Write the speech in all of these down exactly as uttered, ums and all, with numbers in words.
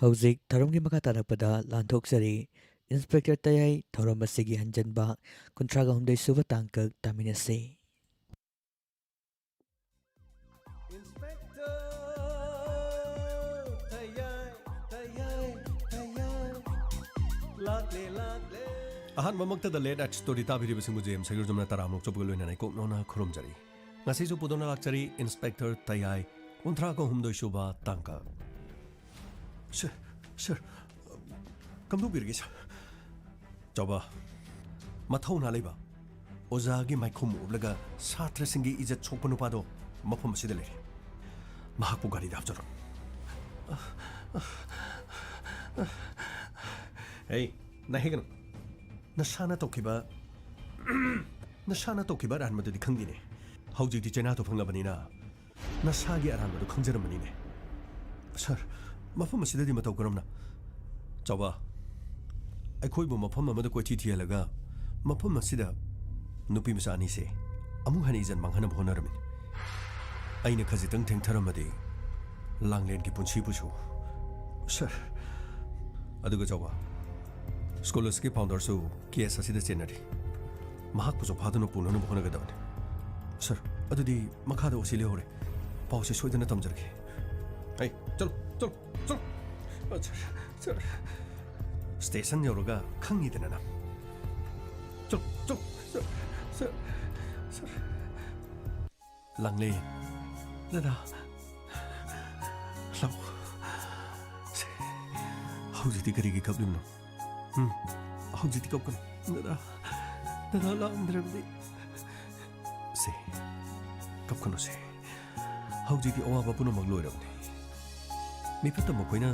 ꯍꯧꯖꯤꯛ ꯊꯧꯔꯝꯒꯤ ꯃꯈꯥ ꯇꯥꯔꯛꯄꯗ ꯂꯥꯟꯊꯣꯛꯆꯔꯤ꯫ ꯏꯟꯁꯄꯦꯛꯇꯔ ꯇꯌꯥꯏ ꯊꯧꯔꯝ ꯑꯁꯤꯒꯤ ꯍꯟꯖꯟꯕ ꯀꯨꯟꯊ꯭ꯔꯥꯒ ꯍꯨꯝꯗꯣꯏ ꯁꯨꯕ ꯇꯥꯡꯀꯛ ꯇꯥꯃꯤꯟꯅꯁꯤ꯫ ꯏꯟꯁꯄꯦꯛꯇꯔ ꯇꯌꯥꯏ, ꯇꯌꯥꯏ, ꯇꯌꯥꯏ꯫ ꯂꯥꯛꯂꯦ, ꯂꯥꯛꯂꯦ꯫ ꯑꯍꯥꯟꯕꯃꯛꯇꯗ ꯂꯦꯠ ꯅꯥꯏꯠ ꯁ꯭ꯇꯣꯔꯤ ꯇꯥꯕꯤꯔꯤꯕꯁꯤꯡꯕꯨ ꯖꯦ ꯑꯦꯝ ꯁꯩꯒ꯭ꯔꯨꯖꯝꯅ ꯇꯔꯥꯝꯅ ꯑꯣꯛꯆꯕꯒ ꯂꯣꯏꯅꯅ ꯏꯀꯣꯛ ꯅꯧꯅ ꯈꯨꯔꯨꯝꯖꯔꯤ꯫ ꯉꯁꯤꯁꯨ ꯄꯨꯗꯨꯅ ꯂꯥꯛꯆꯔꯤ ꯏꯟꯁꯄꯦꯛꯇꯔ ꯇꯌꯥꯏ, ꯀꯨꯟꯊ꯭ꯔꯥꯒ ꯍꯨꯝꯗꯣꯏ ꯁꯨꯕ ꯇꯥꯡꯀꯛ꯫ ꯁꯔ, ꯁꯔ, ꯀꯝꯗꯧꯕꯤꯔꯒꯦ, ꯁꯔ? ꯆꯥꯎꯕ, ꯃꯊꯧꯅꯥ ꯂꯩꯕ, ꯑꯣꯖꯥꯒꯤ ꯃꯥꯏꯈꯨꯝ ꯎꯞꯂꯒ ꯁꯥꯇ꯭ꯔꯁꯤꯡꯒꯤ ꯏꯖꯠ ꯁꯣꯛꯄ ꯅꯨꯄꯥꯗꯣ ꯃꯐꯝ ꯑꯁꯤꯗ ꯂꯩꯔꯦ꯫ ꯃꯍꯥꯛꯄꯨ ꯒꯥꯔꯤꯗ ꯍꯥꯞꯆꯔꯣ꯫ ꯑꯩ, ꯅꯥꯍꯦꯛꯀꯅꯨ꯫ ꯅꯁꯥꯅ ꯇꯧꯈꯤꯕ, ꯅꯁꯥꯅ ꯇꯧꯈꯤꯕ ꯑꯔꯥꯟꯕꯗꯨꯗꯤ ꯈꯪꯗꯦꯅꯦ꯫ ꯍꯧꯖꯤꯛꯇꯤ ꯆꯩꯅꯥꯗꯣ ꯐꯪꯂꯕꯅꯤꯅ ꯅꯁꯥꯒꯤ ꯑꯔꯥꯟꯕꯗꯨ ꯈꯪꯖꯔꯝꯃꯅꯤꯅꯦ꯫ ꯁꯔ, ꯃꯐꯝ ꯑꯁꯤꯗꯗꯤ ꯃꯇꯧ ꯀꯔꯝꯅ? ꯆꯥꯎꯕ, ꯑꯩꯈꯣꯏꯕꯨ ꯃꯐꯝ ꯑꯃꯗ ꯀꯣꯏꯊꯤ ꯊꯤꯍꯜꯂꯒ ꯃꯐꯝ ꯑꯁꯤꯗ ꯅꯨꯄꯤ ꯃꯆꯥ ꯑꯅꯤꯁꯦ ꯑꯃꯨꯛ ꯍꯟꯅ ꯏꯖꯠ ꯃꯥꯡꯍꯟꯅꯕ ꯍꯣꯠꯅꯔꯝꯃꯤꯅꯤ꯫ ꯑꯩꯅ ꯈꯖꯤꯛꯇꯪ ꯊꯦꯡꯊꯔꯝꯃꯗꯤ ꯂꯥꯡꯂꯦꯟꯒꯤ ꯄꯨꯟꯁꯤꯕꯨꯁꯨ꯫ ꯁꯔ, ꯑꯗꯨꯒ ꯆꯥꯎꯕ, ꯁ꯭ꯀꯣꯂꯔꯁꯤꯞꯀꯤ ꯐꯥꯎꯟꯗꯔꯁꯨ ꯀꯦꯁ ꯑꯁꯤꯗ ꯆꯦꯟꯅꯔꯤ꯫ ꯃꯍꯥꯛꯄꯨꯁꯨ ꯐꯥꯗꯨꯅ ꯄꯨꯅꯅꯕ ꯍꯣꯠꯅꯒꯗꯕꯅꯤ꯫ ꯁꯔ, ꯑꯗꯨꯗꯤ ꯃꯈꯥꯗ ꯑꯣꯁꯤ ꯂꯩꯍꯧꯔꯦ꯫ ꯄꯥꯎꯁꯦ ꯁꯣꯏꯗꯅ ꯇꯝꯖꯔꯛꯀꯦ꯫ ꯑꯩ, ꯆꯠꯂꯣ, ꯆꯠꯂꯣ, ꯆꯠꯂꯣ꯫ ꯑ, ꯁꯔ, ꯁꯔ꯫ ꯁ꯭ꯇꯦꯁꯟ ꯌꯧꯔꯒ ꯈꯪꯉꯤꯗꯅ ꯅꯪ꯫ ꯆꯠꯂꯣ, ꯆꯠꯂꯣ, ꯁꯔ, ꯁꯔ, ꯁꯔ꯫ ꯂꯥꯡꯂꯦ꯫ ꯗꯗꯥ꯫ ꯂꯥꯛꯑꯣ꯫ ꯁꯦ, ꯍꯧꯖꯤꯛꯇꯤ ꯀꯔꯤꯒꯤ ꯀꯞꯂꯤꯕꯅꯣ? ꯎꯝ, ꯍꯧꯖꯤꯛꯇꯤ ꯀꯞꯀꯅꯨ꯫ ꯗꯗꯥ, ꯗꯗꯥ ꯂꯥꯛꯑꯝꯗ꯭ꯔꯕꯗꯤ꯫ ꯁꯦ, ꯀꯞꯀꯅꯨꯁꯦ꯫ ꯍꯧꯖꯤꯛꯇꯤ ꯑꯋꯥꯕ ꯄꯨꯝꯅꯃꯛ ꯂꯣꯏꯔꯕꯅꯤ꯫ ꯃꯤꯐꯠꯇ ꯃꯈꯣꯏꯅ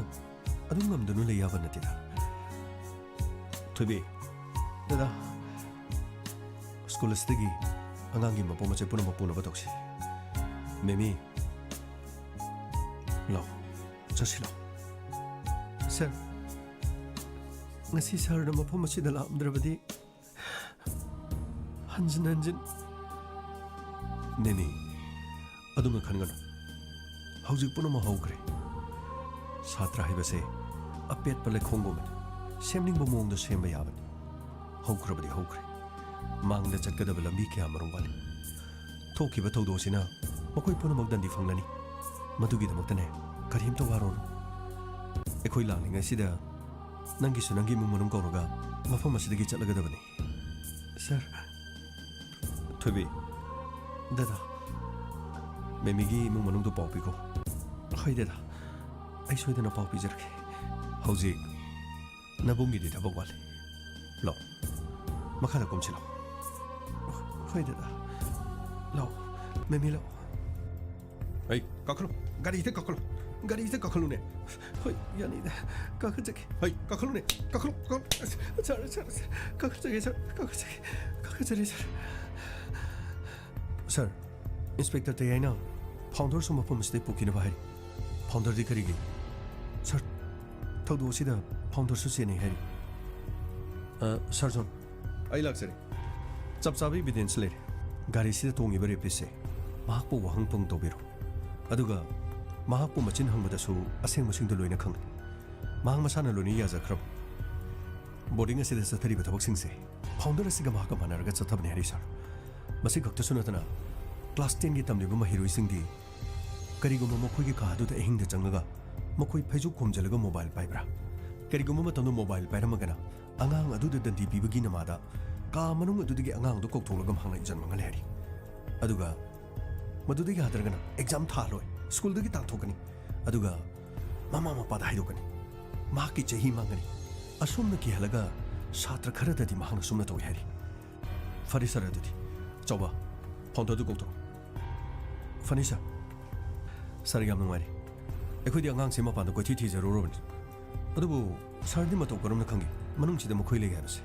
ꯑꯗꯨꯝ ꯉꯝꯗꯨꯅ ꯂꯩ ꯌꯥꯕ ꯅꯠꯇꯦꯗ꯫ ꯊꯣꯏꯕꯤ, ꯗꯗꯥ, ꯁ꯭ꯀꯨꯜ ꯑꯁꯤꯗꯒꯤ ꯑꯉꯥꯡꯒꯤ ꯃꯄꯣꯠ ꯃꯆꯩ ꯄꯨꯝꯅꯃꯛ ꯄꯨꯅꯕ ꯇꯧꯁꯤ꯫ ꯃꯦꯃꯤ, ꯂꯥꯎ, ꯆꯠꯁꯤ ꯂꯥꯎ꯫ ꯁꯔ, ꯉꯁꯤ ꯁꯔꯅ ꯃꯐꯝ ꯑꯁꯤꯗ ꯂꯥꯛꯑꯝꯗ꯭ꯔꯕꯗꯤ ꯍꯟꯖꯤꯟ ꯍꯟꯖꯤꯟ꯫ ꯃꯦꯃꯤ, ꯑꯗꯨꯝꯅ ꯈꯟꯒꯅꯨ꯫ ꯍꯧꯖꯤꯛ ꯄꯨꯝꯅꯃꯛ ꯍꯧꯈ꯭ꯔꯦ꯫ ꯁꯥꯇ꯭ꯔ ꯍꯥꯏꯕꯁꯦ ꯑꯄꯦꯠꯄ ꯂꯩꯈꯣꯡꯒꯨꯝꯕꯅꯤ꯫ ꯁꯦꯝꯅꯤꯡꯕ ꯃꯑꯣꯡꯗ ꯁꯦꯝꯕ ꯌꯥꯕꯅꯤ꯫ ꯍꯧꯈ꯭ꯔꯕꯗꯤ ꯍꯧꯈ꯭ꯔꯦ꯫ ꯃꯥꯡꯗ ꯆꯠꯀꯗꯕ ꯂꯝꯕꯤ ꯀꯌꯥ ꯃꯔꯨꯝ ꯋꯥꯠꯂꯤ꯫ ꯊꯣꯛꯈꯤꯕ ꯊꯧꯗꯣꯛ ꯑꯁꯤꯅ ꯃꯈꯣꯏ ꯄꯨꯝꯅꯃꯛ ꯗꯟꯗꯤ ꯐꯪꯂꯅꯤ꯫ ꯃꯗꯨꯒꯤꯗꯃꯛꯇꯅꯦ, ꯀꯔꯤꯝꯇ ꯋꯥꯔꯨꯔꯅꯨ꯫ ꯑꯩꯈꯣꯏ ꯂꯥꯛꯂꯤꯉꯩꯁꯤꯗ ꯅꯪꯒꯤꯁꯨ ꯅꯪꯒꯤ ꯏꯃꯨꯡ ꯃꯅꯨꯡ ꯀꯧꯔꯒ ꯃꯐꯝ ꯑꯁꯤꯗꯒꯤ ꯆꯠꯂꯒꯗꯕꯅꯤ꯫ ꯁꯥꯔ꯫ ꯊꯣꯏꯕꯤ꯫ ꯗꯗꯥ꯫ ꯃꯦꯃꯤꯒꯤ ꯏꯃꯨꯡ ꯃꯅꯨꯡꯗꯨ ꯄꯥꯎ ꯄꯤꯈꯣ꯫ ꯍꯣꯏ ꯗꯗꯥ, ꯑꯩ ꯁꯣꯏꯗꯅ ꯄꯥꯎ ꯄꯤꯖꯔꯛꯀꯦ꯫ ꯍꯧꯖꯤꯛ ꯅꯕꯨꯡꯒꯤꯗꯤ ꯊꯕꯛ ꯋꯥꯠꯂꯤ꯫ ꯂꯥꯛꯑꯣ, ꯃꯈꯥꯗ ꯀꯨꯝꯁꯤ ꯂꯥꯛꯑꯣ꯫ ꯍꯣꯏ ꯗꯗꯥ, ꯂꯥꯛꯑꯣ꯫ ꯃꯦꯃꯤ, ꯂꯥꯛꯑꯣ꯫ ꯑꯩ ꯀꯥꯈꯠꯂꯣ꯫ ꯒꯥꯔꯤꯗ ꯀꯥꯈꯠꯂꯣ꯫ ꯒꯥꯔꯤꯗ ꯀꯥꯈꯠꯂꯨꯅꯦ꯫ ꯍꯣꯏ, ꯌꯥꯅꯤꯗ꯫ ꯀꯥꯈꯠꯆꯒꯦ꯫ ꯍꯣꯏ, ꯀꯥꯈꯠꯂꯨꯅꯦ꯫ ꯀꯥꯈꯠꯂꯣ, ꯀꯥꯈꯠꯂꯣ꯫ ꯁꯥꯔ, ꯁꯥꯔ, ꯁꯥꯔ, ꯀꯥꯈꯠꯆꯒꯦ, ꯁꯥꯔ, ꯀꯥꯈꯠꯆꯒꯦ꯫ ꯀꯥꯈꯠꯆꯔꯦ, ꯁꯥꯔ꯫ ꯁꯥꯔ, ꯏꯟꯁꯄꯦꯛꯇꯔ ꯇꯌꯥꯏꯅ ꯐꯥꯎꯟꯗꯔꯁꯨ ꯃꯐꯝ ꯑꯁꯤꯗ ꯄꯨꯈꯤꯅꯕ ꯍꯥꯏꯔꯤ꯫ ꯐꯥꯎꯟꯗꯔꯗꯤ ꯀꯔꯤꯒꯤ? ꯁꯥꯔ, ꯊꯧꯗꯣꯛ ꯑꯁꯤꯗ ꯐꯥꯎꯟꯗꯔꯁꯨ ꯆꯦꯟꯅꯩ ꯍꯥꯏꯔꯤ꯫ ꯑ, ꯁꯥꯔ ꯖꯣꯟ꯫ ꯑꯩ ꯂꯥꯛꯆꯔꯦ꯫ ꯆꯞ ꯆꯥꯕ ꯏꯕꯤꯗꯦꯟꯁ ꯂꯩꯔꯦ꯫ ꯒꯥꯔꯤꯁꯤꯗ ꯇꯣꯡꯉꯤꯕ ꯔꯦꯄꯤꯁꯁꯦ ꯃꯍꯥꯛꯄꯨ ꯋꯥꯍꯪꯐꯝ ꯇꯧꯕꯤꯔꯣ꯫ ꯑꯗꯨꯒ ꯃꯍꯥꯛꯄꯨ ꯃꯆꯤꯟ ꯍꯪꯕꯗꯁꯨ ꯑꯁꯦꯡꯕꯁꯤꯡꯗꯨ ꯂꯣꯏꯅ ꯈꯪꯂꯦ꯫ ꯃꯍꯥꯛ ꯃꯁꯥꯅ ꯂꯣꯏꯅ ꯌꯥꯖꯈ꯭ꯔꯕ꯫ ꯕꯣꯔꯗꯤꯡ ꯑꯁꯤꯗ ꯆꯠꯊꯔꯤꯕ ꯊꯕꯛꯁꯤꯡꯁꯦ ꯐꯥꯎꯟꯗꯔ ꯑꯁꯤꯒ ꯃꯍꯥꯛꯀ ꯃꯥꯟꯅꯔꯒ ꯆꯠꯊꯕꯅꯤ ꯍꯥꯏꯔꯤ, ꯁꯥꯔ꯫ ꯃꯁꯤ ꯈꯛꯇꯁꯨ ꯅꯠꯇꯅ, ꯀ꯭ꯂꯥꯁ ꯇꯦꯟꯒꯤ ꯇꯝꯂꯤꯕ ꯃꯍꯩꯔꯣꯏꯁꯤꯡꯗꯤ ꯀꯔꯤꯒꯨꯝꯕ ꯃꯈꯣꯏꯒꯤ ꯀꯥ ꯑꯗꯨꯗ ꯑꯍꯤꯡꯗ ꯆꯪꯂꯒ ꯃꯈꯣꯏ ꯐꯩꯖꯨꯞ ꯈꯨꯝꯖꯤꯜꯂꯒ ꯃꯣꯕꯥꯏꯜ ꯄꯥꯏꯕ꯭ꯔꯥ? ꯀꯔꯤꯒꯨꯝꯕ ꯃꯇꯝꯗ ꯃꯣꯕꯥꯏꯜ ꯄꯥꯏꯔꯝꯃꯒꯅ ꯑꯉꯥꯡ ꯑꯗꯨꯗ ꯗꯟꯗꯤ ꯄꯤꯕꯒꯤ ꯅꯃꯥꯗ ꯀꯥ ꯃꯅꯨꯡ ꯑꯗꯨꯗꯒꯤ ꯑꯉꯥꯡꯗꯨ ꯀꯧꯊꯣꯛꯂꯒ ꯃꯍꯥꯛꯅ ꯏꯖꯟ ꯃꯥꯡꯍꯜꯂꯦ ꯍꯥꯏꯔꯤ꯫ ꯑꯗꯨꯒ ꯃꯗꯨꯗꯒꯤ ꯍꯥꯏꯊꯔꯒꯅ ꯑꯦꯛꯖꯥꯝ ꯊꯥꯍꯜꯂꯣꯏ, ꯁ꯭ꯀꯨꯜꯗꯒꯤ ꯇꯥꯟꯊꯣꯛꯀꯅꯤ꯫ ꯑꯗꯨꯒ ꯃꯃꯥ ꯃꯄꯥꯗ ꯍꯥꯏꯗꯣꯛꯀꯅꯤ꯫ ꯃꯍꯥꯛꯀꯤ ꯆꯍꯤ ꯃꯥꯡꯒꯅꯤ꯫ ꯑꯁꯨꯝꯅ ꯀꯤꯍꯜꯂꯒ ꯁꯥꯇ꯭ꯔ ꯈꯔꯗꯗꯤ ꯃꯍꯥꯛꯅ ꯑꯁꯨꯝꯅ ꯇꯧꯏ ꯍꯥꯏꯔꯤ꯫ ꯐꯔꯦ ꯁꯥꯔ, ꯑꯗꯨꯗꯤ ꯆꯥꯎꯕ, ꯐꯥꯎꯟꯗꯔꯗꯨ ꯀꯧꯊꯣꯔꯛꯎ꯫ ꯐꯅꯤ ꯁꯥꯔ꯫ ꯁꯥꯔ, ꯌꯥꯝ ꯅꯨꯡꯉꯥꯏꯔꯦ꯫ ꯑꯩꯈꯣꯏꯗꯤ ꯑꯉꯥꯡꯁꯦ ꯃꯄꯥꯟꯗ ꯀꯣꯏꯊꯤ ꯊꯤꯖꯔꯨꯔꯕꯅꯤ꯫ ꯑꯗꯨꯕꯨ ꯁꯥꯔꯗꯤ ꯃꯇꯧ ꯀꯔꯝꯅ ꯈꯪꯒꯦ ꯃꯅꯨꯡꯁꯤꯗ ꯃꯈꯣꯏ ꯂꯩ ꯍꯥꯏꯕꯁꯦ?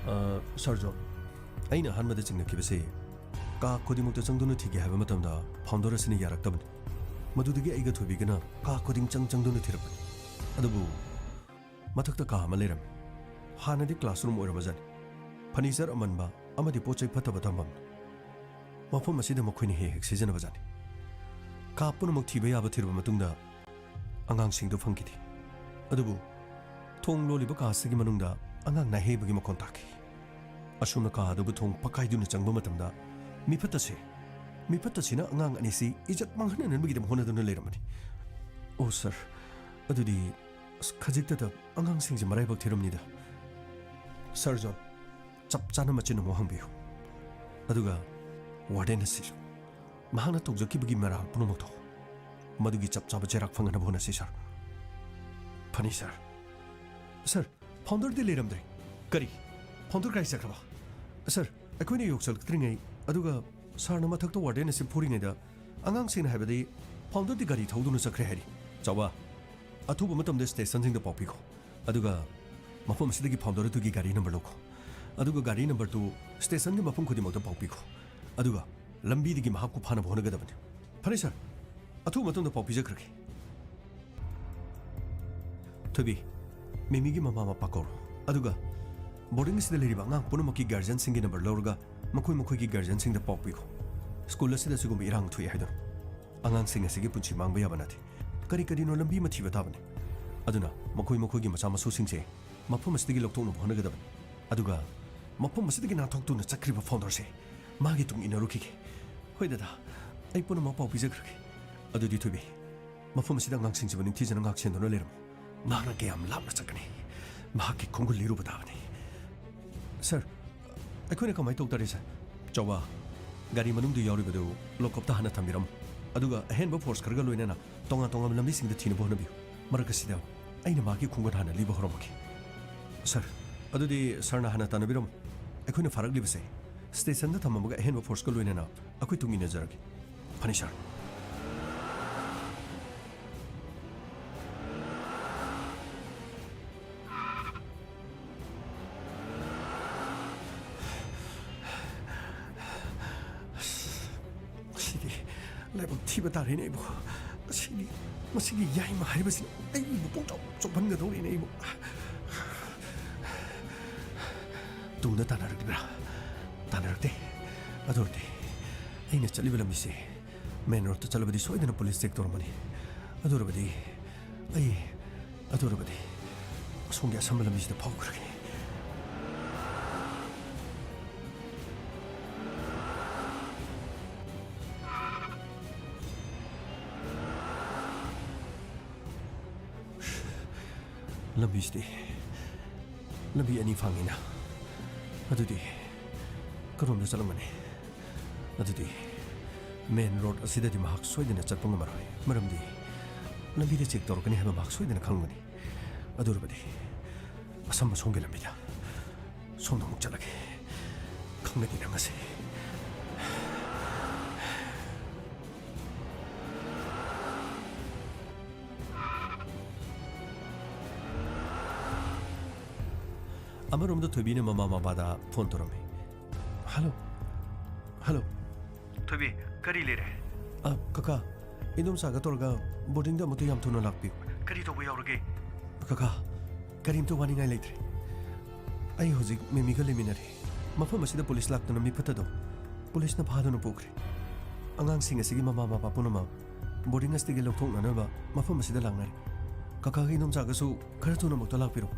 ꯑ, ꯁꯥꯔ ꯖꯣꯟ, ꯑꯩꯅ ꯑꯍꯥꯟꯕꯗ ꯆꯤꯡꯅꯈꯤꯕꯁꯤ ꯀꯥ ꯈꯨꯗꯤꯡꯃꯛꯇ ꯆꯪꯗꯨꯅ ꯊꯤꯒꯦ ꯍꯥꯏꯕ ꯃꯇꯝꯗ ꯐꯥꯎꯟꯗꯔ ꯑꯁꯤꯅ ꯌꯥꯔꯛꯇꯕꯅꯤ꯫ ꯃꯗꯨꯗꯒꯤ ꯑꯩꯒ ꯊꯣꯏꯕꯤꯒꯅ ꯀꯥ ꯈꯨꯗꯤꯡ ꯆꯪ ꯆꯪꯗꯨꯅ ꯊꯤꯔꯛꯄꯅꯤ꯫ ꯑꯗꯨꯕꯨ ꯃꯊꯛꯇ ꯀꯥ ꯑꯃ ꯂꯩꯔꯝꯃꯤ꯫ ꯍꯥꯟꯅꯗꯤ ꯀ꯭ꯂꯥꯁꯔꯨꯝ ꯑꯣꯏꯔꯝꯕꯖꯥꯠꯅꯤ꯫ ꯐꯔꯅꯤꯆꯔ ꯑꯃꯟꯕ ꯑꯃꯗꯤ ꯄꯣꯠ ꯆꯩ ꯐꯠꯇꯕ ꯊꯝꯐꯝꯅꯤ꯫ ꯃꯐꯝ ꯑꯁꯤꯗ ꯃꯈꯣꯏꯅ ꯍꯦꯛ ꯍꯦꯛ ꯁꯤꯖꯤꯟꯅꯕꯖꯥꯠꯅꯤ꯫ ꯀꯥ ꯄꯨꯝꯅꯃꯛ ꯊꯤꯕ ꯌꯥꯕ ꯊꯤꯔꯕ ꯃꯇꯨꯡꯗ ꯑꯉꯥꯡꯁꯤꯡꯗꯨ ꯐꯪꯈꯤꯗꯦ꯫ ꯑꯗꯨꯕꯨ ꯊꯣꯡ ꯂꯣꯜꯂꯤꯕ ꯀꯥ ꯑꯁꯤꯒꯤ ꯃꯅꯨꯡꯗ ꯑꯉꯥꯡ ꯅꯥꯍꯦꯕꯒꯤ ꯃꯈꯣꯟ ꯇꯥꯈꯤ꯫ ꯑꯁꯨꯝꯅ ꯀꯥ ꯑꯗꯨꯕꯨ ꯊꯣꯡ ꯄꯛꯀꯥꯏꯗꯨꯅ ꯆꯪꯕ ꯃꯇꯝꯗ ꯃꯤꯐꯠꯇꯁꯦ, ꯃꯤꯐꯠꯇꯁꯤꯅ ꯑꯉꯥꯡ ꯑꯅꯤꯁꯤ ꯏꯖꯠ ꯃꯥꯡꯍꯟꯅꯅꯕꯒꯤꯗꯃꯛ ꯍꯣꯠꯅꯗꯨꯅ ꯂꯩꯔꯝꯕꯅꯤ꯫ "ꯑꯣ ꯁꯥꯔ, ꯑꯗꯨꯗꯤ ꯑꯁ, ꯈꯖꯤꯛꯇꯗ ꯑꯉꯥꯡꯁꯤꯡꯁꯦ ꯃꯔꯥꯏꯕꯛ ꯊꯤꯔꯝꯅꯤꯗ꯫ ꯁꯥꯔ ꯖꯣꯟ, ꯆꯞ ꯆꯥꯅ ꯃꯆꯤꯟ ꯑꯃꯨꯛ ꯍꯥꯡꯕꯤꯌꯨ꯫ ꯑꯗꯨꯒ ꯋꯥꯔꯗꯦꯟ ꯑꯁꯤꯁꯨ ꯃꯍꯥꯛꯅ ꯇꯧꯖꯈꯤꯕꯒꯤ ꯃꯔꯥꯜ ꯄꯨꯝꯅꯃꯛꯇꯣ ꯃꯗꯨꯒꯤ ꯆꯞ ꯆꯥꯕ ꯆꯩꯔꯥꯛ ꯐꯪꯍꯟꯅꯕ ꯍꯣꯠꯅꯁꯤ ꯁꯥꯔ꯫" "ꯐꯅꯤ ꯁꯥꯔ꯫ ꯁꯥꯔ, ꯐꯥꯎꯟꯗꯔꯗꯤ ꯂꯩꯔꯝꯗ꯭ꯔꯦ꯫ ꯀꯔꯤ? ꯐꯥꯎꯟꯗꯔ ꯀꯥꯏ ꯆꯠꯈ꯭ꯔꯕ? ꯁꯥꯔ, ꯑꯩꯈꯣꯏꯅ ꯌꯧꯁꯤꯜꯂꯛꯇ꯭ꯔꯤꯉꯩ, ꯑꯗꯨꯒ ꯁꯥꯔꯅ ꯃꯊꯛꯇ ꯋꯥꯔꯗꯦꯟ ꯑꯁꯤ ꯐꯨꯔꯤꯉꯩꯗ ꯑꯉꯥꯡꯁꯤꯡꯅ ꯍꯥꯏꯕꯗꯤ ꯐꯥꯎꯟꯗꯔꯗꯤ ꯒꯥꯔꯤ ꯊꯧꯗꯨꯅ ꯆꯠꯈ꯭ꯔꯦ ꯍꯥꯏꯔꯤ꯫" "ꯆꯥꯎꯕ, ꯑꯊꯨꯕ ꯃꯇꯝꯗ ꯁ꯭ꯇꯦꯁꯟꯁꯤꯡꯗ ꯄꯥꯎ ꯄꯤꯈꯣ꯫ ꯑꯗꯨꯒ ꯃꯐꯝ ꯑꯁꯤꯗꯒꯤ ꯐꯥꯎꯟꯗꯔ ꯑꯗꯨꯒꯤ ꯒꯥꯔꯤ ꯅꯝꯕꯔ ꯂꯧꯈꯣ꯫ ꯑꯗꯨꯒ ꯒꯥꯔꯤ ꯅꯝꯕꯔ ꯇꯨ ꯁ꯭ꯇꯦꯁꯟꯒꯤ ꯃꯐꯝ ꯈꯨꯗꯤꯡꯃꯛꯇ ꯄꯥꯎ ꯄꯤꯈꯣ꯫ ꯑꯗꯨꯒ ꯂꯝꯕꯤꯗꯒꯤ ꯃꯍꯥꯛꯄꯨ ꯐꯥꯅꯕ ꯍꯣꯠꯅꯒꯗꯕꯅꯤ꯫" "ꯐꯔꯦ ꯁꯥꯔ, ꯑꯊꯨꯕ ꯃꯇꯝꯗ ꯄꯥꯎ ꯄꯤꯖꯈ꯭ꯔꯒꯦ꯫" "ꯊꯣꯏꯕꯤ, ꯃꯤꯃꯤꯒꯤ ꯃꯃꯥ ꯃꯄꯥ ꯀꯧꯔꯣ꯫ ꯑꯗꯨꯒ ꯕꯣꯔꯗꯤꯡ ꯑꯁꯤꯗ ꯂꯩꯔꯤꯕ ꯑꯉꯥꯡ ꯄꯨꯝꯅꯃꯛꯀꯤ ꯒꯥꯔꯖꯤꯌꯟꯁꯤꯡꯒꯤ ꯅꯝꯕꯔ ꯂꯧꯔꯒ ꯃꯈꯣꯏ ꯃꯈꯣꯏꯒꯤ ꯒꯥꯔꯖꯤꯌꯟꯁꯤꯡꯗ ꯄꯥꯎ ꯄꯤꯈꯣ꯫ ꯁ꯭ꯀꯨꯜ ꯑꯁꯤꯗ ꯑꯁꯤꯒꯨꯝꯕ ꯏꯔꯥꯡ ꯊꯣꯛꯏ ꯍꯥꯏꯗꯨꯅ꯫ ꯑꯉꯥꯡꯁꯤꯡ ꯑꯁꯤꯒꯤ ꯄꯨꯟꯁꯤ ꯃꯥꯡꯕ ꯌꯥꯕ ꯅꯠꯇꯦ꯫ ꯀꯔꯤ ꯀꯔꯤꯅꯣ ꯂꯝꯕꯤ ꯑꯃ ꯊꯤꯕ ꯇꯥꯕꯅꯤ꯫ ꯑꯗꯨꯅ ꯃꯈꯣꯏ ꯃꯈꯣꯏꯒꯤ ꯃꯆꯥ ꯃꯁꯨꯁꯤꯡꯁꯦ ꯃꯐꯝ ꯑꯁꯤꯗꯒꯤ ꯂꯧꯊꯣꯛꯅꯕ ꯍꯣꯠꯅꯒꯗꯕꯅꯤ꯫ ꯑꯗꯨꯒ ꯃꯐꯝ ꯑꯁꯤꯗꯒꯤ ꯅꯥꯟꯊꯣꯛꯇꯨꯅ ꯆꯠꯈ꯭ꯔꯤꯕ ꯐꯥꯎꯟꯗꯔꯁꯦ ꯃꯥꯒꯤ ꯇꯨꯡ ꯏꯟꯅꯔꯨꯈꯤꯒꯦ꯫" "ꯍꯣꯏ ꯗꯗꯥ, ꯑꯩ ꯄꯨꯝꯅꯃꯛ ꯄꯥꯎ ꯄꯤꯖꯈ꯭ꯔꯒꯦ꯫" "ꯑꯗꯨꯗꯤ ꯊꯣꯏꯕꯤ, ꯃꯐꯝ ꯑꯁꯤꯗ ꯑꯉꯥꯡꯁꯤꯡꯁꯤꯕꯨ ꯅꯤꯡꯊꯤꯖꯅ ꯉꯥꯛ ꯁꯦꯟꯗꯨꯅ ꯂꯩꯔꯝꯃꯨ꯫ ꯃꯍꯥꯛꯅ ꯀꯌꯥꯝ ꯂꯥꯞꯅ ꯆꯠꯀꯅꯤ? ꯃꯍꯥꯛꯀꯤ ꯈꯣꯡꯒꯨꯜ ꯂꯤꯔꯨꯕ ꯇꯥꯕꯅꯤ꯫" "ꯁꯥꯔ, ꯑꯩꯈꯣꯏꯅ ꯀꯃꯥꯏꯅ ꯇꯧ ꯇꯥꯔꯦ ꯁꯥꯔ?" "ꯆꯥꯎꯕ, ꯒꯥꯔꯤ ꯃꯅꯨꯡꯗ ꯌꯥꯎꯔꯤꯕꯗꯨ ꯂꯣꯀꯞꯇ ꯍꯥꯟꯅ ꯊꯝꯕꯤꯔꯝꯃꯨ꯫ ꯑꯗꯨꯒ ꯑꯍꯦꯟꯕ ꯐꯣꯔꯁ ꯈꯔꯒ ꯂꯣꯏꯅꯅ ꯇꯣꯉꯥꯟ ꯇꯣꯉꯥꯟꯕ ꯂꯝꯕꯤꯁꯤꯡꯗ ꯊꯤꯅꯕ ꯍꯣꯠꯅꯕꯤꯌꯨ꯫ ꯃꯔꯛ ꯑꯁꯤꯗ ꯑꯩꯅ ꯃꯍꯥꯛꯀꯤ ꯈꯣꯡꯒꯨꯜ ꯍꯥꯟꯅ ꯂꯤꯕ ꯍꯧꯔꯝꯃꯒꯦ꯫" "ꯁꯥꯔ, ꯑꯗꯨꯗꯤ ꯁꯥꯔꯅ ꯍꯥꯟꯅ ꯇꯥꯟꯅꯕꯤꯔꯝꯃꯨ꯫ ꯑꯩꯈꯣꯏꯅ ꯐꯥꯔꯛꯂꯤꯕꯁꯦ ꯁ꯭ꯇꯦꯁꯟꯗ ꯊꯝꯃꯝꯃꯒ ꯑꯍꯦꯟꯕ ꯐꯣꯔꯁꯀ ꯂꯣꯏꯅꯅ ꯑꯩꯈꯣꯏ ꯇꯨꯡ ꯏꯟꯅꯖꯔꯒꯦ꯫" "ꯐꯅꯤ ꯁꯥꯔ꯫" ꯑꯁ, ꯃꯁꯤꯗꯤ ꯂꯥꯏꯕꯛ ꯊꯤꯕ ꯇꯥꯔꯦꯅꯦ ꯑꯩꯕꯨ꯫ ꯃꯁꯤꯒꯤ, ꯃꯁꯤꯒꯤ ꯌꯥꯏꯃ ꯍꯥꯏꯔꯤꯕꯁꯤꯅ ꯑꯩꯕꯨ ꯄꯨꯡꯆꯥꯎ ꯆꯥꯎꯍꯟꯒꯗꯧꯔꯤꯅꯦ ꯑꯩꯕꯨ꯫ ꯇꯨꯡꯗ ꯇꯥꯟꯅꯔꯛꯂꯤꯕ꯭ꯔꯥ? ꯇꯥꯟꯅꯔꯛꯇꯦ꯫ ꯑꯗꯨ ꯑꯣꯏꯔꯗꯤ ꯑꯩꯅ ꯆꯠꯂꯤꯕ ꯂꯝꯕꯤꯁꯦ ꯃꯦꯟ ꯔꯣꯗꯇ ꯆꯠꯂꯕꯗꯤ ꯁꯣꯏꯗꯅ ꯄꯨꯂꯤꯁ ꯆꯦꯛ ꯇꯧꯔꯝꯃꯅꯤ꯫ ꯑꯗꯨ ꯑꯣꯏꯔꯕꯗꯤ ꯑꯩ ꯑꯗꯨ ꯑꯣꯏꯔꯕꯗꯤ ꯑꯁꯣꯝꯒꯤ ꯑꯁꯝꯕ ꯂꯝꯕꯤꯁꯤꯗ ꯐꯥꯎꯈ꯭ꯔꯒꯦ꯫ ꯂꯝꯕꯤꯁꯤꯗꯤ ꯂꯝꯕꯤ ꯑꯅꯤ ꯐꯪꯉꯤꯅ, ꯑꯗꯨꯗꯤ ꯀꯔꯣꯝꯗ ꯆꯠꯂꯝꯒꯅꯤ? ꯑꯗꯨꯗꯤ ꯃꯦꯟ ꯔꯣꯗ ꯑꯁꯤꯗꯗꯤ ꯃꯍꯥꯛ ꯁꯣꯏꯗꯅ ꯆꯠꯄ ꯉꯝꯃꯔꯣꯏ, ꯃꯔꯝꯗꯤ ꯂꯝꯕꯤꯗ ꯆꯦꯛ ꯇꯧꯔꯛꯀꯅꯤ ꯍꯥꯏꯕ ꯃꯍꯥꯛ ꯁꯣꯏꯗꯅ ꯈꯪꯒꯅꯤ꯫ ꯑꯗꯨ ꯑꯣꯏꯔꯕꯗꯤ ꯑꯁꯝꯕ ꯁꯣꯝꯒꯤ ꯂꯝꯕꯤꯗ ꯁꯣꯝꯗ ꯑꯃꯨꯛ ꯆꯠꯂꯒꯦ꯫ ꯈꯪꯅꯗꯤ ꯅꯪ ꯉꯁꯤ꯫ ꯑꯃꯔꯣꯝꯗ ꯊꯣꯏꯕꯤꯅ ꯃꯃꯥ ꯃꯄꯥꯗ ꯐꯣꯟ ꯇꯧꯔꯝꯃꯤ꯫ ꯍꯜꯂꯣ꯫ ꯍꯜꯂꯣ꯫ ꯊꯣꯏꯕꯤ, ꯀꯔꯤ ꯂꯩꯔꯦ? ꯑ, ꯀꯀꯥ, ꯏꯗꯣꯝꯆꯥꯒ ꯇꯧꯔꯒ ꯕꯣꯔꯗꯤꯡꯗ ꯑꯃꯨꯛꯇ ꯌꯥꯝ ꯊꯨꯅ ꯂꯥꯛꯄꯤꯌꯨ꯫ ꯀꯔꯤ ꯇꯧꯕ ꯌꯥꯎꯔꯒꯦ? ꯀꯀꯥ, ꯀꯔꯤꯝꯇ ꯋꯥꯅꯤꯡꯉꯥꯏ ꯂꯩꯇ꯭ꯔꯦ꯫ ꯑꯩ ꯍꯧꯖꯤꯛ ꯃꯦꯃꯤꯒ ꯂꯩꯃꯤꯟꯅꯔꯦ꯫ ꯃꯐꯝ ꯑꯁꯤꯗ ꯄꯨꯂꯤꯁ ꯂꯥꯛꯇꯨꯅ ꯃꯤꯐꯠꯇꯗꯣ ꯄꯨꯂꯤꯁꯅ ꯐꯥꯗꯨꯅ ꯄꯨꯈ꯭ꯔꯦ꯫ ꯑꯉꯥꯡꯁꯤꯡ ꯑꯁꯤꯒꯤ ꯃꯃꯥ ꯃꯄꯥ ꯄꯨꯝꯅꯃꯛ ꯕꯣꯔꯗꯤꯡ ꯑꯁꯤꯗꯒꯤ ꯂꯧꯊꯣꯛꯅꯅꯕ ꯃꯐꯝ ꯑꯁꯤꯗ ꯂꯥꯛꯅꯔꯦ꯫ ꯀꯀꯥꯒ ꯏꯗꯣꯝꯆꯥꯒ ꯁꯨ ꯈꯔ ꯊꯨꯅ ꯑꯃꯨꯛꯇ ꯂꯥꯛꯄꯤꯔꯣ꯫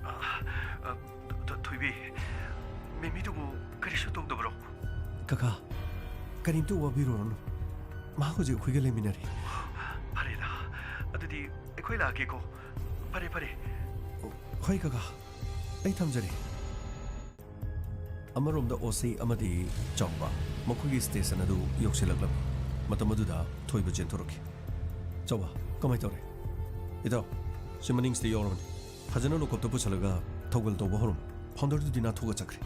ꯑ, ꯑ, ꯊ-, ꯊꯣꯏꯕꯤ, ꯃꯦꯃꯤꯗꯨꯕꯨ ꯀꯔꯤꯁꯨ ꯇꯧꯗꯕ꯭ꯔꯣ? ꯀꯀꯥ, ꯀꯔꯤꯝꯇ ꯋꯥꯕꯤꯔꯨꯔꯅꯨ꯫ ꯃꯍꯥꯛ ꯍꯧꯖꯤꯛ ꯑꯩꯈꯣꯏꯒ ꯂꯩꯃꯤꯟꯅꯔꯤ꯫ ꯐꯔꯦꯗ, ꯑꯗꯨꯗꯤ ꯑꯩꯈꯣꯏ ꯂꯥꯛꯑꯒꯦꯀꯣ꯫ ꯐꯔꯦ, ꯐꯔꯦ꯫ ꯍꯣꯏ ꯀꯀꯥ, ꯑꯩ ꯊꯝꯖꯔꯦ꯫ ꯑꯃꯔꯣꯝꯗ ꯑꯣꯁꯤ ꯑꯃꯗꯤ ꯆꯥꯎꯕ ꯃꯈꯣꯏꯒꯤ ꯁ꯭ꯇꯦꯁꯟ ꯑꯗꯨ ꯌꯧꯁꯤꯜꯂꯛꯂꯝꯃꯤ꯫ ꯃꯇꯝ ꯑꯗꯨꯗ ꯊꯣꯏꯕ ꯆꯦꯟꯊꯣꯔꯛꯈꯤ꯫ ꯆꯥꯎꯕ, ꯀꯃꯥꯏ ꯇꯧꯔꯦ? ꯏꯇꯥꯎ, ꯁꯤ ꯃꯅꯤꯡꯁꯤꯗ ꯌꯥꯎꯔꯕꯅꯤ꯫ ꯐꯖꯅ ꯂꯣꯀꯞꯇ ꯄꯨꯁꯤꯜꯂꯒ ꯊꯧꯒꯜ ꯇꯧꯕ ꯍꯧꯔꯝꯃꯨ꯫ ꯐꯥꯎꯟꯗꯔꯗꯨꯗꯤ ꯅꯥꯟꯊꯣꯛꯑ ꯆꯠꯈ꯭ꯔꯦ꯫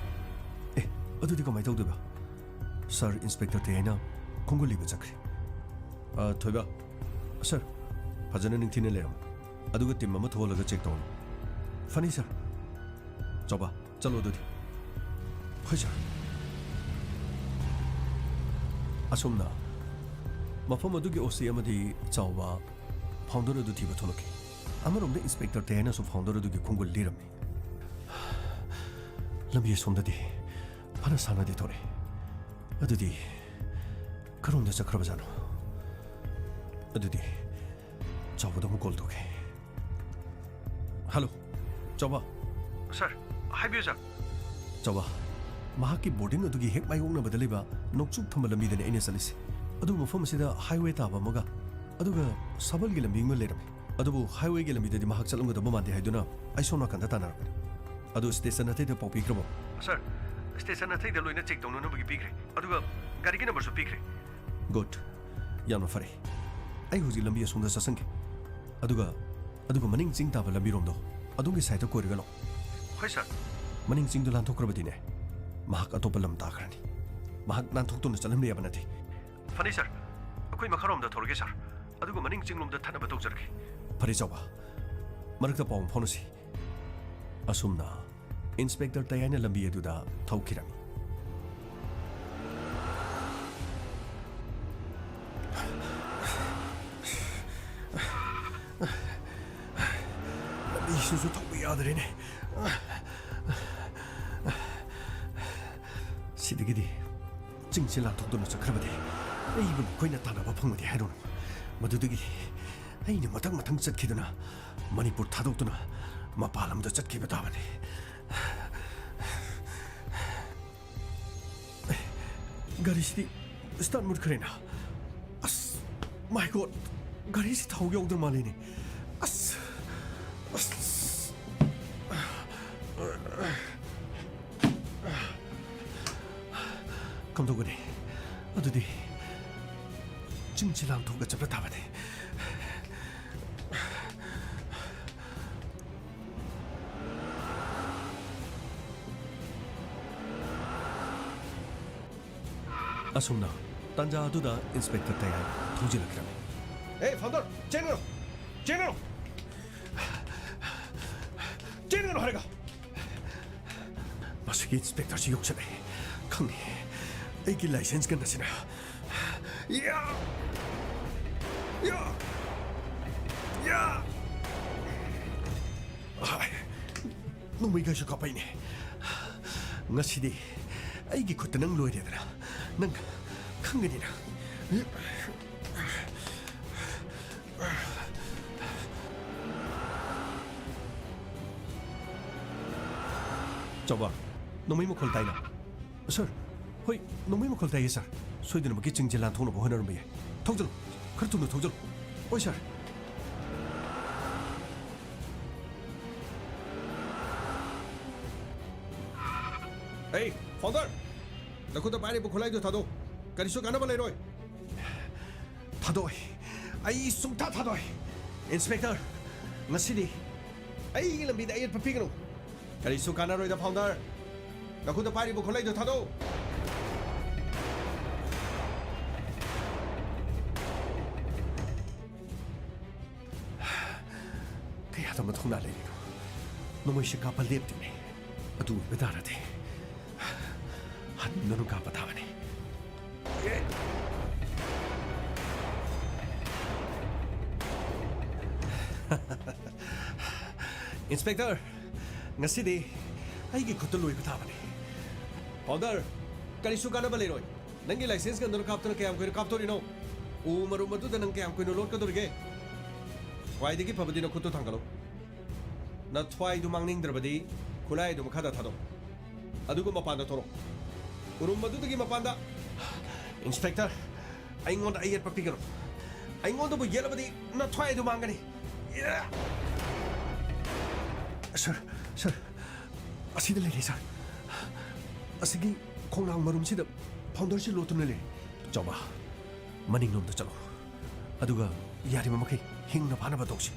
ꯑꯦ, ꯑꯗꯨꯗꯤ ꯀꯃꯥꯏ ꯇꯧꯗꯣꯏꯕ? ꯁꯥꯔ ꯏꯟꯁꯄꯦꯛꯇꯔ ꯇꯦ ꯍꯥꯏꯅ ꯈꯣꯡꯒꯨꯜ ꯂꯤꯕ ꯆꯠꯈ꯭ꯔꯦ꯫ ꯑ, ꯊꯣꯏꯕ, ꯁꯥꯔ, ꯐꯖꯅ ꯅꯤꯡꯊꯤꯅ ꯂꯩꯔꯝꯃꯨ꯫ ꯑꯗꯨꯒ ꯇꯤꯝ ꯑꯃ ꯊꯣꯛꯍꯜꯂꯒ ꯆꯦꯛ ꯇꯧꯍꯜꯂꯨ꯫ ꯐꯅꯤ, ꯁꯥꯔ꯫ ꯆꯥꯎꯕ, ꯆꯠꯂꯣ ꯑꯗꯨꯗꯤ꯫ ꯍꯣꯏ, ꯁꯥꯔ꯫ ꯑꯁꯨꯝꯅ ꯃꯐꯝ ꯑꯗꯨꯒꯤ ꯑꯣꯁꯤ ꯑꯃꯗꯤ ꯆꯥꯎꯕ ꯐꯥꯎꯟꯗꯔ ꯑꯗꯨ ꯊꯤꯕ ꯊꯣꯛꯂꯛꯈꯤ꯫ ꯑꯃꯔꯣꯝꯗ ꯏꯟꯁꯄꯦꯛꯇꯔ ꯇꯦ ꯍꯥꯏꯅꯁꯨ ꯐꯥꯎꯟꯗꯔ ꯑꯗꯨꯒꯤ ꯈꯣꯡꯒꯨꯜ ꯂꯤꯔꯝꯃꯤ꯫ ꯂꯝꯕꯤ ꯑꯁꯣꯝꯗꯗꯤ ꯐꯅ ꯁꯥꯡꯅꯗꯤ ꯊꯣꯛꯂꯛꯑꯦ꯫ ꯑꯗꯨꯗꯤ ꯀꯔꯣꯝꯗ ꯆꯠꯈ꯭ꯔꯕꯖꯥꯠꯅꯣ? ꯑꯗꯨꯗꯤ ꯆꯥꯎꯕꯗ ꯑꯃꯨꯛ ꯀꯣꯜ ꯇꯧꯒꯦ꯫ ꯍꯜꯂꯣ, ꯆꯥꯎꯕ꯫ ꯁꯥꯔ, ꯍꯥꯏꯕꯤꯌꯨ, ꯁꯥꯔ꯫ ꯆꯥꯎꯕ, ꯃꯍꯥꯛꯀꯤ ꯕꯣꯔꯗꯤꯡ ꯑꯗꯨꯒꯤ ꯍꯦꯛ ꯃꯥꯌꯣꯛꯅꯕꯗ ꯂꯩꯕ ꯅꯣꯡꯆꯨꯞ ꯊꯪꯕ ꯂꯝꯕꯤꯗꯅꯤ ꯑꯩꯅ ꯆꯠꯂꯤꯁꯦ꯫ ꯑꯗꯨꯕꯨ ꯃꯐꯝ ꯑꯁꯤꯗ ꯍꯥꯏꯋꯦ ꯇꯥꯕ ꯑꯃꯒ, ꯑꯗꯨꯒ ꯁꯥꯕꯜꯒꯤ ꯂꯝꯕꯤ ꯑꯃ ꯂꯩꯔꯝꯃꯤ꯫ ꯑꯗꯨꯕꯨ ꯍꯥꯏꯋꯦꯒꯤ ꯂꯝꯕꯤꯗꯗꯤ ꯃꯍꯥꯛ ꯆꯠꯂꯝꯒꯗꯕ ꯃꯥꯟꯗꯦ ꯍꯥꯏꯗꯨꯅ ꯑꯩ ꯁꯣꯝ ꯅꯥꯀꯟꯗ ꯇꯥꯟꯅꯔꯛꯄꯅꯤ꯫ ꯑꯗꯨ ꯁ꯭ꯇꯦꯁꯟ ꯑꯇꯩꯗ ꯄꯥꯎ ꯄꯤꯈ꯭ꯔꯕꯣ? ꯁꯥꯔ, ꯁ꯭ꯇꯦꯁꯟ ꯑꯇꯩꯗ ꯂꯣꯏꯅ ꯆꯦꯛ ꯇꯧꯅꯅꯕꯒꯤ ꯄꯤꯈ꯭ꯔꯦ, ꯑꯗꯨꯒ ꯒꯥꯔꯤꯒꯤ ꯅꯝꯕꯔꯁꯨ ꯄꯤꯈ꯭ꯔꯦ꯫ ꯒꯨꯗ꯫ ꯌꯥꯝꯅ ꯐꯔꯦ꯫ ꯑꯩ ꯍꯧꯖꯤꯛ ꯂꯝꯕꯤ ꯑꯁꯣꯝꯗ ꯆꯠꯁꯟꯒꯦ꯫ ꯑꯗꯨꯒ, ꯑꯗꯨꯒ ꯃꯅꯤꯡ ꯆꯤꯡ ꯇꯥꯕ ꯂꯝꯕꯤꯔꯣꯝꯗꯣ, ꯑꯗꯣꯝꯒꯤ ꯁꯥꯏꯗꯇ ꯀꯣꯏꯔꯒ ꯂꯥꯛꯑꯣ꯫ ꯍꯣꯏ, ꯁꯥꯔ꯫ ꯃꯅꯤꯡ ꯆꯤꯡꯗꯣ ꯂꯥꯟꯊꯣꯛꯈ꯭ꯔꯕꯗꯤꯅꯦ, ꯃꯍꯥꯛ ꯑꯇꯣꯞꯄ ꯂꯝ ꯇꯥꯈ꯭ꯔꯅꯤ꯫ ꯃꯍꯥꯛ ꯅꯥꯟꯊꯣꯛꯇꯨꯅ ꯆꯠꯍꯟꯕ ꯌꯥꯕ ꯅꯠꯇꯦ꯫ ꯐꯅꯤ, ꯁꯥꯔ꯫ ꯑꯩꯈꯣꯏ ꯃꯈꯥꯔꯣꯝꯗ ꯊꯧꯔꯒꯦ, ꯁꯥꯔ꯫ ꯑꯗꯨꯒ ꯃꯅꯤꯡ ꯆꯤꯡꯂꯣꯝꯗ ꯊꯅꯕ ꯇꯧꯖꯔꯒꯦ꯫ ꯐꯔꯦ, ꯆꯥꯎꯕ꯫ ꯃꯔꯛꯇ ꯄꯥꯎ ꯑꯃ ꯐꯥꯎꯅꯁꯤ꯫ ꯑꯁꯨꯝꯅ ꯏꯟꯁꯄꯦꯛꯇꯔ ꯇꯌꯥꯏꯅ ꯂꯝꯕꯤ ꯑꯗꯨꯗ ꯊꯧꯈꯤꯔꯝꯃꯤ꯫ ꯂꯝꯕꯤꯁꯤꯁꯨ ꯊꯧꯕ ꯌꯥꯗ꯭ꯔꯦꯅꯦ꯫ ꯁꯤꯗꯒꯤꯗꯤ ꯆꯤꯡꯁꯤ ꯂꯥꯟꯊꯣꯛꯇꯨꯅ ꯆꯠꯈ꯭ꯔꯕꯗꯤ ꯑꯩꯕꯨ ꯅꯈꯣꯏꯅ ꯇꯥꯟꯅꯕ ꯐꯪꯂꯗꯤ ꯍꯥꯏꯔꯨꯅꯨ꯫ ꯃꯗꯨꯗꯒꯤꯗꯤ ꯑꯩꯅ ꯃꯊꯪ ꯃꯊꯪ ꯆꯠꯈꯤꯗꯨꯅ ꯃꯅꯤꯄꯨꯔ ꯊꯥꯗꯣꯛꯇꯨꯅ ꯃꯄꯥꯟ ꯂꯝꯗ ꯆꯠꯈꯤꯕ ꯇꯥꯕꯅꯤ꯫ ꯒꯥꯔꯤꯁꯤꯗꯤ ꯁ꯭ꯇꯥꯔꯠ ꯃꯨꯠꯈ꯭ꯔꯦꯅ꯫ ꯑꯁ, ꯃꯥꯏ ꯒꯣꯗ, ꯒꯥꯔꯤꯁꯤ ꯊꯥꯎ ꯌꯥꯎꯗ꯭ꯔ ꯃꯥꯜꯂꯦꯅꯦ꯫ ꯑꯁ, ꯑꯁ꯫ ꯀꯝꯗꯧꯒꯅꯤ? ꯑꯗꯨꯗꯤ ꯆꯤꯡꯁꯤ ꯂꯥꯟꯊꯣꯛꯑꯒ ꯆꯠꯄ ꯇꯥꯕꯅꯤ꯫ ꯑꯁꯨꯝꯅ ꯇꯥꯟꯖꯥ ꯑꯗꯨꯗ ꯏꯟꯁꯄꯦꯛꯇꯔ ꯇꯌꯥꯏ ꯊꯧꯖꯤꯜꯂꯛꯈ꯭ꯔꯃꯤ꯫ ꯑꯦ, ꯐꯥꯎꯟꯗꯔ, ꯆꯦꯟꯒꯅꯨ! ꯆꯦꯟꯒꯅꯨ! ꯆꯦꯟꯒꯅꯨ ꯍꯥꯏꯔꯒ! ꯃꯁꯤꯒꯤ ꯏꯟꯁꯄꯦꯛꯇꯔꯁꯤ ꯌꯣꯛꯁꯜꯂꯛꯑꯦ꯫ ꯈꯪꯉꯦ꯫ ꯑꯩꯒꯤ ꯂꯥꯏꯁꯦꯟꯁ ꯒꯟ ꯑꯁꯤꯅ꯫ ꯌꯥ! ꯌꯥ! ꯌꯥ! ꯍꯥꯏ, ꯅꯣꯡꯃꯩꯒꯁꯨ ꯀꯥꯞꯄꯛꯏꯅꯦ꯫ ꯉꯁꯤꯗꯤ ꯑꯩꯒꯤ ꯈꯨꯠꯇ ꯅꯪ ꯂꯣꯏꯔꯦꯗꯅ꯫ ꯅꯪ ꯈꯪꯒꯅꯤ ꯅꯪ꯫ ꯆꯥꯎꯕ, ꯅꯣꯡꯃꯩ ꯃꯈꯣꯜ ꯇꯥꯏꯅ꯫ ꯁꯥꯔ, ꯍꯣꯏ, ꯅꯣꯡꯃꯩ ꯃꯈꯣꯜ ꯇꯥꯏꯌꯦ, ꯁꯥꯔ꯫ ꯁꯣꯏꯗꯅꯃꯛꯀꯤ ꯆꯤꯡꯁꯦ ꯂꯥꯟꯊꯣꯛꯅꯕ ꯍꯣꯠꯅꯔꯝꯕ ꯌꯥꯏ꯫ ꯊꯧꯖꯜꯂꯨ, ꯈꯔ ꯊꯨꯅ ꯊꯧꯖꯜꯂꯨ꯫ ꯍꯣꯏ, ꯁꯥꯔ꯫ ꯑꯩ, ꯐꯥꯎꯟꯗꯔ! ꯅꯈꯨꯠꯇ ꯄꯥꯏꯔꯤꯕ ꯈꯨꯠꯂꯥꯏꯗꯨ ꯊꯥꯗꯣꯛ꯫ ꯀꯔꯤꯁꯨ ꯀꯥꯟꯅꯕ ꯂꯩꯔꯣꯏ꯫ ꯊꯥꯗꯣꯛꯑꯣꯏ꯫ ꯑꯩ ꯁꯨꯡꯊꯥ ꯊꯥꯗꯣꯛꯑꯣꯏ꯫ ꯏꯟꯁꯄꯦꯛꯇꯔ, ꯉꯁꯤꯗꯤ ꯑꯩꯒꯤ ꯂꯝꯕꯤꯗ ꯑꯌꯦꯠꯄ ꯄꯤꯒꯅꯨ꯫ ꯀꯔꯤꯁꯨ ꯀꯥꯟꯅꯔꯣꯏꯗ, ꯐꯥꯎꯟꯗꯔ꯫ ꯅꯈꯨꯠꯇ ꯄꯥꯏꯔꯤꯕ ꯈꯨꯠꯂꯥꯏꯗꯨ ꯊꯥꯗꯣꯛꯎ꯫ ꯀꯌꯥꯗ ꯃꯊꯧꯅꯥ ꯂꯩꯔꯤꯅꯣ? ꯅꯣꯡꯃꯩꯁꯦ ꯀꯥꯞꯄ ꯂꯦꯞꯇꯦꯅꯦ꯫ ꯑꯗꯨ ꯑꯣꯏꯕ ꯇꯥꯔꯗꯤ ꯍꯟꯗꯨꯅ ꯀꯥꯞꯄ ꯊꯥꯕꯅꯤ꯫ ꯏꯟꯁꯄꯦꯛꯇꯔ, ꯉꯁꯤꯗꯤ ꯑꯩꯒꯤ ꯈꯨꯠꯇ ꯂꯣꯏꯕ ꯊꯥꯕꯅꯤ꯫ ꯐꯥꯎꯟꯗꯔ, ꯀꯔꯤꯁꯨ ꯀꯥꯟꯅꯕ ꯂꯩꯔꯣꯏ꯫ ꯅꯪꯒꯤ ꯂꯥꯏꯁꯦꯟꯁ ꯉꯝꯗꯅ ꯀꯥꯞꯇꯅ ꯀꯌꯥꯝ ꯀꯨꯏꯅ ꯀꯥꯞꯇꯣꯔꯤꯅꯣ? ꯎ ꯃꯔꯨꯝ ꯑꯗꯨꯗ ꯅꯪ ꯀꯌꯥꯝ ꯀꯨꯏꯅ ꯂꯣꯠꯀꯗꯧꯔꯤꯒꯦ? ꯈ꯭ꯋꯥꯏꯗꯒꯤ ꯐꯕꯗꯤ ꯅꯈꯨꯠꯇꯨ ꯊꯥꯡꯒꯠꯂꯨ꯫ ꯅꯊ꯭ꯋꯥꯏꯗꯨ ꯃꯥꯡꯅꯤꯡꯗ꯭ꯔꯕꯗꯤ ꯈꯨꯠꯂꯥꯏꯗꯨ ꯃꯈꯥꯗ ꯊꯥꯗꯣꯛ꯫ ꯑꯗꯨꯒ ꯃꯄꯥꯟꯗ ꯊꯣꯔꯛ꯫ ꯎꯔꯨꯝ ꯑꯗꯨꯗꯒꯤ ꯃꯄꯥꯟꯗ꯫ ꯏꯟꯁꯄꯦꯛꯇꯔ, ꯑꯩꯉꯣꯟꯗ ꯑꯌꯦꯠꯄ ꯄꯤꯒꯅꯨ꯫ ꯑꯩꯉꯣꯟꯗꯕꯨ ꯌꯦꯠꯂꯕꯗꯤ ꯅꯊ꯭ꯋꯥꯏꯗꯨ ꯃꯥꯡꯒꯅꯤ꯫ ꯁꯥꯔ, ꯁꯥꯔ, ꯑꯁꯤꯗ ꯂꯩꯔꯦ, ꯁꯥꯔ꯫ ꯑꯁꯤꯒꯤ ꯈꯣꯡꯅꯥꯡ ꯃꯔꯨꯝꯁꯤꯗ ꯐꯥꯎꯟꯗꯔꯁꯤ ꯂꯣꯠꯇꯨꯅ ꯂꯩꯔꯦ꯫ ꯆꯥꯎꯕ, ꯃꯅꯤꯡꯂꯣꯝꯗ ꯆꯠꯂꯣ꯫ ꯑꯗꯨꯒ ꯌꯥꯔꯤꯕ ꯃꯈꯩ ꯍꯤꯡꯅ ꯐꯥꯅꯕ ꯇꯧꯁꯤ꯫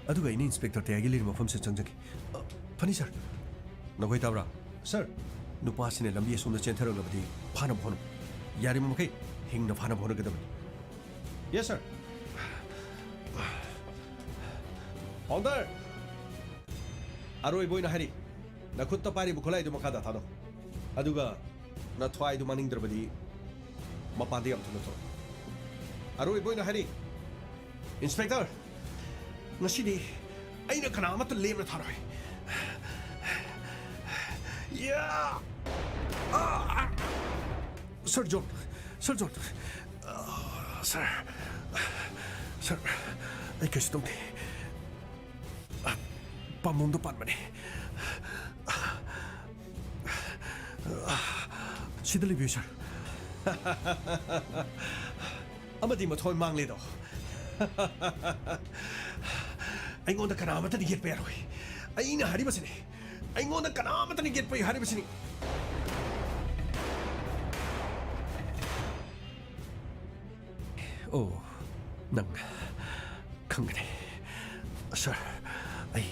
ꯑꯗꯨꯒ ꯑꯩꯅ ꯏꯟꯁꯄꯦꯛꯇꯔ ꯇꯌꯥꯏꯒꯤ ꯂꯩꯔꯤꯕ ꯃꯐꯝꯁꯤꯗ ꯆꯪꯖꯒꯦ꯫ ꯑ, ꯐꯅꯤ, ꯁꯥꯔ꯫ ꯅꯈꯣꯏ ꯇꯥꯕ꯭ꯔꯥ? ꯁꯥꯔ, ꯅꯨꯄꯥꯁꯤꯅ ꯂꯝꯕꯤ ꯑꯁꯣꯝꯗ ꯆꯦꯟꯊꯔꯛꯂꯕꯗꯤ ꯐꯥꯅꯕ ꯍꯣꯠꯅꯧ꯫ ꯌꯥꯔꯤꯕ ꯃꯈꯩ ꯍꯤꯡꯅ ꯐꯥꯅꯕ ꯍꯣꯠꯅꯒꯗꯕꯅꯤ꯫ ꯌꯦꯁ, ꯁꯥꯔ꯫ ꯐꯥꯎꯟꯗꯔ! ꯑꯔꯣꯏꯕ ꯑꯣꯏꯅ ꯍꯥꯏꯔꯤ, ꯅꯈꯨꯠꯇ ꯄꯥꯏꯔꯤꯕ ꯈꯨꯠꯂꯥꯏꯗꯨ ꯃꯈꯥꯗ ꯊꯥꯗꯣꯛ꯫ ꯑꯗꯨꯒ ꯅꯊ꯭ꯋꯥꯏꯗꯨ ꯃꯥꯡꯅꯤꯡꯗ꯭ꯔꯕꯗꯤ ꯃꯄꯥꯟꯗ ꯌꯥꯝ ꯊꯨꯅ ꯊꯣꯛꯂꯛꯎ꯫ ꯑꯔꯣꯏꯕ ꯑꯣꯏꯅ ꯍꯥꯏꯔꯤ, ꯏꯟꯁꯄꯦꯛꯇꯔ, ꯉꯁꯤꯗꯤ ꯑꯩꯅ ꯀꯅꯥ ꯑꯃꯠꯇ ꯂꯦꯝꯅ ꯊꯥꯔꯣꯏ꯫ ꯌꯥ! ꯑꯥ! ꯁꯥꯔ ꯖꯣꯟ, ꯁꯥꯔ ꯖꯣꯟ, ꯑꯥ, ꯁꯥꯔ, ꯁꯥꯔ, ꯑꯩ ꯀꯩꯁꯨ ꯇꯧꯗꯦ꯫ ꯄꯥꯝꯕꯣꯝꯗ ꯄꯥꯟꯕꯅꯦ꯫ ꯁꯤꯗ ꯂꯩꯕꯤꯌꯨ, ꯁꯥꯔ꯫ ꯑꯃꯗꯤ ꯃꯊꯣꯏ ꯃꯥꯡꯂꯦꯗꯣ꯫ ꯑꯩꯉꯣꯟꯗ ꯀꯅꯥ ꯑꯃꯠꯇꯅ ꯌꯦꯠꯄ ꯌꯥꯔꯣꯏ꯫ ꯑꯩꯅ ꯍꯥꯏꯔꯤꯕꯁꯤꯅꯤ꯫ ꯑꯩꯉꯣꯟꯗ ꯀꯅꯥ ꯑꯃꯠꯇꯅ ꯌꯦꯠꯄ ꯌꯥꯔꯣꯏ ꯍꯥꯏꯔꯤꯕꯁꯤꯅꯤ꯫ ꯑꯣ, ꯅꯪ ꯈꯪꯒꯅꯤ꯫ ꯁꯥꯔ, ꯑꯩ,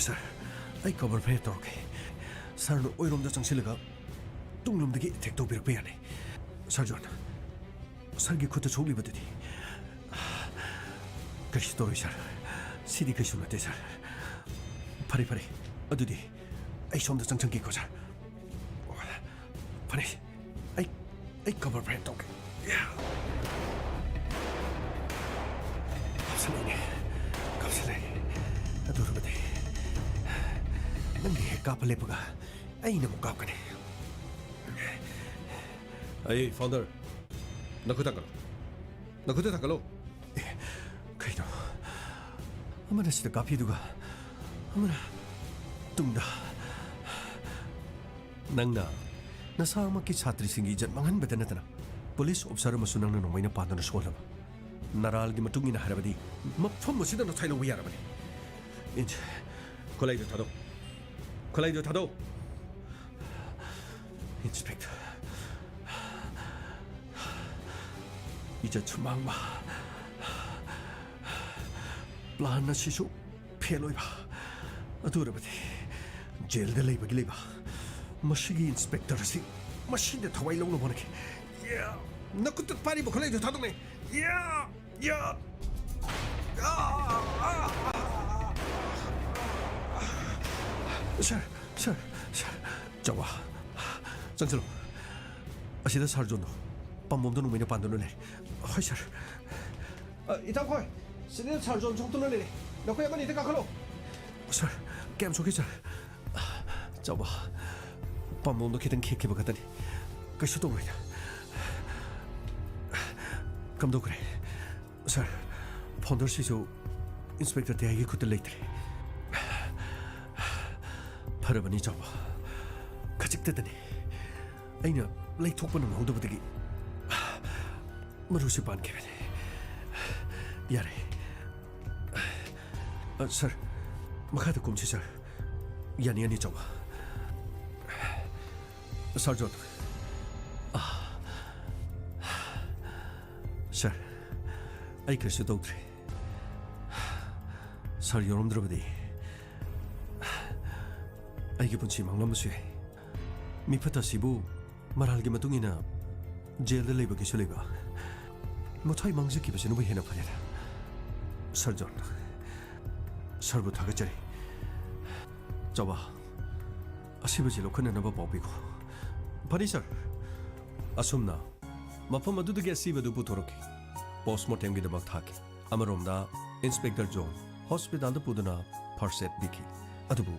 ꯁꯥꯔ, ꯑꯩ ꯀꯣꯕꯔ ꯐꯥꯏꯌꯔ ꯇꯧꯔꯛꯀꯦ꯫ ꯁꯥꯔꯅ ꯑꯣꯏꯔꯣꯝꯗ ꯆꯪꯁꯤꯜꯂꯒ ꯇꯨꯡꯂꯣꯝꯗꯒꯤ ꯑꯦꯇꯦꯛ ꯇꯧꯕꯤꯔꯛꯄ ꯌꯥꯅꯤ꯫ ꯁꯥꯔ ꯖꯣꯟ, ꯁꯥꯔꯒꯤ ꯈꯨꯠꯇ ꯁꯣꯛꯂꯤꯕꯗꯨꯗꯤ? ꯀꯩꯁꯨ ꯇꯧꯔꯣꯏ, ꯁꯥꯔ꯫ ꯁꯤꯗꯤ ꯀꯩꯁꯨ ꯅꯠꯇꯦ, ꯁꯥꯔ꯫ ꯐꯔꯦ, ꯐꯔꯦ꯫ ꯑꯗꯨꯗꯤ ꯑꯩ ꯁꯣꯝꯗ ꯆꯪꯁꯟꯒꯦꯀꯣ, ꯁꯥꯔ꯫ ꯐꯅꯤ, ꯑꯩ, ꯑꯩ ꯀꯣꯕꯔ ꯐꯥꯏꯌꯔ ꯇꯧꯒꯦ꯫ ꯀꯥꯞꯁꯤꯜꯂꯛꯏꯅꯦ, ꯀꯥꯞꯁꯤꯜꯂꯛꯏ꯫ ꯑꯗꯨ ꯑꯣꯏꯔꯕꯗꯤ ꯅꯪꯒꯤ ꯍꯦꯛ ꯀꯥꯞꯄ ꯂꯦꯞꯄꯒ ꯑꯩꯅ ꯑꯃꯨꯛ ꯀꯥꯞꯀꯅꯤ꯫ ꯑꯩ ꯐꯥꯎꯟꯗꯔ, ꯅꯈꯨꯠ ꯊꯥꯡꯒꯠꯂꯣ, ꯅꯈꯨꯠꯇ ꯊꯥꯡꯒꯠꯂꯣ꯫ ꯑꯦ, ꯀꯩꯅꯣ? ꯑꯃꯅ ꯁꯤꯗ ꯀꯥꯞꯄꯤꯗꯨꯒ ꯑꯃꯅ ꯇꯨꯡꯗ꯫ ꯅꯪꯅ ꯅꯁꯥꯃꯛꯀꯤ ꯁꯥꯇ꯭ꯔꯤꯁꯤꯡꯒꯤ ꯏꯖꯠ ꯃꯥꯡꯍꯟꯕꯗ ꯅꯠꯇꯅ ꯄꯨꯂꯤꯁ ꯑꯣꯐꯤꯁꯥꯔ ꯑꯃꯁꯨ ꯅꯪꯅ ꯅꯣꯡꯃꯩꯅ ꯄꯥꯟꯗꯨꯅ ꯁꯣꯛꯍꯜꯂꯕ꯫ ꯅꯔꯥꯜꯒꯤ ꯃꯇꯨꯡ ꯏꯟꯅ ꯍꯥꯏꯔꯕꯗꯤ ꯃꯐꯝ ꯑꯁꯤꯗ ꯅꯊꯥꯏ ꯂꯧꯕ ꯌꯥꯔꯕꯅꯤ꯫ ꯏꯟ-, ꯈꯨꯠꯂꯥꯏꯗꯨ ꯊꯥꯗꯣꯛ꯫ ꯈꯨꯠꯂꯥꯏꯗꯨ ꯊꯥꯗꯣꯛ꯫ ꯏꯟꯁꯄꯦꯛꯇꯔ, ꯏꯖꯠꯁꯨ ꯃꯥꯡꯕ, ꯄ꯭ꯂꯥꯟ ꯑꯁꯤꯁꯨ ꯐꯦꯜ ꯑꯣꯏꯕ꯫ ꯑꯗꯨ ꯑꯣꯏꯔꯕꯗꯤ ꯖꯦꯜꯗ ꯂꯩꯕꯒꯤ ꯂꯩꯕ꯫ ꯃꯁꯤꯒꯤ ꯏꯟꯁꯄꯦꯛꯇꯔ ꯑꯁꯤ ꯃꯁꯤꯗ ꯊꯋꯥꯏ ꯂꯧꯅꯕ ꯍꯣꯠꯅꯈꯤ꯫ ꯌꯥ! ꯅꯈꯨꯠꯇ ꯄꯥꯏꯔꯤꯕ ꯈꯨꯠꯂꯥꯏꯗꯨ ꯊꯥꯗꯣꯛꯅꯩ꯫ ꯌꯥ! ꯌꯥ! ꯁꯥꯔ, ꯁꯥꯔ, ꯁꯥꯔ, ꯆꯥꯎꯕ, ꯆꯪꯁꯤꯜꯂꯨ꯫ ꯑꯁꯤꯗ ꯁꯥꯔ ꯖꯣꯟꯗꯣ ꯄꯥꯝꯕꯣꯝꯗ ꯅꯣꯡꯃꯩꯅ ꯄꯥꯟꯗꯨꯅ ꯂꯩ꯫ ꯍꯣꯏ, ꯁꯥꯔ꯫ ꯑ, ꯏꯇꯥꯎꯈꯣꯏ, ꯁꯤꯗ ꯁꯥꯔ ꯖꯣꯟ ꯁꯣꯛꯇꯨꯅ ꯂꯩꯔꯦ꯫ ꯅꯈꯣꯏ ꯑꯃꯅꯤ ꯍꯦꯛꯇ ꯀꯥꯈꯠꯂꯣ꯫ ꯁꯥꯔ, ꯀꯌꯥꯝ ꯁꯣꯛꯈꯤ, ꯁꯥꯔ? ꯆꯥꯎꯕ, ꯄꯥꯝꯕꯣꯝꯗꯣ ꯈꯤꯇꯪ ꯈꯦꯛꯈꯤꯕ ꯈꯛꯇꯅꯤ꯫ ꯀꯩꯁꯨ ꯇꯧꯔꯣꯏꯗ꯫ ꯀꯝꯗꯧꯈ꯭ꯔꯦ? ꯁꯥꯔ, ꯐꯥꯎꯟꯗꯔꯁꯤꯁꯨ ꯏꯟꯁꯄꯦꯛꯇꯔ ꯇꯦꯍꯥꯏꯒꯤ ꯈꯨꯠꯇ ꯂꯩꯇ꯭ꯔꯦ꯫ ꯐꯔꯕꯅꯤ, ꯆꯥꯎꯕ꯫ ꯈꯖꯤꯛꯇꯗꯅꯤ꯫ ꯑꯩꯅ ꯂꯩꯊꯣꯛꯄ ꯅꯪꯍꯧꯗꯕꯗꯒꯤ ꯃꯔꯨꯁꯤ ꯄꯥꯟꯈꯤꯕꯅꯤ꯫ ꯌꯥꯔꯦ꯫ ꯑ, ꯁꯥꯔ, ꯃꯈꯥꯗ ꯀꯨꯝꯁꯤ, ꯁꯥꯔ꯫ ꯌꯥꯅꯤ, ꯌꯥꯅꯤ, ꯆꯥꯎꯕ꯫ ꯁꯥꯔ ꯖꯣꯟ꯫ ꯑ, ꯁꯥꯔ, ꯑꯩ ꯀꯔꯤꯁꯨ ꯇꯧꯗ꯭ꯔꯦ꯫ ꯁꯥꯔ ꯌꯥꯎꯔꯝꯗ꯭ꯔꯕꯗꯤ ꯑꯩꯒꯤ ꯄꯨꯟꯁꯤ ꯃꯥꯡꯂꯝꯕꯁꯨ ꯌꯥꯏ꯫ ꯃꯤꯐꯠꯇ ꯑꯁꯤꯕꯨ ꯃꯔꯥꯜꯒꯤ ꯃꯇꯨꯡ ꯏꯟꯅ ꯖꯦꯜꯗ ꯂꯩꯕꯒꯤꯁꯨ ꯂꯩꯕ꯫ ꯃꯊ꯭ꯋꯥꯏ ꯃꯥꯡꯖꯈꯤꯕꯁꯤꯅꯕꯨ ꯍꯦꯟꯅ ꯐꯔꯦꯗ꯫ ꯁꯥꯔ ꯖꯣꯟ, ꯁꯥꯔꯕꯨ ꯊꯥꯒꯠꯆꯔꯤ꯫ ꯆꯥꯎꯕ, ꯑꯁꯤꯕꯁꯤ ꯂꯧꯈꯠꯅꯅꯕ ꯄꯥꯎ ꯄꯤꯈꯣ꯫ ꯐꯅꯤ, ꯁꯥꯔ꯫ ꯑꯁꯨꯝꯅ ꯃꯐꯝ ꯑꯗꯨꯗꯒꯤ ꯑꯁꯤꯕꯗꯨ ꯄꯨꯊꯣꯔꯛꯈꯤ꯫ ꯄꯣꯁꯃꯣꯔꯇꯦꯝꯒꯤꯗꯃꯛ ꯊꯥꯈꯤ꯫ ꯑꯃꯔꯣꯝꯗ, ꯏꯟꯁꯄꯦꯛꯇꯔ ꯖꯣꯟ ꯍꯣꯁꯄꯤꯇꯥꯜꯗ ꯄꯨꯗꯨꯅ ꯐꯥꯔꯁ ꯑꯦꯗ ꯄꯤꯈꯤ꯫ ꯑꯗꯨꯕꯨ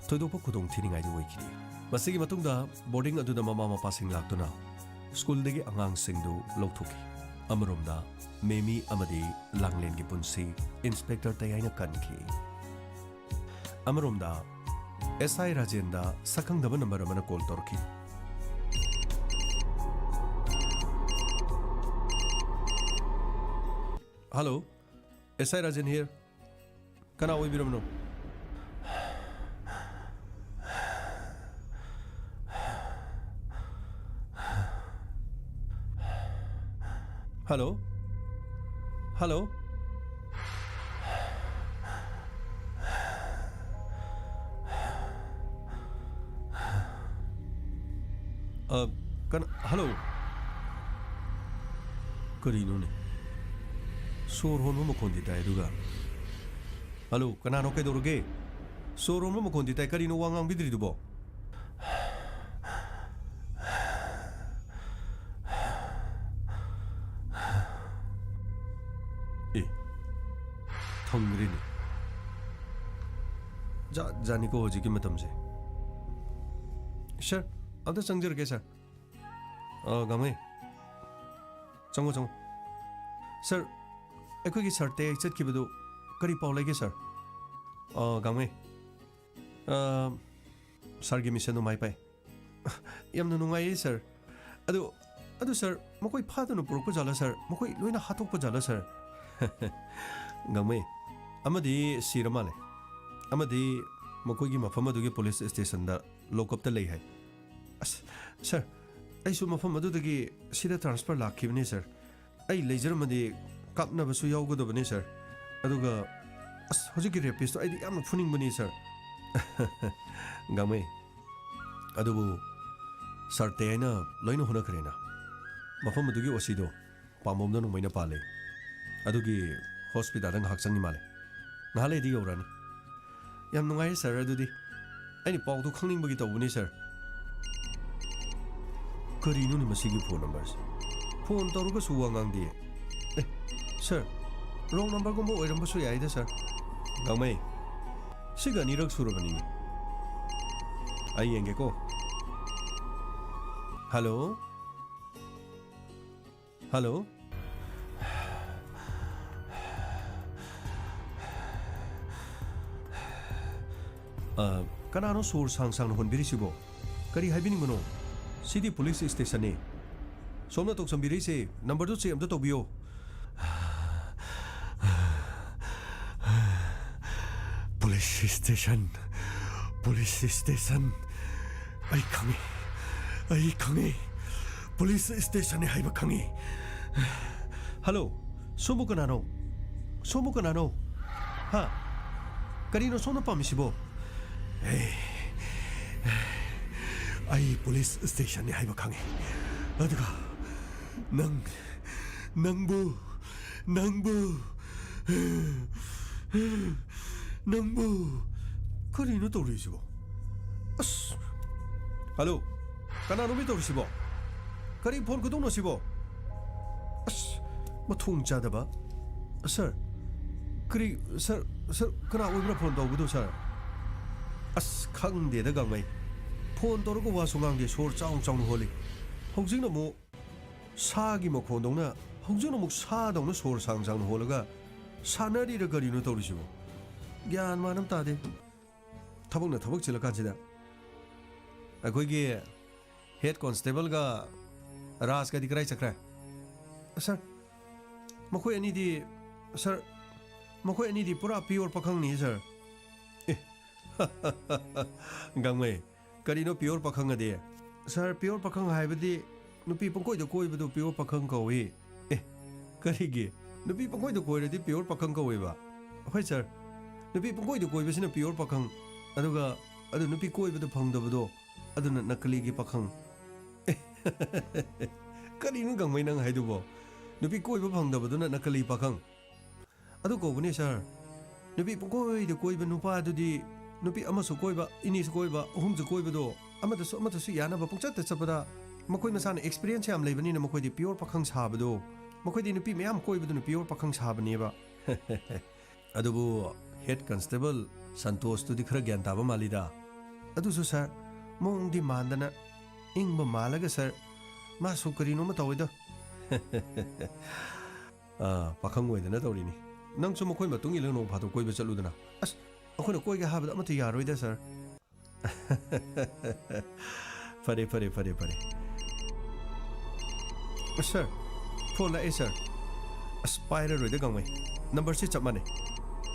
ꯊꯣꯏꯗꯣꯛꯄ ꯈꯨꯗꯣꯡꯊꯤꯅꯤꯡꯉꯥꯏꯗꯤ ꯑꯣꯏꯈꯤꯗꯦ꯫ ꯃꯁꯤꯒꯤ ꯃꯇꯨꯡꯗ ꯕꯣꯔꯗꯤꯡ ꯑꯗꯨꯗ ꯃꯃꯥ ꯃꯄꯥꯁꯤꯡ ꯂꯥꯛꯇꯨꯅ ꯁ꯭ꯀꯨꯜꯗꯒꯤ ꯑꯉꯥꯡꯁꯤꯡꯗꯨ ꯂꯧꯊꯣꯛꯈꯤ꯫ ꯑꯃꯔꯣꯝꯗ, ꯃꯦꯃꯤ ꯑꯃꯗꯤ ꯂꯥꯡꯂꯦꯟꯒꯤ ꯄꯨꯟꯁꯤ ꯏꯟꯁꯄꯦꯛꯇꯔ ꯇꯌꯥꯏꯅ ꯀꯟꯈꯤ꯫ ꯑꯃꯔꯣꯝꯗ, ꯑꯦꯁ ꯑꯥꯏ ꯔꯥꯖꯦꯟꯗ ꯁꯛꯈꯪꯗꯕ ꯅꯝꯕꯔ ꯑꯃꯅ ꯀꯣꯜ ꯇꯧꯔꯛꯈꯤ꯫ ꯍꯜꯂꯣ, ꯑꯦꯁ ꯑꯥꯏ ꯔꯥꯖꯦꯟ ꯍꯤꯌꯔ꯫ ꯀꯅꯥ ꯑꯣꯏꯕꯤꯔꯕꯅꯣ? ꯍꯜꯂꯣ? ꯍꯜꯂꯣ? ꯑ, ꯀꯅꯥ? ꯍꯜꯂꯣ? ꯀꯔꯤꯅꯣꯅꯦ? ꯁꯣꯔ ꯍꯣꯟꯕ ꯃꯈꯣꯟꯗꯤ ꯇꯥꯏ, ꯑꯗꯨꯒ, ꯍꯜꯂꯣ, ꯀꯅꯥꯅꯣ? ꯀꯩꯗꯧꯔꯒꯦ? ꯁꯣꯔ ꯍꯣꯟꯕ ꯃꯈꯣꯟꯗꯤ ꯇꯥꯏ, ꯀꯔꯤꯅꯣ ꯋꯥ ꯉꯥꯡꯕꯤꯗ꯭ꯔꯤꯗꯨꯕꯣ? ꯑꯦ, ꯊꯝꯈ꯭ꯔꯦꯅꯦ꯫ ꯖꯥꯠ ꯖꯥꯠꯅꯤꯀꯣ ꯍꯧꯖꯤꯛꯀꯤ ꯃꯇꯝꯁꯦ꯫ ꯁꯥꯔ, ꯑꯝꯇ ꯆꯪꯖꯔꯛꯀꯦ, ꯁꯥꯔ꯫ ꯑ, ꯒꯥꯡꯃꯩ꯫ ꯆꯪꯉꯣ, ꯆꯪꯉꯣ꯫ ꯁꯥꯔ, ꯑꯩꯈꯣꯏꯒꯤ ꯁꯥꯔ ꯇꯌꯥꯏ ꯆꯠꯈꯤꯕꯗꯨ ꯀꯔꯤ ꯄꯥꯎ ꯂꯩꯒꯦ, ꯁꯥꯔ? ꯑ, ꯒꯥꯡꯃꯩ꯫ ꯑ, ꯁꯥꯔꯒꯤ ꯃꯤꯁꯟꯗꯣ ꯃꯥꯏ ꯄꯥꯛꯑꯦ꯫ ꯌꯥꯝꯅ ꯅꯨꯡꯉꯥꯏꯌꯦ, ꯁꯥꯔ꯫ ꯑꯗꯨ, ꯑꯗꯨ, ꯁꯥꯔ, ꯃꯈꯣꯏ ꯐꯥꯗꯨꯅ ꯄꯨꯔꯛꯄ ꯖꯥꯠꯂꯥ, ꯁꯥꯔ? ꯃꯈꯣꯏ ꯂꯣꯏꯅ ꯍꯥꯠꯇꯣꯛꯄ ꯖꯥꯠꯂꯥ, ꯁꯥꯔ? ꯒꯥꯡꯃꯩ, ꯑꯃꯗꯤ ꯁꯤꯔ ꯃꯥꯜꯂꯦ, ꯑꯃꯗꯤ ꯃꯈꯣꯏꯒꯤ ꯃꯐꯝ ꯑꯗꯨꯒꯤ ꯄꯨꯂꯤꯁ ꯁ꯭ꯇꯦꯁꯟꯗ ꯂꯣꯀꯞꯇ ꯂꯩ ꯍꯥꯏ꯫ ꯑꯁ, ꯁꯥꯔ, ꯑꯩꯁꯨ ꯃꯐꯝ ꯑꯗꯨꯗꯒꯤ ꯁꯤꯗ ꯇ꯭ꯔꯥꯟꯁꯐꯔ ꯂꯥꯛꯈꯤꯕꯅꯤ, ꯁꯥꯔ꯫ ꯑꯩ ꯂꯩꯖꯔꯝꯃꯗꯤ ꯀꯥꯞꯅꯕꯁꯨ ꯌꯥꯎꯒꯗꯕꯅꯤ, ꯁꯥꯔ꯫ ꯑꯗꯨꯒ, ꯑꯁ, ꯍꯧꯖꯤꯛꯀꯤ ꯔꯦꯄꯤꯁꯇꯣ ꯑꯩꯗꯤ ꯌꯥꯝꯅ ꯐꯨꯅꯤꯡꯕꯅꯤ, ꯁꯥꯔ꯫ ꯒꯥꯡꯃꯩ, ꯑꯗꯨꯕꯨ ꯁꯥꯔ ꯇꯦ ꯍꯥꯏꯅ ꯂꯣꯏꯅ ꯍꯣꯠꯅꯈ꯭ꯔꯦꯅ꯫ ꯃꯐꯝ ꯑꯗꯨꯒꯤ ꯑꯣ ꯁꯤꯗꯣ ꯄꯥꯝꯕꯣꯝꯗ ꯅꯣꯡꯃꯩꯅ ꯄꯥꯜꯂꯦ꯫ ꯑꯗꯨꯒꯤ ꯍꯣꯁꯄꯤꯇꯥꯜꯗ ꯉꯥꯏꯍꯥꯛ ꯆꯪꯉꯤ ꯃꯥꯜꯂꯦ꯫ ꯉꯥꯏꯍꯥꯛ ꯂꯩꯗꯤ ꯌꯧꯔꯛꯑꯅꯤ꯫ ꯌꯥꯝ ꯅꯨꯡꯉꯥꯏꯔꯦ, ꯁꯥꯔ꯫ ꯑꯗꯨꯗꯤ ꯑꯩꯅ ꯄꯥꯎꯗꯨ ꯈꯪꯅꯤꯡꯕꯒꯤ ꯇꯧꯕꯅꯤ, ꯁꯥꯔ꯫ ꯀꯔꯤꯅꯣꯅꯦ ꯃꯁꯤꯒꯤ ꯐꯣꯟ ꯅꯝꯕꯔꯁꯦ? ꯐꯣꯟ ꯇꯧꯔꯒꯁꯨ ꯋꯥ ꯉꯥꯡꯗꯦ꯫ ꯑꯦ, ꯁꯥꯔ, ꯔꯣꯡ ꯅꯝꯕꯔꯒꯨꯝꯕ ꯑꯣꯏꯔꯝꯕꯁꯨ ꯌꯥꯏꯗ, ꯁꯥꯔ꯫ ꯒꯥꯡꯃꯩ, ꯁꯤꯒ ꯑꯅꯤꯔꯛ ꯁꯨꯔꯕꯅꯤꯅꯦ꯫ ꯑꯩ ꯌꯦꯡꯒꯦꯀꯣ꯫ ꯍꯜꯂꯣ? ꯍꯜꯂꯣ? ꯑ, ꯀꯅꯥꯅꯣ ꯁꯣꯔ ꯁꯥꯡ ꯁꯥꯡꯅ ꯍꯣꯟꯕꯤꯔꯤꯁꯤꯕꯣ? ꯀꯔꯤ ꯍꯥꯏꯕꯤꯅꯤꯡꯕꯅꯣ? ꯁꯤꯗꯤ ꯄꯨꯂꯤꯁ ꯁ꯭ꯇꯦꯁꯟꯅꯤ꯫ ꯁꯣꯝꯅ ꯇꯧꯁꯟꯕꯤꯔꯛꯏꯁꯦ, ꯅꯝꯕꯔꯗꯨ ꯆꯦꯛ ꯑꯝꯇ ꯇꯧꯕꯤꯌꯣ꯫ Police station, police station. ꯑꯩ ꯈꯪꯉꯤ, ꯑꯩ ꯈꯪꯉꯤ꯫ ꯄꯨꯂꯤꯁ ꯁ꯭ꯇꯦꯁꯟꯅꯤ ꯍꯥꯏꯕ ꯈꯪꯉꯤ꯫ ꯍꯜꯂꯣ, ꯁꯣꯝꯕꯨ ꯀꯅꯥꯅꯣ? ꯁꯣꯝꯕꯨ ꯀꯅꯥꯅꯣ? ꯍꯥ? ꯀꯔꯤꯅꯣ ꯁꯣꯝꯅ ꯄꯥꯝꯃꯤꯁꯤꯕꯣ? ꯑꯦ, ꯑꯩ ꯄꯨꯂꯤꯁ ꯁ꯭ꯇꯦꯁꯟꯅꯤ ꯍꯥꯏꯕ ꯈꯪꯉꯤ꯫ ꯑꯗꯨꯒ ꯅꯪ, ꯅꯪꯕꯨ, ꯅꯪꯕꯨ, ꯅꯪꯕꯨ꯫ ꯀꯔꯤꯅꯣ ꯇꯧꯔꯤꯁꯤꯕꯣ? ꯑꯁ! ꯍꯜꯂꯣ? ꯀꯅꯥꯅꯣ ꯃꯤ ꯇꯧꯔꯤꯁꯤꯕꯣ? ꯀꯔꯤ ꯐꯣꯟ ꯈꯨꯇꯧꯅꯣ ꯁꯤꯕꯣ? ꯑꯁ! ꯃꯊꯣꯡ ꯆꯥꯗꯕ꯫ ꯁꯥꯔ, ꯀꯔꯤ, ꯁꯥꯔ, ꯁꯥꯔ, ꯀꯅꯥ ꯑꯣꯏꯕ꯭ꯔꯥ ꯐꯣꯟ ꯇꯧꯕꯗꯣ, ꯁꯥꯔ? ꯑꯁ, ꯈꯪꯗꯦꯗ, ꯒꯥꯡꯃꯩ꯫ ꯐꯣꯟ ꯇꯧꯔꯒ ꯋꯥꯁꯨ ꯉꯥꯡꯗꯦ, ꯁꯣꯔ ꯆꯥꯎ ꯆꯥꯎꯅ ꯍꯣꯜꯂꯤ꯫ ꯍꯧꯖꯤꯛꯅ ꯑꯃꯨꯛ ꯁꯥꯒꯤ ꯃꯈꯣꯟꯗꯧꯅ, ꯍꯧꯖꯤꯛꯅ ꯑꯃꯨꯛ ꯁꯥꯗꯧꯅ ꯁꯣꯔ ꯁꯥꯡ ꯁꯥꯡꯅ ꯍꯣꯜꯂꯒ ꯁꯥꯟꯅꯔꯤꯔ ꯀꯔꯤꯅꯣ ꯇꯧꯔꯤꯁꯤꯕꯣ? ꯒ꯭ꯌꯥꯟ ꯃꯥꯟ ꯑꯃ ꯇꯥꯗꯦ꯫ ꯊꯕꯛꯅ ꯊꯕꯛ ꯆꯤꯜꯂꯀꯥꯟꯁꯤꯗ꯫ ꯑꯩꯈꯣꯏꯒꯤ ꯍꯦꯗ ꯀꯣꯟꯁꯇꯦꯕꯜꯒ ꯔꯥꯖꯀꯗꯤ ꯀꯗꯥꯏ ꯆꯠꯈ꯭ꯔꯦ? ꯁꯥꯔ, ꯃꯈꯣꯏ ꯑꯅꯤꯗꯤ, ꯁꯥꯔ, ꯃꯈꯣꯏ ꯑꯅꯤꯗꯤ ꯄꯨꯔꯥ ꯄꯤꯌꯣꯔ ꯄꯥꯈꯪꯅꯤ, ꯁꯥꯔ꯫ ꯑꯦ, ꯒꯥꯡꯃꯩ, ꯀꯔꯤꯅꯣ ꯄꯤꯌꯣꯔ ꯄꯥꯈꯪ ꯑꯗꯤ? ꯁꯥꯔ, ꯄꯤꯌꯣꯔ ꯄꯥꯈꯪ ꯍꯥꯏꯕꯗꯤ ꯅꯨꯄꯤ ꯄꯪꯀꯣꯏꯗ ꯀꯣꯏꯕꯗꯨ ꯄꯤꯌꯣꯔ ꯄꯥꯈꯪ ꯀꯧꯏ꯫ ꯑꯦ, ꯀꯔꯤꯒꯤ? ꯅꯨꯄꯤ ꯄꯪꯀꯣꯏꯗ ꯀꯣꯏꯔꯗꯤ ꯄꯤꯌꯣꯔ ꯄꯥꯈꯪ ꯀꯧꯋꯦꯕ? ꯍꯣꯏ ꯁꯥꯔ, ꯅꯨꯄꯤ ꯄꯪꯀꯣꯏꯗ ꯀꯣꯏꯕꯁꯤꯅ ꯄꯤꯌꯣꯔ ꯄꯥꯈꯪ, ꯑꯗꯨꯒ ꯑꯗꯨ ꯅꯨꯄꯤ ꯀꯣꯏꯕꯗ ꯐꯪꯗꯕꯗꯣ, ꯑꯗꯨꯅ ꯅꯀꯂꯤꯒꯤ ꯄꯥꯈꯪ꯫ ꯑꯦ, ꯀꯔꯤꯅꯣ ꯒꯥꯡꯃꯩ ꯅꯪ ꯍꯥꯏꯗꯨꯕꯣ? ꯅꯨꯄꯤ ꯀꯣꯏꯕ ꯐꯪꯗꯕꯗꯨꯅ ꯅꯀꯂꯤ ꯄꯥꯈꯪ? ꯑꯗꯨ ꯀꯧꯕꯅꯦ ꯁꯥꯔ꯫ ꯅꯨꯄꯤ ꯄꯪꯀꯣꯏꯗ ꯀꯣꯏꯕ ꯅꯨꯄꯥꯗꯨꯗꯤ ꯅꯨꯄꯤ ꯑꯃꯁꯨ ꯀꯣꯏꯕ, ꯑꯅꯤꯁꯨ ꯀꯣꯏꯕ, ꯑꯍꯨꯝꯁꯨ ꯀꯣꯏꯕꯗꯣ, ꯑꯃꯗꯁꯨ ꯑꯃꯗꯁꯨ ꯌꯥꯅꯕ ꯄꯨꯡꯆꯠꯇ ꯆꯠꯄꯗ, ꯃꯈꯣꯏ ꯃꯁꯥꯅ ꯑꯦꯛꯁꯄꯤꯔꯤꯌꯦꯟꯁ ꯌꯥꯝ ꯂꯩꯕꯅꯤꯅ ꯃꯈꯣꯏꯗꯤ ꯄꯤꯌꯣꯔ ꯄꯥꯈꯪ ꯁꯥꯕꯗꯣ, ꯃꯈꯣꯏꯗꯤ ꯅꯨꯄꯤ ꯃꯌꯥꯝ ꯀꯣꯏꯕꯗꯨꯅ ꯄꯤꯌꯣꯔ ꯄꯥꯈꯪ ꯁꯥꯕꯅꯦꯕ꯫ ꯑꯗꯨꯕꯨ ꯍꯦꯗ ꯀꯟꯁꯇꯦꯕꯜ ꯁꯟꯇꯣꯁꯇꯨꯗꯤ ꯈꯔ ꯒ꯭ꯌꯥꯟ ꯇꯥꯕ ꯃꯥꯜꯂꯤꯗ꯫ ꯑꯗꯨꯁꯨ ꯁꯥꯔ, ꯃꯑꯣꯡꯗꯤ ꯃꯥꯟꯗꯅ ꯏꯪꯕ ꯃꯥꯜꯂꯒ ꯁꯥꯔ, ꯃꯥꯁꯨ ꯀꯔꯤꯅꯣꯃ ꯇꯧꯋꯦꯗ꯫ ꯑꯥ, ꯄꯥꯈꯪ ꯑꯣꯏꯗꯅ ꯇꯧꯔꯤꯅꯤ꯫ ꯅꯪꯁꯨ ꯃꯈꯣꯏ ꯃꯇꯨꯡ ꯏꯜꯂꯒ ꯅꯣꯡ ꯐꯥꯗꯣꯛ ꯀꯣꯏꯕ ꯆꯠꯂꯨꯗꯅ꯫ ꯑꯁ, ꯑꯩꯈꯣꯏꯅ ꯀꯣꯏꯒꯦ ꯍꯥꯏꯕꯗ ꯑꯃꯠꯇ ꯌꯥꯔꯣꯏꯗ, ꯁꯥꯔ꯫ ꯐꯔꯦ, ꯐꯔꯦ, ꯐꯔꯦ, ꯐꯔꯦ꯫ ꯁꯥꯔ, ꯐꯣꯟ ꯂꯥꯛꯑꯦ, ꯁꯥꯔ꯫ ꯑꯁ, ꯄꯥꯏꯔꯔꯣꯏꯗ, ꯒꯥꯡꯃꯩ꯫ ꯅꯝꯕꯔꯁꯦ ꯆꯞ ꯃꯥꯟꯅꯩ꯫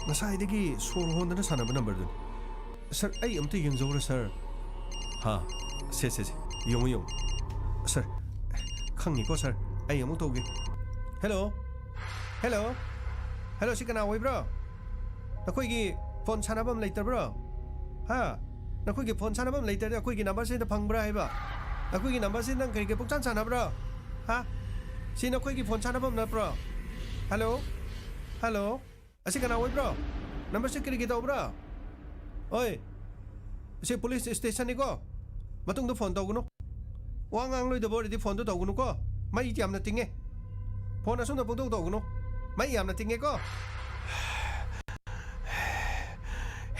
ꯉꯁꯥꯏꯗꯒꯤ ꯁꯣꯔ ꯍꯣꯟꯗꯅ ꯁꯥꯟꯅꯕ ꯅꯝꯕꯔꯗꯨꯅꯤ꯫ ꯁꯥꯔ, ꯑꯩ ꯑꯝꯇ ꯌꯦꯡꯖꯧꯔ, ꯁꯥꯔ? ꯍꯥ? ꯁꯦ, ꯁꯦ, ꯁꯦ꯫ ꯌꯦꯡꯉꯨ, ꯌꯦꯡꯉꯨ꯫ ꯁꯥꯔ, ꯈꯪꯉꯤꯀꯣ, ꯁꯥꯔ꯫ ꯑꯩ ꯑꯃꯨꯛ ꯇꯧꯒꯦ꯫ ꯍꯦꯜꯂꯣ? ꯍꯦꯜꯂꯣ? ꯍꯦꯜꯂꯣ, ꯁꯤ ꯀꯅꯥ ꯑꯣꯏꯕ꯭ꯔꯣ? ꯅꯈꯣꯏꯒꯤ ꯐꯣꯟ ꯁꯥꯟꯅꯐꯝ ꯂꯩꯇꯕ꯭ꯔꯣ? ꯍꯥ? ꯅꯈꯣꯏꯒꯤ ꯐꯣꯟ ꯁꯥꯟꯅꯐꯝ ꯂꯩꯇ꯭ꯔꯗꯤ ꯑꯩꯈꯣꯏꯒꯤ ꯅꯝꯕꯔꯁꯤꯗ ꯐꯪꯕ꯭ꯔꯥ ꯍꯥꯏꯕ? ꯅꯈꯣꯏꯒꯤ ꯅꯝꯕꯔꯁꯤ ꯅꯪ ꯀꯔꯤꯒꯤ ꯄꯨꯡꯁꯥꯟ ꯁꯥꯟꯅꯕ꯭ꯔꯣ? ꯍꯥ? ꯁꯤ ꯅꯈꯣꯏꯒꯤ ꯐꯣꯟ ꯁꯥꯟꯅꯐꯝ ꯅꯠꯇ꯭ꯔꯣ? ꯍꯜꯂꯣ? ꯍꯜꯂꯣ? ꯑꯁꯤ ꯀꯅꯥ ꯑꯣꯏꯕ꯭ꯔꯣ? ꯅꯝꯕꯔꯁꯤ ꯀꯔꯤꯒꯤ ꯇꯧꯕ꯭ꯔꯥ? ꯑꯣꯏ, ꯑꯁꯤ ꯄꯨꯂꯤꯁ ꯁ꯭ꯇꯦꯁꯟꯅꯤꯀꯣ꯫ ꯃꯇꯨꯡꯗ ꯐꯣꯟ ꯇꯧꯒꯅꯨ꯫ ꯋꯥ ꯉꯥꯡꯂꯣꯏꯗꯕ ꯑꯣꯏꯔꯗꯤ ꯐꯣꯟꯗꯣ ꯇꯧꯒꯅꯨꯀꯣ꯫ ꯃꯩ ꯌꯥꯝꯅ ꯇꯤꯡꯉꯦ꯫ ꯐꯣꯟ ꯑꯁꯨꯝꯅ ꯄꯪꯇꯧ ꯇꯧꯒꯅꯨ꯫ ꯃꯩ ꯌꯥꯝꯅ ꯇꯤꯡꯉꯦꯀꯣ꯫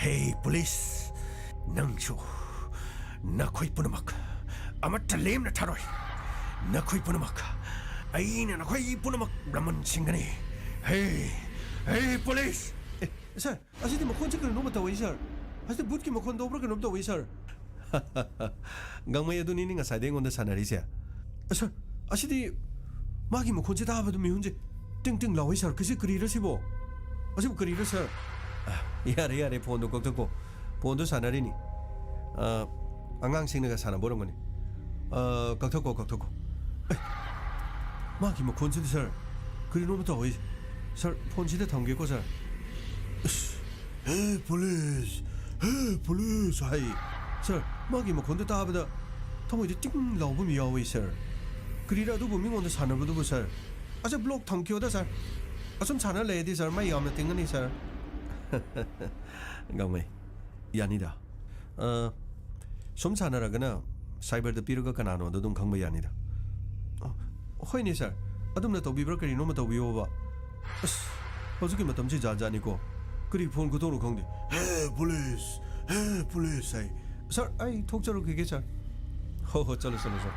ꯍꯦ ꯄꯨꯂꯤꯁ, ꯅꯪꯁꯨ, ꯅꯈꯣꯏ ꯄꯨꯝꯅꯃꯛ ꯑꯃꯠꯇ ꯂꯦꯝꯅ ꯊꯥꯔꯣꯏ꯫ ꯅꯈꯣꯏ ꯄꯨꯝꯅꯃꯛ, ꯑꯩꯅ ꯅꯈꯣꯏ ꯄꯨꯝꯅꯃꯛ ꯂꯃꯟ ꯁꯤꯡꯒꯅꯤ꯫ ꯍꯦ, ꯍꯦ ꯄꯨꯂꯤꯁ! ꯑꯦ, ꯁꯥꯔ, ꯑꯁꯤꯗꯤ ꯃꯈꯣꯟꯁꯦ ꯀꯔꯤꯅꯣꯝꯃ ꯇꯧꯏ, ꯁꯥꯔ꯫ ꯑꯁꯤꯗꯤ ꯚꯨꯠꯀꯤ ꯃꯈꯣꯟ ꯇꯧꯕ꯭ꯔꯥ ꯀꯩꯅꯣꯝ ꯇꯧꯏ, ꯁꯥꯔ꯫ ꯒꯥꯡꯃꯩ ꯑꯗꯨꯅꯤꯅꯦ ꯉꯁꯥꯏꯗꯩ ꯑꯩꯉꯣꯟꯗ ꯁꯥꯟꯅꯔꯤꯁꯦ꯫ ꯁꯥꯔ, ꯑꯁꯤꯗꯤ ꯃꯥꯒꯤ ꯃꯈꯣꯟꯁꯦ ꯇꯥꯕꯗ ꯃꯤꯍꯨꯟꯁꯦ ꯇꯤꯡ ꯇꯤꯡ ꯂꯥꯎꯏ ꯁꯥꯔ꯫ ꯀꯁꯤ ꯀꯔꯤꯔ ꯁꯤꯕꯣ? ꯑꯁꯤꯕꯨ ꯀꯔꯤꯔ ꯁꯥꯔ? ꯑ, ꯌꯥꯔꯦ, ꯌꯥꯔꯦ, ꯐꯣꯟꯗꯣ ꯀꯛꯊꯠꯀꯣ꯫ ꯐꯣꯟꯗꯣ ꯁꯥꯟꯅꯔꯤꯅꯤ꯫ ꯑ, ꯑꯉꯥꯡꯁꯤꯡꯅꯒ ꯁꯥꯟꯅꯕ ꯑꯣꯏꯔꯝꯒꯅꯤ꯫ ꯑ, ꯀꯛꯊꯠꯀꯣ, ꯀꯛꯊꯠꯀꯣ꯫ ꯑꯦ, ꯃꯥꯒꯤ ꯃꯈꯣꯟꯁꯤꯗꯤ ꯁꯥꯔ, ꯀꯔꯤꯅꯣꯝ ꯇꯧꯏ꯫ ꯁꯥꯔ, ꯐꯣꯟꯁꯤꯗ ꯊꯝꯒꯦꯀꯣ ꯁꯥꯔ꯫ ꯑꯁ, "ꯍꯦ ꯄꯨꯂꯤꯁ! ꯍꯦ ꯄꯨꯂꯤꯁ!" ꯍꯥꯏ꯫ ꯁꯥꯔ, ꯃꯥꯒꯤ ꯃꯈꯣꯟꯗꯣ ꯇꯥꯕꯗ ꯊꯃꯣꯏꯗ ꯇꯤꯡ ꯂꯥꯎꯕ ꯑꯃ ꯌꯥꯎꯏ ꯁꯥꯔ꯫ ꯀꯔꯤꯔ ꯑꯗꯨꯕꯨ ꯃꯤꯉꯣꯟꯗ ꯁꯥꯟꯅꯕꯗꯨꯕꯨ ꯁꯥꯔ? ꯑꯁ, ꯕ꯭ꯂꯣꯛ ꯊꯝꯈꯤꯌꯣꯗ ꯁꯥꯔ꯫ ꯑꯁꯨꯝ ꯁꯥꯟꯅ ꯂꯩꯔꯗꯤ ꯁꯥꯔ, ꯃꯩ ꯌꯥꯝꯅ ꯇꯤꯡꯒꯅꯤ ꯁꯥꯔ꯫ ꯒꯥꯡꯃꯩ, ꯌꯥꯅꯤꯗ꯫ ꯑ, ꯁꯨꯝ ꯁꯥꯟꯅꯔꯒꯅ ꯁꯥꯏꯕꯔꯗ ꯄꯤꯔꯒ ꯀꯅꯥꯅꯣꯗꯣ ꯑꯗꯨꯝ ꯈꯪꯕ ꯌꯥꯅꯤꯗ꯫ ꯑ, ꯍꯣꯏꯅꯦ ꯁꯥꯔ, ꯑꯗꯨꯝꯅ ꯇꯧꯕꯤꯕ꯭ꯔꯥ ꯀꯔꯤꯅꯣꯃ ꯇꯧꯕꯤꯌꯣꯕ꯫ ꯑꯁ, ꯍꯧꯖꯤꯛꯀꯤ ꯃꯇꯝꯁꯤ ꯖꯥꯠ ꯖꯥꯠꯅꯤꯀꯣ꯫ ꯀꯔꯤ ꯐꯣꯟ ꯈꯨꯇꯧꯅꯣ ꯈꯪꯗꯦ꯫ "ꯍꯦ ꯄꯨꯂꯤꯁ! ꯍꯦ ꯄꯨꯂꯤꯁ!" ꯍꯥꯏ꯫ "ꯁꯥꯔ, ꯑꯩ ꯊꯣꯛꯆꯔꯨꯈꯤꯒꯦ ꯁꯥꯔ꯫" "ꯍꯣ ꯍꯣ, ꯆꯠꯂꯣ, ꯆꯠꯂꯣ, ꯆꯠꯂꯣ꯫"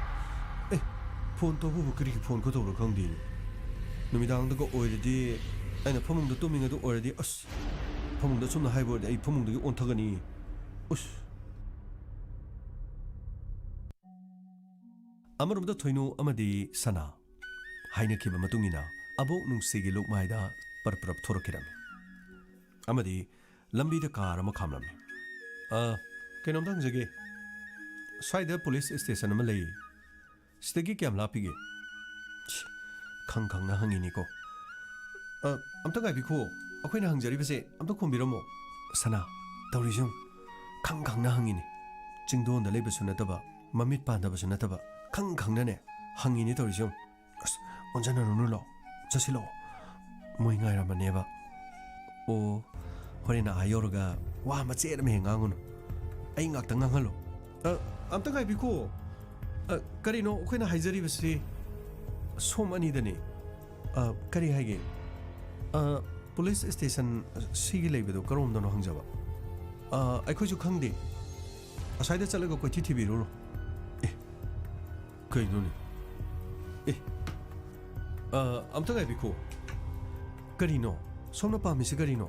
ꯑꯦ, ꯐꯣꯟ ꯇꯧꯕꯕꯨ ꯀꯔꯤꯒꯤ ꯐꯣꯟ ꯈꯨꯇꯧꯅꯣ ꯈꯪꯗꯦꯅꯦ꯫ ꯅꯨꯃꯤꯗꯥꯡꯗꯒ ꯑꯣꯏꯔꯗꯤ, ꯑꯩꯅ ꯐꯃꯨꯡꯗ ꯇꯨꯝꯃꯤꯉꯩꯗ ꯑꯣꯏꯔꯗꯤ, ꯑꯁ, ꯐꯃꯨꯡꯗ ꯑꯁꯨꯝꯅ ꯍꯥꯏꯕ ꯑꯣꯏꯔꯗꯤ ꯑꯩ ꯐꯃꯨꯡꯗꯒꯤ ꯑꯣꯟꯊꯒꯅꯤ꯫ ꯎꯁ꯫ ꯑꯃꯔꯣꯝꯗ ꯊꯣꯏꯅꯨ ꯑꯃꯗꯤ ꯁꯅꯥ ꯍꯥꯏꯅꯈꯤꯕ ꯃꯇꯨꯡ ꯏꯟꯅ ꯑꯕꯣꯛ ꯅꯨꯡꯁꯤꯒꯤ ꯂꯨꯛꯃꯥꯏꯗ ꯄꯔꯞ ꯄꯔꯞ ꯊꯣꯔꯛꯈꯤꯔꯝꯃꯤ꯫ ꯑꯃꯗꯤ ꯂꯝꯕꯤꯗ ꯀꯥꯔ ꯑꯃ ꯈꯥꯝꯂꯝꯃꯤ꯫ "ꯑ, ꯀꯩꯅꯣꯝꯇ ꯍꯪꯖꯒꯦ꯫ ꯁ꯭ꯋꯥꯏꯗ ꯄꯨꯂꯤꯁ ꯁ꯭ꯇꯦꯁꯟ ꯑꯃ ꯂꯩ꯫ ꯁꯤꯗꯒꯤ ꯀꯌꯥꯝ ꯂꯥꯞꯄꯤꯒꯦ?" ꯁꯤ, ꯈꯪ ꯈꯪꯅ ꯍꯪꯉꯤꯅꯤꯀꯣ꯫ "ꯑ, ꯑꯝꯇ ꯉꯥꯏꯕꯤꯈꯣ꯫ ꯑꯩꯈꯣꯏꯅ ꯍꯪꯖꯔꯤꯕꯁꯦ ꯑꯝꯇ ꯈꯨꯝꯕꯤꯔꯝꯃꯣ꯫" ꯁꯅꯥ, ꯇꯧꯔꯤꯁꯤ ꯌꯦꯡꯉꯨ꯫ ꯈꯪ ꯈꯪꯅ ꯍꯪꯉꯤꯅꯤ꯫ ꯆꯤꯡꯗꯣꯟꯗ ꯂꯩꯕꯁꯨ ꯅꯠꯇꯕ, ꯃꯃꯤꯠ ꯄꯥꯟꯗꯕꯁꯨ ꯅꯠꯇꯕ, ꯈꯪ ꯈꯪꯅꯅꯦ ꯍꯪꯉꯤꯅꯤ ꯇꯧꯔꯤꯁꯤ ꯌꯦꯡꯉꯨ꯫ "ꯑꯁ, ꯑꯣꯟꯖꯟꯅꯔꯨꯅꯨ ꯂꯥꯛꯑꯣ, ꯆꯠꯁꯤ ꯂꯥꯛꯑꯣ꯫ ꯃꯣꯏ ꯉꯥꯏꯔꯝꯃꯅꯦꯕ꯫" "ꯑꯣ, ꯍꯣꯔꯦꯟ ꯑꯥ ꯌꯧꯔꯒ ꯋꯥ ꯃꯆꯦꯠ ꯑꯃ ꯍꯦꯛ ꯉꯥꯡꯉꯨꯅꯨ꯫ ꯑꯩ ꯉꯥꯛꯇ ꯉꯥꯡꯍꯜꯂꯣ꯫" "ꯑ, ꯑꯝꯇ ꯉꯥꯏꯕꯤꯈꯣ꯫ ꯑ, ꯀꯔꯤꯅꯣ ꯑꯩꯈꯣꯏꯅ ꯍꯥꯏꯖꯔꯤꯕꯁꯤ ꯁꯣꯝ ꯑꯅꯤꯗꯅꯤ꯫ ꯑ, ꯀꯔꯤ ꯍꯥꯏꯒꯦ? ꯑ, ꯄꯨꯂꯤꯁ ꯁ꯭ꯇꯦꯁꯟ ꯁꯤꯒꯤ ꯂꯩꯕꯗꯣ ꯀꯔꯣꯝꯗꯅꯣ ꯍꯪꯖꯕ?" "ꯑ, ꯑꯩꯈꯣꯏꯁꯨ ꯈꯪꯗꯦ꯫ ꯑꯁ꯭ꯋꯥꯏꯗ ꯆꯠꯂꯒ ꯀꯣꯏꯊꯤ ꯊꯤꯕꯤꯔꯨꯔꯣ꯫" "ꯑꯦ, ꯀꯩꯅꯣꯅꯦ? ꯑꯦ, ꯑ, ꯑꯝꯇ ꯉꯥꯏꯕꯤꯈꯣ꯫ ꯀꯔꯤꯅꯣ? ꯁꯣꯝꯅ ꯄꯥꯝꯃꯤꯁꯤ ꯀꯔꯤꯅꯣ?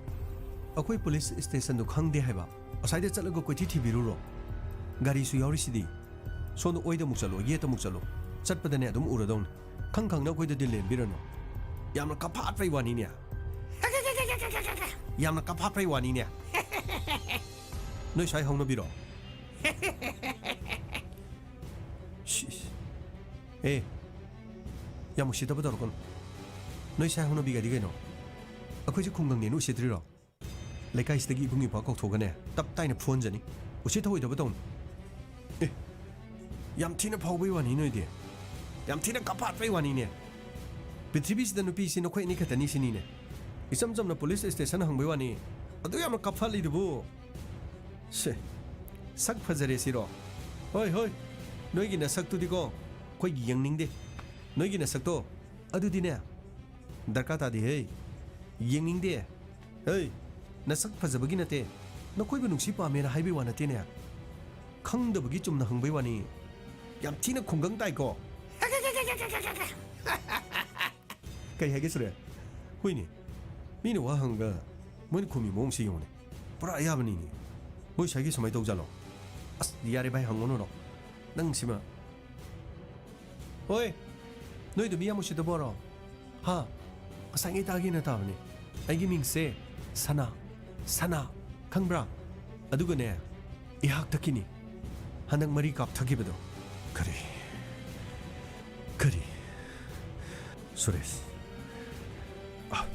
ꯑꯩꯈꯣꯏ ꯄꯨꯂꯤꯁ ꯁ꯭ꯇꯦꯁꯟꯗꯨ ꯈꯪꯗꯦ ꯍꯥꯏꯕ? ꯑꯁ꯭ꯋꯥꯏꯗ ꯆꯠꯂꯒ ꯀꯣꯏꯊꯤ ꯊꯤꯕꯤꯔꯨꯔꯣ?" ꯒꯥꯔꯤꯁꯨ ꯌꯥꯎꯔꯤꯁꯤꯗꯤ꯫ ꯁꯣꯝꯗ ꯑꯣꯏꯗ ꯑꯃꯨꯛ ꯆꯠꯂꯣ, ꯌꯦꯠꯇ ꯑꯃꯨꯛ ꯆꯠꯂꯣ꯫ ꯆꯠꯄꯗꯅꯦ ꯑꯗꯨꯝ ꯎꯔꯗꯧꯅꯤ꯫ ꯈꯪ ꯈꯪꯅ ꯑꯩꯈꯣꯏꯗ ꯗꯤꯜ ꯂꯦꯟꯕꯤꯔꯅꯨ꯫ ꯌꯥꯝꯅ ꯀꯥꯐꯥꯠꯄꯩ ꯋꯥꯅꯤꯅꯦ꯫ ꯌꯥꯝꯅ ꯀꯥꯐꯥꯠꯄꯩ ꯋꯥꯅꯤꯅꯦ꯫ ꯅꯣꯏ ꯁ꯭ꯋꯥꯏ ꯍꯧꯅꯕꯤꯔꯣ? ꯁꯤꯁ꯫ ꯑꯦ, ꯌꯥꯝ ꯎꯁꯤꯠꯇꯕ ꯇꯧꯔꯛꯀꯅꯨ꯫ ꯅꯣꯏ ꯁ꯭ꯋꯥꯏ ꯍꯧꯅꯕꯤꯒꯗꯤ ꯀꯩꯅꯣ? ꯑꯩꯈꯣꯏꯁꯦ ꯈꯨꯡꯒꯪꯅꯦꯅ ꯎꯁꯤꯠꯇ꯭ꯔꯤꯔꯣ? ꯂꯩꯀꯥꯏꯁꯤꯗꯒꯤ ꯏꯕꯨꯡ ꯏꯄ꯭ꯋꯥ ꯀꯧꯊꯣꯛꯑꯒꯅꯦ, ꯇꯞ ꯇꯥꯏꯅ ꯐꯨꯍꯟꯖꯅꯤ꯫ ꯎꯁꯤꯠ ꯊꯑꯣꯏꯗꯕ ꯇꯧꯅꯨ꯫ ꯑꯦ, ꯌꯥꯝ ꯊꯤꯅ ꯐꯥꯎꯕꯩ ꯋꯥꯅꯤ ꯅꯣꯏꯗꯤ꯫ ꯌꯥꯝ ꯊꯤꯅ ꯀꯥꯐꯥꯠꯄꯩ ꯋꯥꯅꯤꯅꯦ꯫ ꯄ꯭ꯔꯤꯊꯤꯕꯤꯁꯤꯗ ꯅꯨꯄꯤꯁꯤ ꯅꯈꯣꯏ ꯑꯅꯤ ꯈꯛꯇꯅꯤ ꯁꯤꯅꯤꯅꯦ꯫ ꯏꯆꯝ ꯆꯝꯅ ꯄꯨꯂꯤꯁ ꯁ꯭ꯇꯦꯁꯟ ꯍꯪꯕꯩ ꯋꯥꯅꯤ꯫ ꯑꯗꯨ ꯌꯥꯝꯅ ꯀꯥꯐꯥꯠꯂꯤꯗꯨꯕꯨ꯫ ꯁꯦ, ꯁꯛ ꯐꯖꯔꯦ ꯁꯤꯔꯣ? ꯍꯣꯏ, ꯍꯣꯏ, ꯅꯣꯏꯒꯤ ꯅꯁꯛꯇꯨꯗꯤꯀꯣ ꯑꯩꯈꯣꯏ ꯌꯦꯡꯅꯤꯡꯗꯦ꯫ ꯅꯣꯏꯒꯤ ꯅꯁꯛꯇꯣ ꯑꯗꯨꯗꯤꯅꯦ ꯗꯔꯀꯥꯔ ꯇꯥꯗꯦꯍꯦ꯫ ꯌꯦꯡꯅꯤꯡꯗꯦ꯫ ꯍꯦ, ꯅꯁꯛ ꯐꯖꯕꯒꯤ ꯅꯠꯇꯦ, ꯅꯈꯣꯏꯕꯨ ꯅꯨꯡꯁꯤ ꯄꯥꯝꯃꯦꯅ ꯍꯥꯏꯕꯩ ꯋꯥ ꯅꯠꯇꯦꯅꯦ꯫ ꯈꯪꯗꯕꯒꯤ ꯆꯨꯝꯅ ꯍꯪꯕꯩ ꯋꯥꯅꯤ꯫ ꯌꯥꯝ ꯊꯤꯅ ꯈꯨꯡꯒꯪ ꯇꯥꯏꯀꯣ꯫ ꯀꯩ ꯍꯥꯏꯒꯦ ꯁꯨꯔꯦ? ꯍꯣꯏꯅꯦ, ꯃꯤꯅ ꯋꯥ ꯍꯪꯉꯒ ꯃꯣꯏꯅ ꯈꯨꯝꯃꯤ ꯃꯑꯣꯡꯁꯤ ꯌꯦꯡꯉꯨꯅꯦ꯫ ꯄꯨꯔꯥ ꯑꯌꯥꯕꯅꯤꯅꯦ꯫ ꯃꯣꯏ ꯁ꯭ꯋꯥꯏꯒꯤ ꯁꯨꯃꯥꯏꯅ ꯇꯧꯖꯥꯠꯂꯣ? ꯑꯁ, ꯌꯥꯔꯦ ꯚꯥꯏ, ꯍꯪꯉꯨꯅꯨꯔꯣ꯫ ꯅꯪꯁꯤꯃ꯫ ꯍꯣꯏ, ꯅꯣꯏꯗꯣ ꯃꯤ ꯌꯥꯝ ꯎꯁꯤꯠꯇꯕꯔꯣ? ꯍꯥ? ꯉꯁꯥꯏꯉꯩ ꯇꯥꯒꯦꯅ ꯇꯥꯕꯅꯦ꯫ ꯑꯩꯒꯤ ꯃꯤꯡꯁꯦ ꯁꯅꯥ꯫ ꯁꯅꯥ꯫ ꯈꯪꯕ꯭ꯔꯥ? ꯑꯗꯨꯒꯅꯦ, ꯏꯍꯥꯛꯇꯛꯀꯤꯅꯤ꯫ ꯍꯟꯗꯛ ꯃꯔꯤ ꯀꯥꯞꯊꯈꯤꯕꯗꯣ꯫ ꯀꯔꯤ? ꯀꯔꯤ? ꯁꯨꯔꯦꯁ꯫ ꯑ,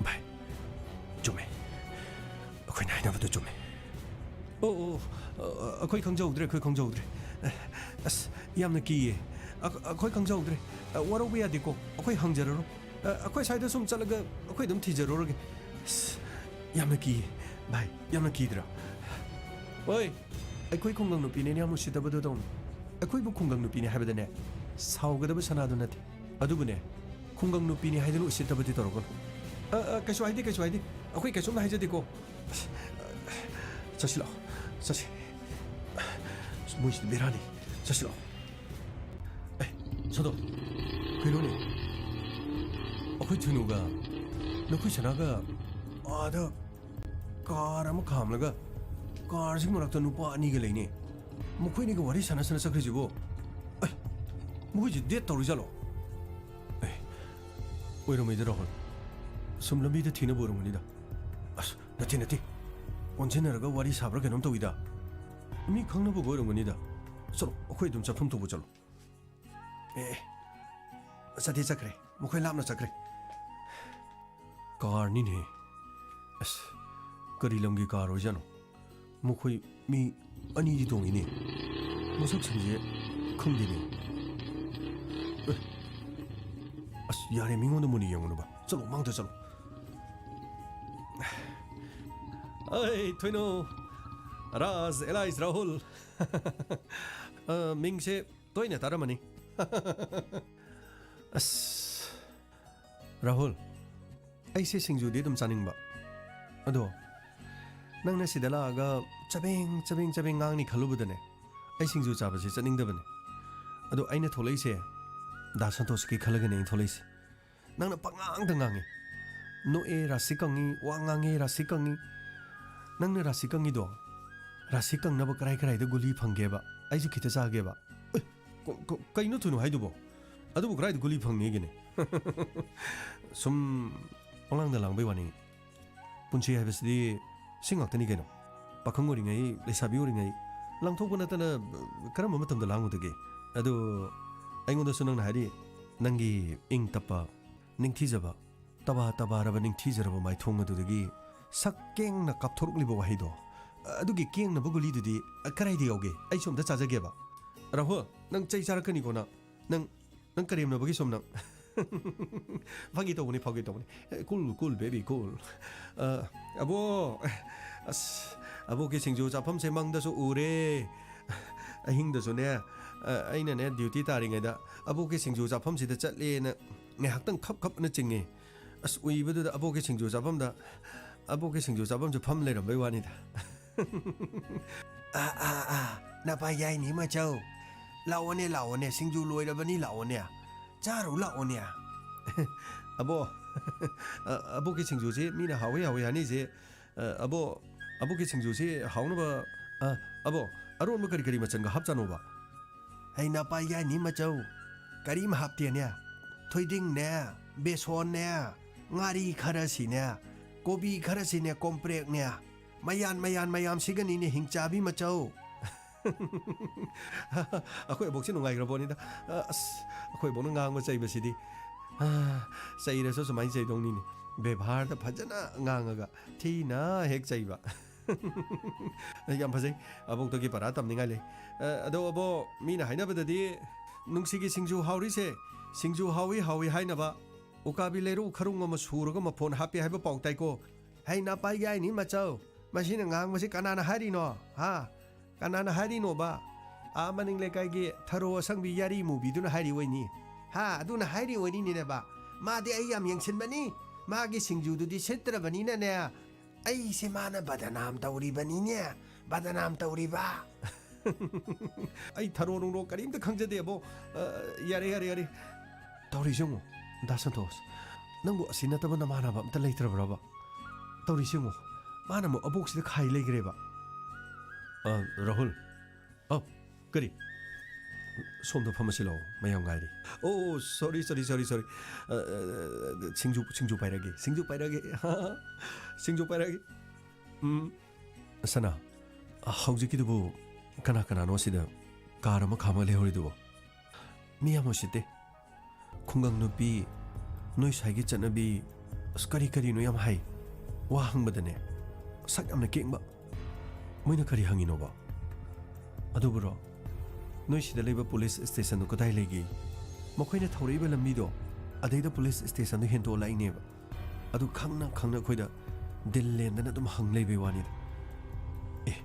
ꯚꯥꯏ, ꯆꯨꯝꯃꯦ꯫ ꯑꯩꯈꯣꯏꯅ ꯍꯥꯏꯅꯕꯗꯣ ꯆꯨꯝꯃꯦ꯫ ꯑꯣ, ꯑꯣ, ꯑ, ꯑꯩꯈꯣꯏ ꯈꯪꯖꯍꯧꯗ꯭ꯔꯦ, ꯑꯩꯈꯣꯏ ꯈꯪꯖꯍꯧꯗ꯭ꯔꯦ꯫ ꯑꯁ, ꯌꯥꯝꯅ ꯀꯤꯌꯦ꯫ ꯑ-, ꯑꯩꯈꯣꯏ ꯈꯪꯖꯍꯧꯗ꯭ꯔꯦ꯫ ꯑ, ꯋꯥꯔꯧꯕ ꯌꯥꯗꯦꯀꯣ꯫ ꯑꯩꯈꯣꯏ ꯍꯪꯖꯔꯔꯣꯏ꯫ ꯑ, ꯑꯩꯈꯣꯏ ꯁ꯭ꯋꯥꯏꯗ ꯁꯨꯝ ꯆꯠꯂꯒ ꯑꯩꯈꯣꯏ ꯑꯗꯨꯝ ꯊꯤꯖꯔꯨꯔꯒꯦ꯫ ꯑꯁ, ꯌꯥꯝꯅ ꯀꯤꯌꯦ꯫ ꯚꯥꯏ, ꯌꯥꯝꯅ ꯀꯤꯗ꯭ꯔꯥ? ꯍꯣꯏ, ꯑꯩꯈꯣꯏ ꯈꯨꯡꯒꯪ ꯅꯨꯄꯤꯅꯦꯅ ꯌꯥꯝ ꯎꯁꯤꯠꯇꯕꯗꯣ ꯇꯧꯅꯨ꯫ ꯑꯩꯈꯣꯏꯕꯨ ꯈꯨꯡꯒꯪ ꯅꯨꯄꯤꯅꯦ ꯍꯥꯏꯕꯗꯅꯦ, ꯁꯥꯎꯒꯗꯕ ꯁꯅꯥꯗꯨ ꯅꯠꯇꯦ꯫ ꯑꯗꯨꯕꯨꯅꯦ, ꯈꯨꯡꯒꯪ ꯅꯨꯄꯤꯅꯦ ꯍꯥꯏꯗꯨꯅ ꯎꯁꯤꯠꯇꯕꯗꯤ ꯇꯧꯔꯛꯀꯅꯨ꯫ ꯑ, ꯑ, ꯀꯩꯁꯨ ꯍꯥꯏꯗꯦ, ꯀꯩꯁꯨ ꯍꯥꯏꯗꯦ꯫ ꯑꯩꯈꯣꯏ ꯀꯩꯁꯨꯝ ꯍꯥꯏꯖꯗꯦꯀꯣ꯫ ꯑꯁ, ꯑ, ꯆꯠꯁꯤ ꯂꯥꯛꯑꯣ, ꯆꯠꯁꯤ꯫ ꯑꯁ, ꯃꯣꯏꯁꯤꯗꯤ ꯕꯦꯔꯥꯅꯤ꯫ ꯆꯠꯁꯤ ꯂꯥꯛꯑꯣ꯫ ꯑꯦ, ꯁꯣꯗꯣ, ꯀꯩꯅꯣꯅꯦ? ꯑꯩꯈꯣꯏ ꯊꯨꯅꯨꯒ ꯅꯈꯣꯏ ꯁꯅꯥꯒ ꯑꯥꯗ ꯀꯥꯔ ꯑꯃ ꯈꯥꯝꯂꯒ ꯀꯥꯔꯁꯤꯒꯤ ꯃꯔꯛꯇ ꯅꯨꯄꯥ ꯑꯅꯤꯒ ꯂꯩꯅꯦ꯫ ꯃꯈꯣꯏꯅꯤꯒ ꯋꯥꯔꯤ ꯁꯥꯟꯅ ꯁꯥꯟꯅ ꯆꯠꯈ꯭ꯔꯤꯁꯤꯕꯣ? ꯑꯩ, ꯃꯈꯣꯏꯁꯦ date ꯇꯧꯔꯤꯖꯥꯠꯂꯣ? ꯑꯦ, ꯑꯣꯏꯔꯝꯃꯣꯏꯗ, ꯔꯥꯍꯨꯜ꯫ ꯁꯨꯝ ꯂꯝꯕꯤꯗ ꯊꯦꯡꯅꯕ ꯑꯣꯏꯔꯝꯒꯅꯤꯗ꯫ ꯑꯁ, ꯅꯠꯇꯦ, ꯅꯠꯇꯦ꯫ ꯑꯣꯟꯁꯤꯟꯅꯔꯒ ꯋꯥꯔꯤ ꯁꯥꯕ꯭ꯔꯥ ꯀꯩꯅꯣꯝ ꯇꯧꯏꯗ꯫ ꯃꯤ ꯈꯪꯅꯕꯒ ꯑꯣꯏꯔꯝꯒꯅꯤꯗ꯫ ꯆꯠꯂꯣ, ꯑꯩꯈꯣꯏ ꯑꯗꯨꯝ ꯆꯠꯐꯝ ꯊꯣꯛꯄ ꯆꯠꯂꯣ꯫ ꯑꯦ, ꯆꯠꯇꯤ ꯆꯠꯈ꯭ꯔꯦ꯫ ꯃꯈꯣꯏ ꯂꯥꯞꯅ ꯆꯠꯈ꯭ꯔꯦ꯫ Car ꯅꯤꯅꯦ꯫ ꯑꯁ, ꯀꯔꯤ ꯂꯝꯒꯤ car ꯑꯣꯏꯖꯥꯠꯅꯣ? ꯃꯈꯣꯏ ꯃꯤ ꯑꯅꯤꯗꯤ ꯇꯣꯡꯉꯤꯅꯦ꯫ ꯃꯁꯛꯁꯤꯡꯁꯦ ꯈꯪꯗꯦꯅꯦ꯫ ꯑꯦ, ꯑꯁ, ꯌꯥꯔꯦ, ꯃꯤꯉꯣꯟꯗ ꯃꯨꯟꯅ ꯌꯦꯡꯉꯨꯅꯨꯕ꯫ ꯆꯠꯂꯣ, ꯃꯥꯡꯗ ꯆꯠꯂꯣ꯫ ꯑꯩ, ꯊꯣꯏꯅꯧ꯫ ꯔꯥꯖ ꯑꯦꯂꯥꯏꯁ ꯔꯥꯍꯨꯜ꯫ ꯑ, ꯃꯤꯡꯁꯦ ꯇꯣꯏꯅ ꯇꯥꯔꯝꯃꯅꯤ꯫ ꯑꯁ, ꯔꯥꯍꯨꯜ, ꯑꯩꯁꯦ ꯁꯤꯡꯖꯨꯗꯤ ꯑꯗꯨꯝ ꯆꯥꯅꯤꯡꯕ꯫ ꯑꯗꯣ, ꯅꯪꯅ ꯁꯤꯗ ꯂꯥꯛꯑꯒ ꯆꯕꯦꯡ, ꯆꯕꯦꯡ, ꯆꯕꯦꯡ ꯉꯥꯡꯅꯤ ꯈꯜꯂꯨꯕꯗꯅꯦ, ꯑꯩ ꯁꯤꯡꯖꯨ ꯆꯥꯕꯁꯦ ꯆꯠꯅꯤꯡꯗꯕꯅꯦ꯫ ꯑꯗꯣ ꯑꯩꯅ ꯊꯣꯛꯂꯛꯏꯁꯦ ꯗꯥ ꯁꯟꯇꯣꯁꯀꯤ ꯈꯜꯂꯒꯅꯦ ꯑꯩꯅ ꯊꯣꯛꯂꯛꯏꯁꯦ꯫ ꯅꯪꯅ ꯄꯉꯥꯡꯗ ꯉꯥꯡꯉꯤ꯫ ꯅꯣꯛꯑꯦ, ꯔꯥꯁꯤ ꯀꯪꯉꯤ, ꯋꯥ ꯉꯥꯡꯉꯦ, ꯔꯥꯁꯤ ꯀꯪꯉꯤ꯫ ꯅꯪꯅ ꯔꯥꯁꯤ ꯀꯪꯉꯤꯗꯣ, ꯔꯥꯁꯤ ꯀꯪꯅꯕ ꯀꯔꯥꯏ ꯀꯔꯥꯏꯗ ꯒꯨꯂꯤ ꯐꯪꯒꯦꯕ? ꯑꯩꯁꯨ ꯈꯤꯇ ꯆꯥꯒꯦꯕ꯫ ꯑꯦ, ꯀ-, ꯀ-, ꯀꯩꯅꯣ ꯊꯣꯏꯅꯣ ꯍꯥꯏꯗꯨꯕꯣ? ꯑꯗꯨꯕꯨ ꯀꯗꯥꯏꯗ ꯒꯨꯂꯤ ꯐꯪꯅꯤꯒꯦꯅꯦ? ꯁꯨꯝ ꯄꯉꯥꯡꯗ ꯂꯥꯡꯕꯩ ꯋꯥꯅꯤ꯫ ꯄꯨꯟꯁꯤ ꯍꯥꯏꯕꯁꯤꯗꯤ ꯁꯤ ꯉꯥꯛꯇꯅꯤ ꯀꯩꯅꯣ꯫ ꯄꯥꯈꯪ ꯑꯣꯏꯔꯤꯉꯩ, ꯂꯩꯁꯥꯕꯤ ꯑꯣꯏꯔꯤꯉꯩ, ꯂꯥꯡꯊꯣꯛꯄ ꯅꯠꯇꯅ ꯀꯔꯝꯕ ꯃꯇꯝꯗ ꯂꯥꯡꯉꯨꯗꯒꯦ? ꯑꯗꯨ ꯑꯩꯉꯣꯟꯗꯁꯨ ꯅꯪꯅ ꯍꯥꯏꯔꯤ, ꯅꯪꯒꯤ ꯏꯪ ꯇꯞꯄ, ꯅꯤꯡꯊꯤꯖꯕ, ꯇꯕꯥ ꯇꯕꯥꯔꯕ ꯅꯤꯡꯊꯤꯖꯔꯕ ꯃꯥꯏꯊꯣꯡ ꯑꯗꯨꯗꯒꯤ ꯁꯛ ꯀꯦꯡꯅ ꯀꯥꯞꯊꯣꯔꯛꯂꯤꯕ ꯋꯥꯍꯩꯗꯣ, ꯑꯗꯨꯒꯤ ꯀꯦꯡꯅꯕ ꯒꯨꯂꯤꯗꯨꯗꯤ ꯀꯗꯥꯏꯗ ꯌꯥꯎꯒꯦ? ꯑꯩꯁꯨ ꯑꯝꯇ ꯆꯥꯖꯒꯦꯕ꯫ ꯔꯥꯍꯨꯜ, ꯅꯪ ꯆꯩ ꯆꯥꯔꯛꯀꯅꯤꯀꯣ ꯅꯪ꯫ ꯅꯪ, ꯅꯪ ꯀꯔꯦꯝꯅꯕꯒꯤ ꯁꯨꯝ ꯅꯪ꯫ ꯐꯥꯒꯤ ꯇꯧꯕꯅꯤ, ꯐꯥꯒꯤ ꯇꯧꯕꯅꯤ꯫ ꯑꯦ, cool, cool, baby, cool꯫ ꯑ, ꯑꯕꯣ, ꯑꯁ, ꯑꯕꯣꯛꯀꯤ ꯁꯤꯡꯖꯨ ꯆꯥꯐꯝꯁꯦ ꯃꯪꯗꯁꯨ ꯎꯔꯦ꯫ ꯑꯍꯤꯡꯗꯁꯨꯅꯦ, ꯑ, ꯑꯩꯅꯅꯦ duty ꯇꯥꯔꯤꯉꯩꯗ ꯑꯕꯣꯛꯀꯤ ꯁꯤꯡꯖꯨ ꯆꯥꯐꯝꯁꯤꯗ ꯆꯠꯂꯦꯅ ꯉꯥꯏꯍꯥꯛꯇꯪ ꯈꯞ ꯈꯞꯅ ꯆꯤꯡꯉꯦ꯫ ꯑꯁ, ꯎꯏꯕꯗꯨꯗ ꯑꯕꯣꯛꯀꯤ ꯁꯤꯡꯖꯨ ꯆꯥꯐꯝꯗ, ꯑꯕꯣꯛꯀꯤ ꯁꯤꯡꯖꯨ ꯆꯥꯐꯝꯁꯨ ꯐꯝ ꯂꯩꯔꯝꯕꯩ ꯋꯥꯅꯤꯗ꯫ ꯑꯥ, ꯑꯥ, ꯑꯥ, ꯅꯄꯥ ꯌꯥꯏꯅꯤ ꯃꯆꯧ꯫ ꯂꯥꯛꯑꯣꯅꯦ, ꯂꯥꯛꯑꯣꯅꯦ, ꯁꯤꯡꯖꯨ ꯂꯣꯏꯔꯕꯅꯤ, ꯂꯥꯛꯑꯣꯅꯦ꯫ ꯆꯥꯔꯨ ꯂꯥꯛꯑꯣꯅꯦ꯫ ꯑꯕꯣ, ꯑ, ꯑꯕꯣꯛꯀꯤ ꯁꯤꯡꯖꯨꯁꯤ ꯃꯤꯅ ꯍꯥꯎꯋꯤ, ꯍꯥꯎꯋꯤ ꯍꯥꯏꯅꯩꯁꯦ꯫ ꯑ, ꯑꯕꯣ, ꯑꯕꯣꯛꯀꯤ ꯁꯤꯡꯖꯨꯁꯤ ꯍꯥꯎꯅꯕ, ꯑ, ꯑꯕꯣ, ꯑꯔꯣꯟꯕ ꯀꯔꯤ ꯀꯔꯤ ꯃꯆꯜꯒ ꯍꯥꯞꯆꯥꯅꯣꯕ? ꯑꯩ ꯅꯄꯥꯏ ꯌꯥꯏꯅꯤ ꯃꯆꯧ, ꯀꯔꯤꯝ ꯍꯥꯞꯇꯦꯅꯦ꯫ ꯊꯣꯏꯗꯤꯡꯅꯦ, ꯕꯦꯁꯣꯟꯅꯦ, ꯉꯥꯔꯤ ꯈꯔꯁꯤꯅꯦ, ꯀꯣꯕꯤ ꯈꯔꯁꯤꯅꯦ, ꯀꯣꯝꯄ꯭ꯔꯦꯛꯅꯦ, ꯃꯌꯥꯟ ꯃꯌꯥꯟ ꯃꯌꯥꯝꯁꯤꯒꯅꯤꯅꯦ ꯍꯤꯡꯆꯥꯕꯤ ꯃꯆꯧ꯫ ꯑꯩꯈꯣꯏ ꯑꯕꯣꯛꯁꯦ ꯅꯨꯡꯉꯥꯏꯈ꯭ꯔꯕꯣꯅꯤꯗ꯫ ꯑꯁ, ꯑꯩꯈꯣꯏ ꯑꯕꯣꯛꯅ ꯉꯥꯡꯕ ꯆꯩꯕꯁꯤꯗꯤ꯫ ꯆꯩꯔꯁꯨ ꯁꯨꯃꯥꯏꯅ ꯆꯩꯗꯧꯅꯤꯅꯦ, ꯕꯦꯕꯥꯔꯗ ꯐꯖꯅ ꯉꯥꯡꯉꯒ ꯊꯤꯅ ꯍꯦꯛ ꯆꯩꯕ꯫ ꯌꯥꯝ ꯐꯖꯩ꯫ ꯑꯕꯣꯛꯇꯒꯤ ꯄꯔꯥ ꯇꯝꯅꯤꯡꯉꯥꯏ ꯂꯩ꯫ ꯑ, ꯑꯗꯣ ꯑꯕꯣꯛ, ꯃꯤꯅ ꯍꯥꯏꯅꯕꯗꯗꯤ ꯅꯨꯡꯁꯤꯒꯤ ꯁꯤꯡꯖꯨ ꯍꯥꯎꯔꯤꯁꯦ, ꯁꯤꯡꯖꯨ ꯍꯥꯎꯏ ꯍꯥꯎꯏ ꯍꯥꯏꯅꯕ ꯎꯀꯥꯕꯤ ꯂꯩꯔꯨ ꯈꯔꯨꯡ ꯑꯃ ꯁꯨꯔꯒ ꯃꯐꯣꯟ ꯍꯥꯞꯄꯤ ꯍꯥꯏꯕ ꯄꯥꯎ ꯇꯥꯏꯀꯣ꯫ ꯍꯩ ꯅꯄꯥꯏ ꯌꯥꯏꯅꯤ ꯃꯆꯧ, ꯃꯁꯤꯅ ꯉꯥꯡꯕꯁꯤ ꯀꯅꯥꯅ ꯍꯥꯏꯔꯤꯅꯣ? ꯍꯥ? ꯀꯅꯥꯅ ꯍꯥꯏꯔꯤꯅꯣꯕ? ꯑꯥ ꯃꯅꯤꯡ ꯂꯩꯀꯥꯏꯒꯤ ꯊꯔꯣ ꯑꯁꯪꯕꯤ ꯌꯥꯔꯤ ꯃꯨꯕꯤꯗꯨꯅ ꯍꯥꯏꯔꯤ ꯑꯣꯏꯅꯤ꯫ ꯍꯥ, ꯑꯗꯨꯅ ꯍꯥꯏꯔꯤ ꯑꯣꯏꯅꯤꯅꯦꯕ꯫ ꯃꯥꯗꯤ ꯑꯩ ꯌꯥꯝ ꯌꯦꯡꯁꯤꯟꯕꯅꯤ꯫ ꯃꯥꯒꯤ ꯁꯤꯡꯖꯨꯗꯨꯗꯤ ꯁꯤꯠꯇ꯭ꯔꯕꯅꯤꯅꯅꯦ, ꯑꯩꯁꯦ ꯃꯥꯅ ꯕꯗꯅꯥꯝ ꯇꯧꯔꯤꯕꯅꯤꯅꯦ, ꯕꯗꯅꯥꯝ ꯇꯧꯔꯤꯕ꯫ ꯑꯩ ꯊꯔꯣ ꯅꯨꯡꯂꯣ ꯀꯔꯤꯝꯇ ꯈꯪꯖꯗꯦꯕꯣ꯫ ꯑ, ꯌꯥꯔꯦ, ꯌꯥꯔꯦ, ꯌꯥꯔꯦ꯫ ꯇꯧꯔꯤꯁꯦ ꯌꯦꯡꯉꯣ, ꯗꯥ ꯁꯟꯇꯣꯁ, ꯅꯪꯕꯨ ꯑꯁꯤ ꯅꯠꯇꯕ ꯅꯃꯥꯟꯅꯕ ꯑꯝꯇ ꯂꯩꯇ꯭ꯔꯕ꯭ꯔꯕ? ꯇꯧꯔꯤꯁꯦ ꯌꯦꯡꯉꯣ, ꯃꯥꯅ ꯑꯃꯨꯛ ꯑꯕꯣꯛꯁꯤꯗ ꯈꯥꯏ ꯂꯩꯈ꯭ꯔꯦꯕ꯫ ꯑ, ꯔꯥꯍꯨꯜ, ꯑ, ꯀꯔꯤ? ꯁꯣꯝꯗ ꯐꯝꯃꯁꯤ ꯂꯥꯛꯑꯣ, ꯃꯌꯥꯝ ꯉꯥꯏꯔꯤ꯫ ꯑꯣ, sorry, sorry, sorry, sorry꯫ ꯑ, ꯑ, ꯁꯤꯡꯖꯨ, ꯁꯤꯡꯖꯨ ꯄꯥꯏꯔꯒꯦ, ꯁꯤꯡꯖꯨ ꯄꯥꯏꯔꯒꯦ, ꯁꯤꯡꯖꯨ ꯄꯥꯏꯔꯒꯦ꯫ ꯎꯝ, ꯁꯅꯥ, ꯍꯧꯖꯤꯛꯀꯤꯗꯨꯕꯨ ꯀꯅꯥ ꯀꯅꯥꯅꯣ ꯁꯤꯗ ꯀꯥꯔ ꯑꯃ ꯈꯥꯝꯃ ꯂꯩꯍꯧꯔꯤꯗꯨꯕꯣ? ꯃꯤ ꯌꯥꯝ ꯎꯁꯤꯠꯇꯦ꯫ ꯈꯨꯡꯒꯪ ꯅꯨꯄꯤ, ꯅꯣꯏ ꯁ꯭ꯋꯥꯏꯒꯤ ꯆꯠꯅꯕꯤ, ꯑꯁ, ꯀꯔꯤ ꯀꯔꯤꯅꯣ ꯌꯥꯝ ꯍꯥꯏ꯫ ꯋꯥ ꯍꯪꯕꯗꯅꯦ, ꯁꯛ ꯌꯥꯝꯅ ꯀꯦꯡꯕ꯫ ꯃꯣꯏꯅ ꯀꯔꯤ ꯍꯪꯉꯤꯅꯣꯕ? ꯑꯗꯨꯕꯨꯔꯣ, ꯅꯣꯏ ꯁꯤꯗ ꯂꯩꯕ ꯄꯨꯂꯤꯁ ꯁ꯭ꯇꯦꯁꯟꯗꯨ ꯀꯗꯥꯏ ꯂꯩꯒꯦ? ꯃꯈꯣꯏꯅ ꯊꯧꯔꯛꯏꯕ ꯂꯝꯕꯤꯗꯣ, ꯑꯗꯩꯗ ꯄꯨꯂꯤꯁ ꯁ꯭ꯇꯦꯁꯟꯗꯨ ꯍꯦꯟꯇꯣꯛꯑ ꯂꯥꯛꯏꯅꯦꯕ꯫ ꯑꯗꯨ ꯈꯪꯅ ꯈꯪꯅ ꯑꯩꯈꯣꯏꯗ ꯗꯤꯜ ꯂꯦꯟꯗꯅ ꯑꯗꯨꯝ ꯍꯪ ꯂꯩꯕꯩ ꯋꯥꯅꯤꯗ꯫ ꯑꯦ,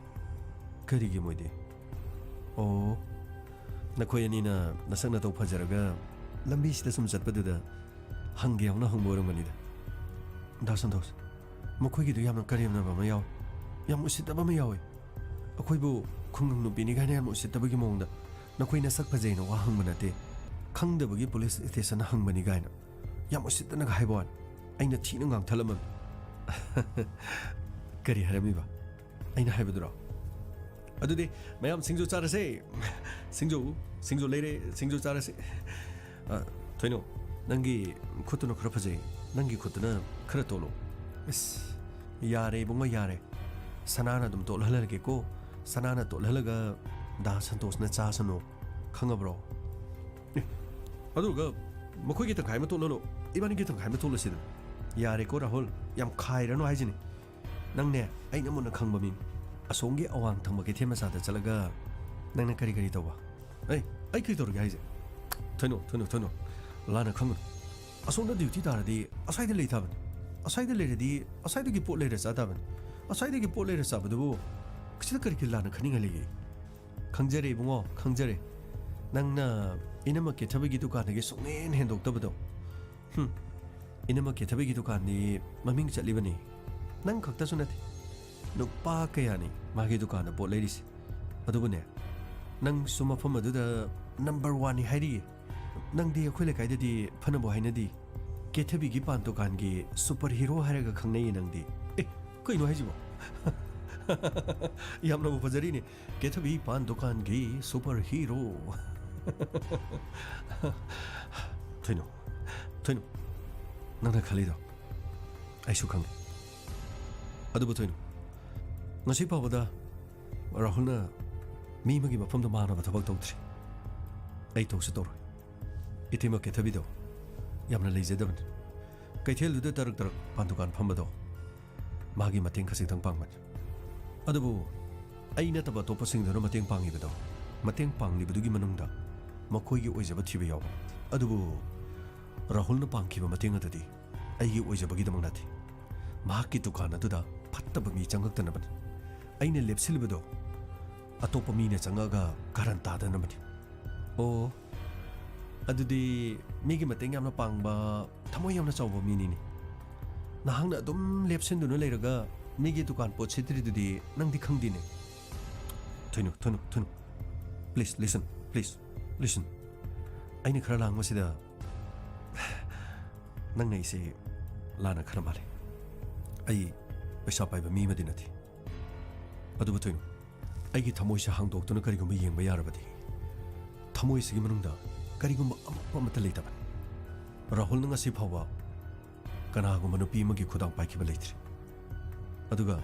ꯀꯔꯤꯒꯤ ꯃꯣꯏꯗꯤ? ꯑꯣ, ꯅꯈꯣꯏ ꯑꯅꯤꯅ ꯅꯁꯛ ꯅꯇꯧ ꯐꯖꯔꯒ ꯂꯝꯕꯤꯁꯤꯗ ꯁꯨꯝ ꯆꯠꯄꯗꯨꯗ ꯍꯪꯒꯦ ꯌꯥꯎꯅ ꯍꯪꯕ ꯑꯣꯏꯔꯝꯒꯅꯤꯗ꯫ ꯗꯥ ꯁꯟꯇꯣꯁ, ꯃꯈꯣꯏꯒꯤꯗꯨ ꯌꯥꯝꯅ ꯀꯔꯦꯝꯅꯕ ꯑꯃ ꯌꯥꯎꯏ, ꯌꯥꯝ ꯎꯁꯤꯠꯇꯕ ꯑꯃ ꯌꯥꯎꯏ꯫ ꯑꯩꯈꯣꯏꯕꯨ ꯈꯨꯡꯒꯪ ꯅꯨꯄꯤꯅꯤ ꯀꯥꯏꯅ ꯌꯥꯝ ꯎꯁꯤꯠꯇꯕꯒꯤ ꯃꯑꯣꯡꯗ ꯅꯈꯣꯏ ꯅꯁꯛ ꯐꯖꯩꯅ ꯋꯥ ꯍꯪꯕ ꯅꯠꯇꯦ, ꯈꯪꯗꯕꯒꯤ ꯄꯨꯂꯤꯁ ꯁ꯭ꯇꯦꯁꯟꯗ ꯍꯪꯕꯅꯤ ꯀꯥꯏꯅ ꯌꯥꯝ ꯎꯁꯤꯠꯇꯅꯒ ꯍꯥꯏꯕ ꯋꯥꯅꯤ꯫ ꯑꯩꯅ ꯊꯤꯅ ꯉꯥꯡꯊꯠꯂꯝꯃꯕꯅꯤ꯫ ꯀꯔꯤ ꯍꯥꯏꯔꯝꯃꯤꯕ? ꯑꯩꯅ ꯍꯥꯏꯕꯗꯨꯔꯣ? ꯑꯗꯨꯗꯤ ꯃꯌꯥꯝ ꯁꯤꯡꯖꯨ ꯆꯥꯔꯁꯦ꯫ ꯁꯤꯡꯖꯨ, ꯁꯤꯡꯖꯨ ꯂꯩꯔꯦ, ꯁꯤꯡꯖꯨ ꯆꯥꯔꯁꯦ꯫ ꯑ, ꯊꯣꯏꯅꯣ, ꯅꯪꯒꯤ ꯈꯨꯠꯇꯨꯅ ꯈꯔ ꯐꯖꯩ꯫ ꯅꯪꯒꯤ ꯈꯨꯠꯇꯨꯅ ꯈꯔ ꯇꯣꯠꯂꯣ꯫ ꯑꯁ, ꯌꯥꯔꯦ ꯏꯕꯨꯡꯉꯣ, ꯌꯥꯔꯦ꯫ ꯁꯅꯥꯅ ꯑꯗꯨꯝ ꯇꯣꯠꯍꯜꯂꯒꯦꯀꯣ꯫ ꯁꯅꯥꯅ ꯇꯣꯠꯍꯜꯂꯒ ꯗꯥ ꯁꯟꯇꯣꯁꯅ ꯆꯥꯁꯅꯨ꯫ ꯈꯪꯉꯕ꯭ꯔꯣ? ꯑꯦ, ꯑꯗꯨꯒ ꯃꯈꯣꯏꯒꯤ ꯇꯪꯈꯥꯏ ꯑꯃ ꯇꯣꯠꯍꯜꯂꯣ, ꯏꯕꯥꯅꯤꯒꯤ ꯇꯪꯈꯥꯏ ꯑꯃ ꯇꯣꯠꯂꯁꯤꯗꯅ꯫ ꯌꯥꯔꯦꯀꯣ ꯔꯥꯍꯨꯜ, ꯌꯥꯝ ꯈꯥꯏꯔꯅꯨ ꯍꯥꯏꯁꯤꯅꯤ꯫ ꯅꯪꯅꯦ, ꯑꯩꯅ ꯃꯨꯟꯅ ꯈꯪꯕ ꯃꯤꯅꯤ꯫ ꯑꯁꯣꯝꯒꯤ ꯑꯋꯥꯡ ꯊꯪꯕ ꯀꯩꯊꯦꯜ ꯃꯆꯥꯗ ꯆꯠꯂꯒ ꯅꯪꯅ ꯀꯔꯤ ꯀꯔꯤ ꯇꯧꯕ? ꯑꯩ, ꯑꯩ ꯀꯔꯤ ꯇꯧꯔꯒꯦ ꯍꯥꯏꯁꯦ? ꯊꯣꯏꯅꯣ, ꯊꯣꯏꯅꯣ, ꯊꯣꯏꯅꯣ, ꯂꯥꯟꯅ ꯈꯪꯒꯅꯨ꯫ ꯑꯁꯣꯝꯗ ꯗ꯭ꯌꯨꯇꯤ ꯇꯥꯔꯗꯤ ꯑꯁ꯭ꯋꯥꯏꯗ ꯂꯩ ꯇꯥꯕꯅꯤ꯫ ꯑꯁ꯭ꯋꯥꯏꯗ ꯂꯩꯔꯗꯤ ꯑꯁ꯭ꯋꯥꯏꯗꯒꯤ ꯄꯣꯠ ꯂꯩꯔ ꯆꯥ ꯇꯥꯕꯅꯤ꯫ ꯑꯁ꯭ꯋꯥꯏꯗꯒꯤ ꯄꯣꯠ ꯂꯩꯔ ꯆꯥꯕꯗꯨꯕꯨ ꯁꯤꯗ ꯀꯔꯤ ꯀꯔꯤ ꯂꯥꯟꯅ ꯈꯟꯅꯤꯡꯉꯥꯏ ꯂꯩꯒꯦ? ꯈꯪꯖꯔꯦ ꯏꯕꯨꯡꯉꯣ, ꯈꯪꯖꯔꯦ꯫ ꯅꯪꯅ ꯏꯅꯝꯃ ꯀꯦꯊꯕꯤꯒꯤ ꯗꯨꯀꯥꯟꯗꯒꯤ ꯁꯨꯡꯍꯦꯟ ꯍꯦꯟꯗꯣꯛꯇꯕꯗꯣ꯫ ꯍꯨꯝ, ꯏꯅꯝꯃ ꯀꯦꯊꯕꯤꯒꯤ ꯗꯨꯀꯥꯟꯗꯤ ꯃꯃꯤꯡ ꯆꯠꯂꯤꯕꯅꯤ꯫ ꯅꯪ ꯈꯛꯇꯁꯨ ꯅꯠꯇꯦ, ꯅꯨꯄꯥ ꯀꯌꯥꯅꯤ ꯃꯥꯒꯤ ꯗꯨꯀꯥꯟꯗ ꯄꯣꯠ ꯂꯩꯔꯤꯁꯦ꯫ ꯑꯗꯨꯕꯨꯅꯦ, ꯅꯪꯁꯨ ꯃꯐꯝ ꯑꯗꯨꯗ ꯅꯝꯕꯔ ꯋꯥꯟꯅꯤ ꯍꯥꯏꯔꯤꯌꯦ꯫ ꯅꯪꯗꯤ ꯑꯩꯈꯣꯏ ꯂꯩꯀꯥꯏꯗꯗꯤ ꯐꯅꯕꯨ ꯍꯥꯏꯅꯗꯤ, ꯀꯦꯊꯕꯤꯒꯤ ꯄꯥꯟ ꯗꯨꯀꯥꯟꯒꯤ ꯁꯨꯄꯔ ꯍꯤꯔꯣ ꯍꯥꯏꯔꯒ ꯈꯪꯅꯩꯌꯦ ꯅꯪꯗꯤ꯫ ꯑꯦ, ꯀꯩꯅꯣ ꯍꯥꯏꯁꯤꯕꯣ? ꯌꯥꯝꯅꯕꯨ ꯐꯖꯔꯤꯅꯦ, ꯀꯦꯊꯕꯤ ꯄꯥꯟ ꯗꯨꯀꯥꯟꯒꯤ ꯁꯨꯄꯔ ꯍꯤꯔꯣ꯫ ꯊꯣꯏꯅꯨ, ꯊꯣꯏꯅꯨ, ꯅꯪꯅ ꯈꯜꯂꯤꯗꯣ ꯑꯩꯁꯨ ꯈꯪꯉꯤ꯫ ꯑꯗꯨꯕꯨ ꯊꯣꯏꯅꯨ, ꯉꯁꯤ ꯐꯥꯎꯕꯗ ꯔꯥꯍꯨꯜꯅ ꯃꯤ ꯑꯃꯒꯤ ꯃꯐꯝꯗ ꯃꯥꯟꯅꯕ ꯊꯕꯛ ꯇꯧꯗ꯭ꯔꯤ꯫ ꯑꯩ ꯇꯧꯁꯨ ꯇꯧꯔꯣꯏ꯫ ꯏꯇꯩꯃ ꯀꯦꯊꯕꯤꯗꯣ ꯌꯥꯝꯅ ꯂꯩꯖꯗꯕꯅꯤ꯫ ꯀꯩꯊꯦꯜꯗꯨꯗ ꯇꯔꯛ ꯇꯔꯛ ꯄꯥꯟ ꯗꯨꯀꯥꯟ ꯐꯝꯕꯗꯣ ꯃꯥꯒꯤ ꯃꯇꯦꯡ ꯈꯖꯤꯛꯇꯪ ꯄꯥꯡꯕꯅꯤ꯫ ꯑꯗꯨꯕꯨ ꯑꯩ ꯅꯠꯇꯕ ꯑꯇꯣꯞꯄꯁꯤꯡꯗꯨꯅ ꯃꯇꯦꯡ ꯄꯥꯡꯉꯤꯕꯗꯣ, ꯃꯇꯦꯡ ꯄꯥꯡꯂꯤꯕꯗꯨꯒꯤ ꯃꯅꯨꯡꯗ ꯃꯈꯣꯏꯒꯤ ꯑꯣꯏꯖꯕ ꯊꯤꯕ ꯌꯥꯎꯕ꯫ ꯑꯗꯨꯕꯨ ꯔꯥꯍꯨꯜꯅ ꯄꯥꯡꯈꯤꯕ ꯃꯇꯦꯡ ꯑꯗꯨꯗꯤ ꯑꯩꯒꯤ ꯑꯣꯏꯖꯕꯒꯤꯗꯃꯛ ꯅꯠꯇꯦ꯫ ꯃꯍꯥꯛꯀꯤ ꯗꯨꯀꯥꯟ ꯑꯗꯨꯗ ꯐꯠꯇꯕ ꯃꯤ ꯆꯪꯉꯛꯇꯅꯕꯅꯤ꯫ ꯑꯩꯅ ꯂꯦꯞꯁꯤꯜꯂꯤꯕꯗꯣ ꯑꯇꯣꯞꯄ ꯃꯤꯅ ꯆꯪꯉꯛꯑꯒ ꯀꯥꯔꯟ ꯇꯥꯗꯅꯕꯅꯤ꯫ ꯑꯣ, ꯑꯗꯨꯗꯤ ꯃꯤꯒꯤ ꯃꯇꯦꯡ ꯌꯥꯝꯅ ꯄꯥꯡꯕ, ꯊꯃꯣꯏ ꯌꯥꯝꯅ ꯆꯥꯎꯕ ꯃꯤꯅꯤꯅꯦ꯫ ꯅꯍꯥꯛꯅ ꯑꯗꯨꯝ ꯂꯦꯞꯁꯤꯟꯗꯨꯅ ꯂꯩꯔꯒ ꯃꯤꯒꯤ ꯗꯨꯀꯥꯟ ꯄꯣꯠ ꯁꯤꯠꯇ꯭ꯔꯤꯗꯨꯗꯤ ꯅꯪꯗꯤ ꯈꯪꯗꯦꯅꯦ꯫ ꯊꯣꯏꯅꯨ, ꯊꯣꯏꯅꯨ, ꯊꯣꯏꯅꯨ꯫ Please listen, please listen. ꯑꯩꯅ ꯈꯔ ꯂꯥꯡꯕꯁꯤꯗ ꯅꯪꯅ ꯑꯩꯁꯦ ꯂꯥꯟꯅ ꯈꯔ ꯃꯥꯜꯂꯦ꯫ ꯑꯩ ꯄꯩꯁꯥ ꯄꯥꯏꯕ ꯃꯤ ꯑꯃꯗꯤ ꯅꯠꯇꯦ꯫ ꯑꯗꯨꯕꯨ ꯊꯣꯏꯅꯨ, ꯑꯩꯒꯤ ꯊꯃꯣꯏꯁꯦ ꯍꯥꯡꯗꯣꯛꯇꯨꯅ ꯀꯔꯤꯒꯨꯝꯕ ꯌꯦꯡꯕ ꯌꯥꯔꯕꯗꯤ, ꯊꯃꯣꯏꯁꯤꯒꯤ ꯃꯅꯨꯡꯗ ꯀꯔꯤꯒꯨꯝꯕ ꯑꯃꯣꯠꯄ ꯑꯃꯠꯇ ꯂꯩꯇꯕꯅꯤ꯫ ꯔꯥꯍꯨꯜꯅ ꯉꯁꯤ ꯐꯥꯎꯕ ꯀꯅꯥꯒꯨꯝꯕ ꯅꯨꯄꯤ ꯑꯃꯒꯤ ꯈꯨꯗꯥꯡ ꯄꯥꯏꯈꯤꯕ ꯂꯩꯇ꯭ꯔꯤ꯫ ꯑꯗꯨꯒ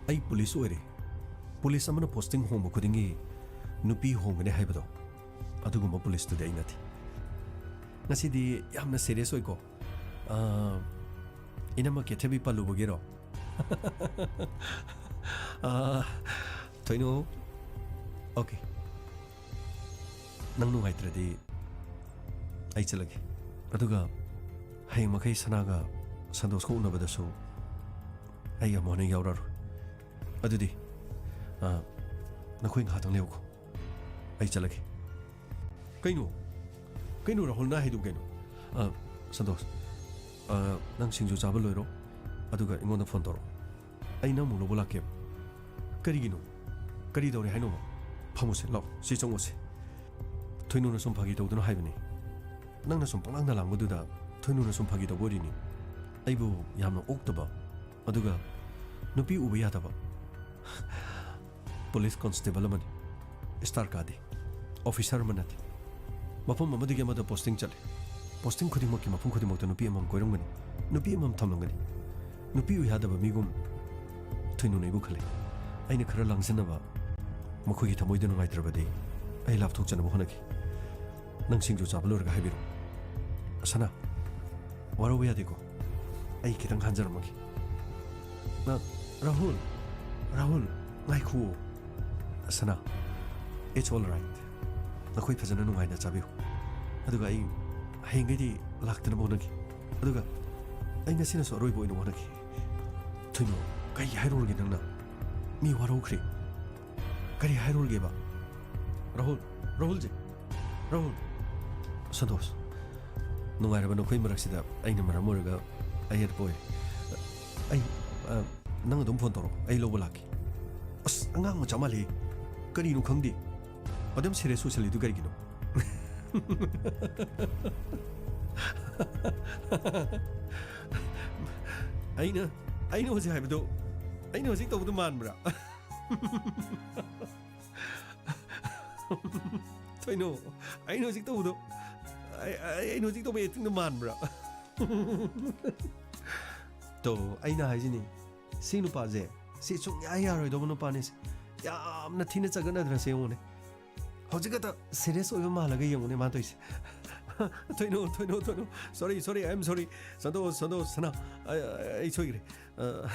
ꯑꯩ ꯄꯨꯂꯤꯁ ꯑꯣꯏꯔꯦ, ꯄꯨꯂꯤꯁ ꯑꯃꯅ ꯄꯣꯁꯇꯤꯡ ꯍꯣꯡꯕ ꯈꯨꯗꯤꯡꯒꯤ ꯅꯨꯄꯤ ꯍꯣꯡꯒꯅꯤ ꯍꯥꯏꯕꯗꯣ, ꯑꯗꯨꯒꯨꯝꯕ ꯄꯨꯂꯤꯁꯇꯨꯗꯤ ꯑꯩ ꯅꯠꯇꯦ꯫ ꯉꯁꯤꯗꯤ ꯌꯥꯝꯅ ꯁꯦꯔꯤꯌꯁ ꯑꯣꯏꯀꯣ꯫ ꯑꯥ, ꯏꯅꯝꯃ ꯀꯦꯊꯕꯤ ꯄꯜꯂꯨꯕꯒꯤꯔꯣ? ꯑꯥ, ꯊꯣꯏꯅꯨ, ꯑꯣꯀꯦ, ꯅꯪ ꯅꯨꯡꯉꯥꯏꯇ꯭ꯔꯗꯤ ꯑꯩ ꯆꯠꯂꯒꯦ꯫ ꯑꯗꯨꯒ ꯍꯌꯦꯡ ꯃꯈꯩ ꯁꯅꯥꯒ ꯁꯟꯗꯣꯁꯀ ꯎꯅꯕꯗꯁꯨ ꯑꯩ ꯑꯃꯨꯛ ꯍꯟꯅ ꯌꯥꯎꯔꯛꯑꯔꯣꯏ꯫ ꯑꯗꯨꯗꯤ, ꯑꯥ, ꯅꯈꯣꯏ ꯉꯥꯏꯍꯥꯛꯇꯪ ꯂꯩꯌꯨꯀꯣ, ꯑꯩ ꯆꯠꯂꯒꯦ꯫ ꯀꯩꯅꯣ? ꯀꯩꯅꯣ ꯔꯥꯍꯨꯜꯅ ꯍꯥꯏꯗꯨ ꯀꯩꯅꯣ? ꯑ, ꯁꯟꯇꯣꯁ, ꯑ, ꯅꯪ ꯁꯤꯡꯖꯨ ꯆꯥꯕ ꯂꯣꯏꯔꯣ, ꯑꯗꯨꯒ ꯑꯩꯉꯣꯟꯗ ꯐꯣꯟ ꯇꯧꯔꯛꯑꯣ꯫ ꯑꯩ ꯅꯪ ꯑꯃꯨꯛ ꯂꯧꯕ ꯂꯥꯛꯀꯦꯕ꯫ ꯀꯔꯤꯒꯤꯅꯣ? ꯀꯔꯤ ꯇꯧꯔꯦ ꯍꯥꯏꯅꯣꯕ? ꯐꯝꯃꯨꯁꯦ, ꯂꯥꯛꯑꯣ, ꯁꯤ ꯆꯪꯉꯨꯁꯦ꯫ ꯊꯣꯏꯅꯨꯅ ꯁꯨꯝ ꯐꯥꯒꯤ ꯇꯧꯗꯨꯅ ꯍꯥꯏꯕꯅꯤ꯫ ꯅꯪꯅ ꯁꯨꯝ ꯄꯪꯂꯥꯡꯗ ꯂꯥꯡꯕꯗꯨꯗ ꯊꯣꯏꯅꯨꯅ ꯁꯨꯝ ꯐꯥꯒꯤ ꯇꯧꯕ ꯑꯣꯏꯔꯤꯅꯤ꯫ ꯑꯩꯕꯨ ꯌꯥꯝꯅ ꯑꯣꯛꯇꯕ, ꯑꯗꯨꯒ ꯅꯨꯄꯤ ꯎꯕ ꯌꯥꯗꯕ ꯄꯨꯂꯤꯁ ꯀꯣꯟꯁꯇꯦꯕꯜ ꯑꯃꯅꯤ꯫ ꯁ꯭ꯇꯥꯔ ꯀꯥꯗꯦ꯫ ꯑꯣꯐꯤꯁꯥꯔ ꯑꯃ ꯅꯠꯇꯦ꯫ ꯃꯐꯝ ꯑꯃꯗꯒꯤ ꯑꯃꯗ ꯄꯣꯁꯇꯤꯡ ꯆꯠꯂꯤ꯫ ꯄꯣꯁꯇꯤꯡ ꯈꯨꯗꯤꯡꯃꯛꯀꯤ ꯃꯐꯝ ꯈꯨꯗꯤꯡꯃꯛꯇ ꯅꯨꯄꯤ ꯑꯃꯃꯝ ꯀꯣꯏꯔꯝꯒꯅꯤ꯫ ꯅꯨꯄꯤ ꯑꯃꯃꯝ ꯊꯝꯂꯝꯒꯅꯤ꯫ ꯅꯨꯄꯤ ꯎ ꯌꯥꯗꯕ ꯃꯤꯒꯨꯝ ꯊꯣꯏꯅꯨꯅ ꯑꯩꯕꯨ ꯈꯜꯂꯤ꯫ ꯑꯩꯅ ꯈꯔ ꯂꯥꯡꯖꯅꯕ, ꯃꯈꯣꯏꯒꯤ ꯊꯃꯣꯏꯗ ꯅꯨꯡꯉꯥꯏꯇ꯭ꯔꯕꯗꯤ ꯑꯩ ꯂꯥꯞꯊꯣꯛꯆꯅꯕ ꯍꯣꯠꯅꯈꯤ꯫ ꯅꯪ ꯁꯤꯡꯖꯨ ꯆꯥꯕ ꯂꯣꯏꯔꯒ ꯍꯥꯏꯕꯤꯔꯣ꯫ ꯁꯅꯥ, ꯋꯥꯔꯧꯕ ꯌꯥꯗꯦꯀꯣ꯫ ꯑꯩ ꯈꯤꯇꯪ ꯍꯟꯖꯔꯝꯃꯒꯦ꯫ ꯅ-, ꯔꯥꯍꯨꯜ, ꯔꯥꯍꯨꯜ, ꯉꯥꯏꯈꯨꯑꯣ꯫ ꯁꯅꯥ, it's all right. ꯅꯈꯣꯏ ꯐꯖꯅ ꯅꯨꯡꯉꯥꯏꯅ ꯆꯥꯕꯤꯌꯨ꯫ ꯑꯗꯨꯒ ꯑꯩ ꯍꯌꯦꯡꯈꯩꯗꯤ ꯂꯥꯛꯇꯅꯕ ꯍꯣꯠꯅꯒꯦ꯫ ꯑꯗꯨꯒ ꯑꯩ ꯉꯁꯤꯅꯁꯨ ꯑꯔꯣꯏꯕ ꯑꯣꯏꯅ ꯍꯣꯠꯅꯒꯦ꯫ ꯊꯣꯏꯅꯨ, ꯀꯩ ꯍꯥꯏꯔꯨꯔꯒꯦ ꯅꯪꯅ? ꯃꯤ ꯋꯥꯔꯧꯈ꯭ꯔꯦ꯫ ꯀꯔꯤ ꯍꯥꯏꯔꯨꯔꯒꯦꯕ? ꯔꯥꯍꯨꯜ, ꯔꯥꯍꯨꯜꯖꯤ, ꯔꯥꯍꯨꯜ꯫ ꯁꯟꯇꯣꯁ, ꯅꯨꯡꯉꯥꯏꯔꯕ ꯅꯈꯣꯏ ꯃꯔꯛꯁꯤꯗ ꯑꯩꯅ ꯃꯔꯝ ꯑꯣꯏꯔꯒ ꯑꯌꯦꯠꯄ ꯑꯣꯏ꯫ ꯑꯩ, ꯑ, ꯅꯪ ꯑꯗꯨꯝ ꯐꯣꯟ ꯇꯧꯔꯛꯑꯣ, ꯑꯩ ꯂꯧꯕ ꯂꯥꯛꯀꯦ꯫ ꯑꯁ, ꯑꯉꯥꯡ ꯃꯆꯥ ꯃꯥꯜꯂꯤ꯫ ꯀꯔꯤꯅꯣ ꯈꯪꯗꯦ꯫ ꯑꯗꯨꯝ ꯁꯤꯔꯤꯌꯁ ꯑꯣꯏꯁꯜꯂꯤꯗꯨ ꯀꯔꯤꯒꯤꯅꯣ? ꯑꯩꯅ, ꯑꯩꯅ ꯍꯧꯖꯤꯛ ꯍꯥꯏꯕꯗꯣ, ꯑꯩꯅ ꯍꯧꯖꯤꯛ ꯇꯧꯕꯗꯣ ꯃꯥꯟꯕ꯭ꯔꯥ? ꯊꯣꯏꯅꯣ, ꯑꯩꯅ ꯍꯧꯖꯤꯛ ꯇꯧꯕꯗꯣ, ꯑꯩ, ꯑꯩ, ꯑꯩꯅ ꯍꯧꯖꯤꯛ ꯇꯧꯕ ꯑꯦꯛꯇꯤꯡꯗꯣ ꯃꯥꯟꯕ꯭ꯔꯥ? ꯇꯣ, ꯑꯩꯅ ꯍꯥꯏꯁꯤꯅꯤ, ꯁꯤ ꯅꯨꯄꯥꯁꯦ, ꯁꯤ ꯁꯨꯡꯌꯥ ꯌꯥꯔꯣꯏꯗꯧꯕ ꯅꯨꯄꯥꯅꯤ ꯁꯤ꯫ ꯌꯥꯝꯅ ꯊꯤꯅ ꯆꯒꯠꯅꯗ꯭ꯔꯁꯦ ꯌꯦꯡꯉꯨꯅꯦ꯫ ꯍꯧꯖꯤꯛ ꯈꯛꯇ ꯁꯤꯔꯤꯌꯁ ꯑꯣꯏꯕ ꯃꯥꯜꯂꯒ ꯌꯦꯡꯉꯨꯅꯦ ꯃꯥ ꯇꯧꯔꯤꯁꯦ꯫ ꯊꯣꯏꯅꯣ, ꯊꯣꯏꯅꯣ, ꯊꯣꯏꯅꯣ꯫ Sorry, sorry, I am sorry. Santosh, Santosh, ꯁꯅꯥ, ꯑꯩ, ꯑꯩ ꯁꯣꯏꯈ꯭ꯔꯦ꯫ ꯑ,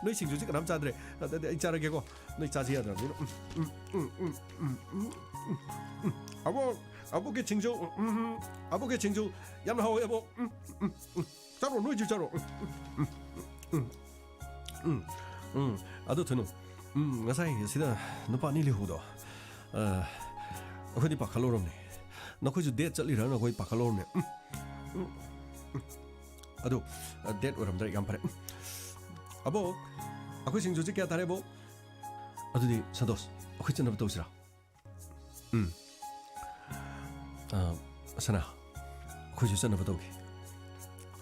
ꯅꯣꯏ ꯁꯤꯡꯖꯨꯁꯤ ꯀꯅꯥꯝ ꯆꯥꯗ꯭ꯔꯦ꯫ ꯑꯗꯨꯗꯤ ꯑꯩ ꯆꯥꯔꯒꯦꯀꯣ꯫ ꯅꯣꯏ ꯆꯥꯁꯤ ꯌꯥꯗ꯭ꯔꯕꯅꯤꯅ꯫ ꯎꯝ, ꯎꯝ, ꯎꯝ꯫ ꯑꯕꯣꯛ, ꯑꯕꯣꯛꯀꯤ ꯁꯤꯡꯖꯨ, ꯎꯝ, ꯎꯝ, ꯑꯕꯣꯛꯀꯤ ꯁꯤꯡꯖꯨ ꯌꯥꯝꯅ ꯍꯥꯎꯋꯦ, ꯑꯕꯣꯛ꯫ ꯎꯝ, ꯎꯝ, ꯎꯝ꯫ ꯆꯥꯔꯣ, ꯅꯣꯏꯁꯨ ꯆꯥꯔꯣ꯫ ꯎꯝ, ꯎꯝ, ꯎꯝ, ꯎꯝ, ꯎꯝ, ꯎꯝ꯫ ꯑꯗꯨ ꯊꯨꯅꯨ꯫ ꯎꯝ, ꯉꯁꯥꯏ ꯁꯤꯗ ꯅꯨꯄꯥ ꯑꯅꯤ ꯂꯩꯍꯧꯕꯗꯣ, ꯑ, ꯑꯩꯈꯣꯏꯗꯤ ꯄꯥꯈꯠꯂꯨꯔꯕꯅꯦ꯫ ꯅꯈꯣꯏꯁꯨ ꯗꯦꯠ ꯆꯠꯂꯤꯔꯅ ꯑꯩꯈꯣꯏ ꯄꯥꯈꯠꯂꯨꯔꯕꯅꯦ꯫ ꯎꯝ, ꯎꯝ, ꯎꯝ, ꯎꯝ꯫ ꯑꯗꯨ, ꯑ, ꯗꯦꯠ ꯑꯣꯏꯔꯝꯗ꯭ꯔꯦ, ꯌꯥꯝ ꯐꯔꯦ꯫ ꯎꯝ꯫ ꯑꯕꯣꯛ, ꯑꯩꯈꯣꯏ ꯁꯤꯡꯖꯨꯁꯦ ꯀꯌꯥ ꯇꯥꯔꯦ, ꯑꯕꯣꯛ? ꯑꯗꯨꯗꯤ, ꯁꯟꯇꯣꯁ, ꯑꯩꯈꯣꯏ ꯆꯠꯅꯕ ꯇꯧꯁꯤꯔꯥ? ꯎꯝ꯫ ꯑ, ꯁꯅꯥ, ꯑꯩꯈꯣꯏꯁꯨ ꯆꯠꯅꯕ ꯇꯧꯒꯦ꯫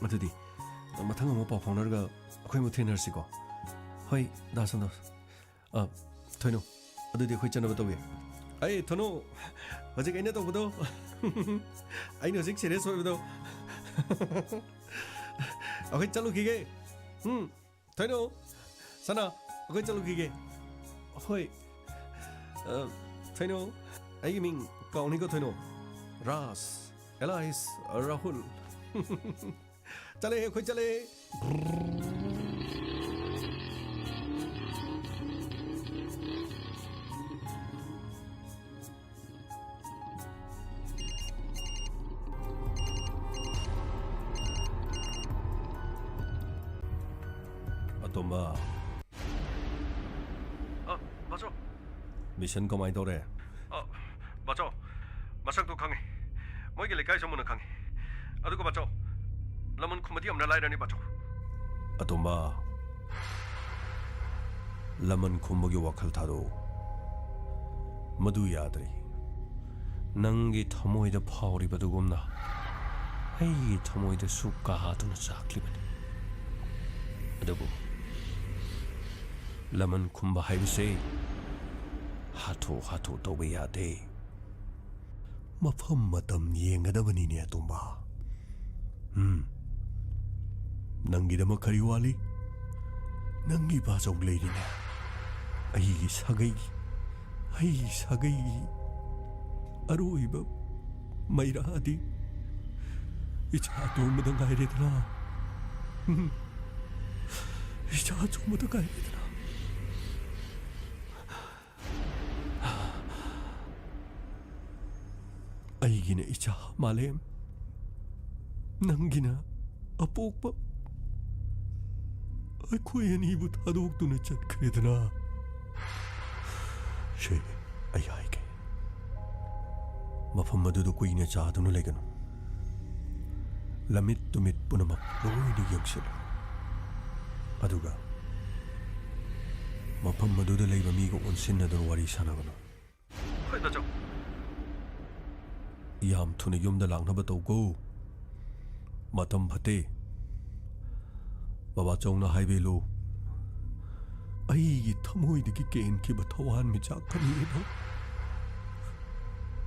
ꯑꯗꯨꯗꯤ, ꯃꯊꯪ ꯑꯃꯨꯛ ꯄꯥꯎ ꯐꯥꯎꯅꯔꯒ ꯑꯩꯈꯣꯏ ꯑꯃꯨꯛ ꯊꯦꯡꯅꯔꯁꯤꯀꯣ꯫ ꯍꯣꯏ, ꯗꯥ ꯁꯟꯇꯣꯁ꯫ ꯑ, ꯊꯣꯏꯅꯨ, ꯑꯗꯨꯗꯤ ꯑꯩꯈꯣꯏ ꯆꯠꯅꯕ ꯇꯧꯒꯦ꯫ ꯑꯩ ꯊꯣꯏꯅꯨ, ꯍꯧꯖꯤꯛ ꯑꯩꯅ ꯇꯧꯕꯗꯣ, ꯑꯩꯅ ꯍꯧꯖꯤꯛ ꯁꯤꯔꯤꯌꯁ ꯑꯣꯏꯕꯗꯣ, ꯑꯩꯈꯣꯏ ꯆꯠꯂꯨꯈꯤꯒꯦ꯫ ꯎꯝ, ꯊꯣꯏꯅꯨ, ꯁꯅꯥ, ꯑꯩꯈꯣꯏ ꯆꯠꯂꯨꯈꯤꯒꯦ꯫ ꯍꯣꯏ꯫ ꯑ, ꯊꯣꯏꯅꯨ, ꯑꯩꯒꯤ ꯃꯤꯡ ꯀꯥꯎꯅꯤꯀꯣ ꯊꯣꯏꯅꯨ꯫ ꯔꯥꯖ, alias ꯔꯥꯍꯨꯜ꯫ ꯆꯠꯂꯦ, ꯑꯩꯈꯣꯏ ꯆꯠꯂꯦ꯫ ꯑꯇꯣꯝꯕ꯫ ꯑ, ꯕꯥꯆꯧ꯫ ꯃꯤꯁꯟ ꯀꯃꯥꯏ ꯇꯧꯔꯦ? ꯑ, ꯕꯥꯆꯧ, ꯃꯁꯛꯇꯣ ꯈꯪꯉꯤ꯫ ꯃꯣꯏꯒꯤ ꯂꯩꯀꯥꯏꯁꯨ ꯃꯨꯟꯅ ꯈꯪꯉꯤ꯫ ꯑꯗꯨꯒ ꯕꯥꯆꯧ, ꯂꯃꯟ ꯈꯨꯝꯕꯗꯤ ꯌꯥꯝꯅ ꯂꯥꯏꯔꯅꯤ ꯕꯥꯆꯧ꯫ ꯑꯇꯣꯝꯕ, ꯂꯃꯟ ꯈꯨꯝꯕꯒꯤ ꯋꯥꯈꯜ ꯊꯥꯗꯣꯛꯎ꯫ ꯃꯗꯨ ꯌꯥꯗ꯭ꯔꯤ꯫ ꯅꯪꯒꯤ ꯊꯃꯣꯏꯗ ꯐꯥꯎꯔꯤꯕꯗꯨꯒꯨꯝꯅ ꯑꯩꯒꯤ ꯊꯃꯣꯏꯗꯁꯨ ꯀꯥꯗꯨꯅ ꯆꯥꯛꯂꯤꯕꯅꯤ꯫ ꯑꯗꯨꯕꯨ ꯂꯃꯟ ꯈꯨꯝꯕ ꯍꯥꯏꯕꯁꯦ ꯍꯥꯊꯨ ꯍꯥꯊꯨ ꯇꯧꯕ ꯌꯥꯗꯦ꯫ ꯃꯐꯝ ꯃꯇꯝ ꯌꯦꯡꯒꯗꯕꯅꯤꯅꯦ, ꯑꯇꯣꯝꯕ꯫ ꯎꯝ꯫ ꯅꯪꯒꯤꯗꯃꯛ ꯀꯔꯤ ꯋꯥꯠꯂꯤ? ꯅꯪꯒꯤ ꯕꯥꯆꯧ ꯂꯩꯔꯤꯅꯦ꯫ ꯑꯩꯒꯤ ꯁꯥꯒꯩꯒꯤ, ꯑꯩꯒꯤ ꯁꯥꯒꯩꯒꯤ ꯑꯔꯣꯏꯕ ꯃꯩꯔꯥꯗꯤ ꯏꯆꯥ ꯑꯇꯣꯝꯕꯗ ꯉꯥꯏꯔꯦꯗꯅ꯫ ꯎꯝ꯫ ꯏꯆꯥ ꯑꯇꯣꯝꯕꯗ ꯉꯥꯏꯔꯦꯗꯅ꯫ ꯑꯩꯒꯤꯅ ꯏꯆꯥ ꯃꯥꯂꯦꯝ, ꯅꯪꯒꯤꯅ ꯑꯄꯣꯛꯄ꯫ ꯑꯩꯈꯣꯏ ꯑꯅꯤꯕꯨ ꯊꯥꯗꯣꯛꯇꯨꯅ ꯆꯠꯈ꯭ꯔꯦꯗꯅ꯫ ꯁꯦ, ꯑꯩ ꯍꯥꯏꯒꯦ꯫ ꯃꯐꯝ ꯑꯗꯨꯗ ꯀꯨꯏꯅ ꯆꯥꯗꯨꯅ ꯂꯩꯒꯅꯨ꯫ ꯂꯃꯤꯠ ꯇꯨꯃꯤꯠ ꯄꯨꯝꯅꯃꯛ ꯂꯣꯏꯅ ꯌꯦꯡꯁꯤꯜꯂꯨ꯫ ꯑꯗꯨꯒ ꯃꯐꯝ ꯑꯗꯨꯗ ꯂꯩꯕ ꯃꯤꯒ ꯑꯣꯟꯁꯤꯟꯅꯗꯨꯅ ꯋꯥꯔꯤ ꯁꯥꯟꯅꯒꯅꯨ꯫ ꯍꯣꯏ, ꯕꯥꯆꯧ꯫ ꯌꯥꯝ ꯊꯨꯅ ꯌꯨꯝꯗ ꯂꯥꯛꯅꯕ ꯇꯧꯀꯣ꯫ ꯃꯇꯝ ꯐꯠꯇꯦ꯫ ꯕꯕꯥꯆꯧꯅ ꯍꯥꯏꯕꯤꯂꯨ, ꯑꯩꯒꯤ ꯊꯃꯣꯏꯗꯒꯤ ꯀꯦꯟꯈꯤꯕ ꯊꯋꯥꯟꯃꯤꯆꯥꯛ ꯑꯅꯤ ꯑꯗꯨ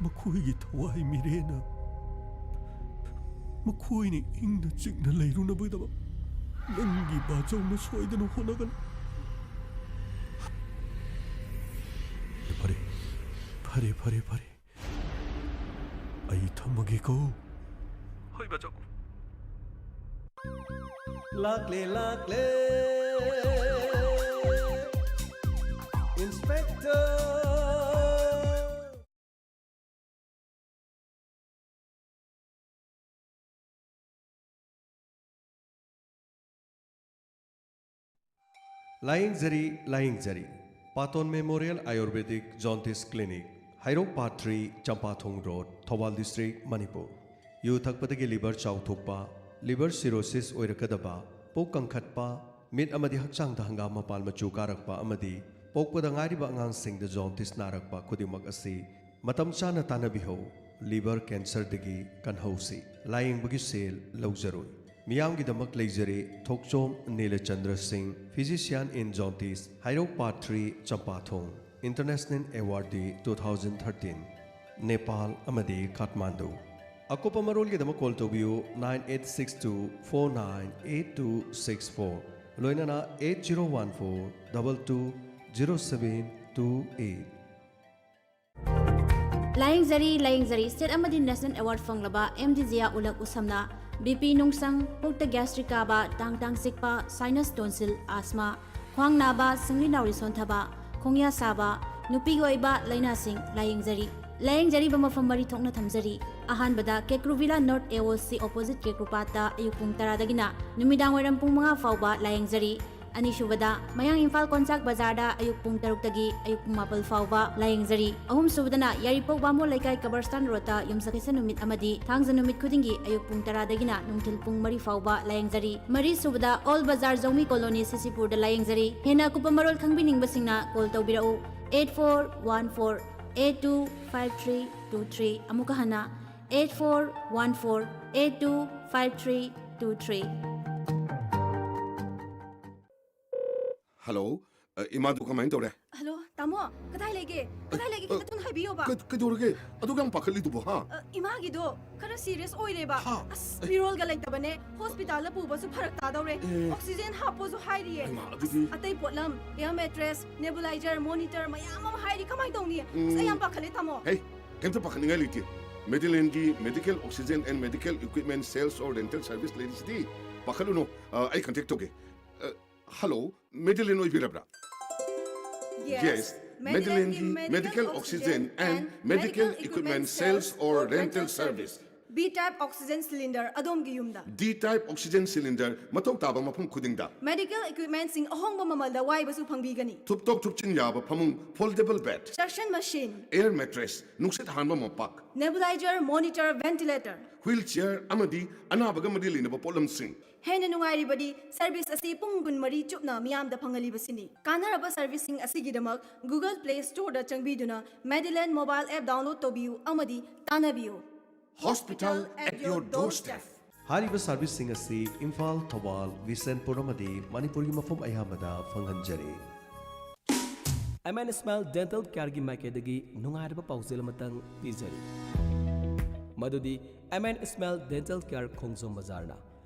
ꯃꯈꯣꯏꯒꯤ ꯊꯋꯥꯏ ꯃꯤꯔꯦꯟꯅ ꯃꯈꯣꯏꯅ ꯏꯪꯅ ꯆꯤꯛꯅ ꯂꯩꯔꯨꯅꯕꯒꯤꯗꯃꯛ ꯅꯪꯒꯤ ꯕꯥꯆꯧꯅ ꯁꯣꯏꯗꯅ ꯍꯣꯠꯅꯒꯅꯤ꯫ ꯐꯔꯦ, ꯐꯔꯦ, ꯐꯔꯦ, ꯐꯔꯦ꯫ ꯑꯩ ꯊꯝꯃꯒꯦꯀꯣ꯫ ꯍꯣꯏ, ꯕꯥꯆꯧ꯫ ꯂꯥꯛꯂꯦ, ꯂꯥꯛꯂꯦ, Inspector꯫ ꯂꯥꯌꯦꯡꯖꯔꯤ, ꯂꯥꯌꯦꯡꯖꯔꯤ꯫ Paton memorial Ayurvedic jaundice clinic, Heirok part three, Champathong road, Thoubal district, Manipur. ꯌꯨ ꯊꯛꯄꯗꯒꯤ ꯂꯤꯚꯔ ꯆꯥꯎꯊꯣꯛꯄ, ꯂꯤꯚꯔ ꯁꯤꯔꯣꯁꯤꯁ ꯑꯣꯏꯔꯛꯀꯗꯕ, ꯄꯨꯛ ꯀꯪꯈꯠꯄ, ꯃꯤꯠ ꯑꯃꯗꯤ ꯍꯛꯆꯥꯡꯗ ꯍꯪꯒꯥꯝ ꯃꯄꯥꯟ ꯃꯆꯨ ꯀꯥꯔꯛꯄ ꯑꯃꯗꯤ ꯄꯣꯛꯄꯗ ꯉꯥꯏꯔꯤꯕ ꯑꯉꯥꯡꯁꯤꯡꯗ ꯖꯣꯟꯇꯤꯁ ꯅꯥꯔꯛꯄ ꯈꯨꯗꯤꯡꯃꯛ ꯑꯁꯤ ꯃꯇꯝ ꯆꯥꯅ ꯇꯥꯟꯅꯕꯤꯍꯧ꯫ ꯂꯤꯚꯔ ꯀꯦꯟꯁꯔꯗꯒꯤ ꯀꯟꯍꯧꯁꯤ꯫ ꯂꯥꯌꯦꯡꯕꯒꯤ ꯁꯦꯜ ꯂꯧꯖꯔꯣꯏ꯫ ꯃꯤꯌꯥꯝꯒꯤꯗꯃꯛ ꯂꯩꯖꯔꯦ ꯊꯣꯛꯆꯣꯝ ꯅꯤꯂꯆꯟꯗ꯭ꯔ ꯁꯤꯡ, Physician in Jaundice, ꯍꯩꯔꯧ Part three, ꯆꯝꯄꯥꯊꯣꯡ꯫ International Awardee two thousand thirteen꯫ Nepal ꯑꯃꯗꯤ ꯀꯥꯊꯃꯥꯟꯗꯨ꯫ ꯑꯀꯨꯞꯄ ꯃꯔꯣꯜꯒꯤꯗꯃꯛ call ꯇꯧꯕꯤꯌꯨ nine eight six two four nine eight two six four, ꯂꯣꯏꯅꯅ eight zero one four double two zero seven two eight꯫ ꯂꯥꯌꯦꯡꯖꯔꯤ, ꯂꯥꯌꯦꯡꯖꯔꯤ꯫ State ꯑꯃꯗꯤ National Award ꯐꯪꯂꯕ M D ꯖꯤꯌꯥ ꯎꯂꯛ ꯎꯁꯝꯅ B P ꯅꯨꯡꯁꯪ, ꯄꯨꯛꯇ gastric ꯀꯥꯕ, ꯇꯥꯡ ꯇꯥꯡ ꯆꯤꯛꯄ, sinus tonsil, asthma, ꯈ꯭ꯋꯥꯡ ꯅꯥꯕ, ꯁꯤꯡꯂꯤ ꯅꯥꯎꯔꯤ ꯁꯣꯟꯊꯕ, ꯈꯣꯡꯌꯥ ꯁꯥꯕ, ꯅꯨꯄꯤꯒꯤ ꯑꯣꯏꯕ ꯂꯥꯏꯅꯥꯁꯤꯡ ꯂꯥꯌꯦꯡꯖꯔꯤ꯫ ꯂꯥꯌꯦꯡꯖꯔꯤꯕ ꯃꯐꯝ ꯃꯔꯤ ꯊꯣꯛꯅ ꯊꯝꯖꯔꯤ꯫ ꯑꯍꯥꯟꯕꯗ Kekru villa North A O C opposite ꯀꯦꯀ꯭ꯔꯨꯄꯥꯠꯇ ꯑꯌꯨꯛ ꯄꯨꯡ ꯇꯔꯥꯗꯒꯤꯅ ꯅꯨꯃꯤꯗꯥꯡ ꯋꯥꯏꯔꯝ ꯄꯨꯡ ꯃꯉꯥ ꯐꯥꯎꯕ ꯂꯥꯌꯦꯡꯖꯔꯤ꯫ ꯑꯅꯤꯁꯨꯕꯗ ꯃꯌꯥꯡ ꯏꯝꯐꯥꯜ ꯀꯣꯟꯆꯥꯛ ꯕꯖꯥꯔꯗ ꯑꯌꯨꯛ ꯄꯨꯡ ꯇꯔꯨꯛꯇꯒꯤ ꯑꯌꯨꯛ ꯄꯨꯡ ꯃꯥꯄꯜ ꯐꯥꯎꯕ ꯂꯥꯌꯦꯡꯖꯔꯤ꯫ ꯑꯍꯨꯝꯁꯨꯕꯗꯅ ꯌꯥꯏꯔꯤꯄꯣꯛ ꯕꯥꯃꯣꯟ ꯂꯩꯀꯥꯏ ꯀꯕꯔꯁꯇꯥꯟ ꯔꯣꯗꯇ ꯌꯨꯝꯁꯀꯩꯁ ꯅꯨꯃꯤꯠ ꯑꯃꯗꯤ ꯊꯥꯡꯖ ꯅꯨꯃꯤꯠ ꯈꯨꯗꯤꯡꯒꯤ ꯑꯌꯨꯛ ꯄꯨꯡ ꯇꯔꯥꯗꯒꯤꯅ ꯅꯨꯡꯊꯤꯜ ꯄꯨꯡ ꯃꯔꯤ ꯐꯥꯎꯕ ꯂꯥꯌꯦꯡꯖꯔꯤ꯫ ꯃꯔꯤꯁꯨꯕꯗ ꯑꯣꯜ ꯕꯖꯥꯔ ꯖꯧꯃꯤ ꯀꯣꯂꯣꯅꯤ ꯁꯤꯁꯤꯄꯨꯔꯗ ꯂꯥꯌꯦꯡꯖꯔꯤ꯫ ꯍꯦꯟꯅ ꯑꯀꯨꯞꯄ ꯃꯔꯣꯜ ꯈꯪꯕꯤꯅꯤꯡꯕꯁꯤꯡꯅ call ꯇꯧꯕꯤꯔꯛꯎ eight four one four eight two five three two three꯫ ꯑꯃꯨꯛꯀ ꯍꯟꯅ eight four one four eight two five three two three꯫ Hello, ꯑ, ꯏꯃꯥꯗꯨ ꯀꯃꯥꯏꯅ ꯇꯧꯔꯦ? ꯍꯜꯂꯣ, ꯇꯥꯃꯣ, ꯀꯗꯥꯏ ꯂꯩꯒꯦ? ꯀꯗꯥꯏ ꯂꯩꯒꯦ? ꯑ, ꯈꯤꯇ ꯊꯨꯅ ꯍꯥꯏꯕꯤꯌꯣꯕ꯫ ꯀ-, ꯀꯩꯗꯧꯔꯒꯦ? ꯑꯗꯨꯛ ꯌꯥꯝ ꯄꯥꯈꯠꯂꯤꯗꯨꯕꯣ, ꯍꯥ? ꯑ, ꯏꯃꯥꯒꯤꯗꯣ ꯈꯔ serious ꯑꯣꯏꯔꯦꯕ꯫ ꯍꯥ? ꯑꯁ, ꯃꯤꯔꯣꯜꯒ ꯂꯩꯇꯕꯅꯦ꯫ Hospitalꯗ ꯄꯨꯕꯁꯨ ꯐꯔꯛ ꯇꯥꯗꯧꯔꯦ꯫ ꯑꯦ꯫ Oxygen ꯍꯥꯞꯄꯣꯁꯨ ꯍꯥꯏꯔꯤꯌꯦ꯫ ꯍꯩꯃꯥ, ꯑꯗꯨꯗꯤ꯫ ꯑꯁ, ꯑꯇꯩ ꯄꯣꯠꯂꯝ, air mattress, nebulizer, monitor ꯃꯌꯥꯝ ꯑꯃ ꯍꯥꯏꯔꯤ꯫ ꯀꯃꯥꯏꯅ ꯇꯧꯅꯤ? ꯑꯁ, ꯑꯩ ꯌꯥꯝ ꯎꯝ꯫ ꯄꯥꯈꯠꯂꯦ, ꯇꯥꯃꯣ꯫ ꯍꯦ, ꯀꯩꯝꯇ ꯄꯥꯈꯠꯅꯤꯡꯉꯥꯏ ꯂꯩꯇꯦ꯫ Madeleineꯒꯤ medical oxygen and medical equipment sales or rental service ꯂꯩꯔꯤꯁꯤꯗꯤ꯫ ꯄꯥꯈꯠꯂꯨꯅꯨ꯫ ꯑ, ꯑꯩ contact ꯇꯧꯒꯦ꯫ ꯑ, ꯍꯜꯂꯣ, Madeline ꯑꯣꯏꯕꯤꯔꯕ꯭ꯔꯥ? Yes, Yes, Madeleineꯒꯤ Madeleineꯒꯤ medical medical oxygen oxygen and and medical medical equipment equipment sales sales or or rental rental service. service. B type oxygen cylinder ꯑꯗꯣꯝꯒꯤ ꯌꯨꯝꯗ꯫ D type oxygen cylinder ꯃꯊꯧ ꯇꯥꯕ ꯃꯐꯝ ꯈꯨꯗꯤꯡꯗ꯫ Medical equipmentꯁꯤꯡ ꯑꯍꯣꯡꯕ ꯃꯃꯜꯗ ꯋꯥꯏꯕꯁꯨ ꯐꯪꯕꯤꯒꯅꯤ꯫ ꯊꯨꯞꯇꯣꯛ ꯊꯨꯞꯆꯤꯟ ꯌꯥꯕ ꯐꯃꯨꯡ, foldable bed, Suction machine, air mattress, ꯅꯨꯡꯁꯤꯠ ꯍꯥꯟꯕ ꯃꯣꯝꯄꯥꯛ, nebulizer, monitor, ventilator, wheelchair ꯑꯃꯗꯤ ꯑꯅꯥꯕꯒ ꯃꯔꯤ ꯂꯩꯅꯕ ꯄꯣꯠꯂꯝꯁꯤꯡ꯫ ꯍꯦꯟꯅ ꯅꯨꯡꯉꯥꯏꯔꯤꯕꯗꯤ service ꯑꯁꯤ ꯄꯨꯡ ꯀꯨꯟꯃꯔꯤ ꯆꯨꯞꯅ ꯃꯤꯌꯥꯝꯗ ꯐꯪꯍꯜꯂꯤꯕꯁꯤꯅꯤ꯫ ꯀꯥꯟꯅꯔꯕ serviceꯁꯤꯡ ꯑꯁꯤꯒꯤꯗꯃꯛ Google Play Storeꯗ ꯆꯪꯕꯤꯗꯨꯅ Medilane mobile app download ꯇꯧꯕꯤꯌꯨ ꯑꯃꯗꯤ ꯇꯥꯟꯅꯕꯤꯌꯨ꯫ Hospital at your doorstep. ꯍꯥꯏꯔꯤꯕ ꯁꯥꯔꯚꯤꯁꯁꯤꯡ ꯑꯁꯤ ꯏꯝꯐꯥꯜ, ꯊꯧꯕꯥꯜ, ꯕꯤꯁꯦꯟꯄꯨꯔ ꯑꯃꯗꯤ ꯃꯅꯤꯄꯨꯔꯒꯤ ꯃꯐꯝ ꯑꯌꯥꯝꯕꯗ ꯐꯪꯍꯟꯖꯔꯤ꯫ ꯑꯦꯝ ꯑꯦꯟ ꯏꯁꯃꯥꯏꯜ ꯗꯦꯟꯇꯦꯜ ꯀꯦꯌꯔꯒꯤ ꯃꯥꯏꯀꯩꯗꯒꯤ ꯅꯨꯡꯉꯥꯏꯔꯕ ꯄꯥꯎꯖꯦꯜ ꯑꯃꯇꯪ ꯄꯤꯖꯔꯤ, ꯃꯗꯨꯗꯤ M N smile dental care Khongjom ꯕꯖꯥꯔꯅ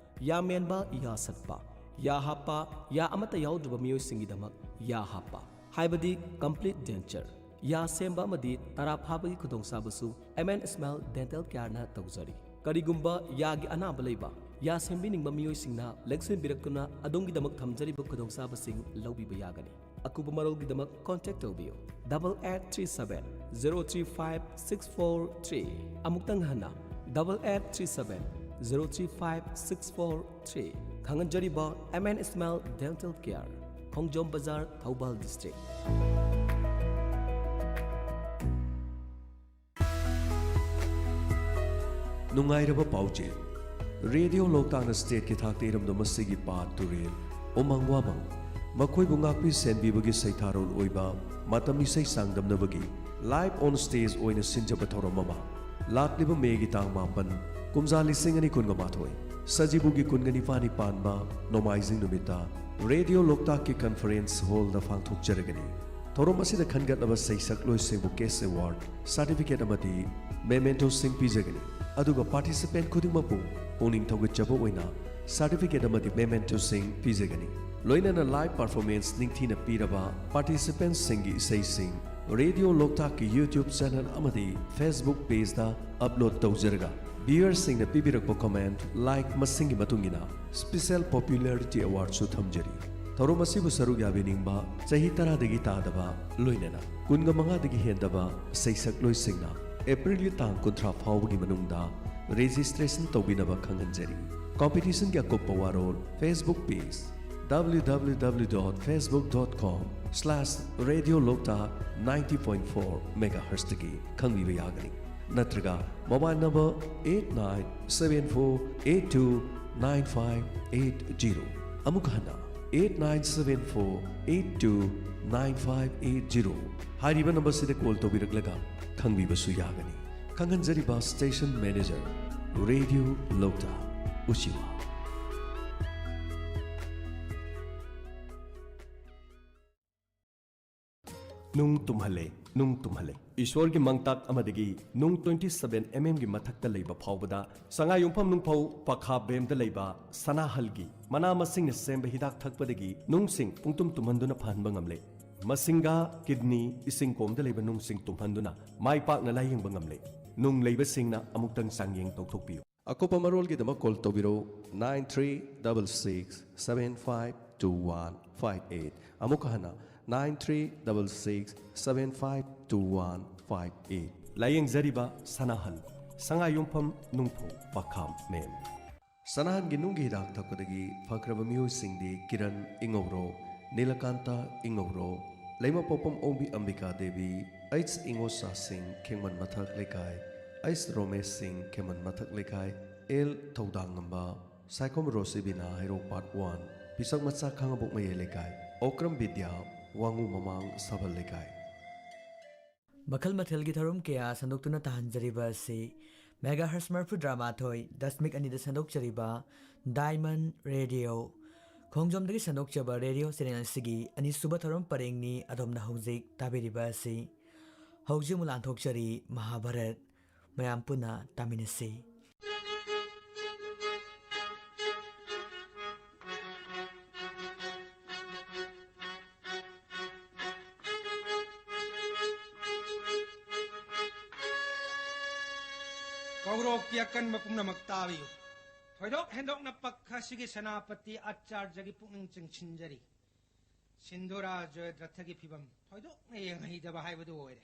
ꯌꯥ ꯃꯦꯟꯕ, ꯌꯥ ꯁꯠꯄ, ꯌꯥ ꯍꯥꯞꯄ, ꯌꯥ ꯑꯃꯠꯇ ꯌꯥꯎꯗ꯭ꯔꯕ ꯃꯤꯑꯣꯏꯁꯤꯡꯒꯤꯗꯃꯛ ꯌꯥ ꯍꯥꯞꯄ, ꯍꯥꯏꯕꯗꯤ ꯀꯝꯄ꯭ꯂꯤꯠ ꯗꯦꯟꯆꯔ, ꯌꯥ ꯁꯦꯝꯕ ꯑꯃꯗꯤ ꯇꯔꯥ ꯐꯥꯕꯒꯤ ꯈꯨꯗꯣꯡꯆꯥꯕꯁꯨ ꯑꯦꯝ ꯑꯦꯟ ꯏꯁꯃꯥꯏꯜ ꯗꯦꯟꯇꯦꯜ ꯀꯦꯌꯔꯅ ꯇꯧꯖꯔꯤ꯫ ꯀꯔꯤꯒꯨꯝꯕ ꯌꯥꯒꯤ ꯑꯅꯥꯕ ꯂꯩꯕ, ꯌꯥ ꯁꯦꯝꯕꯤꯅꯤꯡꯕ ꯃꯤꯑꯣꯏꯁꯤꯡꯅ ꯂꯦꯡꯁꯤꯟꯕꯤꯔꯛꯇꯨꯅ ꯑꯗꯣꯝꯒꯤꯗꯃꯛ ꯊꯝꯖꯔꯤꯕ ꯈꯨꯗꯣꯡꯆꯥꯕꯁꯤꯡ ꯂꯧꯕꯤꯕ ꯌꯥꯒꯅꯤ꯫ ꯑꯀꯨꯞꯄ ꯃꯔꯣꯜꯒꯤꯗꯃꯛ ꯀꯣꯟꯇꯦꯛ ꯇꯧꯕꯤꯌꯨ, double eight three seven zero three five six four three꯫ ꯑꯃꯨꯛꯇꯪ ꯍꯟꯅ, double eight three seven zero three five six four three꯫ ꯈꯪꯍꯟꯖꯔꯤꯕ M N smile dental care, Khongjom Bazar, Thoubal district. ꯅꯨꯡꯉꯥꯏꯔꯕ ꯄꯥꯎꯖꯦꯜ꯫ ꯔꯦꯗꯤꯑꯣ ꯂꯣꯛꯇꯥꯛꯅ ꯁ꯭ꯇꯦꯠꯀꯤ ꯊꯥꯛꯇ ꯏꯔꯝꯗꯝ ꯑꯁꯤꯒꯤ ꯄꯥꯠ ꯇꯨꯔꯦꯜ, ꯎꯃꯪ ꯋꯥꯃꯪ, ꯃꯈꯣꯏꯕꯨ ꯉꯥꯛꯄꯤ ꯁꯦꯟꯕꯤꯕꯒꯤ ꯁꯩꯊꯥꯔꯣꯜ ꯑꯣꯏꯕ ꯃꯇꯝ ꯏꯁꯩ ꯁꯥꯡꯗꯝꯅꯕꯒꯤ live on stage ꯑꯣꯏꯅ ꯁꯤꯟꯖꯕ ꯊꯧꯔꯝ ꯑꯃ ꯂꯥꯛꯂꯤꯕ ꯃꯦꯒꯤ ꯇꯥꯡ ꯃꯥꯄꯟ, ꯀꯨꯝꯖꯥ ꯂꯤꯁꯤꯡ ꯑꯅꯤ ꯀꯨꯟꯒ ꯃꯥꯊꯣꯏ, ꯁꯖꯤꯕꯨꯒꯤ ꯀꯨꯟꯒ ꯅꯤꯄꯥꯟꯅꯤ ꯄꯥꯟꯕ ꯅꯣꯡꯃꯥꯏꯖꯤꯡ ꯅꯨꯃꯤꯠꯇ ꯔꯦꯗꯤꯑꯣ ꯂꯣꯛꯇꯥꯛꯀꯤ ꯀꯟꯐꯔꯦꯟꯁ ꯍꯣꯜꯗ ꯄꯥꯡꯊꯣꯛꯆꯔꯒꯅꯤ꯫ ꯊꯧꯔꯝ ꯑꯁꯤꯗ ꯈꯟꯒꯠꯂꯕ ꯁꯩꯁꯛꯂꯣꯏꯁꯤꯡꯕꯨ ꯀꯦꯁ ꯑꯦꯋꯥꯔꯗ, ꯁꯥꯔꯇꯤꯐꯤꯀꯦꯠ ꯑꯃꯗꯤ ꯃꯦꯃꯦꯟꯇꯣꯁꯤꯡ ꯄꯤꯖꯒꯅꯤ꯫ ꯑꯗꯨꯒ ꯄꯥꯔꯇꯤꯁꯤꯄꯦꯟꯠ ꯈꯨꯗꯤꯡꯃꯛꯄꯨ ꯄꯨꯛꯅꯤꯡ ꯊꯧꯒꯠꯆꯕ ꯑꯣꯏꯅ ꯁꯥꯔꯇꯤꯐꯤꯀꯦꯠ ꯑꯃꯗꯤ ꯃꯦꯃꯦꯟꯇꯣꯁꯤꯡ ꯄꯤꯖꯒꯅꯤ꯫ ꯂꯣꯏꯅꯅ ꯂꯥꯏꯚ ꯄꯔꯐꯣꯔꯃꯦꯟꯁ ꯅꯤꯡꯊꯤꯅ ꯄꯤꯔꯕ ꯄꯥꯔꯇꯤꯁꯤꯄꯦꯟꯠꯁꯤꯡꯒꯤ ꯏꯁꯩꯁꯤꯡ ꯔꯦꯗꯤꯑꯣ ꯂꯣꯛꯇꯥꯛꯀꯤ ꯌꯨꯇ꯭ꯌꯨꯕ ꯆꯦꯅꯦꯜ ꯑꯃꯗꯤ ꯐꯦꯁꯕꯨꯛ ꯄꯦꯖꯇ ꯑꯞꯂꯣꯗ ꯇꯧꯖꯔꯒ, ꯚ꯭ꯌꯨꯌꯔꯁꯤꯡꯅ ꯄꯤꯕꯤꯔꯛꯄ ꯀꯃꯦꯟꯠ, ꯂꯥꯏꯛ ꯃꯁꯤꯡꯒꯤ ꯃꯇꯨꯡ ꯏꯟꯅ ꯁ꯭ꯄꯤꯁꯦꯜ ꯄꯣꯄꯨꯂꯔꯤꯇꯤ ꯑꯦꯋꯥꯔꯗꯁꯨ ꯊꯝꯖꯔꯤ꯫ ꯊꯧꯔꯝ ꯑꯁꯤꯕꯨ ꯁꯔꯨꯛ ꯌꯥꯕꯤꯅꯤꯡꯕ ꯆꯍꯤ ꯇꯔꯥꯗꯒꯤ ꯇꯥꯗꯕ, ꯂꯣꯏꯅꯅ ꯀꯨꯟꯒ ꯃꯉꯥꯗꯒꯤ ꯍꯦꯟꯗꯕ ꯁꯩꯁꯛꯂꯣꯏꯁꯤꯡꯅ ꯑꯦꯄ꯭ꯔꯤꯜꯒꯤ ꯇꯥꯡ ꯀꯨꯟꯊ꯭ꯔꯥ ꯐꯥꯎꯕꯒꯤ ꯃꯅꯨꯡꯗ ꯔꯦꯖꯤꯁꯇ꯭ꯔꯦꯁꯟ ꯇꯧꯕꯤꯅꯕ ꯈꯪꯍꯟꯖꯔꯤ꯫ ꯀꯝꯄꯤꯇꯤꯁꯟꯒꯤ ꯑꯀꯨꯞꯄ ꯋꯥꯔꯣꯜ Facebook page, W W W dot facebook dot com slash radio loktak ninety point four megahertz ꯇꯒꯤ ꯈꯪꯕꯤꯕ ꯌꯥꯒꯅꯤ꯫ ꯅꯠꯇ꯭ꯔꯒ mobile number eight nine seven four eight two nine five eight zero, ꯑꯃꯨꯛ ꯍꯟꯅ, eight nine seven four eight two nine five eight zero ꯍꯥꯏꯔꯤꯕ ꯅꯝꯕꯔꯁꯤꯗ call ꯇꯧꯕꯤꯔꯛꯂꯒ ꯈꯪꯕꯤꯕꯁꯨ ꯌꯥꯒꯅꯤ꯫ ꯈꯪꯍꯟꯖꯔꯤꯕ station manager, radio ꯂꯣꯛꯇꯥꯛ꯫ ꯎꯁꯤꯋꯥ꯫ ꯅꯨꯡ ꯇꯨꯝꯍꯜꯂꯦ, ꯅꯨꯡ ꯇꯨꯝꯍꯜꯂꯦ꯫ ꯏꯁꯣꯔꯒꯤ ꯃꯥꯡꯇꯥꯛ ꯑꯃꯗꯒꯤ ꯅꯨꯡ twenty seven mm ꯒꯤ ꯃꯊꯛꯇ ꯂꯩꯕ ꯐꯥꯎꯕꯗ, ꯁꯉꯥꯏꯌꯨꯝꯐꯝ ꯅꯨꯡꯐꯧ ꯄꯈꯥ ꯕꯦꯝꯗ ꯂꯩꯕ ꯁꯅꯥꯍꯜꯒꯤ ꯃꯅꯥ ꯃꯁꯤꯡꯅ ꯁꯦꯝꯕ ꯍꯤꯗꯥꯛ ꯊꯛꯄꯗꯒꯤ ꯅꯨꯡꯁꯤꯡ ꯄꯨꯡꯇꯨꯝ ꯇꯨꯝꯍꯟꯗꯨꯅ ꯐꯍꯟꯕ ꯉꯝꯂꯦ꯫ ꯃꯁꯤꯡꯒꯥ, ꯀꯤꯗꯅꯤ, ꯏꯁꯤꯡ ꯀꯣꯝꯗ ꯂꯩꯕ ꯅꯨꯡꯁꯤꯡ ꯇꯨꯝꯍꯟꯗꯨꯅ ꯃꯥꯏ ꯄꯥꯛꯅ ꯂꯥꯌꯦꯡꯕ ꯉꯝꯂꯦ꯫ ꯅꯨꯡ ꯂꯩꯕꯁꯤꯡꯅ ꯑꯃꯨꯛꯇꯪ ꯆꯥꯡꯌꯦꯡ ꯇꯧꯊꯣꯛꯄꯤꯌꯨ꯫ ꯑꯀꯨꯞꯄ ꯃꯔꯣꯜꯒꯤꯗꯃꯛ call ꯇꯧꯕꯤꯔꯧ, nine three double six seven five two one five eight꯫ ꯑꯃꯨꯛꯀ ꯍꯟꯅ, nine three double six seven five two one five eight꯫ ꯂꯥꯌꯦꯡꯖꯔꯤꯕ ꯁꯅꯥꯍꯟ, ꯁꯉꯥꯏꯌꯨꯝꯐꯝ ꯅꯨꯡꯐꯧ ꯄꯈꯥꯝ ꯃꯦꯝ꯫ ꯁꯅꯥꯍꯟꯒꯤ ꯅꯨꯡꯒꯤ ꯍꯤꯗꯥꯛ ꯊꯛꯄꯗꯒꯤ ꯐꯈ꯭ꯔꯕ ꯃꯤꯑꯣꯏꯁꯤꯡꯗꯤ ꯀꯤꯔꯟ ꯏꯉꯧꯔꯣ, ꯅꯤꯂꯀꯥꯟꯇ ꯏꯉꯧꯔꯣ, ꯂꯩꯃꯄꯣꯛꯄꯝ ꯑꯣꯡꯕꯤ ꯑꯝꯕꯤꯀꯥ ꯗꯦꯕꯤ, ꯑꯩꯆ ꯏꯉꯣꯆꯥꯁꯤꯡ, ꯈꯦꯡꯃꯟ ꯃꯊꯛ ꯂꯩꯀꯥꯏ, ꯑꯩꯆ ꯔꯣꯃꯦꯁ ꯁꯤꯡ, ꯈꯦꯡꯃꯟ ꯃꯊꯛ ꯂꯩꯀꯥꯏ, ꯑꯦꯜ ꯊꯧꯗꯥꯡꯉꯝꯕ, ꯁꯥꯏꯈꯣꯝ ꯔꯣꯁꯤꯕꯤꯅꯥ ꯍꯩꯔꯣꯛ Part one, ꯄꯤꯁꯛ ꯃꯆꯥ ꯈꯥꯉꯕꯣꯛ ꯃꯌꯥꯏ ꯂꯩꯀꯥꯏ, ꯑꯣꯀ꯭ꯔꯝ ꯕꯤꯗ꯭ꯌꯥ, ꯋꯥꯉꯨ ꯃꯃꯥꯡ ꯁꯥꯕꯜ ꯂꯩꯀꯥꯏ꯫ ꯃꯈꯜ ꯃꯊꯦꯜꯒꯤ ꯊꯧꯔꯝ ꯀꯌꯥ ꯁꯟꯗꯣꯛꯇꯨꯅ ꯇꯥꯍꯟꯖꯔꯤꯕ ꯑꯁꯤ megahertz ꯃꯔꯤꯐꯨꯇꯔꯥ ꯃꯥꯊꯣꯏ ꯗꯁꯃꯤꯛ ꯑꯅꯤꯗ ꯁꯟꯗꯣꯛꯆꯔꯤꯕ Diamond Radio, ꯈꯣꯡꯖꯣꯝꯗꯒꯤ ꯁꯟꯗꯣꯛꯆꯕ ꯔꯦꯗꯤꯑꯣ ꯆꯦꯅꯦꯜ ꯑꯁꯤꯒꯤ ꯑꯅꯤꯁꯨꯕ ꯊꯧꯔꯝ ꯄꯔꯦꯡꯅꯤ꯫ ꯑꯗꯣꯝꯅ ꯍꯧꯖꯤꯛ ꯇꯥꯕꯤꯔꯤꯕ ꯑꯁꯤ ꯍꯧꯖꯤꯛ ꯑꯃꯨꯛ ꯂꯥꯟꯊꯣꯛꯆꯔꯤ ꯃꯍꯥꯚꯥꯔꯠ꯫ ꯃꯌꯥꯝ ꯄꯨꯟꯅ ꯇꯥꯃꯤꯟꯅꯁꯤ꯫ ꯀꯧꯔꯣꯛꯀꯤ ꯑꯀꯟꯕ ꯄꯨꯝꯅꯃꯛ ꯇꯥꯕꯤꯌꯨ꯫ ꯊꯣꯏꯗꯣꯛ ꯍꯦꯟꯗꯣꯛꯅ ꯄꯛꯈ ꯑꯁꯤꯒꯤ ꯁꯦꯅꯥꯄꯇꯤ ꯑꯆꯥꯔꯖꯒꯤ ꯄꯨꯛꯅꯤꯡ ꯆꯤꯡꯁꯤꯟꯖꯔꯤ꯫ ꯁꯤꯟꯙꯨꯔꯥꯖ ꯖꯌꯗ꯭ꯔꯊꯒꯤ ꯐꯤꯕꯝ ꯊꯣꯏꯗꯣꯛꯅ ꯌꯦꯡꯍꯩꯗꯕ ꯍꯥꯏꯕꯗꯨ ꯑꯣꯏꯔꯦ꯫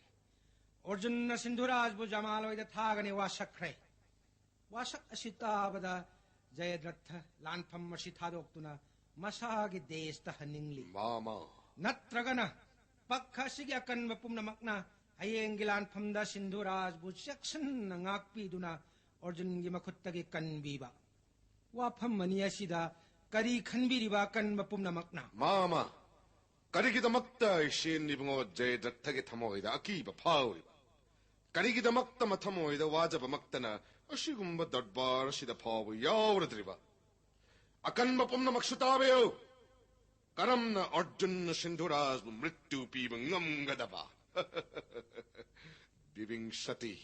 ꯑꯔꯖꯨꯟꯅ ꯁꯤꯟꯙꯨꯔꯥꯖꯕꯨ ꯖꯃꯥꯂꯣꯏꯗ ꯊꯥꯒꯅꯤ ꯋꯥꯁꯛꯈ꯭ꯔꯦ꯫ ꯋꯥꯁꯛ ꯑꯁꯤ ꯇꯥꯕꯗ ꯖꯌꯗ꯭ꯔꯊ ꯂꯥꯟꯐꯝ ꯑꯁꯤ ꯊꯥꯗꯣꯛꯇꯨꯅ ꯃꯁꯥꯒꯤ ꯗꯦꯁꯇ ꯍꯟꯅꯤꯡꯂꯤ꯫ ꯃꯥꯃ꯫ ꯅꯠꯇ꯭ꯔꯒꯅ ꯄꯛꯈ ꯑꯁꯤꯒꯤ ꯑꯀꯟꯕ ꯄꯨꯝꯅꯃꯛꯅ ꯍꯌꯦꯡꯒꯤ ꯂꯥꯟꯐꯝꯗ ꯁꯤꯟꯙꯨꯔꯥꯖꯕꯨ ꯆꯦꯛꯁꯤꯟꯅ ꯉꯥꯛꯄꯤꯗꯨꯅ ꯑꯔꯖꯨꯟꯒꯤ ꯃꯈꯨꯠꯇꯒꯤ ꯀꯟꯕꯤꯕ꯫ ꯋꯥꯐꯝ ꯑꯅꯤ ꯑꯁꯤꯗ ꯀꯔꯤ ꯈꯟꯕꯤꯔꯤꯕ ꯑꯀꯟꯕ ꯄꯨꯝꯅꯃꯛꯅ? ꯃꯥꯃ, ꯀꯔꯤꯒꯤꯗꯃꯛꯇ ꯏꯁꯦꯟ ꯏꯕꯨꯡꯉꯣ ꯖꯌꯗ꯭ꯔꯊꯒꯤ ꯊꯃꯣꯏꯗ ꯑꯀꯤꯕ ꯐꯥꯎꯔꯤꯕ? ꯀꯔꯤꯒꯤꯗꯃꯛꯇ ꯃꯊꯃꯣꯏꯗ ꯋꯥꯖꯕꯃꯛꯇꯅ ꯑꯁꯤꯒꯨꯝꯕ ꯗꯔꯕꯥꯔ ꯑꯁꯤꯗ ꯐꯥꯎꯕ ꯌꯥꯎꯔꯗ꯭ꯔꯤꯕ꯫ ꯑꯀꯟꯕ ꯄꯨꯝꯅꯃꯛꯁꯨ ꯇꯥꯕꯤꯌꯨ꯫ ꯀꯔꯝꯅ ꯑꯔꯖꯨꯟꯅ ꯁꯤꯟꯙꯨꯔꯥꯖꯕꯨ ꯃ꯭ꯔꯤꯇ꯭ꯌꯨ ꯄꯤꯕ ꯉꯝꯒꯗꯕ? ꯕꯤꯕꯤꯡꯁꯇꯤ,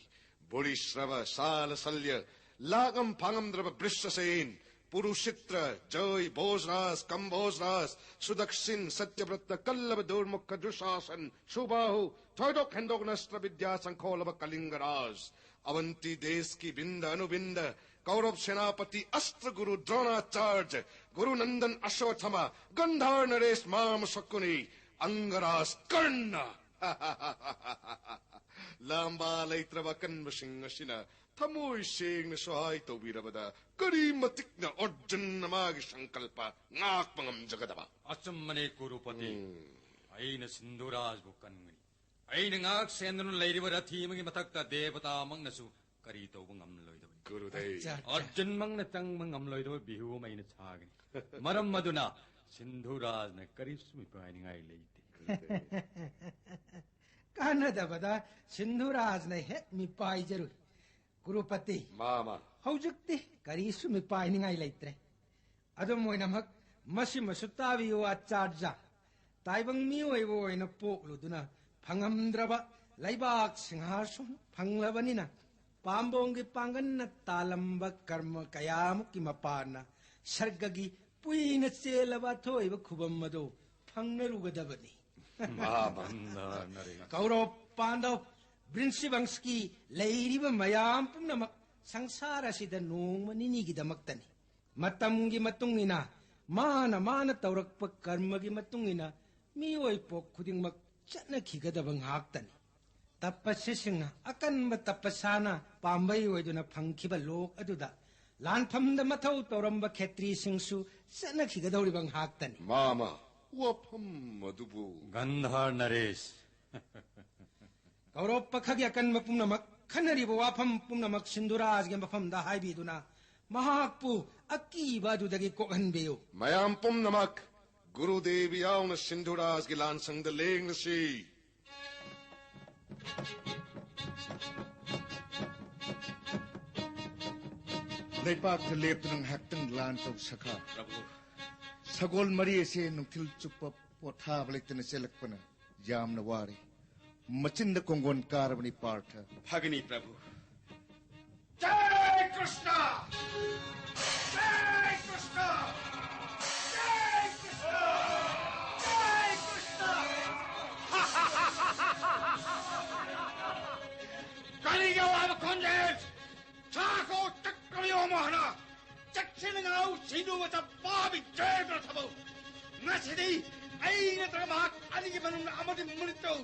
ꯕꯣꯔꯤꯁ꯭ꯔꯕ, ꯁꯥꯂ ꯁꯜꯌ, ꯂꯥꯛꯉꯝ ꯐꯥꯉꯝꯗ꯭ꯔꯕ ꯕ꯭ꯔꯤꯁꯁꯦꯟ, ꯄꯨꯔꯨꯁꯤꯇ꯭ꯔ, ꯖꯣꯏ, ꯚꯣꯖꯔꯥꯖ, ꯀꯝꯚꯣꯖꯔꯥꯖ, ꯁꯨꯗꯛꯁꯤꯟ, ꯁꯇ꯭ꯌꯕ꯭ꯔꯇ, ꯀꯜꯂꯕ ꯗꯨꯔꯃꯨꯈ ꯗꯨꯁꯥꯁꯟ, ꯁꯨꯕꯥꯍꯨ, ꯊꯣꯏꯗꯣꯛ ꯍꯦꯟꯗꯣꯛꯅ ꯑꯁꯇ꯭ꯔ ꯕꯤꯗ꯭ꯌꯥ ꯁꯪꯈꯣꯜꯂꯕ ꯀꯂꯤꯡꯒꯔꯥꯖ, ꯑꯋꯟꯇꯤ ꯗꯦꯁꯀꯤ ꯕꯤꯟꯗ ꯑꯅꯨꯕꯤꯟꯗ, ꯀꯧꯔꯕ ꯁꯦꯅꯥꯄꯇꯤ ꯑꯁꯇ꯭ꯔ ꯒꯨꯔꯨ ꯗ꯭ꯔꯣꯅꯥꯆꯥꯔꯖ, ꯒꯨꯔꯨ ꯅꯟꯗꯟ ꯑꯁꯣꯊꯃ, ꯒꯟꯙꯥꯔ ꯅꯔꯦꯁ ꯃꯥꯃ ꯁꯀꯨꯅꯤ, ꯑꯪꯒꯔꯥꯖ ꯀꯔꯅ꯫ ꯂꯥꯝꯕꯥ ꯂꯩꯇ꯭ꯔꯕ ꯑꯀꯟꯕꯁꯤꯡ ꯑꯁꯤꯅ ꯊꯃꯣꯏ ꯁꯦꯡꯅ ꯁꯍꯥꯏ ꯇꯧꯕꯤꯔꯕꯗ ꯀꯔꯤ ꯃꯇꯤꯛꯅ ꯑꯔꯖꯨꯟꯅ ꯃꯥꯒꯤ ꯁꯪꯀꯜꯄ ꯉꯥꯛꯄ ꯉꯝꯖꯒꯗꯕ? ꯑꯆꯨꯝꯕꯅꯦ ꯀꯨꯔꯨꯄꯇꯤ꯫ ꯎꯝ꯫ ꯑꯩꯅ ꯁꯤꯟꯙꯨꯔꯥꯖꯕꯨ ꯀꯟꯒꯅꯤ꯫ ꯑꯩꯅ ꯉꯥꯛ ꯁꯦꯟꯗꯨꯅ ꯂꯩꯔꯤꯕ ꯔꯊꯤ ꯑꯃꯒꯤ ꯃꯊꯛꯇ ꯗꯦꯕꯇꯥꯃꯛꯅꯁꯨ ꯀꯔꯤ ꯇꯧꯕ ꯉꯝꯂꯣꯏꯗꯕꯅꯤ? ꯒꯨꯔꯨꯗꯦꯕ꯫ ꯑꯠꯆꯥ, ꯑꯠꯆꯥ꯫ ꯑꯔꯖꯨꯟꯃꯛꯅ ꯆꯪꯕ ꯉꯝꯂꯣꯏꯗꯕ ꯕꯤꯍꯨ ꯑꯃ ꯑꯩꯅ ꯁꯥꯒꯅꯤ꯫ ꯃꯔꯝ ꯑꯗꯨꯅ ꯁꯤꯟꯙꯨꯔꯥꯖꯅ ꯀꯔꯤꯁꯨ ꯃꯤꯄꯥꯏꯅꯤꯡꯉꯥꯏ ꯂꯩꯇꯦ꯫ ꯒꯨꯔꯨꯗꯦꯕ꯫ ꯀꯥꯟꯅꯗꯕꯗ ꯁꯤꯟꯙꯨꯔꯥꯖꯅ ꯍꯦꯛ ꯃꯤꯄꯥꯏꯖꯔꯨꯏ꯫ ꯀꯨꯔꯨꯄꯇꯤ꯫ ꯃꯥꯃ꯫ ꯍꯧꯖꯤꯛꯇꯤ ꯀꯔꯤꯁꯨ ꯃꯤꯄꯥꯏꯅꯤꯡꯉꯥꯏ ꯂꯩꯇ꯭ꯔꯦ꯫ ꯑꯗꯨꯝ ꯑꯣꯏꯅꯃꯛ ꯃꯁꯤꯃꯁꯨ ꯇꯥꯕꯤꯌꯨ ꯑꯆꯥꯔꯖ꯫ ꯇꯥꯏꯕꯪ ꯃꯤꯑꯣꯏꯕ ꯑꯣꯏꯅ ꯄꯣꯛꯂꯨꯗꯨꯅ ꯐꯪꯉꯝꯗ꯭ꯔꯕ ꯂꯩꯕꯥꯛ ꯁꯤꯡꯍꯥꯁꯟ ꯐꯪꯂꯕꯅꯤꯅ ꯄꯥꯝꯕꯣꯝꯒꯤ ꯄꯥꯡꯒꯜꯅ ꯇꯥꯜꯂꯝꯕ ꯀꯔꯃ ꯀꯌꯥꯃꯨꯛꯀꯤ ꯃꯄꯥꯟꯅ ꯁꯔꯒꯒꯤ ꯄꯨꯏꯅ ꯆꯦꯜꯂꯕ ꯑꯊꯣꯏꯕ ꯈꯨꯕꯝ ꯑꯗꯨ ꯐꯪꯅꯔꯨꯒꯗꯕꯅꯤ꯫ ꯃꯍꯥꯕꯟꯗ ꯅꯔꯦ꯫ ꯀꯧꯔꯕ ꯄꯥꯟꯗꯕ ꯕ꯭ꯔꯤꯟꯁꯤꯕꯪꯁꯀꯤ ꯂꯩꯔꯤꯕ ꯃꯌꯥꯝ ꯄꯨꯝꯅꯃꯛ ꯁꯪꯁꯥꯔ ꯑꯁꯤꯗ ꯅꯣꯡꯃ ꯅꯤꯅꯤꯒꯤꯗꯃꯛꯇꯅꯤ꯫ ꯃꯇꯝꯒꯤ ꯃꯇꯨꯡ ꯏꯟꯅ ꯃꯥꯅ ꯃꯥꯅ ꯇꯧꯔꯛꯄ ꯀꯔꯃꯒꯤ ꯃꯇꯨꯡ ꯏꯟꯅ ꯃꯤꯑꯣꯏ ꯄꯣꯛ ꯈꯨꯗꯤꯡꯃꯛ ꯆꯠꯅꯈꯤꯒꯗꯕ ꯉꯥꯛꯇꯅꯤ꯫ ꯇꯄꯁꯤꯁꯤꯡꯅ ꯑꯀꯟꯕ ꯇꯄꯁꯥꯅ ꯄꯥꯝꯕꯩ ꯑꯣꯏꯗꯨꯅ ꯐꯪꯈꯤꯕ ꯂꯣꯛ ꯑꯗꯨꯗ ꯂꯥꯟꯐꯝꯗ ꯃꯊꯧ ꯇꯧꯔꯝꯕ ꯈꯦꯇ꯭ꯔꯤꯁꯤꯡꯁꯨ ꯆꯠꯅꯈꯤꯒꯗꯧꯔꯤꯕ ꯉꯥꯛꯇꯅꯤ꯫ ꯃꯥꯃ, ꯋꯥꯐꯝ ꯑꯗꯨꯕꯨ꯫ ꯒꯟꯙꯥꯔ ꯅꯔꯦꯁ꯫ ꯀꯧꯔꯕ ꯄꯥꯈꯒꯤ ꯑꯀꯟꯕ ꯄꯨꯝꯅꯃꯛ ꯈꯟꯅꯔꯤꯕ ꯋꯥꯐꯝ ꯄꯨꯝꯅꯃꯛ ꯁꯤꯟꯙꯨꯔꯥꯖꯒꯤ ꯃꯐꯝꯗ ꯍꯥꯏꯕꯤꯗꯨꯅ ꯃꯍꯥꯛꯄꯨ ꯑꯀꯤꯕ ꯑꯗꯨꯗꯒꯤ ꯀꯣꯛꯍꯟꯕꯤꯌꯨ꯫ ꯃꯌꯥꯝ ꯄꯨꯝꯅꯃꯛ ꯒꯨꯔꯨꯗꯦꯕ ꯌꯥꯎꯅ ꯁꯤꯟꯙꯨꯔꯥꯖꯒꯤ ꯂꯥꯟꯁꯪꯗ ꯂꯦꯡꯂꯁꯤ꯫ ꯂꯩꯄꯥꯛꯇ ꯂꯦꯞꯇꯨꯅ ꯉꯥꯏꯍꯥꯛꯇꯪ ꯂꯥꯟ ꯇꯧ ꯁꯈꯥ꯫ ꯄ꯭ꯔꯚꯨ꯫ ꯁꯒꯣꯜ ꯃꯔꯤ ꯑꯁꯦ ꯅꯨꯡꯊꯤꯜ ꯆꯨꯞꯄ ꯄꯣꯊꯥꯕ ꯂꯩꯇꯅ ꯆꯦꯜꯂꯛꯄꯅ ꯌꯥꯝꯅ ꯋꯥꯔꯦ꯫ ꯃꯆꯤꯟꯗ ꯀꯣꯡꯒꯣꯟ ꯀꯥꯔꯕꯅꯤ ꯄꯥꯔꯊ꯫ ꯐꯒꯅꯤ ꯄ꯭ꯔꯚꯨ꯫ ꯖꯥꯏ ꯀ꯭ꯔꯤꯁꯅ! ꯖꯥꯏ ꯀ꯭ꯔꯤꯁꯅ! ꯖꯥꯏ ꯀ꯭ꯔꯤꯁꯅ! ꯖꯥꯏ ꯀ꯭ꯔꯤꯁꯅ! ꯀꯔꯤꯒꯤ ꯑꯋꯥꯕ ꯈꯣꯟꯖꯦꯜ? ꯁꯥꯈꯣ ꯆꯀ꯭ꯔꯌꯣ ꯃꯣꯍꯅ! ꯆꯠꯁꯤꯟꯅ ꯉꯥꯎ ꯁꯤꯅꯨ ꯃꯆꯥ ꯄꯥꯕꯤ ꯖꯦꯜꯗ ꯊꯝꯃꯨ! ꯉꯁꯤꯗꯤ ꯑꯩ ꯅꯠꯇ꯭ꯔꯒ ꯃꯍꯥꯛ ꯑꯅꯤꯒꯤ ꯃꯅꯨꯡꯗ ꯑꯃꯗꯤ ꯃꯨꯂꯤꯠ ꯇꯧ!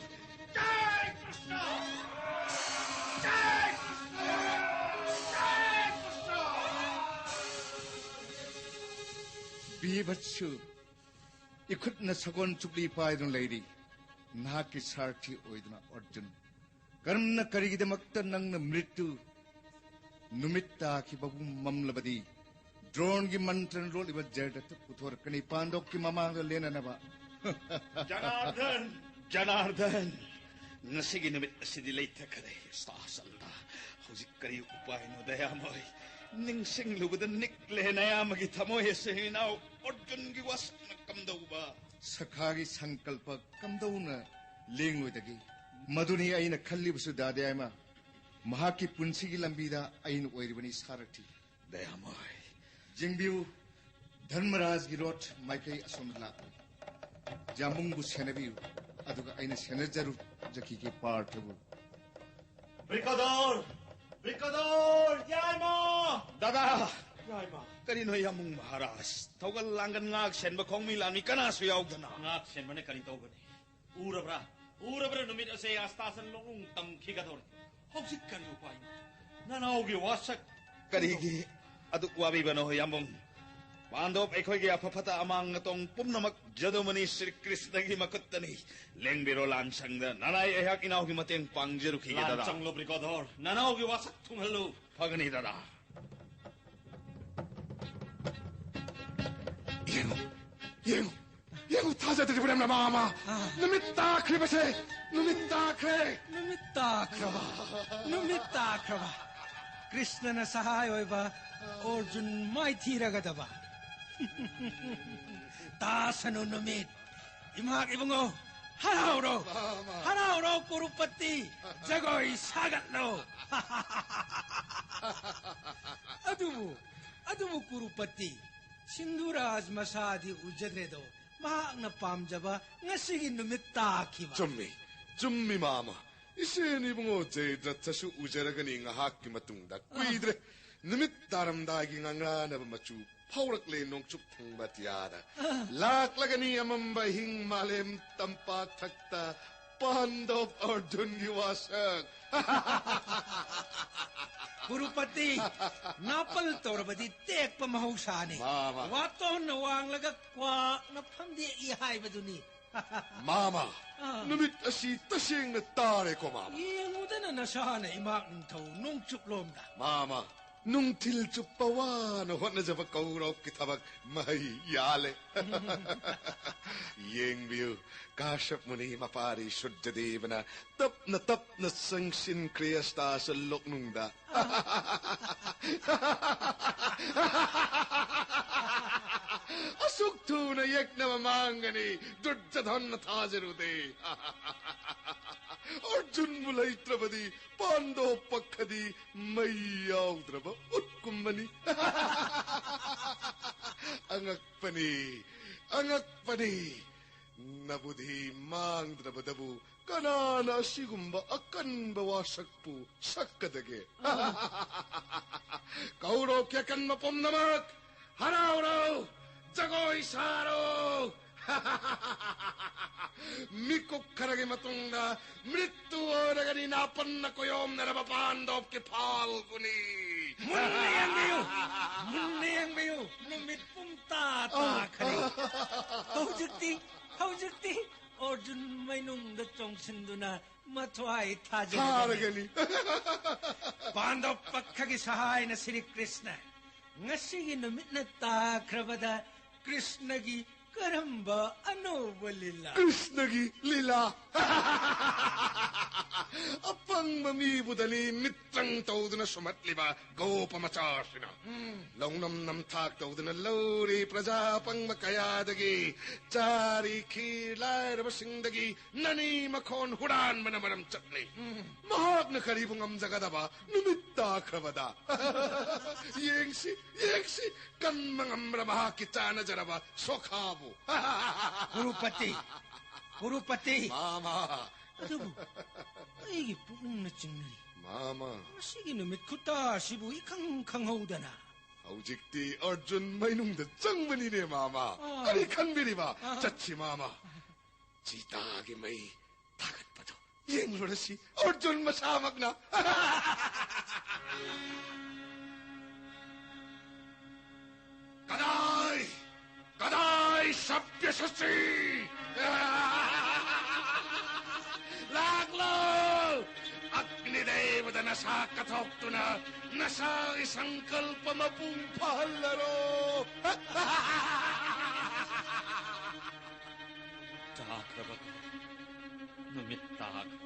ꯖꯥꯏ ꯀ꯭ꯔꯤꯁꯅ! ꯖꯥꯏ ꯀ꯭ꯔꯤꯁꯅ! ꯖꯥꯏ ꯀ꯭ꯔꯤꯁꯅ! ꯕꯤꯚꯠꯁꯨ, ꯏꯈꯨꯠꯅ ꯁꯒꯣꯜ ꯆꯨꯞꯂꯤ ꯄꯥꯏꯗꯨꯅ ꯂꯩꯔꯤ꯫ ꯅꯍꯥꯛꯀꯤ ꯁꯥꯔꯊꯤ ꯑꯣꯏꯗꯨꯅ ꯑꯔꯖꯨꯟ꯫ ꯀꯔꯝꯅ, ꯀꯔꯤꯒꯤꯗꯃꯛꯇ ꯅꯪꯅ ꯃ꯭ꯔꯤꯠꯇꯨ ꯅꯨꯃꯤꯠ ꯇꯥꯈꯤꯕꯕꯨ ꯃꯝꯂꯕꯗꯤ ꯗ꯭ꯔꯣꯟꯒꯤ ꯃꯟꯇ꯭ꯔꯅ ꯂꯣꯠꯂꯤꯕ ꯖꯔꯗꯠꯇ ꯄꯨꯊꯣꯔꯛꯀꯅꯤ ꯄꯥꯟꯗꯣꯞꯀꯤ ꯃꯃꯥꯡꯗ ꯂꯦꯟꯅꯅꯕ꯫ ꯖꯅꯥꯔꯗꯟ! ꯖꯅꯥꯔꯗꯟ! ꯉꯁꯤꯒꯤ ꯅꯨꯃꯤꯠ ꯑꯁꯤꯗꯤ ꯂꯩꯊꯈꯔꯦ, ꯁꯥꯁꯟꯗ꯫ ꯍꯧꯖꯤꯛ ꯀꯔꯤ ꯎꯄꯥꯏꯅꯣ, ꯗꯌꯥꯃꯣꯏ? ꯅꯤꯡꯁꯤꯡꯂꯨꯕꯗ ꯅꯤꯛꯂꯦ ꯅꯌꯥꯝꯕꯒꯤ ꯊꯃꯣꯏ ꯑꯁꯦ, ꯏꯅꯥꯎ ꯑꯔꯖꯨꯟꯒꯤ ꯋꯥꯁꯛꯅ ꯀꯝꯗꯧꯕ? ꯁꯈꯥꯒꯤ ꯁꯪꯀꯜꯄ ꯀꯝꯗꯧꯅ ꯂꯦꯡꯂꯣꯏꯗꯒꯦ? ꯃꯗꯨꯅꯤ ꯑꯩꯅ ꯈꯜꯂꯤꯕꯁꯨ, ꯗꯥꯗꯥꯌꯥꯏꯃ꯫ ꯃꯍꯥꯛꯀꯤ ꯄꯨꯟꯁꯤꯒꯤ ꯂꯝꯕꯤꯗ ꯑꯩꯅ ꯑꯣꯏꯔꯤꯕꯅꯤ ꯁꯥꯔꯊꯤ꯫ ꯗꯌꯥꯃꯣꯏ꯫ ꯌꯦꯡꯕꯤꯌꯨ, ꯙꯔꯃꯔꯥꯖꯒꯤ ꯔꯣꯠ ꯃꯥꯏꯀꯩ ꯑꯁꯣꯝꯗ ꯂꯥꯛꯂꯤ꯫ ꯌꯥꯝꯕꯨꯡꯕꯨ ꯁꯦꯟꯅꯕꯤꯌꯨ, ꯑꯗꯨꯒ ꯑꯩꯅ ꯁꯦꯟꯅꯖꯔꯨꯖꯈꯤꯒꯦ ꯄꯥꯔꯊꯕꯨ꯫ ꯕ꯭ꯔꯤꯀꯣꯗꯣꯔ! ꯕ꯭ꯔꯤꯀꯣꯗꯣꯔ! ꯌꯥꯏꯃ! ꯗꯥꯗꯥ! ꯌꯥꯏꯃ! ꯀꯔꯤꯅꯣ ꯌꯥꯝꯕꯨꯡ ꯃꯍꯥꯔꯥꯖ? ꯊꯧꯒꯜ ꯂꯥꯡꯒꯟ ꯉꯥꯛ ꯁꯦꯟꯕ ꯈꯣꯡꯃꯤ ꯂꯥꯟꯃꯤ ꯀꯅꯥꯁꯨ ꯌꯥꯎꯗꯅ? ꯉꯥꯛ ꯁꯦꯟꯕꯅ ꯀꯔꯤ ꯇꯧꯒꯅꯤ? ꯎꯔꯕ꯭ꯔꯥ? ꯎꯔꯕ꯭ꯔꯥ? ꯅꯨꯃꯤꯠ ꯑꯁꯦ ꯑꯁꯇꯥꯁꯟ ꯂꯣꯡꯅꯨꯡ ꯇꯝꯈꯤꯒꯗꯧꯔꯦ꯫ ꯍꯧꯖꯤꯛ ꯀꯔꯤ ꯎꯄꯥꯏꯅꯣ? ꯅꯅꯥꯎꯒꯤ ꯋꯥꯁꯛ ꯀꯔꯤꯒꯤ ꯑꯗꯨꯛ ꯋꯥꯕꯤꯕꯅꯣ ꯌꯥꯝꯕꯨꯡ? ꯄꯥꯟꯗꯣꯞ ꯑꯩꯈꯣꯏꯒꯤ ꯑꯐ ꯐꯠꯇ ꯑꯃꯥꯡ ꯑꯇꯣꯡ ꯄꯨꯝꯅꯃꯛ ꯖꯗꯨꯃꯅꯤ ꯁ꯭ꯔꯤ ꯀ꯭ꯔꯤꯁꯅꯒꯤ ꯃꯈꯨꯠꯇꯅꯤ꯫ ꯂꯦꯡꯕꯤꯔꯣ ꯂꯥꯟꯁꯪꯗ, ꯅꯅꯥꯏ ꯑꯩꯍꯥꯛ ꯏꯅꯥꯎꯒꯤ ꯃꯇꯦꯡ ꯄꯥꯡꯖꯔꯨꯈꯤꯒꯦ ꯗꯥꯗꯥ꯫ ꯂꯥꯟꯆꯪꯂꯣ ꯕ꯭ꯔꯤꯀꯣꯗꯣꯔ, ꯅꯅꯥꯎꯒꯤ ꯋꯥꯁꯛ ꯊꯨꯡꯍꯜꯂꯨ꯫ ꯐꯒꯅꯤ ꯗꯥꯗꯥ꯫ ꯌꯦꯡꯉꯨ, ꯌꯦꯡꯉꯨ, ꯌꯦꯡꯉꯨ, ꯊꯥꯖꯗ꯭ꯔꯤꯕꯅꯦ ꯃꯃꯥ ꯑꯃ꯫ ꯅꯨꯃꯤꯠ ꯇꯥꯈ꯭ꯔꯤꯕꯁꯦ, ꯅꯨꯃꯤꯠ ꯇꯥꯈ꯭ꯔꯦ꯫ ꯅꯨꯃꯤꯠ ꯇꯥꯈ꯭ꯔꯕ, ꯅꯨꯃꯤꯠ ꯇꯥꯈ꯭ꯔꯕ꯫ ꯀ꯭ꯔꯤꯁꯅꯅ ꯁꯍꯥꯏ ꯑꯣꯏꯕ ꯑꯔꯖꯨꯟ ꯃꯥꯏꯊꯤꯔꯒꯗꯕ꯫ ꯇꯥꯁꯅꯨ ꯅꯨꯃꯤꯠ꯫ ꯏꯃꯥꯛ ꯏꯕꯨꯡꯉꯣ, ꯍꯔꯥꯎꯔꯣ꯫ ꯃꯥ, ꯃꯥ꯫ ꯍꯔꯥꯎꯔꯣ ꯀꯨꯔꯨꯄꯇꯤ꯫ ꯖꯒꯣꯏ ꯁꯥꯒꯠꯂꯣ꯫ ꯑꯗꯨꯕꯨ, ꯑꯗꯨꯕꯨ ꯀꯨꯔꯨꯄꯇꯤ, ꯁꯤꯟꯙꯨꯔꯥꯖ ꯃꯁꯥꯗꯤ ꯎꯖꯗ꯭ꯔꯦꯗꯣ꯫ ꯃꯍꯥꯛꯅ ꯄꯥꯝꯖꯕ ꯉꯁꯤꯒꯤ ꯅꯨꯃꯤꯠ ꯇꯥꯈꯤꯕ꯫ ꯆꯨꯝꯃꯤ, ꯆꯨꯝꯃꯤ ꯃꯥꯃ꯫ ꯏꯆꯦꯅꯤ ꯏꯕꯨꯡꯉꯣ ꯖꯌꯗ꯭ꯔꯊꯁꯨ ꯎꯖꯔꯒꯅꯤ ꯉꯥꯏꯍꯥꯛꯀꯤ ꯃꯇꯨꯡꯗ꯫ ꯀꯨꯏꯗ꯭ꯔꯦ꯫ ꯅꯨꯃꯤꯠ ꯇꯥꯔꯝꯗꯥꯏꯒꯤ ꯉꯥꯡꯔꯥꯅꯕ ꯃꯆꯨ ꯐꯥꯎꯔꯛꯂꯦ ꯅꯣꯡꯆꯨꯞ ꯊꯪꯕ ꯑꯇꯤꯌꯥꯗ꯫ ꯂꯥꯛꯂꯒꯅꯤ ꯑꯃꯝꯕ ꯑꯍꯤꯡ ꯃꯥꯂꯦꯝ ꯇꯝꯄꯥꯛ ꯊꯛꯇ ꯄꯥꯟꯗꯣꯞ ꯑꯔꯖꯨꯟꯒꯤ ꯋꯥꯁꯛ꯫ ꯀꯨꯔꯨꯄꯇꯤ, ꯅꯥꯄꯜ ꯇꯧꯔꯕꯗꯤ ꯇꯦꯛꯄ ꯃꯍꯧꯁꯥꯅꯤ꯫ ꯃꯥꯃ꯫ ꯋꯥꯇꯣꯟꯅ ꯋꯥꯡꯂꯒ ꯀ꯭ꯋꯥꯛꯅ ꯐꯝꯗꯦꯛꯏ ꯍꯥꯏꯕꯗꯨꯅꯤ꯫ ꯃꯥꯃ, ꯑꯥ꯫ ꯅꯨꯃꯤꯠ ꯑꯁꯤ ꯇꯁꯦꯡꯅ ꯇꯥꯔꯦꯀꯣ, ꯃꯥꯃ꯫ ꯌꯦꯡꯉꯨꯗꯅ ꯅꯁꯥꯅ ꯏꯃꯥꯛ ꯅꯤꯡꯊꯧ ꯅꯣꯡꯆꯨꯞꯂꯣꯝꯗ꯫ ꯃꯥꯃ, ꯅꯨꯡꯊꯤꯜ ꯆꯨꯞꯄ ꯋꯥꯅ ꯍꯣꯠꯅꯖꯕ ꯀꯧꯔꯣꯛꯀꯤ ꯊꯕꯛ ꯃꯍꯩ ꯌꯥꯜꯂꯦ꯫ ꯌꯦꯡꯕꯤꯌꯨ, ꯀꯥꯁ꯭ꯌꯞ ꯃꯨꯅꯤ ꯃꯄꯥꯔꯤ ꯁꯨꯔꯖꯗꯦꯕꯅ ꯇꯞꯅ ꯇꯞꯅ ꯆꯪꯁꯤꯟꯈ꯭ꯔꯦ ꯑꯁꯇꯥꯁ ꯂꯣꯛꯅꯨꯡꯗ꯫ ꯑꯁꯨꯛ ꯊꯨꯅ ꯌꯦꯛꯅꯕ ꯃꯥꯡꯒꯅꯤ ꯗꯨꯔꯖꯙꯟꯅ ꯊꯥꯖꯔꯨꯗꯦ꯫ ꯑꯔꯖꯨꯟꯕꯨ ꯂꯩꯇ꯭ꯔꯕꯗꯤ ꯄꯥꯟꯗꯣꯞ ꯄꯛꯈꯗꯤ ꯃꯩ ꯌꯥꯎꯗ꯭ꯔꯕ ꯎꯠꯀꯨꯝꯕꯅꯤ꯫ ꯑꯉꯛꯄꯅꯤ, ꯑꯉꯛꯄꯅꯤ꯫ ꯅꯕꯨꯙꯤ ꯃꯥꯡꯗ꯭ꯔꯕꯗꯕꯨ ꯀꯅꯥꯅ ꯑꯁꯤꯒꯨꯝꯕ ꯑꯀꯟꯕ ꯋꯥꯁꯛꯄꯨ ꯁꯛꯀꯗꯒꯦ? ꯀꯧꯔꯣꯛꯀꯤ ꯑꯀꯟꯕ ꯄꯨꯝꯅꯃꯛ ꯍꯔꯥꯎꯔꯣ, ꯖꯒꯣꯏ ꯁꯥꯔꯣ꯫ ꯃꯤꯀꯨꯞ ꯈꯔꯒꯤ ꯃꯇꯨꯡꯗ ꯃ꯭ꯔꯤꯠꯇꯨ ꯑꯣꯏꯔꯒꯅꯤ ꯅꯥꯄꯟꯅ ꯀꯣꯌꯣꯝꯅꯔꯕ ꯄꯥꯟꯗꯣꯞꯀꯤ ꯐꯥꯜꯒꯨꯅꯤ꯫ ꯃꯨꯟꯅ ꯌꯦꯡꯕꯤꯌꯨ, ꯃꯨꯟꯅ ꯌꯦꯡꯕꯤꯌꯨ, ꯅꯨꯃꯤꯠ ꯄꯨꯝꯇꯥ ꯇꯥꯈ꯭ꯔꯦ꯫ ꯍꯧꯖꯤꯛꯇꯤ, ꯍꯧꯖꯤꯛꯇꯤ ꯑꯔꯖꯨꯟ ꯃꯩꯅꯨꯡꯗ ꯆꯣꯡꯁꯤꯟꯗꯨꯅ ꯃꯊ꯭ꯋꯥꯏ ꯊꯥꯖꯔꯒꯅꯤ꯫ ꯊꯥꯔꯒꯅꯤ꯫ ꯄꯥꯟꯗꯕ ꯄꯛꯈꯒꯤ ꯁꯍꯥꯏꯅ ꯁ꯭ꯔꯤ ꯀ꯭ꯔꯤꯁꯅ ꯉꯁꯤꯒꯤ ꯅꯨꯃꯤꯠꯅ ꯇꯥꯈ꯭ꯔꯕꯗ ꯀ꯭ꯔꯤꯁꯅꯒꯤ ꯀꯔꯝꯕ ꯑꯅꯧꯕ ꯂꯤꯂꯥ? ꯀ꯭ꯔꯤꯁꯅꯒꯤ ꯂꯤꯂꯥ꯫ ꯑꯄꯪꯕ ꯃꯤꯕꯨꯗꯅꯤ ꯃꯤꯇ꯭ꯔꯪ ꯇꯧꯗꯨꯅ ꯁꯨꯝꯍꯠꯂꯤꯕ ꯒꯣꯄ ꯃꯆꯥꯁꯤꯅ꯫ ꯂꯧꯅꯝ ꯅꯝꯊꯥꯛ ꯇꯧꯗꯨꯅ ꯂꯧꯔꯤ ꯄ꯭ꯔꯖꯥ ꯑꯄꯪꯕ ꯀꯌꯥꯗꯒꯤ꯫ ꯆꯥꯔꯤ ꯈꯤꯔ ꯂꯥꯏꯔꯕꯁꯤꯡꯗꯒꯤ ꯅꯅꯤ ꯃꯈꯣꯟ ꯍꯨꯔꯥꯟꯕꯅ ꯃꯔꯝ ꯆꯠꯂꯤ꯫ ꯃꯍꯥꯛꯅ ꯀꯔꯤꯕꯨ ꯉꯝꯖꯒꯗꯕ ꯅꯨꯃꯤꯠ ꯇꯥꯈ꯭ꯔꯕꯗ? ꯌꯦꯡꯁꯤ, ꯌꯦꯡꯁꯤ, ꯀꯟꯕ ꯉꯝꯕ꯭ꯔꯥ ꯃꯍꯥꯛꯀꯤ ꯆꯥꯅꯖꯔꯕ ꯁꯣꯈꯥꯕꯨ? ꯀꯨꯔꯨꯄꯇꯤ, ꯀꯨꯔꯨꯄꯇꯤ꯫ ꯃꯥꯃ꯫ ꯑꯗꯨꯕꯨ ꯑꯩꯒꯤ ꯄꯨꯛꯅꯤꯡꯅ ꯆꯤꯡꯅꯔꯤ꯫ ꯃꯥꯃ꯫ ꯃꯁꯤꯒꯤ ꯅꯨꯃꯤꯠ ꯈꯨꯇꯥ ꯑꯁꯤꯕꯨ ꯏꯈꯪ ꯈꯪꯍꯧꯗꯅ꯫ ꯍꯧꯖꯤꯛꯇꯤ ꯑꯔꯖꯨꯟ ꯃꯩꯅꯨꯡꯗ ꯆꯪꯕꯅꯤꯅꯦ, ꯃꯥꯃ꯫ ꯑꯥ꯫ ꯀꯔꯤ ꯈꯟꯕꯤꯔꯤꯕ? ꯑꯥ꯫ ꯆꯠꯁꯤ, ꯃꯥꯃ꯫ ꯆꯤꯇꯥꯒꯤ ꯃꯩ ꯊꯥꯒꯠꯄꯗꯣ ꯌꯦꯡꯂꯨꯔꯁꯤ, ꯑꯔꯖꯨꯟ ꯃꯁꯥꯃꯛꯅ꯫ ꯀꯗꯥꯏ? ꯀꯗꯥꯏ ꯁꯚ꯭ꯌꯁꯆꯤ? ꯂꯥꯛꯂꯣ! ꯑꯒ꯭ꯅꯤꯗꯦꯕꯗ ꯅꯁꯥ ꯀꯠꯊꯣꯛꯇꯨꯅ ꯅꯁꯥꯒꯤ ꯁꯪꯀꯜꯄ ꯃꯄꯨꯡ ꯐꯥꯍꯜꯂꯔꯣ! ꯇꯥꯈ꯭ꯔꯕ ꯅꯨꯃꯤꯠ ꯇꯥꯈ꯭ꯔꯕ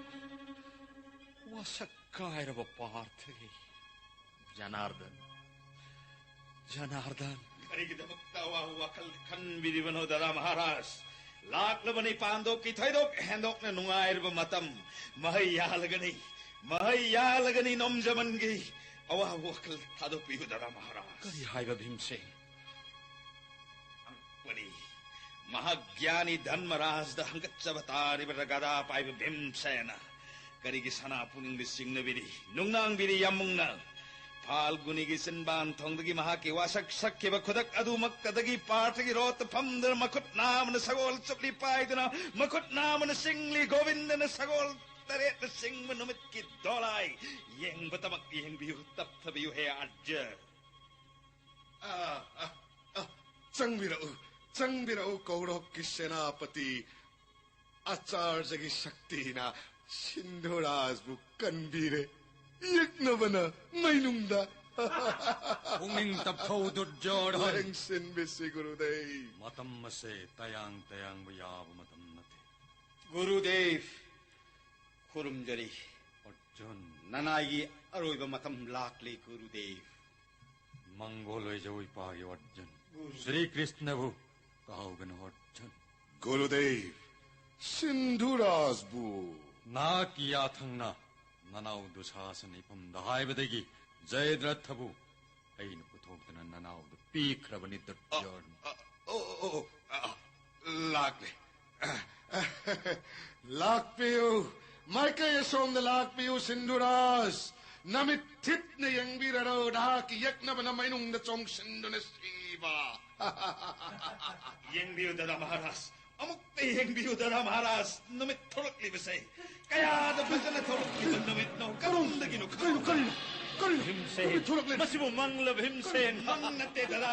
ꯋꯥꯁꯛ ꯀꯥꯏꯔꯕ ꯄꯥꯔꯊꯒꯤ ꯖꯅꯥꯔꯗꯟ, ꯖꯅꯥꯔꯗꯟ꯫ ꯀꯔꯤꯒꯤꯗꯃꯛꯇ ꯑꯋꯥꯕ ꯋꯥꯈꯜ ꯈꯟꯕꯤꯔꯤꯕꯅꯣ, ꯗꯗꯥ ꯃꯍꯥꯔꯥꯖ? ꯂꯥꯛꯂꯕꯅꯤ ꯄꯥꯟꯗꯣꯞꯀꯤ ꯊꯣꯏꯗꯣꯛ ꯍꯦꯟꯗꯣꯛꯅ ꯅꯨꯡꯉꯥꯏꯔꯕ ꯃꯇꯝ꯫ ꯃꯍꯩ ꯌꯥꯜꯂꯒꯅꯤ, ꯃꯍꯩ ꯌꯥꯜꯂꯒꯅꯤ ꯅꯣꯝꯖꯃꯟꯒꯤ꯫ ꯑꯋꯥꯕ ꯋꯥꯈꯜ ꯊꯥꯗꯣꯛꯄꯤꯌꯨ, ꯗꯗꯥ ꯃꯍꯥꯔꯥꯖ꯫ ꯀꯔꯤ ꯍꯥꯏꯕ, ꯚꯤꯝꯁꯦꯟ? ꯍꯪꯉꯛꯄꯅꯤ꯫ ꯃꯍꯥꯛ ꯒ꯭ꯌꯥꯅꯤ ꯙꯟꯃꯔꯥꯖꯗ ꯍꯪꯒꯠꯆꯕ ꯇꯥꯔꯤꯕ꯭ꯔꯥ, ꯒꯗꯥ ꯄꯥꯏꯕ ꯚꯤꯝꯁꯦꯅ? ꯀꯔꯤꯒꯤ ꯁꯅꯥ ꯄꯨꯛꯅꯤꯡꯗ ꯆꯤꯡꯅꯕꯤꯔꯤ, ꯅꯨꯡꯅꯥꯡꯕꯤꯔꯤ ꯌꯥꯝꯃꯨꯡꯅ? ꯐꯥꯜꯒꯨꯅꯤꯒꯤ ꯆꯤꯟꯕꯥꯟ ꯊꯣꯡꯗꯒꯤ ꯃꯍꯥꯛꯀꯤ ꯋꯥꯁꯛ ꯁꯛꯈꯤꯕ ꯈꯨꯗꯛ ꯑꯗꯨꯃꯛꯇꯗꯒꯤ ꯄꯥꯔꯊꯒꯤ ꯔꯣꯠꯇ ꯐꯝꯗꯨꯅ ꯃꯈꯨꯠ ꯅꯥꯝꯃꯅ ꯁꯒꯣꯜ ꯆꯨꯞꯂꯤ ꯄꯥꯏꯗꯨꯅ, ꯃꯈꯨꯠ ꯅꯥꯝꯃꯅ ꯆꯤꯡꯂꯤ ꯒꯣꯕꯤꯟꯗꯅ ꯁꯒꯣꯜ ꯇꯔꯦꯠꯅ ꯆꯤꯡꯕ ꯅꯨꯃꯤꯠꯀꯤ ꯗꯣꯂꯥꯏ ꯌꯦꯡꯕꯇꯃꯛ ꯌꯦꯡꯕꯤꯌꯨ, ꯇꯞꯊꯕꯤꯌꯨ, ꯍꯦ ꯑꯥꯔꯖ꯫ ꯑꯥ, ꯑꯥ, ꯑꯥ, ꯆꯪꯕꯤꯔꯛꯎ, ꯆꯪꯕꯤꯔꯛꯎ, ꯀꯧꯔꯣꯛꯀꯤ ꯁꯦꯅꯥꯄꯇꯤ꯫ ꯑꯆꯥꯔꯖꯒꯤ ꯁꯛꯇꯤꯅ ꯁꯤꯟꯙꯨꯔꯥꯖꯕꯨ ꯀꯟꯕꯤꯔꯦ꯫ ꯌꯦꯛꯅꯕꯅ ꯃꯩꯅꯨꯡꯗ꯫ ꯄꯨꯛꯅꯤꯡ ꯇꯞꯊꯧ, ꯗꯨꯔꯖꯣꯙꯟ꯫ ꯂꯦꯡꯁꯤꯟꯕꯤꯁꯤ, ꯒꯨꯔꯨꯗꯦꯕ꯫ ꯃꯇꯝ ꯑꯁꯦ ꯇꯌꯥꯡ ꯇꯌꯥꯡꯕ ꯌꯥꯕ ꯃꯇꯝ ꯅꯠꯇꯦ꯫ ꯒꯨꯔꯨꯗꯦꯕ, ꯈꯨꯔꯨꯝꯖꯔꯤ꯫ ꯑꯔꯖꯨꯟ꯫ ꯅꯅꯥꯏꯒꯤ ꯑꯔꯣꯏꯕ ꯃꯇꯝ ꯂꯥꯛꯂꯦ, ꯒꯨꯔꯨꯗꯦꯕ꯫ ꯃꯪꯒꯣꯜ ꯑꯣꯏꯖꯧ ꯏꯄꯥꯒꯤ ꯑꯔꯖꯨꯟ꯫ ꯒꯨꯔꯨ꯫ ꯁ꯭ꯔꯤ ꯀ꯭ꯔꯤꯁꯅꯕꯨ ꯀꯥꯎꯒꯅꯨ ꯑꯔꯖꯨꯟ꯫ ꯒꯨꯔꯨꯗꯦꯕ, ꯁꯤꯟꯙꯨꯔꯥꯖꯕꯨ꯫ ꯅꯍꯥꯛꯀꯤ ꯌꯥꯊꯪꯅ ꯅꯅꯥꯎ ꯗꯨꯁꯥꯁꯟ ꯏꯐꯝꯗ ꯍꯥꯏꯕꯗꯒꯤ ꯖꯌꯗ꯭ꯔꯊꯕꯨ ꯑꯩꯅ ꯄꯨꯊꯣꯛꯇꯨꯅ ꯅꯅꯥꯎꯗ ꯄꯤꯈ꯭ꯔꯕꯅꯤ, ꯑ, ꯗꯨꯔꯖꯣꯙꯅ꯫ ꯑ, ꯑꯣ, ꯑꯣ, ꯑꯣ, ꯑ, ꯂꯥꯛꯂꯦ꯫ ꯂꯥꯛꯄꯤꯌꯨ, ꯃꯥꯏꯀꯩ ꯑꯁꯣꯝꯗ ꯂꯥꯛꯄꯤꯌꯨ, ꯁꯤꯟꯙꯨꯔꯥꯖ꯫ ꯅꯃꯤꯠ ꯊꯤꯠꯅ ꯌꯦꯡꯕꯤꯔꯔꯣ, ꯅꯍꯥꯛꯀꯤ ꯌꯦꯛꯅꯕꯅ ꯃꯩꯅꯨꯡꯗ ꯆꯣꯡꯁꯤꯟꯗꯨꯅ ꯁꯤꯕ꯫ ꯌꯦꯡꯕꯤꯌꯨ, ꯗꯗꯥ ꯃꯍꯥꯔꯥꯖ, ꯑꯃꯨꯛꯇ ꯌꯦꯡꯕꯤꯌꯨ, ꯗꯗꯥ ꯃꯍꯥꯔꯥꯖ, ꯅꯨꯃꯤꯠ ꯊꯣꯔꯛꯂꯤꯕꯁꯦ ꯀꯌꯥꯗ ꯐꯖꯅ ꯊꯣꯔꯛꯂꯤꯕ ꯅꯨꯃꯤꯠꯅꯣ, ꯀꯔꯝꯗꯒꯤꯅꯣ ꯀꯔꯤꯅꯣ, ꯈꯪꯕ꯭ꯔꯥ? ꯀꯔꯤꯅꯣ, ꯀꯔꯤꯅꯣ? ꯚꯤꯝꯁꯦꯟ, ꯅꯨꯃꯤꯠ ꯊꯣꯔꯛꯂꯦ꯫ ꯃꯁꯤꯕꯨ ꯃꯪꯂ, ꯚꯤꯝꯁꯦꯟ? ꯀꯔꯤꯅꯣ? ꯃꯪ ꯅꯠꯇꯦ, ꯗꯗꯥ꯫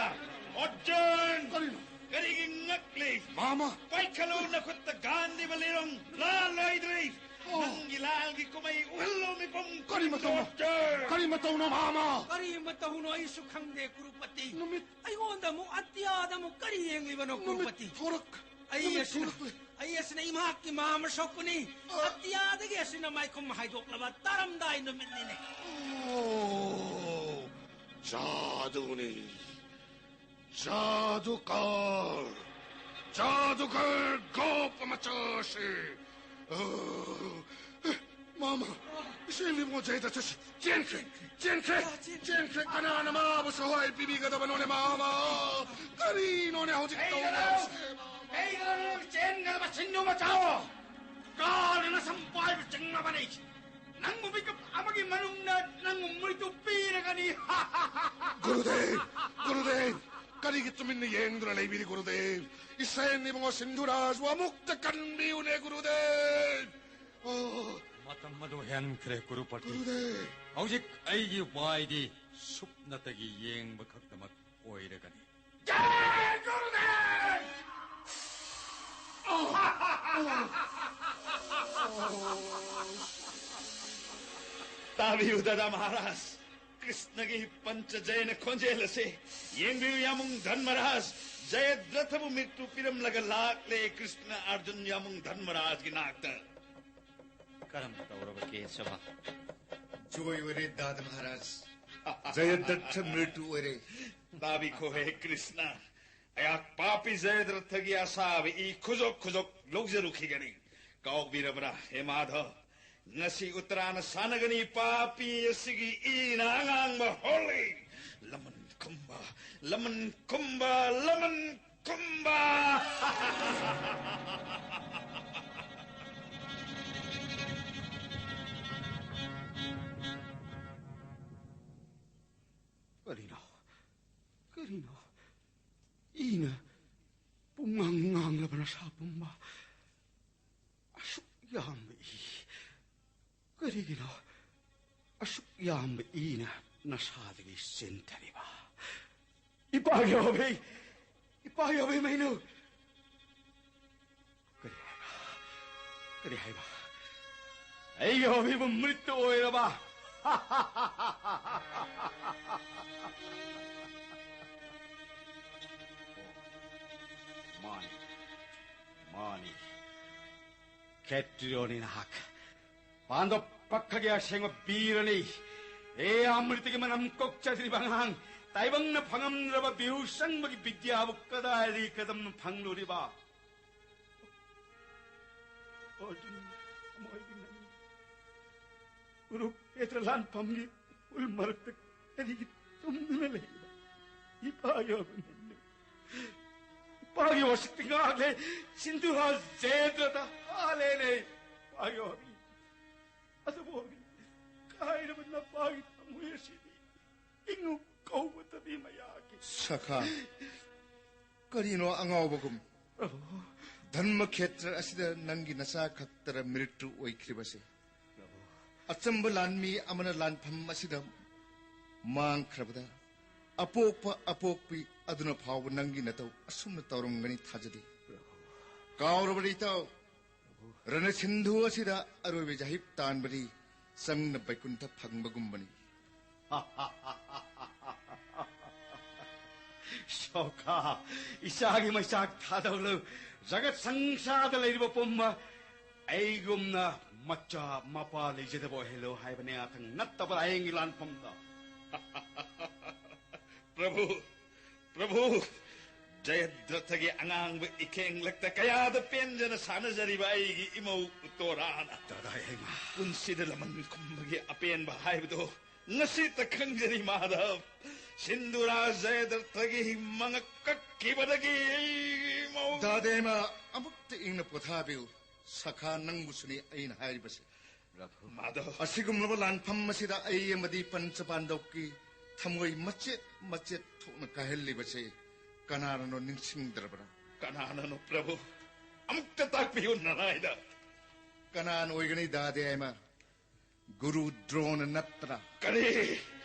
ꯑꯔꯖꯨꯟ! ꯀꯔꯤꯅꯣ? ꯀꯔꯤꯒꯤ ꯉꯛꯂꯤ? ꯃꯥꯃ! ꯄꯥꯏꯈꯠꯂꯨ ꯅꯈꯨꯠꯇ ꯒꯥꯟꯙꯤ ꯕꯂꯤꯔꯣꯡ, ꯂꯥꯜꯂꯣꯏꯗ꯭ꯔꯤ꯫ ꯑꯣ꯫ ꯅꯪꯒꯤ ꯂꯥꯜꯒꯤ ꯀꯨꯝꯍꯩ ꯎꯍꯜꯂꯣ ꯃꯤꯄꯨꯝ ꯀꯔꯤ ꯈꯨꯗꯤꯡꯗ, ꯃꯇꯧꯅꯣ? ꯑꯔꯖꯨꯟ! ꯀꯔꯤ ꯃꯇꯧꯅꯣ, ꯃꯥꯃ? ꯀꯔꯤ ꯃꯇꯧꯅꯣ ꯑꯩꯁꯨ ꯈꯪꯗꯦ, ꯀꯨꯔꯨꯄꯇꯤ꯫ ꯅꯨꯃꯤꯠ ꯑꯩꯉꯣꯟꯗ ꯑꯃꯨꯛ, ꯑꯇꯤꯌꯥꯗ ꯑꯃꯨꯛ ꯀꯔꯤ ꯌꯦꯡꯂꯤꯕꯅꯣ, ꯅꯨꯃꯤꯠ ꯀꯨꯔꯨꯄꯇꯤ? ꯊꯣꯔꯛ-, ꯑꯩ ꯅꯨꯃꯤꯠ ꯑꯁꯤꯅ, ꯊꯣꯔꯛꯂꯦ꯫ ꯑꯩ ꯑꯁꯤꯅ ꯏꯃꯥꯛꯀꯤ ꯃꯥꯃ ꯁꯣꯛꯄꯅꯤ꯫ ꯑ꯫ ꯑꯇꯤꯌꯥꯗꯒꯤ ꯑꯁꯤꯅ ꯃꯥꯏꯈꯨꯝ ꯍꯥꯏꯗꯣꯛꯂꯕ ꯇꯥꯔꯝꯗꯥꯏ ꯅꯨꯃꯤꯠꯅꯤꯅꯦ꯫ ꯑꯣ, ꯖꯥꯗꯨꯅꯤ꯫ ꯖꯥꯗꯨꯀꯔ! ꯖꯥꯗꯨꯀꯔ ꯒꯣꯞ ꯃꯆꯥꯁꯤ! ꯑꯣ, ꯑꯦ, ꯃꯥꯃ, ꯏꯆꯦ ꯏꯕꯨꯡꯉꯣ ꯖꯌꯗ꯭ꯔꯊꯁꯤ ꯆꯦꯟꯈ꯭ꯔꯦ, ꯆꯦꯟꯈ꯭ꯔꯦ, ꯆꯦꯟꯈ꯭ꯔꯦ꯫ ꯀꯅꯥꯅ ꯃꯥꯕꯨ ꯁꯍꯥꯏ ꯄꯤꯕꯤꯒꯗꯕꯅꯣꯅꯦ, ꯃꯥꯃ? ꯀꯔꯤꯅꯣꯅꯦ ꯍꯧꯖꯤꯛ ꯑꯩ ꯇꯧꯔꯤꯕꯁꯦ, ꯃꯥꯃ? ꯑꯩ ꯆꯦꯟꯒꯗꯕ ꯁꯤꯟꯗꯨ ꯃꯆꯥ! ꯀꯥꯔꯅ ꯁꯝ ꯄꯥꯏꯕ ꯆꯤꯡꯂꯕꯅꯤ꯫ ꯅꯪꯕꯨ ꯃꯤꯀꯞ ꯑꯃꯒꯤ ꯃꯅꯨꯡꯗ ꯅꯪꯕꯨ ꯃꯨꯏꯇꯨ ꯄꯤꯔꯒꯅꯤ꯫ ꯒꯨꯔꯨꯗꯦꯕ! ꯒꯨꯔꯨꯗꯦꯕ! ꯀꯔꯤꯒꯤ ꯇꯨꯃꯤꯟꯅ ꯌꯦꯡꯗꯨꯅ ꯂꯩꯕꯤꯔꯤ, ꯒꯨꯔꯨꯗꯦꯕ? ꯏꯁꯦꯟ ꯏꯕꯨꯡꯉꯣ ꯁꯤꯟꯙꯨꯔꯥꯖꯕꯨ ꯑꯃꯨꯛꯇ ꯀꯟꯕꯤꯌꯨꯅꯦ, ꯒꯨꯔꯨꯗꯦꯕ! ꯑꯣ꯫ ꯃꯇꯝ ꯑꯗꯨ ꯍꯦꯟꯈ꯭ꯔꯦ, ꯀꯨꯔꯨꯄꯇꯤ꯫ ꯒꯨꯔꯨꯗꯦꯕ! ꯍꯧꯖꯤꯛ ꯑꯩꯒꯤ ꯎꯄꯥꯏꯗꯤ ꯁꯨꯞꯅꯇꯒꯤ ꯌꯦꯡꯕ ꯈꯛꯇꯃꯛ ꯑꯣꯏꯔꯒꯅꯤ꯫ ꯖꯥꯏ ꯒꯨꯔꯨꯗꯦꯕ! ꯇꯥꯕꯤꯌꯨ, ꯗꯗꯥ ꯃꯍꯥꯔꯥꯖ, ꯀ꯭ꯔꯤꯁꯅꯒꯤ ꯄꯟꯆꯖꯌꯅ ꯈꯣꯟꯖꯦꯜ ꯑꯁꯤ꯫ ꯌꯦꯡꯕꯤꯌꯨ, ꯌꯥꯃꯨꯡ ꯙꯔꯃꯔꯥꯖ, ꯖꯌꯗ꯭ꯔꯊꯕꯨ ꯃꯤꯠꯇꯨ ꯄꯤꯔꯝꯂꯒ ꯂꯥꯛꯂꯦ ꯀ꯭ꯔꯤꯁꯅ ꯑꯔꯖꯨꯟ ꯌꯥꯃꯨꯡ ꯙꯔꯃꯔꯥꯖꯒꯤ ꯅꯥꯛꯇ꯫ ꯀꯔꯝ ꯇꯧꯔꯕ ꯀꯦꯁꯕ? ꯖꯣꯏ ꯑꯣꯏꯔꯦ ꯗꯥꯗ ꯃꯍꯥꯔꯥꯖ꯫ ꯖꯌꯗ꯭ꯔꯊ ꯃ꯭ꯔꯤꯇꯨ ꯑꯣꯏꯔꯦ꯫ ꯇꯥꯕꯤꯈꯣꯍꯦ ꯀ꯭ꯔꯤꯁꯅ, ꯑꯩꯍꯥꯛ ꯄꯥꯄꯤ ꯖꯌꯗ꯭ꯔꯊꯒꯤ ꯑꯁꯥꯕ ꯏ ꯈꯨꯖꯣꯛ ꯈꯨꯖꯣꯛ ꯂꯧꯖꯔꯨꯈꯤꯒꯅꯤ꯫ ꯀꯥꯎꯕꯤꯔꯕ꯭ꯔꯥ ꯍꯦ ꯃꯥꯙꯕ? ꯉꯁꯤ ꯎꯠꯇꯔꯥꯅ ꯁꯥꯟꯅꯒꯅꯤ ꯄꯥꯄꯤ ꯑꯁꯤꯒꯤ ꯏꯅ ꯑꯉꯥꯡꯕ ꯍꯣꯂꯤ꯫ ꯂꯃꯟ ꯈꯨꯝꯕ, ꯂꯃꯟ ꯈꯨꯝꯕ, ꯂꯃꯟ ꯈꯨꯝꯕ꯫ ꯀꯔꯤꯅꯣ? ꯀꯔꯤꯅꯣ? ꯏꯅ ꯄꯨꯡꯉꯥꯡ ꯉꯥꯡꯂꯕ ꯅꯁꯥ ꯄꯨꯝꯕ꯫ ꯑꯁꯨꯛ ꯌꯥꯝꯕ ꯏ꯫ ꯀꯔꯤꯒꯤꯅꯣ ꯑꯁꯨꯛ ꯌꯥꯝꯕ ꯏꯅ ꯅꯁꯥꯗꯒꯤ ꯆꯦꯟꯊꯔꯤꯕ? ꯏꯄꯥꯒꯤ ꯍꯣꯕꯤ! ꯏꯄꯥꯒꯤ ꯍꯣꯕꯤ ꯃꯩꯅꯨ! ꯀꯔꯤ ꯍꯥꯏꯕ? ꯀꯔꯤ ꯍꯥꯏꯕ? ꯑꯩꯒꯤ ꯍꯣꯕꯤꯕꯨ ꯃ꯭ꯔꯤꯠꯇ ꯑꯣꯏꯔꯕ? ꯃꯥꯅꯤ, ꯃꯥꯅꯤ꯫ ꯈꯦꯇ꯭ꯔꯤꯌꯣꯅꯤ ꯅꯍꯥꯛ꯫ ꯄꯥꯟꯗꯕ ꯄꯛꯈꯒꯤ ꯑꯁꯦꯡꯕ ꯕꯤꯔꯅꯤ꯫ ꯑꯦ ꯑꯃ꯭ꯔꯤꯇꯒꯤ ꯃꯅꯝ ꯀꯣꯛꯆꯗ꯭ꯔꯤꯕ ꯑꯉꯥꯡ, ꯇꯥꯏꯕꯪꯅ ꯐꯪꯉꯝꯗ꯭ꯔꯕ ꯕꯤꯍꯨ ꯆꯪꯕꯒꯤ ꯕꯤꯗ꯭ꯌꯥꯕꯨ ꯀꯗꯥꯏꯗꯒꯤ ꯀꯗꯝꯅ ꯐꯪꯂꯨꯔꯤꯕ? ꯑꯔꯖꯨꯟ, ꯊꯃꯣꯏꯒꯤ ꯅꯪ ꯀꯨꯔꯨꯛꯁꯦꯇ꯭ꯔ ꯂꯥꯟꯐꯝꯒꯤ ꯎꯜ ꯃꯔꯛꯇ ꯀꯔꯤꯒꯤ ꯇꯨꯝꯗꯨꯅ ꯂꯩꯕ? ꯏꯄꯥꯒꯤ ꯑꯣꯏꯕ ꯅꯪꯅ, ꯏꯄꯥꯒꯤ ꯋꯥꯁꯛꯇꯤ ꯉꯥꯛꯂꯦ, ꯁꯤꯟꯗꯨꯔꯥ ꯖꯦꯟꯗ꯭ꯔꯗ ꯍꯥꯜꯂꯦꯅꯦ꯫ ꯏꯄꯥꯒꯤ ꯑꯣꯏꯕ, ꯑꯗꯨꯕꯨ ꯑꯣꯏꯕ ꯀꯥꯏꯔꯕ ꯅꯄꯥꯒꯤ ꯊꯃꯣꯏ ꯑꯁꯤꯗꯤ ꯏꯉꯨ ꯀꯧꯕꯇꯗꯤ ꯃꯌꯥꯒꯤ꯫ ꯁꯈꯥ, ꯀꯔꯤꯅꯣ ꯑꯉꯥꯎꯕꯒꯨꯝ? ꯙꯔꯃ ꯈꯦꯇ꯭ꯔ ꯑꯁꯤꯗ ꯅꯪꯒꯤ ꯅꯆꯥ ꯈꯛꯇꯔ ꯃ꯭ꯔꯤꯇꯨ ꯑꯣꯏꯈ꯭ꯔꯤꯕꯁꯦ? ꯑꯆꯝꯕ ꯂꯥꯟꯃꯤ ꯑꯃꯅ ꯂꯥꯟꯐꯝ ꯑꯁꯤꯗ ꯃꯥꯡꯈ꯭ꯔꯕꯗ ꯑꯄꯣꯛꯄ ꯑꯄꯣꯛꯄꯤ ꯑꯗꯨꯅ ꯐꯥꯎꯕ ꯅꯪꯒꯤ ꯅꯇꯧ ꯑꯁꯨꯝꯅ ꯇꯧꯔꯝꯒꯅꯤ ꯊꯥꯖꯗꯦ꯫ ꯀꯥꯎꯔꯕꯗꯤ ꯏꯇꯥꯎ, ꯔꯅꯁꯤꯟꯙꯨ ꯑꯁꯤꯗ ꯑꯔꯣꯏꯕ ꯌꯥꯍꯤꯞ ꯇꯥꯟꯕꯗꯤ ꯆꯪꯅ ꯕꯩꯀꯨꯟꯊ ꯐꯪꯕꯒꯨꯝꯕꯅꯤ꯫ ꯁꯣꯈꯥ, ꯏꯆꯥꯒꯤ ꯃꯩꯆꯥꯛ ꯊꯥꯗꯧꯂꯨ꯫ ꯖꯒꯠ ꯁꯪꯁꯥꯔꯗ ꯂꯩꯔꯤꯕ ꯄꯨꯝꯕ ꯑꯩꯒꯨꯝꯅ ꯃꯆꯥ ꯃꯄꯥ ꯂꯩꯖꯗꯕ ꯑꯣꯏꯍꯜꯂꯨ ꯍꯥꯏꯕꯅꯦ, ꯑꯊꯪ ꯅꯠꯇꯕ ꯍꯌꯦꯡꯒꯤ ꯂꯥꯟꯐꯝꯗ꯫ ꯄ꯭ꯔꯚꯨ, ꯄ꯭ꯔꯚꯨ, ꯖꯌꯗ꯭ꯔꯊꯒꯤ ꯑꯉꯥꯡꯕ ꯏꯈꯦꯡꯂꯛꯇ ꯀꯌꯥꯗ ꯄꯦꯟꯖꯅ ꯁꯥꯟꯅꯖꯔꯤꯕ ꯑꯩꯒꯤ ꯏꯃꯧ ꯎꯠꯇꯣꯔꯥꯅ꯫ ꯗꯥꯗꯥ ꯍꯩꯃꯥ꯫ ꯄꯨꯟꯁꯤꯗ ꯂꯃꯟ ꯈꯨꯝꯕꯒꯤ ꯑꯄꯦꯟꯕ ꯍꯥꯏꯕꯗꯨ ꯉꯁꯤꯇ ꯈꯪꯖꯔꯤ ꯃꯥꯙꯕ꯫ ꯁꯤꯟꯗꯨꯔꯥ ꯖꯌꯗ꯭ꯔꯊꯒꯤ ꯃꯉꯛ ꯀꯛꯈꯤꯕꯗꯒꯤ ꯑꯩꯒꯤ ꯏꯃꯧ꯫ ꯗꯥꯗꯦꯃ, ꯑꯃꯨꯛꯇ ꯏꯪꯅ ꯄꯣꯊꯥꯕꯤꯌꯨ꯫ ꯁꯈꯥ, ꯅꯪꯕꯨꯁꯨꯅꯤ ꯑꯩꯅ ꯍꯥꯏꯔꯤꯕꯁꯦ꯫ ꯃꯥꯙꯕ꯫ ꯑꯁꯤꯒꯨꯝꯂꯕ ꯂꯥꯟꯐꯝ ꯑꯁꯤꯗ ꯑꯩ ꯑꯃꯗꯤ ꯄꯟꯆ ꯄꯥꯟꯗꯕꯀꯤ ꯊꯃꯣꯏ ꯃꯆꯦꯠ ꯃꯆꯦꯠ ꯊꯣꯛꯅ ꯀꯥꯏꯍꯜꯂꯤꯕꯁꯦ ꯀꯅꯥꯅꯅꯣ ꯅꯤꯡꯁꯤꯡꯗ꯭ꯔꯕ꯭ꯔꯥ? ꯀꯅꯥꯅꯅꯣ ꯄ꯭ꯔꯚꯨ? ꯑꯃꯨꯛꯇ ꯇꯥꯛꯄꯤꯌꯨ ꯅꯅꯥꯏꯗ꯫ ꯀꯅꯥꯅ ꯑꯣꯏꯒꯅꯤ ꯗꯥꯗꯦꯃ? ꯒꯨꯔꯨ ꯗ꯭ꯔꯣꯅ ꯅꯠꯇ꯭ꯔꯥ? ꯀꯔꯤ?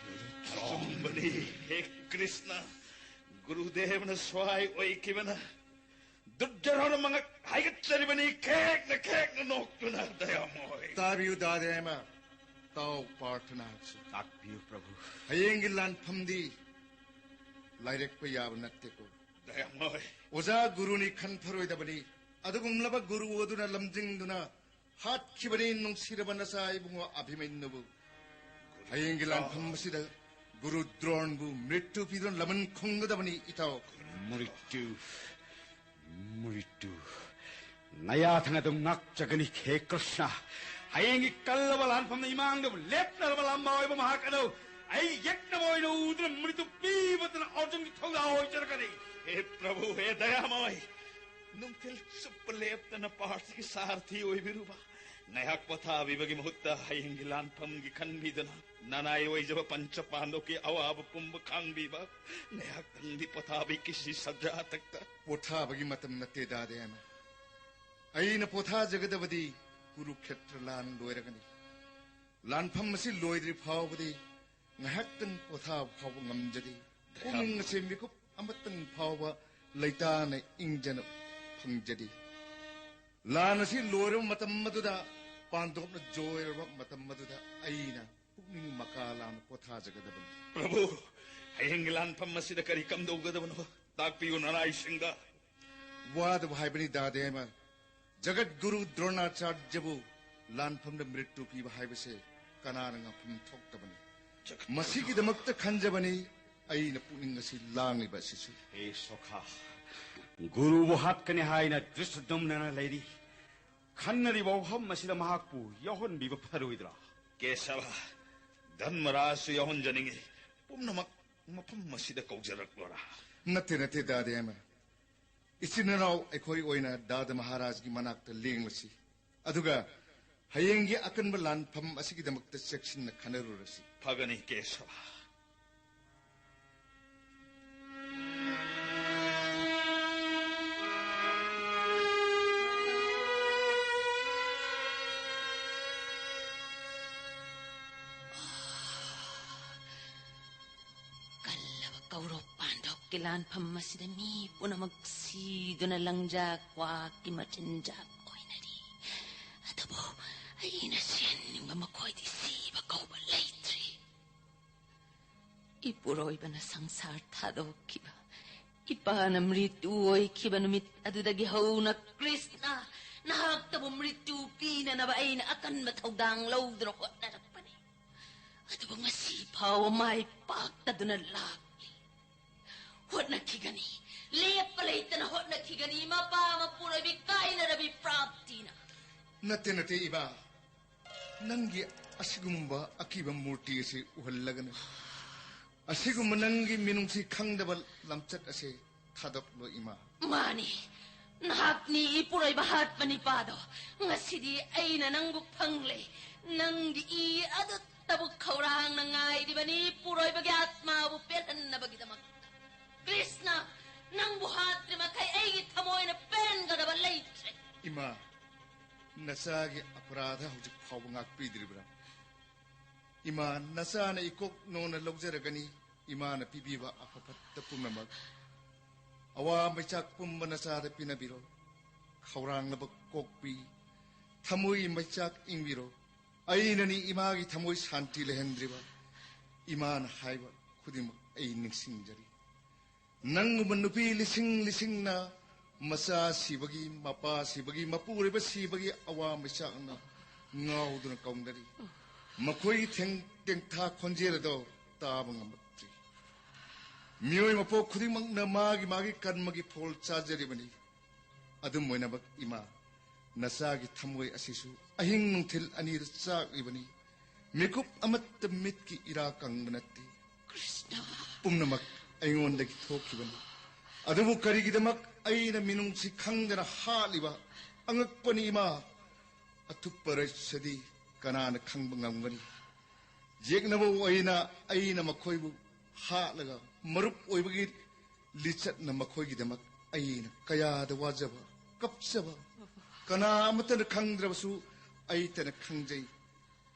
ꯑꯆꯨꯝꯕꯅꯤ, ꯍꯦ ꯀ꯭ꯔꯤꯁꯅ꯫ ꯒꯨꯔꯨꯗꯦꯕꯅ ꯁ꯭ꯋꯥꯏ ꯑꯣꯏꯈꯤꯕꯅ ꯗꯨꯔꯖꯣꯙꯅ ꯃꯉꯛ ꯍꯥꯏꯒꯠꯆꯔꯤꯕꯅꯤ, ꯈꯦꯛꯅ ꯈꯦꯛꯅ ꯅꯣꯛꯇꯨꯅ꯫ ꯗꯌꯥꯃꯣꯏ꯫ ꯇꯥꯕꯤꯌꯨ ꯗꯥꯗꯦꯃ, ꯇꯥꯎ ꯄꯥꯔꯊꯅꯥꯁꯤ꯫ ꯇꯥꯛꯄꯤꯌꯨ ꯄ꯭ꯔꯚꯨ꯫ ꯍꯌꯦꯡꯒꯤ ꯂꯥꯟꯐꯝꯗꯤ ꯂꯥꯏꯔꯦꯛꯄ ꯌꯥꯕ ꯅꯠꯇꯦꯀꯣ꯫ ꯗꯌꯥꯃꯣꯏ꯫ ꯑꯣꯖꯥ ꯒꯨꯔꯨꯅꯤ ꯈꯟꯊꯔꯣꯏꯗꯕꯅꯤ꯫ ꯑꯗꯨꯒꯨꯝꯂꯕ ꯒꯨꯔꯨ ꯑꯗꯨꯅ ꯂꯝꯖꯤꯡꯗꯨꯅ ꯍꯥꯠꯈꯤꯕꯅꯤ ꯅꯨꯡꯁꯤꯔꯕ ꯅꯆꯥ ꯏꯕꯨꯡꯉꯣ ꯑꯚꯤꯃꯟꯌꯨꯕꯨ꯫ ꯍꯌꯦꯡꯒꯤ ꯂꯥꯟꯐꯝ ꯑꯁꯤꯗ ꯒꯨꯔꯨ ꯗ꯭ꯔꯣꯟꯕꯨ ꯃ꯭ꯔꯤꯇ꯭ꯌꯨ ꯄꯤꯗꯨꯅ ꯂꯃꯟ ꯈꯨꯝꯒꯗꯕꯅꯤ ꯏꯇꯥꯎ꯫ ꯃ꯭ꯔꯤꯇ꯭ꯌꯨ, ꯃ꯭ꯔꯤꯇ꯭ꯌꯨ꯫ ꯅꯌꯥꯊꯪ ꯑꯗꯨꯝ ꯉꯥꯛꯆꯒꯅꯤ, ꯍꯦ ꯀ꯭ꯔꯤꯁꯅ꯫ ꯍꯌꯦꯡꯒꯤ ꯀꯜꯂꯕ ꯂꯥꯟꯐꯝꯗ ꯏꯃꯥꯡꯗꯕꯨ ꯂꯦꯞꯅꯔꯕ ꯂꯥꯟꯕ ꯑꯣꯏꯕ ꯃꯍꯥꯛ ꯑꯗꯨ ꯑꯩ ꯌꯦꯛꯅꯕ ꯑꯣꯏꯅ ꯎꯗꯨꯅ ꯃ꯭ꯔꯤꯇ꯭ꯌꯨ ꯄꯤꯕꯗꯨꯅ ꯑꯔꯖꯨꯟꯒꯤ ꯊꯧꯗꯥ ꯑꯣꯏꯖꯔꯛꯀꯅꯤ꯫ ꯍꯦ ꯄ꯭ꯔꯚꯨ, ꯍꯦ ꯗꯌꯥꯃꯣꯏ, ꯅꯨꯡꯊꯤꯜ ꯆꯨꯞꯄ ꯂꯦꯞꯇꯅ ꯄꯥꯔꯊꯒꯤ ꯁꯥꯔꯊꯤ ꯑꯣꯏꯕꯤꯔꯨꯕ꯫ ꯉꯥꯏꯍꯥꯛ ꯄꯣꯊꯥꯕꯤꯕꯒꯤ ꯃꯍꯨꯠꯇ ꯍꯌꯦꯡꯒꯤ ꯂꯥꯟꯐꯝꯒꯤ ꯈꯟꯕꯤꯗꯨꯅ ꯅꯅꯥꯏ ꯑꯣꯏꯖꯕ ꯄꯟꯆ ꯄꯥꯟꯗꯕꯀꯤ ꯑꯋꯥꯕ ꯄꯨꯝꯕ ꯈꯥꯡꯕꯤꯕ꯫ ꯉꯥꯏꯍꯥꯛꯇꯪꯗꯤ ꯄꯣꯊꯥꯕꯤꯈꯤꯁꯤ ꯁꯖꯥꯇꯛꯇ꯫ ꯄꯣꯊꯥꯕꯒꯤ ꯃꯇꯝ ꯅꯠꯇꯦ ꯗꯥꯗꯦꯃ꯫ ꯑꯩꯅ ꯄꯣꯊꯥꯖꯒꯗꯕꯗꯤ ꯀꯨꯔꯨꯈꯦꯇ꯭ꯔ ꯂꯥꯟ ꯂꯣꯏꯔꯒꯅꯤ꯫ ꯂꯥꯟꯐꯝ ꯑꯁꯤ ꯂꯣꯏꯗ꯭ꯔꯤ ꯐꯥꯎꯕꯗꯤ ꯉꯥꯏꯍꯥꯛꯇꯪ ꯄꯣꯊꯥꯕ ꯐꯥꯎꯕ ꯉꯝꯖꯗꯦ꯫ ꯄꯨꯛꯅꯤꯡ ꯑꯁꯤ ꯃꯤꯀꯨꯞ ꯑꯃꯇꯪ ꯐꯥꯎꯕ ꯂꯩꯇꯥꯅ ꯏꯪꯖꯅ ꯐꯪꯖꯗꯦ꯫ ꯂꯥꯟ ꯑꯁꯤ ꯂꯣꯏꯔꯕ ꯃꯇꯝ ꯑꯗꯨꯗ, ꯄꯥꯟꯗꯣꯞꯅ ꯖꯣꯏꯔꯕ ꯃꯇꯝ ꯑꯗꯨꯗ ꯑꯩꯅ ꯄꯨꯛꯅꯤꯡ ꯃꯀꯥ ꯂꯥꯝꯅ ꯄꯣꯊꯥꯖꯒꯗꯕꯅꯤ꯫ ꯄ꯭ꯔꯚꯨ, ꯍꯌꯦꯡꯒꯤ ꯂꯥꯟꯐꯝ ꯑꯁꯤꯗ ꯀꯔꯤ ꯀꯝꯗꯧꯒꯗꯕꯅꯣ ꯇꯥꯛꯄꯤꯌꯨ ꯅꯅꯥꯏꯁꯤꯡꯗ꯫ ꯋꯥꯗꯕ ꯍꯥꯏꯕꯅꯤ ꯗꯥꯗꯦꯃ꯫ ꯖꯒꯠ ꯒꯨꯔꯨ ꯗ꯭ꯔꯣꯅꯥꯆꯥꯔꯌꯕꯨ ꯂꯥꯟꯐꯝꯗ ꯃ꯭ꯔꯤꯇ꯭ꯌꯨ ꯄꯤꯕ ꯍꯥꯏꯕꯁꯦ ꯀꯅꯥꯅ ꯉꯝꯐꯝ ꯊꯣꯛꯇꯕꯅꯤ꯫ ꯃꯁꯤꯒꯤꯗꯃꯛꯇ ꯈꯟꯖꯕꯅꯤ ꯑꯩꯅ ꯄꯨꯛꯅꯤꯡ ꯑꯁꯤ ꯂꯥꯡꯂꯤꯕ ꯑꯁꯤꯁꯨ꯫ ꯍꯦ ꯁꯣꯈꯥ, ꯒꯨꯔꯨꯕꯨ ꯍꯥꯠꯀꯅꯤ ꯍꯥꯏꯅ ꯗ꯭ꯔꯤꯁꯇꯗꯨꯝꯅꯅ ꯂꯩꯔꯤ꯫ ꯈꯟꯅꯔꯤꯕ ꯋꯥꯐꯝ ꯑꯁꯤꯗ ꯃꯍꯥꯛꯄꯨ ꯌꯥꯎꯍꯟꯕꯤꯕ ꯐꯔꯣꯏꯗ꯭ꯔꯥ? ꯀꯦꯁꯕ, ꯙꯔꯃꯔꯥꯖꯁꯨ ꯌꯥꯎꯍꯟꯖꯅꯤꯡꯉꯤ꯫ ꯄꯨꯝꯅꯃꯛ ꯃꯐꯝ ꯑꯁꯤꯗ ꯀꯧꯖꯔꯛꯂꯣꯔꯥ? ꯅꯠꯇꯦ, ꯅꯠꯇꯦ, ꯗꯥꯗꯦꯃ꯫ ꯏꯆꯤꯟ ꯏꯅꯥꯎ ꯑꯩꯈꯣꯏ ꯑꯣꯏꯅ ꯗꯥꯗ ꯃꯍꯥꯔꯥꯖꯒꯤ ꯃꯅꯥꯛꯇ ꯂꯦꯡꯂꯁꯤ꯫ ꯑꯗꯨꯒ ꯍꯌꯦꯡꯒꯤ ꯑꯀꯟꯕ ꯂꯥꯟꯐꯝ ꯑꯁꯤꯒꯤꯗꯃꯛꯇ ꯆꯦꯛꯁꯤꯟꯅ ꯈꯟꯅꯔꯨꯔꯁꯤ꯫ ꯐꯒꯅꯤ, ꯀꯦꯁꯕ꯫ ꯀꯜꯂꯕ ꯀꯧꯔꯣꯞ ꯄꯥꯟꯗꯣꯞꯀꯤ ꯂꯥꯟꯐꯝ ꯑꯁꯤꯗ ꯃꯤ ꯄꯨꯝꯅꯃꯛ ꯁꯤꯗꯨꯅ ꯂꯪꯖꯥ ꯀ꯭ꯋꯥꯛꯀꯤ ꯃꯆꯤꯟꯖꯥꯛ ꯑꯣꯏꯅꯔꯤ꯫ ꯑꯗꯨꯕꯨ ꯑꯩꯅ ꯁꯤꯍꯟꯅꯤꯡꯕ ꯃꯈꯣꯏꯗꯤ ꯁꯤꯕ ꯀꯧꯕ ꯂꯩꯇ꯭ꯔꯤ꯫ ꯏꯄꯨꯔꯣꯏꯕꯅ ꯁꯪꯁꯥꯔ ꯊꯥꯗꯣꯛꯈꯤꯕ, ꯏꯄꯥꯅ ꯃ꯭ꯔꯤꯇꯨ ꯑꯣꯏꯈꯤꯕ ꯅꯨꯃꯤꯠ ꯑꯗꯨꯗꯒꯤ ꯍꯧꯅ ꯀ꯭ꯔꯤꯁꯅ ꯅꯍꯥꯛꯇꯕꯨ ꯃ꯭ꯔꯤꯇꯨ ꯄꯤꯅꯅꯕ ꯑꯩꯅ ꯑꯀꯟꯕ ꯊꯧꯗꯥꯡ ꯂꯧꯗꯨꯅ ꯍꯣꯠꯅꯔꯛꯄꯅꯤ꯫ ꯑꯗꯨꯕꯨ ꯉꯁꯤ ꯐꯥꯎꯕ ꯃꯥꯏ ꯄꯥꯛꯇꯗꯨꯅ ꯂꯥꯛꯂꯤ꯫ ꯍꯣꯠꯅꯈꯤꯒꯅꯤ, ꯂꯦꯞꯄ ꯂꯩꯇꯅ ꯍꯣꯠꯅꯈꯤꯒꯅꯤ, ꯃꯄꯥ ꯃꯄꯨꯔꯣꯏꯕꯤ ꯀꯥꯏꯅꯔꯕꯤ ꯄ꯭ꯔꯥꯞꯇꯤꯅ꯫ ꯅꯠꯇꯦ, ꯅꯠꯇꯦ, ꯏꯃꯥ꯫ ꯅꯪꯒꯤ ꯑꯁꯤꯒꯨꯝꯕ ꯑꯀꯤꯕ ꯃꯨꯔꯇꯤ ꯑꯁꯤ ꯎꯍꯜꯂꯒꯅꯨ꯫ ꯑꯁꯤꯒꯨꯝꯕ ꯅꯪꯒꯤ ꯃꯤꯅꯨꯡꯁꯤ ꯈꯪꯗꯕ ꯂꯝꯆꯠ ꯑꯁꯤ ꯊꯥꯗꯣꯛꯂꯣ, ꯏꯃꯥ꯫ ꯃꯥꯅꯤ, ꯅꯍꯥꯛꯅꯤ ꯏꯄꯨꯔꯣꯏꯕ ꯍꯥꯠꯄ ꯅꯤꯄꯥꯗꯣ꯫ ꯉꯁꯤꯗꯤ ꯑꯩꯅ ꯅꯪꯕꯨ ꯐꯪꯂꯦ꯫ ꯅꯪꯒꯤ ꯏ ꯑꯗꯨꯠꯇꯕꯨ ꯈꯧꯔꯥꯡꯅ ꯉꯥꯏꯔꯤꯕꯅꯤ ꯏꯄꯨꯔꯣꯏꯕꯒꯤ ꯑꯥꯠꯃꯥꯕꯨ ꯄꯦꯜꯍꯟꯅꯕꯒꯤꯗꯃꯛꯇ꯫ ꯀ꯭ꯔꯤꯁꯅ, ꯅꯪꯕꯨ ꯍꯥꯠꯇ꯭ꯔꯤ ꯃꯈꯩ ꯑꯩꯒꯤ ꯊꯃꯣꯏꯅ ꯄꯦꯟꯒꯗꯕ ꯂꯩꯇ꯭ꯔꯦ꯫ ꯏꯃꯥ, ꯅꯆꯥꯒꯤ ꯑꯄꯔꯥꯙ ꯍꯧꯖꯤꯛ ꯐꯥꯎꯕ ꯉꯥꯛꯄꯤꯗ꯭ꯔꯤꯕ꯭ꯔꯥ? ꯏꯃꯥ, ꯅꯆꯥꯅ ꯏꯀꯣꯛ ꯅꯣꯟꯅ ꯂꯧꯖꯔꯒꯅꯤ꯫ ꯏꯃꯥꯅ ꯄꯤꯕꯤꯕ ꯑꯐ ꯐꯠꯇ ꯄꯨꯝꯅꯃꯛ, ꯑꯋꯥ ꯃꯩꯆꯥꯛ ꯄꯨꯝꯕ ꯅꯆꯥꯗ ꯄꯤꯅꯕꯤꯔꯣ꯫ ꯈꯧꯔꯥꯡꯅꯕ ꯀꯣꯛꯄꯤ, ꯊꯃꯣꯏ ꯃꯩꯆꯥꯛ ꯏꯪꯕꯤꯔꯣ꯫ ꯑꯩꯅꯅꯤ ꯏꯃꯥꯒꯤ ꯊꯃꯣꯏ ꯁꯥꯟꯇꯤ ꯂꯩꯍꯟꯗ꯭ꯔꯤꯕ꯫ ꯏꯃꯥꯅ ꯍꯥꯏꯕ ꯈꯨꯗꯤꯡꯃꯛ ꯑꯩ ꯅꯤꯡꯁꯤꯡꯖꯔꯤ꯫ ꯅꯪꯒꯨꯝꯕ ꯅꯨꯄꯤ ꯂꯤꯁꯤꯡ ꯂꯤꯁꯤꯡꯅ ꯃꯆꯥ ꯁꯤꯕꯒꯤ, ꯃꯄꯥ ꯁꯤꯕꯒꯤ, ꯃꯄꯨꯔꯣꯏꯕ ꯁꯤꯕꯒꯤ ꯑꯋꯥ ꯃꯩꯆꯥꯛꯅ ꯉꯥꯎꯗꯨꯅ ꯀꯧꯅꯔꯤ꯫ ꯃꯈꯣꯏꯒꯤ ꯊꯦꯡ-, ꯇꯦꯡꯊꯥ ꯈꯣꯟꯖꯦꯜ ꯑꯗꯣ ꯇꯥꯕ ꯉꯝꯂꯛꯇ꯭ꯔꯤ꯫ ꯃꯤꯑꯣꯏ ꯃꯄꯣꯛ ꯈꯨꯗꯤꯡꯃꯛꯅ ꯃꯥꯒꯤ ꯃꯥꯒꯤ ꯀꯔꯃꯒꯤ ꯐꯣꯜ ꯆꯥꯖꯔꯤꯕꯅꯤ꯫ ꯑꯗꯨꯝ ꯑꯣꯏꯅꯃꯛ ꯏꯃꯥ, ꯅꯆꯥꯒꯤ ꯊꯃꯣꯏ ꯑꯁꯤꯁꯨ ꯑꯍꯤꯡ ꯅꯨꯡꯊꯤꯜ ꯑꯅꯤꯗ ꯆꯥꯛꯂꯤꯕꯅꯤ꯫ ꯃꯤꯀꯨꯞ ꯑꯃꯠꯇ ꯃꯤꯠꯀꯤ ꯏꯔꯥ ꯀꯪꯕ ꯅꯠꯇꯦ꯫ ꯀ꯭ꯔꯤꯁꯅ! ꯄꯨꯝꯅꯃꯛ ꯑꯩꯉꯣꯟꯗꯒꯤ ꯊꯣꯛꯈꯤꯕꯅꯤ꯫ ꯑꯗꯨꯕꯨ ꯀꯔꯤꯒꯤꯗꯃꯛ ꯑꯩꯅ ꯃꯤꯅꯨꯡꯁꯤ ꯈꯪꯗꯅ ꯍꯥꯠꯂꯤꯕ? ꯑꯉꯛꯄꯅꯤ ꯏꯃꯥ꯫ ꯑꯊꯨꯞꯄ ꯔꯍꯁ꯭ꯌꯗꯤ ꯀꯅꯥꯅ ꯈꯪꯕ ꯉꯝꯒꯅꯤ? ꯌꯦꯛꯅꯕ ꯑꯣꯏꯅ ꯑꯩꯅ ꯃꯈꯣꯏꯕꯨ ꯍꯥꯠꯂꯒ ꯃꯔꯨꯞ ꯑꯣꯏꯕꯒꯤ ꯂꯤꯆꯠꯅ ꯃꯈꯣꯏꯒꯤꯗꯃꯛ ꯑꯩꯅ ꯀꯌꯥꯗ ꯋꯥꯖꯕ, ꯀꯞꯆꯕ, ꯀꯅꯥ ꯑꯃꯠꯇꯅ ꯈꯪꯗ꯭ꯔꯕꯁꯨ ꯑꯩꯇꯅ ꯈꯪꯖꯩ꯫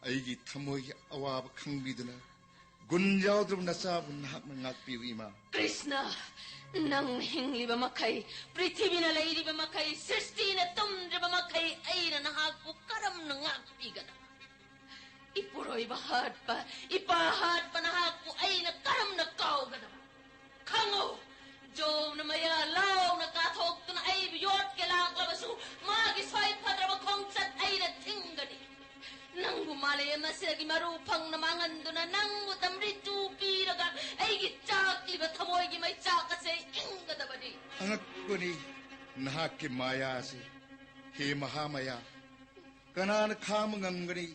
ꯑꯩꯒꯤ ꯊꯃꯣꯏꯒꯤ ꯑꯋꯥꯕ ꯈꯪꯕꯤꯗꯨꯅ ꯒꯨꯟ ꯌꯥꯎꯗ꯭ꯔꯕ ꯅꯆꯥꯕꯨ ꯅꯍꯥꯛꯅ ꯉꯥꯛꯄꯤꯌꯨ ꯏꯃꯥ꯫ ꯀ꯭ꯔꯤꯁꯅ, ꯅꯪ ꯍꯤꯡꯂꯤꯕ ꯃꯈꯩ, ꯄ꯭ꯔꯤꯊꯤꯕꯤꯅ ꯂꯩꯔꯤꯕ ꯃꯈꯩ, ꯁ꯭ꯔꯤꯁꯇꯤꯅ ꯇꯨꯝꯗ꯭ꯔꯤꯕ ꯃꯈꯩ ꯑꯩꯅ ꯅꯍꯥꯛꯄꯨ ꯀꯔꯝꯅ ꯉꯥꯛꯄꯤꯒꯗꯕ? ꯏꯄꯨꯔꯣꯏꯕ ꯍꯥꯠꯄ, ꯏꯄꯥ ꯍꯥꯠꯄ ꯅꯍꯥꯛꯄꯨ ꯑꯩꯅ ꯀꯔꯝꯅ ꯀꯥꯎꯒꯗꯕ? ꯈꯪꯉꯨ, ꯖꯣꯕꯅ ꯃꯌꯥ ꯂꯥꯎꯅ ꯀꯥꯊꯣꯛꯇꯨꯅ ꯑꯩꯕꯨ ꯌꯣꯠꯀꯦ ꯂꯥꯛꯂꯕꯁꯨ, ꯃꯥꯒꯤ ꯁꯣꯏ ꯐꯗ꯭ꯔꯕ ꯈꯣꯡꯆꯠ ꯑꯩꯅ ꯊꯤꯡꯒꯅꯤ꯫ ꯅꯪꯕꯨ ꯃꯥꯂꯦꯝ ꯑꯁꯤꯗꯒꯤ ꯃꯔꯨ ꯐꯪꯅ ꯃꯥꯡꯍꯟꯗꯨꯅ, ꯅꯪꯕꯨ ꯇꯝꯔꯤꯆꯨ ꯄꯤꯔꯒ ꯑꯩꯒꯤ ꯆꯥꯛꯂꯤꯕ ꯊꯃꯣꯏꯒꯤ ꯃꯩꯆꯥꯛ ꯑꯁꯦ ꯏꯪꯒꯗꯕꯅꯤ꯫ ꯑꯉꯛꯄꯅꯤ ꯅꯍꯥꯛꯀꯤ ꯃꯥꯌꯥ ꯑꯁꯤ꯫ ꯍꯦ ꯃꯍꯥꯃꯥꯌꯥ, ꯀꯅꯥꯅ ꯈꯥꯡꯕ ꯉꯝꯒꯅꯤ?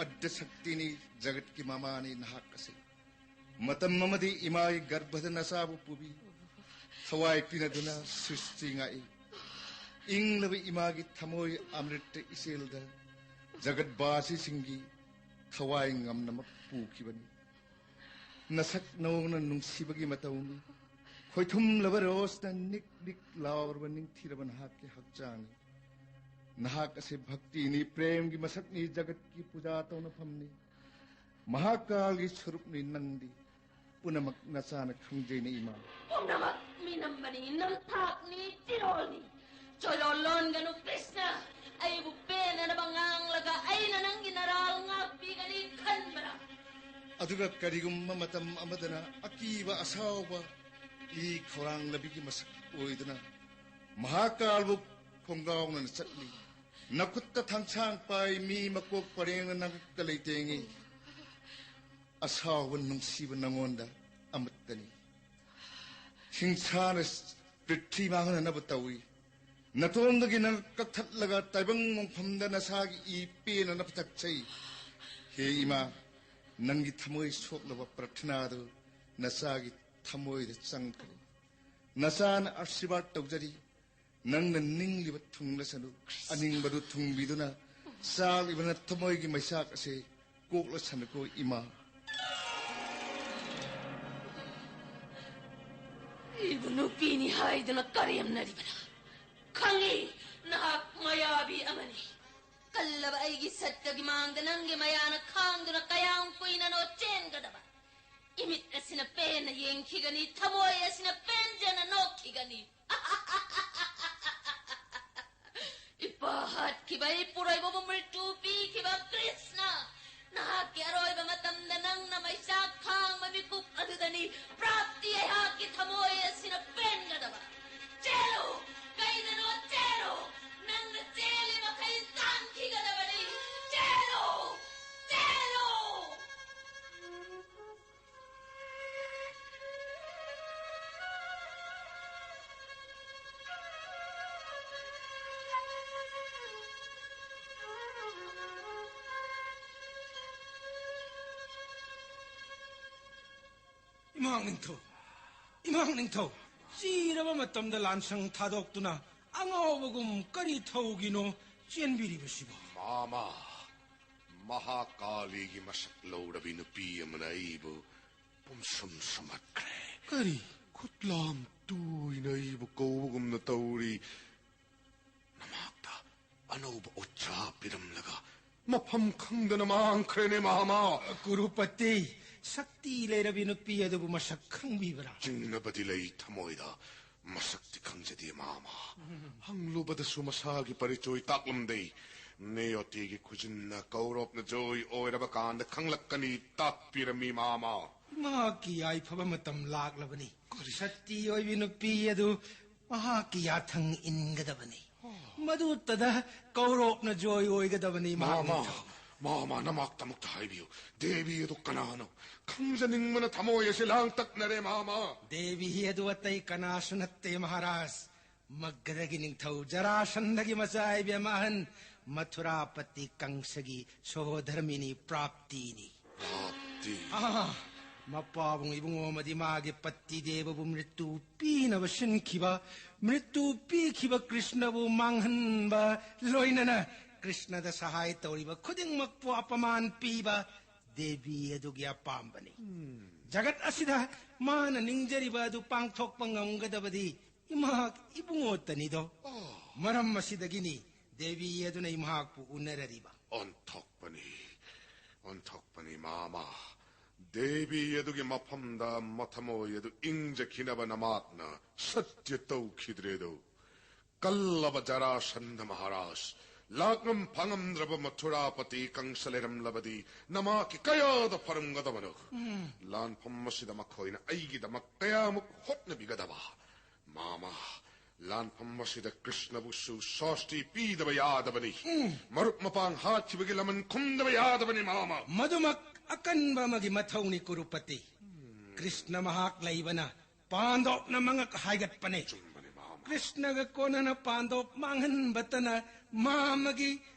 ꯑꯗ꯭ꯗ ꯁꯛꯇꯤꯅꯤ, ꯖꯒꯠꯀꯤ ꯃꯃꯥꯅꯤ ꯅꯍꯥꯛ ꯑꯁꯤ꯫ ꯃꯇꯝ ꯑꯃꯗꯤ ꯏꯃꯥꯒꯤ ꯒꯔꯚꯗ ꯅꯆꯥꯕꯨ ꯄꯨꯕꯤ, ꯊꯋꯥꯏ ꯄꯤꯅꯗꯨꯅ ꯁ꯭ꯔꯤꯁꯇꯤ ꯉꯥꯛꯏ꯫ ꯏꯪꯂꯕ ꯏꯃꯥꯒꯤ ꯊꯃꯣꯏ ꯑꯃ꯭ꯔꯤꯠꯇ ꯏꯆꯦꯜꯗ ꯖꯒꯠꯕꯥꯁꯤꯁꯤꯡꯒꯤ ꯊꯋꯥꯏ ꯉꯝꯅꯃꯛ ꯄꯨꯈꯤꯕꯅꯤ꯫ ꯅꯁꯛ ꯅꯧꯅ ꯅꯨꯡꯁꯤꯕꯒꯤ ꯃꯇꯧꯅꯤ꯫ ꯈꯣꯏꯊꯨꯝꯂꯕ ꯔꯣꯁꯅ ꯅꯤꯛ ꯅꯤꯛ ꯂꯥꯎꯔꯕ ꯅꯤꯡꯊꯤꯔꯕ ꯅꯍꯥꯛꯀꯤ ꯍꯛꯆꯥꯡꯅꯤ꯫ ꯅꯍꯥꯛ ꯑꯁꯤ ꯚꯛꯇꯤꯅꯤ, ꯄ꯭ꯔꯦꯝꯒꯤ ꯃꯁꯛꯅꯤ, ꯖꯒꯠꯀꯤ ꯄꯨꯖꯥ ꯇꯧꯅꯐꯝꯅꯤ꯫ ꯃꯍꯥꯀꯥꯜꯒꯤ ꯁꯔꯨꯛꯅꯤ ꯅꯪꯗꯤ꯫ ꯄꯨꯝꯅꯃꯛ ꯅꯆꯥꯅ ꯈꯪꯖꯩꯅꯦ ꯏꯃꯥ꯫ ꯄꯨꯝꯅꯃꯛ ꯃꯤꯅꯝꯕꯅꯤ, ꯅꯝꯊꯥꯛꯅꯤ, ꯆꯤꯔꯣꯜꯅꯤ꯫ ꯆꯣꯂꯣꯜ ꯂꯣꯟꯒꯅꯨ ꯀ꯭ꯔꯤꯁꯅ꯫ ꯑꯩꯕꯨ ꯄꯦꯟꯅꯅꯕ ꯉꯥꯡꯂꯒ ꯑꯩꯅ ꯅꯪꯒꯤ ꯅꯔꯥꯜ ꯉꯥꯛꯄꯤꯒꯅꯤ ꯈꯟꯕ꯭ꯔꯥ? ꯑꯗꯨꯒ ꯀꯔꯤꯒꯨꯝꯕ ꯃꯇꯝ ꯑꯃꯗꯅ ꯑꯀꯤꯕ ꯑꯁꯥꯎꯕ ꯏ ꯈꯧꯔꯥꯡꯂꯕꯤꯒꯤ ꯃꯁꯛ ꯑꯣꯏꯗꯨꯅ ꯃꯍꯥꯀꯥꯜꯕꯨ ꯈꯣꯡꯒꯥꯎꯅꯅ ꯆꯠꯂꯤ꯫ ꯅꯈꯨꯠꯇ ꯊꯥꯡꯁꯥꯡ ꯄꯥꯏ, ꯃꯤ ꯃꯀꯣꯛ ꯄꯔꯦꯡꯅ ꯅꯈꯨꯠꯇ ꯂꯩꯇꯦꯡꯉꯤ꯫ ꯑꯁꯥꯎꯕ ꯅꯨꯡꯁꯤꯕ ꯅꯉꯣꯟꯗ ꯑꯃꯠꯇꯅꯤ꯫ ꯍꯤꯡꯁꯥꯅ ꯄ꯭ꯔꯤꯊꯤ ꯃꯥꯡꯍꯟꯅꯅꯕ ꯇꯧꯏ꯫ ꯅꯇꯣꯝꯗꯒꯤ ꯅꯪ ꯀꯛꯊꯠꯂꯒ ꯇꯥꯏꯕꯪ ꯃꯐꯝꯗ ꯅꯁꯥꯒꯤ ꯏ ꯄꯦꯟꯅꯅꯕ ꯊꯛꯆꯩ꯫ ꯍꯦ ꯏꯃꯥ, ꯅꯪꯒꯤ ꯊꯃꯣꯏ ꯁꯣꯛꯂꯕ ꯄ꯭ꯔꯊꯅꯥꯗꯨ ꯅꯆꯥꯒꯤ ꯊꯃꯣꯏꯗ ꯆꯪꯈ꯭ꯔꯦ꯫ ꯅꯆꯥꯅ ꯑꯥꯁꯤꯔꯕꯥꯗ ꯇꯧꯖꯔꯤ꯫ ꯅꯪꯅ ꯅꯤꯡꯂꯤꯕ ꯊꯨꯡꯂꯁꯅꯨ, ꯑꯅꯤꯡꯕꯗꯨ ꯊꯨꯡꯕꯤꯗꯨꯅ ꯆꯥꯛꯂꯤꯕ ꯅꯊꯃꯣꯏꯒꯤ ꯃꯩꯁꯥꯛ ꯑꯁꯤ ꯀꯣꯛꯂꯁꯅꯨꯀꯣ ꯏꯃꯥ꯫ ꯑꯩꯕꯨ ꯅꯨꯄꯤꯅꯤ ꯍꯥꯏꯗꯨꯅ ꯀꯔꯦꯝꯅꯔꯤꯕꯔꯥ? ꯈꯪꯏ, ꯅꯍꯥꯛ ꯃꯌꯥꯕꯤ ꯑꯃꯅꯤ꯫ ꯀꯜꯂꯕ ꯑꯩꯒꯤ ꯁꯠꯀꯒꯤ ꯃꯥꯡꯗ ꯅꯪꯒꯤ ꯃꯌꯥꯅ ꯈꯥꯡꯗꯨꯅ ꯀꯌꯥꯝ ꯀꯨꯏꯅꯅꯣ ꯆꯦꯟꯒꯗꯕ? ꯏꯃꯤꯠ ꯑꯁꯤꯅ ꯄꯦꯟꯅ ꯌꯦꯡꯈꯤꯒꯅꯤ, ꯊꯃꯣꯏ ꯑꯁꯤꯅ ꯄꯦꯟꯖꯅ ꯅꯣꯛꯈꯤꯒꯅꯤ꯫ ꯏꯄꯥ ꯍꯥꯠꯈꯤꯕ, ꯏꯄꯨꯔꯣꯏꯕꯕꯨ ꯃ꯭ꯔꯤꯇ꯭ꯌꯨ ꯄꯤꯈꯤꯕ ꯀ꯭ꯔꯤꯁꯅ, ꯅꯍꯥꯛꯀꯤ ꯑꯔꯣꯏꯕ ꯃꯇꯝꯗ ꯅꯪꯅ ꯃꯩꯆꯥꯛ ꯈꯥꯡꯕ ꯃꯤꯀꯨꯞ ꯑꯗꯨꯗꯅꯤ ꯄ꯭ꯔꯥꯞꯇꯤ ꯑꯩꯍꯥꯛꯀꯤ ꯊꯃꯣꯏ ꯑꯁꯤꯅ ꯄꯦꯟꯒꯗꯕ꯫ ꯆꯦꯜꯂꯨ! ꯀꯩꯗꯅꯣ ꯆꯦꯜꯂꯨ! ꯅꯪꯅ ꯆꯦꯜꯂꯤ ꯃꯈꯩ ꯇꯥꯟꯈꯤꯒꯗꯕꯅꯤ꯫ ꯆꯦꯜꯂꯨ! ꯆꯦꯜꯂꯨ! ꯏꯃꯥꯡ ꯅꯤꯡꯊꯧ, ꯏꯃꯥꯡ ꯅꯤꯡꯊꯧ, ꯆꯤꯔꯕ ꯃꯇꯝꯗ ꯂꯥꯟꯁꯪ ꯊꯥꯗꯣꯛꯇꯨꯅ ꯑꯉꯥꯎꯕꯒꯨꯝ ꯀꯔꯤ ꯊꯧꯒꯤꯅꯣ ꯆꯦꯟꯕꯤꯔꯤꯕꯁꯤꯕꯣ? ꯃꯥꯃ, ꯃꯍꯥꯀꯥꯂꯤꯒꯤ ꯃꯁꯛ ꯂꯧꯔꯕꯤ ꯅꯨꯄꯤ ꯑꯃꯅ ꯑꯩꯕꯨ ꯄꯨꯝꯁꯨꯝ ꯁꯨꯝꯍꯠꯈ꯭ꯔꯦ꯫ ꯀꯔꯤ? ꯈꯨꯠꯂꯥꯝ ꯇꯣꯏꯅ ꯑꯩꯕꯨ ꯀꯧꯕꯒꯨꯝꯅ ꯇꯧꯔꯤ꯫ ꯅꯃꯥꯛꯇ ꯑꯅꯧꯕ ꯎꯠꯁꯥ ꯄꯤꯔꯝꯂꯒ ꯃꯐꯝ ꯈꯪꯗꯅ ꯃꯥꯡꯈ꯭ꯔꯦꯅꯦ ꯃꯥꯃ꯫ ꯀꯨꯔꯨꯄꯇꯤ, ꯁꯛꯇꯤ ꯂꯩꯔꯕꯤ ꯅꯨꯄꯤ ꯑꯗꯨꯕꯨ ꯃꯁꯛ ꯈꯪꯕꯤꯕ꯭ꯔꯥ? ꯆꯤꯡꯅꯕꯗꯤ ꯂꯩ ꯊꯃꯣꯏꯗ, ꯃꯁꯛꯇꯤ ꯈꯪꯖꯗꯦ ꯃꯥꯃ꯫ ꯍꯪꯂꯨꯕꯗꯁꯨ ꯃꯁꯥꯒꯤ ꯄꯔꯤꯆꯣꯏ ꯇꯥꯛꯂꯝꯗꯦ꯫ ꯅꯦꯌꯣꯇꯤꯒꯤ ꯈꯨꯖꯤꯟꯅ ꯀꯧꯔꯣꯞꯅ ꯖꯣꯏ ꯑꯣꯏꯔꯕ ꯀꯥꯟꯗ ꯈꯪꯂꯛꯀꯅꯤ ꯇꯥꯛꯄꯤꯔꯝꯃꯤ ꯃꯥꯃ꯫ ꯃꯍꯥꯛꯀꯤ ꯌꯥꯏꯐꯕ ꯃꯇꯝ ꯂꯥꯛꯂꯕꯅꯤ꯫ ꯁꯛꯇꯤ ꯑꯣꯏꯕꯤ ꯅꯨꯄꯤ ꯑꯗꯨ ꯃꯍꯥꯛꯀꯤ ꯌꯥꯊꯪ ꯏꯟꯒꯗꯕꯅꯤ꯫ ꯃꯗꯨꯇꯗ ꯀꯧꯔꯣꯛꯅ ꯖꯣꯏ ꯑꯣꯏꯒꯗꯕꯅꯤ꯫ ꯃꯍꯥꯛ ꯃꯥꯃ, ꯅꯤꯡꯊꯧ꯫ ꯃꯥꯃ, ꯅꯃꯥꯛꯇꯃꯛꯇ ꯍꯥꯏꯕꯤꯌꯨ꯫ ꯗꯦꯕꯤ ꯑꯗꯨ ꯀꯅꯥꯅꯣ? ꯈꯪꯖꯅꯤꯡꯕꯅ ꯊꯃꯣꯏ ꯑꯁꯤ ꯂꯥꯡꯇꯛꯅꯔꯦ, ꯃꯥꯃ꯫ ꯗꯦꯕꯤ ꯑꯗꯨ ꯑꯇꯩ ꯀꯅꯥꯁꯨ ꯅꯠꯇꯦ, ꯃꯍꯥꯔꯥꯖ꯫ ꯃꯒꯙꯒꯤ ꯅꯤꯡꯊꯧ ꯖꯔꯥꯁꯟꯙꯒꯤ ꯃꯆꯥ ꯏꯕꯦꯝ ꯑꯍꯟ ꯃꯊꯨꯔꯥꯄꯇꯤ ꯀꯪꯁꯒꯤ ꯁꯣꯍꯣꯙꯔꯃꯤꯅꯤ ꯄ꯭ꯔꯥꯞꯇꯤꯅꯤ꯫ ꯄ꯭ꯔꯥꯞꯇꯤ꯫ ꯑꯥ, ꯃꯄꯥꯕꯨꯡ ꯏꯕꯨꯡꯉꯣ ꯑꯃꯗꯤ ꯃꯥꯒꯤ ꯄꯇꯤ ꯗꯦꯕꯕꯨ ꯃ꯭ꯔꯤꯇꯨ ꯄꯤꯅꯕ ꯁꯤꯟꯈꯤꯕ, ꯃ꯭ꯔꯤꯇꯨ ꯄꯤꯈꯤꯕ ꯀ꯭ꯔꯤꯁꯅꯕꯨ ꯃꯥꯡꯍꯟꯕ, ꯂꯣꯏꯅꯅ ꯀ꯭ꯔꯤꯁꯅꯗ ꯁꯍꯥꯏ ꯇꯧꯔꯤꯕ ꯈꯨꯗꯤꯡꯃꯛꯄꯨ ꯑꯄꯃꯥꯟ ꯄꯤꯕ ꯗꯦꯕꯤ ꯑꯗꯨꯒꯤ ꯑꯄꯥꯝꯕꯅꯤ꯫ ꯖꯒꯠ ꯑꯁꯤꯗ ꯃꯥꯅ ꯅꯤꯡꯖꯔꯤꯕ ꯑꯗꯨ ꯄꯥꯡꯊꯣꯛꯄ ꯉꯝꯒꯗꯕꯗꯤ ꯏꯃꯍꯥꯛ ꯏꯕꯨꯡꯉꯣꯇꯅꯤꯗꯣ꯫ ꯑꯣ꯫ ꯃꯔꯝ ꯑꯁꯤꯗꯒꯤꯅꯤ ꯗꯦꯕꯤ ꯑꯗꯨꯅ ꯏꯃꯍꯥꯛꯄꯨ ꯎꯅꯔꯔꯤꯕ꯫ ꯑꯣꯟꯊꯣꯛꯄꯅꯤ, ꯑꯣꯟꯊꯣꯛꯄꯅꯤ, ꯃꯥꯃ꯫ ꯗꯦꯕꯤ ꯑꯗꯨꯒꯤ ꯃꯐꯝꯗ ꯃꯊꯃꯣꯏ ꯑꯗꯨ ꯏꯪꯖꯈꯤꯅꯕ ꯅꯃꯥꯛꯅ ꯁꯠꯌ ꯇꯧꯈꯤꯗ꯭ꯔꯦꯗꯣ꯫ ꯀꯜꯂꯕ ꯖꯔꯥꯁꯟꯙ ꯃꯍꯥꯔꯥꯖ, ꯂꯥꯛꯉꯝ ꯐꯥꯉꯝꯗ꯭ꯔꯕ ꯃꯊꯨꯔꯥꯄꯇꯤ ꯀꯪꯁ ꯂꯩꯔꯝꯂꯕꯗꯤ ꯅꯃꯥꯛꯀꯤ ꯀꯌꯥꯗ ꯐꯔꯝꯒꯗꯕꯅꯣ? ꯂꯥꯟꯐꯝ ꯑꯁꯤꯗ ꯃꯈꯣꯏꯅ ꯑꯩꯒꯤꯗꯃꯛ ꯀꯌꯥꯃꯨꯛ ꯍꯣꯠꯅꯕꯤꯒꯗꯕ? ꯃꯥꯃ, ꯂꯥꯟꯐꯝ ꯑꯁꯤꯗ ꯀ꯭ꯔꯤꯁꯅꯕꯨꯁꯨ ꯁꯥꯁꯇꯤ ꯄꯤꯗꯕ ꯌꯥꯗꯕꯅꯤ꯫ ꯃꯔꯨꯞ ꯃꯄꯥꯡ ꯍꯥꯠꯈꯤꯕꯒꯤ ꯂꯃꯟ ꯈꯨꯝꯗꯕ ꯌꯥꯗꯕꯅꯤ, ꯃꯥꯃ꯫ ꯃꯗꯨꯃꯛ ꯑꯀꯟꯕ ꯑꯃꯒꯤ ꯃꯊꯧꯅꯤ, ꯀꯨꯔꯨꯄꯇꯤ꯫ ꯀ꯭ꯔꯤꯁꯅ ꯃꯍꯥꯛ ꯂꯩꯕꯅ ꯄꯥꯟꯗꯣꯞꯅ ꯃꯉꯛ ꯍꯥꯏꯒꯠꯄꯅꯦ꯫ ꯆꯨꯝꯕꯅꯦ, ꯃꯥꯃ꯫ ꯀ꯭ꯔꯤꯁꯅꯒ ꯀꯣꯟꯅꯅ ꯄꯥꯟꯗꯣꯞ ꯃꯥꯡꯍꯟꯕꯇꯅ ꯃꯥꯃꯒꯤ,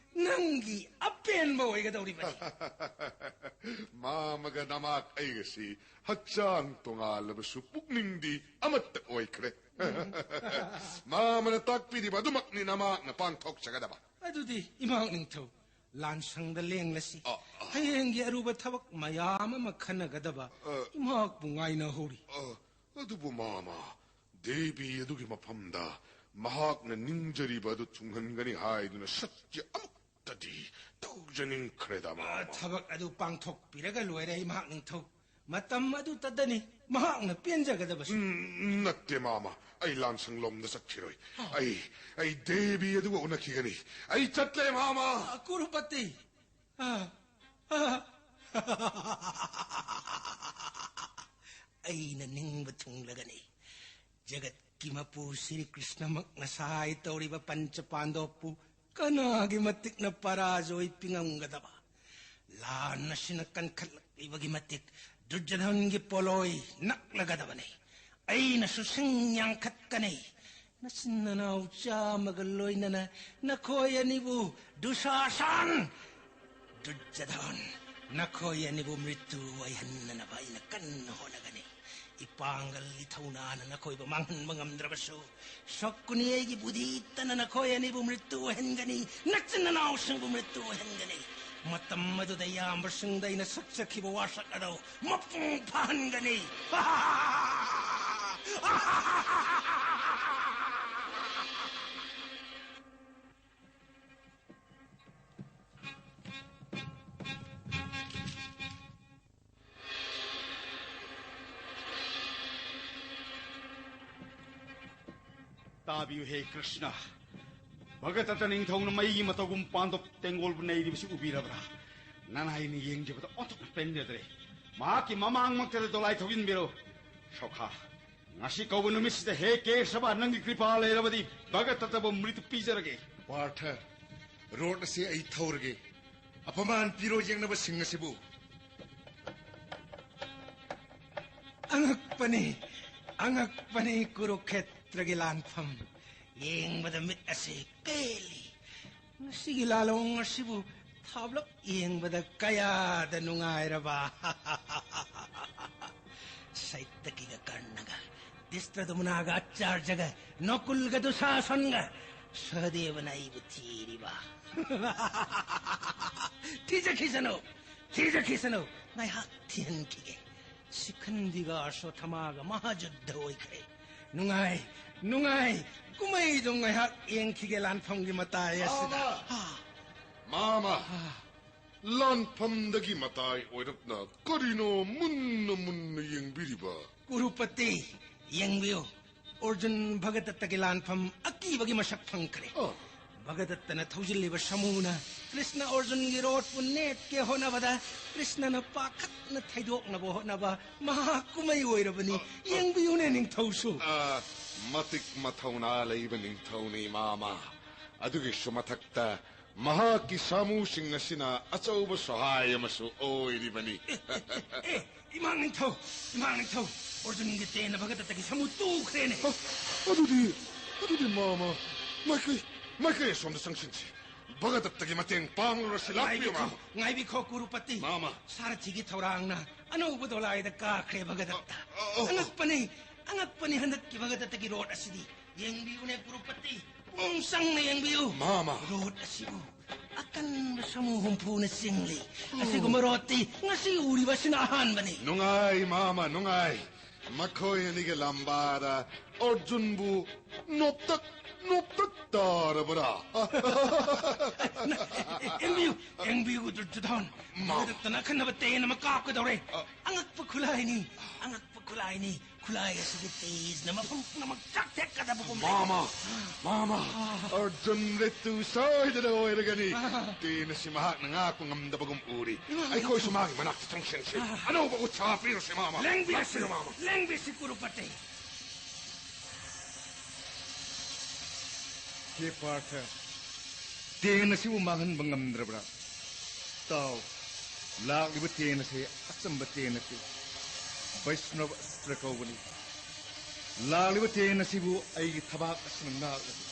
ꯅꯪꯒꯤ ꯑꯄꯦꯟꯕ ꯑꯣꯏꯒꯗꯧꯔꯤꯕꯅꯤ꯫ ꯃꯥꯃꯒ ꯅꯃꯥꯛ ꯑꯩꯒꯁꯤ ꯍꯛꯆꯥꯡ ꯇꯣꯉꯥꯜꯂꯕꯁꯨ ꯄꯨꯛꯅꯤꯡꯗꯤ ꯑꯃꯠꯇ ꯑꯣꯏꯈ꯭ꯔꯦ꯫ ꯃꯥꯃꯅ ꯇꯥꯛꯄꯤꯔꯤꯕ ꯑꯗꯨꯃꯛꯅꯤ ꯅꯃꯥꯛꯅ ꯄꯥꯡꯊꯣꯛꯆꯒꯗꯕ꯫ ꯑꯗꯨꯗꯤ ꯏꯃꯥꯛ ꯅꯤꯡꯊꯧ, ꯂꯥꯟꯁꯪꯗ ꯂꯦꯡꯂꯁꯤ꯫ ꯑ, ꯑ꯫ ꯍꯌꯦꯡꯒꯤ ꯑꯔꯨꯕ ꯊꯕꯛ ꯃꯌꯥꯝ ꯑꯃ ꯈꯟꯅꯒꯗꯕ ꯑ꯫ ꯏꯃꯥꯛꯄꯨ ꯉꯥꯏꯅꯍꯧꯔꯤ꯫ ꯑ, ꯑꯗꯨꯕꯨ ꯃꯥꯃ, ꯗꯦꯕꯤ ꯑꯗꯨꯒꯤ ꯃꯐꯝꯗ ꯃꯍꯥꯛꯅ ꯅꯤꯡꯖꯔꯤꯕ ꯑꯗꯨ ꯊꯨꯡꯍꯟꯒꯅꯤ ꯍꯥꯏꯗꯨꯅ ꯁꯠꯌ ꯑꯃꯨꯛꯇꯗꯤ ꯇꯧꯖꯅꯤꯡꯈ꯭ꯔꯦꯗ, ꯃꯥꯃ꯫ ꯊꯕꯛ ꯑꯗꯨ ꯄꯥꯡꯊꯣꯛꯄꯤꯔꯒ ꯂꯣꯏꯔꯦ, ꯏꯃꯥꯛ ꯅꯤꯡꯊꯧ꯫ ꯃꯇꯝ ꯑꯗꯨꯇꯗꯅꯤ ꯃꯍꯥꯛꯅ ꯄꯦꯟꯖꯒꯗꯕꯁꯨ꯫ ꯎꯝ, ꯅꯠꯇꯦ, ꯃꯥꯃ꯫ ꯑꯩ ꯂꯥꯟꯁꯪꯂꯣꯝꯗ ꯆꯠꯈꯤꯔꯣꯏ꯫ ꯑ꯫ ꯑꯩ, ꯑꯩ ꯗꯦꯕꯤ ꯑꯗꯨꯒ ꯎꯅꯈꯤꯒꯅꯤ꯫ ꯑꯩ ꯆꯠꯂꯦ, ꯃꯥꯃ꯫ ꯑ, ꯀꯨꯔꯨꯄꯇꯤ꯫ ꯑ, ꯑ꯫ ꯑꯩꯅ ꯅꯤꯡꯕ ꯊꯨꯡꯂꯒꯅꯤ꯫ ꯖꯒꯠ ꯀꯤ ꯃꯄꯨ ꯁ꯭ꯔꯤ ꯀ꯭ꯔꯤꯁꯅꯃꯛꯅ ꯁꯍꯥꯏ ꯇꯧꯔꯤꯕ ꯄꯟꯆ ꯄꯥꯟꯗꯣꯞꯄꯨ ꯀꯅꯥꯒꯤ ꯃꯇꯤꯛꯅ ꯄꯔꯥꯖꯣꯏ ꯄꯤꯉꯝꯒꯗꯕ? ꯂꯥꯟ ꯑꯁꯤꯅ ꯀꯟꯈꯠꯂꯛꯂꯤꯕꯒꯤ ꯃꯇꯤꯛ ꯗꯨꯔꯖꯣꯙꯟꯒꯤ ꯄꯣꯂꯣꯏ ꯅꯛꯂꯒꯗꯕꯅꯤ꯫ ꯑꯩꯅꯁꯨ ꯁꯤꯡ ꯌꯥꯡꯈꯠꯀꯅꯤ꯫ ꯅꯆꯤꯟ ꯅꯅꯥꯎ ꯆꯥꯝꯃꯒ ꯂꯣꯏꯅꯅ ꯅꯈꯣꯏ ꯑꯅꯤꯕꯨ ꯗꯨꯁꯥꯁꯟ, ꯗꯨꯔꯖꯣꯙꯟ, ꯅꯈꯣꯏ ꯑꯅꯤꯕꯨ ꯃ꯭ꯔꯤꯇꯨ ꯑꯣꯏꯍꯟꯅꯅꯕ ꯑꯩꯅ ꯀꯟꯅ ꯍꯣꯠꯅꯒꯅꯤ꯫ ꯏꯄꯥꯡꯒꯜꯒꯤ ꯊꯧꯅꯥꯅ ꯅꯈꯣꯏꯕꯨ ꯃꯥꯡꯍꯟꯕ ꯉꯝꯗ꯭ꯔꯕꯁꯨ, ꯁꯛꯀꯨꯅꯤ ꯑꯩꯒꯤ ꯕꯨꯙꯤꯠꯇꯅ ꯅꯈꯣꯏ ꯑꯅꯤꯕꯨ ꯃ꯭ꯔꯤꯇꯨ ꯑꯣꯏꯍꯟꯒꯅꯤ, ꯅꯆꯤꯟ ꯅꯅꯥꯎꯁꯤꯡꯕꯨ ꯃ꯭ꯔꯤꯇꯨ ꯑꯣꯏꯍꯟꯒꯅꯤ꯫ ꯃꯇꯝ ꯑꯗꯨꯗ ꯏꯌꯥꯝꯕꯁꯤꯡꯗ ꯑꯩꯅ ꯁꯛꯆꯈꯤꯕ ꯋꯥꯁꯛ ꯑꯗꯨ ꯃꯄꯨꯡ ꯐꯥꯍꯟꯒꯅꯤ꯫ ꯇꯥꯕꯤꯌꯨ ꯍꯦ ꯀ꯭ꯔꯤꯁꯅ, ꯚꯒꯇꯇ ꯅꯤꯡꯊꯧꯅ ꯃꯩꯒꯤ ꯃꯇꯧꯒꯨꯝ ꯄꯥꯟꯗꯣꯞ ꯇꯦꯡꯒꯣꯜꯕꯨ ꯅꯩꯔꯤꯕꯁꯤ ꯎꯕꯤꯔꯕ꯭ꯔꯥ? ꯅꯅꯥꯏꯅ ꯌꯦꯡꯖꯕꯗ ꯑꯣꯟꯊꯣꯛꯅ ꯄꯦꯟꯖꯗ꯭ꯔꯦ꯫ ꯃꯍꯥꯛꯀꯤ ꯃꯃꯥꯡꯃꯛꯇꯗ ꯗꯣꯂꯥꯏ ꯊꯧꯖꯤꯟꯕꯤꯔꯣ꯫ ꯁꯣꯈꯥ, ꯉꯁꯤ ꯀꯧꯕ ꯅꯨꯃꯤꯠꯁꯤꯗ ꯍꯦ ꯀꯦꯁꯕ, ꯅꯪꯒꯤ ꯀ꯭ꯔꯤꯄꯥ ꯂꯩꯔꯕꯗꯤ ꯚꯒꯇꯇꯕꯨ ꯃ꯭ꯔꯤꯇꯨ ꯄꯤꯖꯔꯒꯦ꯫ ꯄꯥꯔꯊ, ꯔꯣꯠ ꯑꯁꯤ ꯑꯩ ꯊꯧꯔꯒꯦ꯫ ꯑꯄꯃꯥꯟ ꯄꯤꯔꯣ ꯌꯦꯡꯅꯕꯁꯤꯡ ꯑꯁꯤꯕꯨ꯫ ꯑꯉꯛꯄꯅꯤ, ꯑꯉꯛꯄꯅꯤ ꯀꯨꯔꯨꯈꯦꯇ꯭ꯔꯒꯤ ꯂꯥꯟꯐꯝ꯫ ꯌꯦꯡꯕꯗ ꯃꯤꯠ ꯑꯁꯤ ꯄꯦꯜꯂꯤ꯫ ꯉꯁꯤꯒꯤ ꯂꯥꯂꯣꯡ ꯑꯁꯤꯕꯨ ꯊꯥꯞꯂꯞ ꯌꯦꯡꯕꯗ ꯀꯌꯥꯗ ꯅꯨꯡꯉꯥꯏꯔꯕ꯫ ꯁꯥꯏꯇꯀꯤꯒ ꯀꯔꯅꯒ, ꯗꯤꯁꯇ꯭ꯔꯗꯨꯃꯅꯥꯒ ꯑꯆꯥꯔꯖꯒ, ꯅꯀꯨꯜꯒ ꯗꯨꯁꯥꯁꯟꯒ, ꯁꯍꯗꯦꯕꯅ ꯑꯩꯕꯨ ꯊꯤꯔꯤꯕ꯫ ꯊꯤꯖꯈꯤꯁꯅꯨ, ꯊꯤꯖꯈꯤꯁꯅꯨ, ꯉꯥꯏꯍꯥꯛ ꯊꯤꯍꯟꯈꯤꯒꯦ꯫ ꯁꯤꯈꯟꯗꯤꯒ ꯑꯁꯣꯊꯃꯥꯒ ꯃꯍꯥꯖꯨꯗ꯭ꯙ ꯑꯣꯏꯈ꯭ꯔꯦ꯫ ꯅꯨꯡꯉꯥꯏ, ꯅꯨꯡꯉꯥꯏ꯫ ꯀꯨꯝꯍꯩꯗꯨ ꯉꯥꯏꯍꯥꯛ ꯌꯦꯡꯈꯤꯒꯦ ꯂꯥꯟꯐꯝꯒꯤ ꯃꯇꯥꯏ ꯑꯁꯤꯗ꯫ ꯃꯥꯃ! ꯍꯥ꯫ ꯃꯥꯃ! ꯍꯥ꯫ ꯂꯥꯟꯐꯝꯗꯒꯤ ꯃꯇꯥꯏ ꯑꯣꯏꯔꯞꯅ ꯀꯔꯤꯅꯣ ꯃꯨꯟꯅ ꯃꯨꯟꯅ ꯌꯦꯡꯕꯤꯔꯤꯕ? ꯀꯨꯔꯨꯄꯇꯤ, ꯌꯦꯡꯕꯤꯌꯨ꯫ ꯑꯔꯖꯨꯟ ꯚꯒꯗꯠꯇꯒꯤ ꯂꯥꯟꯐꯝ ꯑꯀꯤꯕꯒꯤ ꯃꯁꯛ ꯐꯪꯈ꯭ꯔꯦ꯫ ꯑ꯫ ꯚꯒꯗꯠꯇꯅ ꯊꯧꯖꯤꯜꯂꯤꯕ ꯁꯃꯨꯅ ꯀ꯭ꯔꯤꯁꯅ ꯑꯔꯖꯨꯟꯒꯤ ꯔꯣꯠꯄꯨ ꯅꯦꯠꯀꯦ ꯍꯣꯠꯅꯕꯗ ꯀ꯭ꯔꯤꯁꯅꯅ ꯄꯥꯈꯠꯅ ꯊꯩꯗꯣꯛꯅꯕ ꯍꯣꯠꯅꯕ ꯃꯍꯥ ꯀꯨꯝꯍꯩ ꯑꯣꯏꯔꯕꯅꯤ꯫ ꯑ, ꯑ꯫ ꯌꯦꯡꯕꯤꯌꯨꯅꯦ ꯅꯤꯡꯊꯧꯁꯨ꯫ ꯑ, ꯃꯇꯤꯛ ꯃꯊꯧꯅꯥ ꯂꯩꯕ ꯅꯤꯡꯊꯧꯅꯤ, ꯃꯥꯃ꯫ ꯑꯗꯨꯒꯤꯁꯨ ꯃꯊꯛꯇ ꯃꯍꯥꯛꯀꯤ ꯁꯥꯃꯨꯁꯤꯡ ꯑꯁꯤꯅ ꯑꯆꯧꯕ ꯁꯍꯥꯏ ꯑꯃꯁꯨ ꯑꯣꯏꯔꯤꯕꯅꯤ꯫ ꯑꯦ, ꯏꯃꯥ ꯅꯤꯡꯊꯧ, ꯏꯃꯥ ꯅꯤꯡꯊꯧ, ꯑꯔꯖꯨꯟꯒꯤ ꯇꯦꯟꯅ ꯚꯒꯗꯠꯇꯒꯤ ꯁꯥꯃꯨ ꯇꯨꯈ꯭ꯔꯦꯅꯦ꯫ ꯑꯗꯨꯗꯤ, ꯑꯗꯨꯗꯤ ꯃꯥꯃ, ꯃꯥꯏꯀꯩ, ꯃꯥꯏꯀꯩ ꯑꯁꯣꯝꯗ ꯆꯪꯁꯤꯟꯁꯤ꯫ ꯚꯒꯗꯠꯇꯒꯤ ꯃꯇꯦꯡ ꯄꯥꯡꯂꯨꯔꯁꯤ꯫ ꯂꯥꯛꯄꯤꯌꯨ, ꯉꯥꯏꯕꯤꯈꯣ, ꯃꯥꯃ꯫ ꯉꯥꯏꯕꯤꯈꯣ, ꯀꯨꯔꯨꯄꯇꯤ꯫ ꯃꯥꯃ꯫ ꯁꯥꯔꯊꯤꯒꯤ ꯊꯧꯔꯥꯡꯅ ꯑꯅꯧꯕ ꯗꯣꯂꯥꯏꯗ ꯀꯥꯈ꯭ꯔꯦ ꯚꯒꯗꯠꯇ꯫ ꯑ, ꯑ, ꯑ꯫ ꯑꯉꯛꯄꯅꯤ, ꯑꯉꯛꯄꯅꯤ ꯍꯟꯗꯛꯀꯤ ꯚꯒꯗꯠꯇꯒꯤ ꯔꯣꯠ ꯑꯁꯤꯗꯤ꯫ ꯌꯦꯡꯕꯤꯌꯨꯅꯦ, ꯀꯨꯔꯨꯄꯇꯤ꯫ ꯄꯨꯛꯅꯤꯡ ꯆꯪꯅ ꯌꯦꯡꯕꯤꯌꯨ꯫ ꯃꯥꯃ꯫ ꯔꯣꯠ ꯑꯁꯤꯕꯨ ꯑꯀꯟꯕ ꯁꯥꯃꯨ ꯍꯨꯝꯐꯨꯅ ꯆꯤꯡꯂꯤ꯫ ꯑꯁꯤꯒꯨꯝꯕ ꯔꯣꯠꯇꯤ ꯉꯁꯤ ꯎꯔꯤꯕ ꯑꯁꯤꯅ ꯑꯍꯥꯟꯕꯅꯤ꯫ ꯅꯨꯡꯉꯥꯏ, ꯃꯥꯃ, ꯅꯨꯡꯉꯥꯏ꯫ ꯃꯈꯣꯏ ꯑꯅꯤꯒꯤ ꯂꯝꯕꯥꯗ ꯑꯔꯖꯨꯟꯕꯨ ꯅꯣꯞꯇꯛ, ꯅꯣꯞꯇꯛ ꯇꯥꯔꯕ꯭ꯔꯥ? ꯌꯦꯡꯕꯤꯌꯨ, ꯌꯦꯡꯕꯤꯌꯨ, ꯗꯨꯔꯖꯣꯙꯟ꯫ ꯃꯥ- ꯚꯒꯗꯠꯇꯅ ꯑꯈꯟꯅꯕ ꯇꯦꯟ ꯑꯃ ꯀꯥꯞꯀꯗꯧꯔꯦ꯫ ꯑ- ꯑꯉꯛꯄ ꯈꯨꯠꯂꯥꯏꯅꯤ, ꯑꯉꯛꯄ ꯈꯨꯠꯂꯥꯏꯅꯤ꯫ ꯈꯨꯠꯂꯥꯏ ꯑꯁꯤꯒꯤ ꯇꯦꯖꯅ ꯃꯐꯝ ꯄꯨꯝꯅꯃꯛ ꯆꯥꯛꯊꯦꯛꯀꯗꯕꯒꯨꯝ꯫ ꯃꯥꯃ, ꯃꯥꯃ, ꯑꯔꯖꯨꯟ ꯃ꯭ꯔꯤꯇꯨ ꯁꯣꯏꯗꯅ ꯑꯣꯏꯔꯒꯅꯤ꯫ ꯑꯥ꯫ ꯇꯦꯟ ꯑꯁꯤ ꯃꯍꯥꯛꯅ ꯉꯥꯛꯄ ꯉꯝꯗꯕꯒꯨꯝ ꯎꯔꯤ꯫ ꯏꯃꯥ, ꯑꯩꯈꯣꯏꯁꯨ ꯏꯃꯥ꯫ ꯃꯥꯒꯤ ꯃꯅꯥꯛꯇ ꯆꯪꯁꯤꯟꯁꯤ꯫ ꯑꯥ꯫ ꯑꯅꯧꯕ ꯎꯠꯁꯥ ꯄꯤꯔꯁꯤ, ꯃꯥꯃ꯫ ꯂꯦꯡꯕꯤꯔꯁꯤ, ꯂꯥꯛꯄꯤꯔꯣ, ꯃꯥꯃ꯫ ꯂꯦꯡꯕꯤꯔꯁꯤ, ꯀꯨꯔꯨꯄꯇꯤ꯫ ꯍꯦ ꯄꯥꯔꯊ, ꯇꯦꯟ ꯑꯁꯤꯕꯨ ꯃꯥꯡꯍꯟꯕ ꯉꯝꯗ꯭ꯔꯕ꯭ꯔꯥ? ꯇꯥꯎ, ꯂꯥꯛꯂꯤꯕ ꯇꯦꯟ ꯑꯁꯤ ꯑꯆꯝꯕ ꯇꯦꯟ ꯅꯠꯇꯦ, ꯕꯩꯁꯅꯕ ꯑꯁꯇ꯭ꯔ ꯀꯧꯕꯅꯤ꯫ ꯂꯥꯛꯂꯤꯕ ꯇꯦꯟ ꯑꯁꯤꯕꯨ ꯑꯩꯒꯤ ꯊꯕꯥꯛ ꯑꯁꯤꯅ ꯉꯥꯛꯂꯒꯦ꯫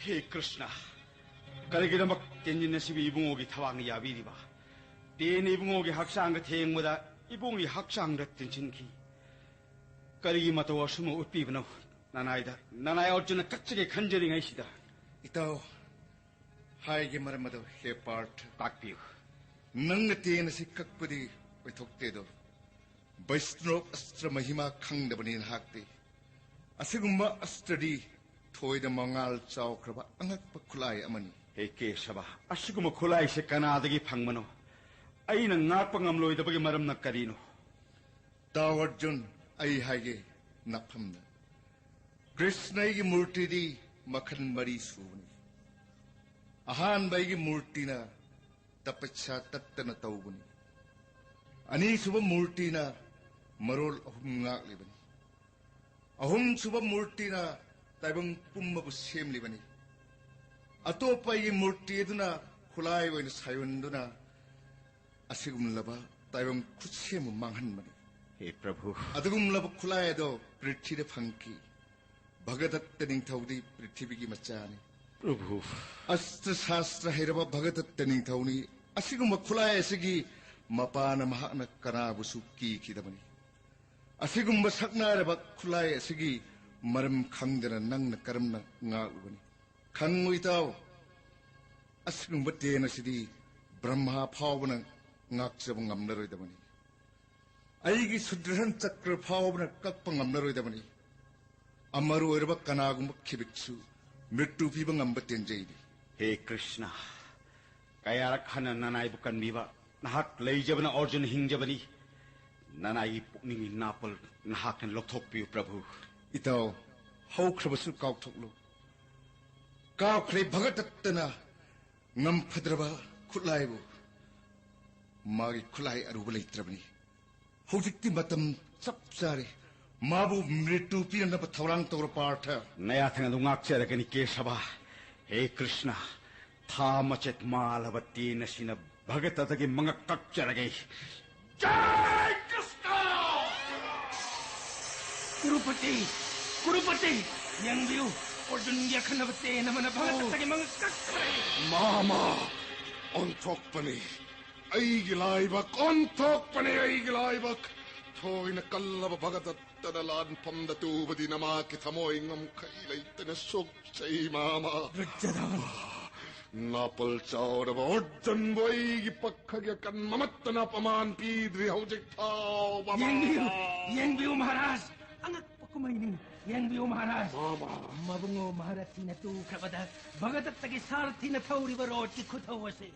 ꯍꯦ ꯀ꯭ꯔꯤꯁꯅ, ꯀꯔꯤꯒꯤꯗꯃꯛ ꯇꯦꯟꯖꯤꯟ ꯑꯁꯤꯕꯨ ꯏꯕꯨꯡꯉꯣꯒꯤ ꯊꯕꯥꯛꯅ ꯌꯥꯕꯤꯔꯤꯕ? ꯇꯦꯟ ꯏꯕꯨꯡꯉꯣꯒꯤ ꯍꯛꯆꯥꯡꯗ ꯊꯦꯡꯕꯗ ꯏꯕꯨꯡꯒꯤ ꯍꯛꯆꯥꯡꯗ ꯇꯤꯟꯁꯤꯟꯈꯤ꯫ ꯀꯔꯤꯒꯤ ꯃꯇꯧ ꯑꯁꯨꯝꯅ ꯎꯠꯄꯤꯕꯅꯣ ꯅꯅꯥꯏꯗ? ꯅꯅꯥꯏ ꯑꯔꯖꯨꯟꯅ ꯀꯛꯆꯒꯦ ꯈꯟꯖꯔꯤꯉꯩꯁꯤꯗ꯫ ꯏꯇꯥꯎ, ꯍꯥꯏꯒꯦ ꯃꯔꯝ ꯑꯗꯨ ꯍꯦ ꯄꯥꯔꯊ꯫ ꯇꯥꯛꯄꯤꯌꯨ꯫ ꯅꯪꯅ ꯇꯦꯟ ꯑꯁꯤ ꯀꯛꯄꯗꯤ ꯑꯣꯏꯊꯣꯛꯇꯦꯗꯣ꯫ ꯕꯩꯁꯅꯣꯞ ꯑꯁꯇ꯭ꯔ ꯃꯍꯤꯃꯥ ꯈꯪꯗꯕꯅꯤ ꯅꯍꯥꯛꯇꯤ꯫ ꯑꯁꯤꯒꯨꯝꯕ ꯑꯁꯇ꯭ꯔꯗꯤ ꯊꯣꯏꯗ ꯃꯉꯥꯜ ꯆꯥꯎꯈ꯭ꯔꯕ ꯑꯉꯛꯄ ꯈꯨꯠꯂꯥꯏ ꯑꯃꯅꯤ꯫ ꯍꯦ ꯀꯦꯁꯕ, ꯑꯁꯤꯒꯨꯝꯕ ꯈꯨꯠꯂꯥꯏꯁꯦ ꯀꯅꯥꯗꯒꯤ ꯐꯪꯕꯅꯣ? ꯑꯩꯅ ꯉꯥꯛꯄ ꯉꯝꯂꯣꯏꯗꯕꯒꯤ ꯃꯔꯝꯅ ꯀꯔꯤꯅꯣ? ꯇꯥꯎ ꯑꯔꯖꯨꯟ, ꯑꯩ ꯍꯥꯏꯒꯦ ꯅꯐꯝꯗ꯫ ꯀ꯭ꯔꯤꯁꯅꯒꯤ ꯃꯨꯔꯇꯤꯗꯤ ꯃꯈꯜ ꯃꯔꯤ ꯁꯨꯕꯅꯤ꯫ ꯑꯍꯥꯟꯕ ꯑꯩꯒꯤ ꯃꯨꯔꯇꯤꯅ ꯇꯄꯁ꯭ꯌꯥ ꯇꯠꯇꯅ ꯇꯧꯕꯅꯤ꯫ ꯑꯅꯤꯁꯨꯕ ꯃꯨꯔꯇꯤꯅ ꯃꯔꯣꯜ ꯑꯍꯨꯝ ꯉꯥꯛꯂꯤꯕꯅꯤ꯫ ꯑꯍꯨꯝꯁꯨꯕ ꯃꯨꯔꯇꯤꯅ ꯇꯥꯏꯕꯪ ꯄꯨꯝꯕꯕꯨ ꯁꯦꯝꯂꯤꯕꯅꯤ꯫ ꯑꯇꯣꯞꯄ ꯑꯩꯒꯤ ꯃꯨꯔꯇꯤ ꯑꯗꯨꯅ ꯈꯨꯠꯂꯥꯏ ꯑꯣꯏꯅ ꯁꯥꯌꯣꯟꯗꯨꯅ ꯑꯁꯤꯒꯨꯝꯂꯕ ꯇꯥꯏꯕꯪ ꯈꯨꯠꯁꯦꯝꯕꯨ ꯃꯥꯡꯍꯟꯕꯅꯤ꯫ ꯍꯦ ꯄ꯭ꯔꯚꯨ꯫ ꯑꯗꯨꯒꯨꯝꯂꯕ ꯈꯨꯠꯂꯥꯏ ꯑꯗꯣ ꯄ꯭ꯔꯤꯊꯤꯗ ꯐꯪꯈꯤ꯫ ꯚꯒꯗꯠꯇ ꯅꯤꯡꯊꯧꯗꯤ ꯄ꯭ꯔꯤꯊꯤꯕꯤꯒꯤ ꯃꯆꯥꯅꯤ꯫ ꯄ꯭ꯔꯚꯨ꯫ ꯑꯁꯇ꯭ꯔ ꯁꯥꯁꯇ꯭ꯔ ꯍꯩꯔꯕ ꯚꯒꯗꯠꯇ ꯅꯤꯡꯊꯧꯅꯤ꯫ ꯑꯁꯤꯒꯨꯝꯕ ꯈꯨꯠꯂꯥꯏ ꯑꯁꯤꯒꯤ ꯃꯄꯥꯅ ꯃꯍꯥꯛꯅ ꯀꯅꯥꯕꯨꯁꯨ ꯀꯤꯈꯤꯗꯕꯅꯤ꯫ ꯑꯁꯤꯒꯨꯝꯕ ꯁꯛꯅꯥꯏꯔꯕ ꯈꯨꯠꯂꯥꯏ ꯑꯁꯤꯒꯤ ꯃꯔꯝ ꯈꯪꯗꯅ ꯅꯪꯅ ꯀꯔꯝꯅ ꯉꯥꯛꯂꯨꯒꯅꯤ? ꯈꯪꯉꯨ ꯏꯇꯥꯎ, ꯑꯁꯤꯒꯨꯝꯕ ꯇꯦꯟ ꯑꯁꯤꯗꯤ ꯕ꯭ꯔꯍ꯭ꯃꯥ ꯐꯥꯎꯕꯅ ꯉꯥꯛꯆꯕ ꯉꯝꯂꯔꯣꯏꯗꯕꯅꯤ꯫ ꯑꯩꯒꯤ ꯁꯨꯗ꯭ꯔꯁꯟ ꯆꯀ꯭ꯔ ꯐꯥꯎꯕꯅ ꯀꯛꯄ ꯉꯝꯂꯔꯣꯏꯗꯕꯅꯤ꯫ ꯑꯃꯔ ꯑꯣꯏꯔꯕ ꯀꯅꯥꯒꯨꯝꯕ ꯈꯤꯕꯤꯛꯁꯨ ꯃ꯭ꯔꯤꯇꯨ ꯄꯤꯕ ꯉꯝꯕ ꯇꯦꯟꯖꯩꯅꯤ꯫ ꯍꯦ ꯀ꯭ꯔꯤꯁꯅ, ꯀꯌꯥꯔꯛ ꯍꯟꯅ ꯅꯅꯥꯏꯕꯨ ꯀꯟꯕꯤꯕ? ꯅꯍꯥꯛ ꯂꯩꯖꯕꯅ ꯑꯔꯖꯨꯟ ꯍꯤꯡꯖꯕꯅꯤ꯫ ꯅꯅꯥꯏꯒꯤ ꯄꯨꯛꯅꯤꯡꯒꯤ ꯅꯥꯄꯜ ꯅꯍꯥꯛꯅ ꯂꯧꯊꯣꯛꯄꯤꯌꯨ ꯄ꯭ꯔꯚꯨ꯫ ꯏꯇꯥꯎ, ꯍꯧꯈ꯭ꯔꯕꯁꯨ ꯀꯥꯎꯊꯣꯛꯂꯨ꯫ ꯀꯥꯎꯈ꯭ꯔꯦ ꯚꯒꯗꯠꯇꯅ ꯉꯝꯐꯗ꯭ꯔꯕ ꯈꯨꯠꯂꯥꯏꯕꯨ꯫ ꯃꯥꯒꯤ ꯈꯨꯠꯂꯥꯏ ꯑꯔꯨꯕ ꯂꯩꯇ꯭ꯔꯕꯅꯤ꯫ ꯍꯧꯖꯤꯛꯇꯤ ꯃꯇꯝ ꯆꯞ ꯆꯥꯔꯦ꯫ ꯃꯥꯕꯨ ꯃ꯭ꯔꯤꯇꯨ ꯄꯤꯅꯅꯕ ꯊꯧꯔꯥꯡ ꯇꯧꯔꯣ ꯄꯥꯔꯊ꯫ ꯅꯌꯥꯊꯪ ꯑꯗꯨ ꯉꯥꯛꯆꯔꯒꯅꯤ ꯀꯦꯁꯕ꯫ ꯍꯦ ꯀ꯭ꯔꯤꯁꯅ, ꯊꯥ ꯃꯆꯦꯠ ꯃꯥꯜꯂꯕ ꯇꯦꯟ ꯑꯁꯤꯅ ꯚꯒꯇꯗꯒꯤ ꯃꯉꯛ ꯀꯛꯆꯔꯒꯦ꯫ ꯖꯥꯏ ꯀ꯭ꯔꯤꯁꯅ! ꯀꯨꯔꯨꯄꯇꯤ! ꯀꯨꯔꯨꯄꯇꯤ! ꯌꯦꯡꯕꯤꯌꯨ, ꯑꯔꯖꯨꯟꯒꯤ ꯑꯈꯟꯅꯕ ꯇꯦꯟ ꯑꯃꯅ ꯚꯒꯇꯗꯒꯤ ꯃꯉꯛ ꯀꯛꯈ꯭ꯔꯦ꯫ ꯃꯥꯃ! ꯑꯣꯟꯊꯣꯛꯄꯅꯤ꯫ ꯑꯩꯒꯤ ꯂꯥꯏꯕꯛ ꯑꯣꯟꯊꯣꯛꯄꯅꯤ, ꯑꯩꯒꯤ ꯂꯥꯏꯕꯛ꯫ ꯊꯣꯏꯅ ꯀꯜꯂꯕ ꯚꯒꯗꯠꯇꯅ ꯂꯥꯟꯐꯝꯗ ꯇꯨꯕꯗꯤ ꯅꯃꯥꯛꯀꯤ ꯊꯃꯣꯏ ꯉꯝꯈꯩ ꯂꯩꯇꯅ ꯁꯣꯛꯆꯩ, ꯃꯥꯃ꯫ ꯗꯨꯔꯖꯣꯙꯟ! ꯅꯥꯄꯜ ꯆꯥꯎꯔꯕ ꯑꯔꯖꯨꯟꯕꯨ ꯑꯩꯒꯤ ꯄꯈꯒꯤ ꯑꯀꯟ ꯃꯃꯠꯇꯅ ꯑꯄꯃꯥꯟ ꯄꯤꯗ꯭ꯔꯤ ꯍꯧꯖꯤꯛ ꯐꯥꯎꯕ, ꯌꯦꯡꯕꯤꯌꯨ, ꯃꯥꯃ꯫ ꯌꯦꯡꯕꯤꯌꯨ ꯃꯍꯥꯔꯥꯖ, ꯑꯉꯛꯄ ꯀꯨꯝꯍꯩꯅꯤ꯫ ꯌꯦꯡꯕꯤꯌꯨ ꯃꯍꯥꯔꯥꯖ, ꯃꯥꯃ꯫ ꯃꯕꯨꯡꯉꯣ ꯃꯍꯥꯔꯊꯤꯅ ꯇꯨꯈ꯭ꯔꯕꯗ ꯚꯒꯗꯠꯇꯒꯤ ꯁꯥꯔꯊꯤꯅ ꯊꯧꯔꯤꯕ ꯔꯣꯠꯀꯤ ꯈꯨꯊꯧ ꯑꯁꯤ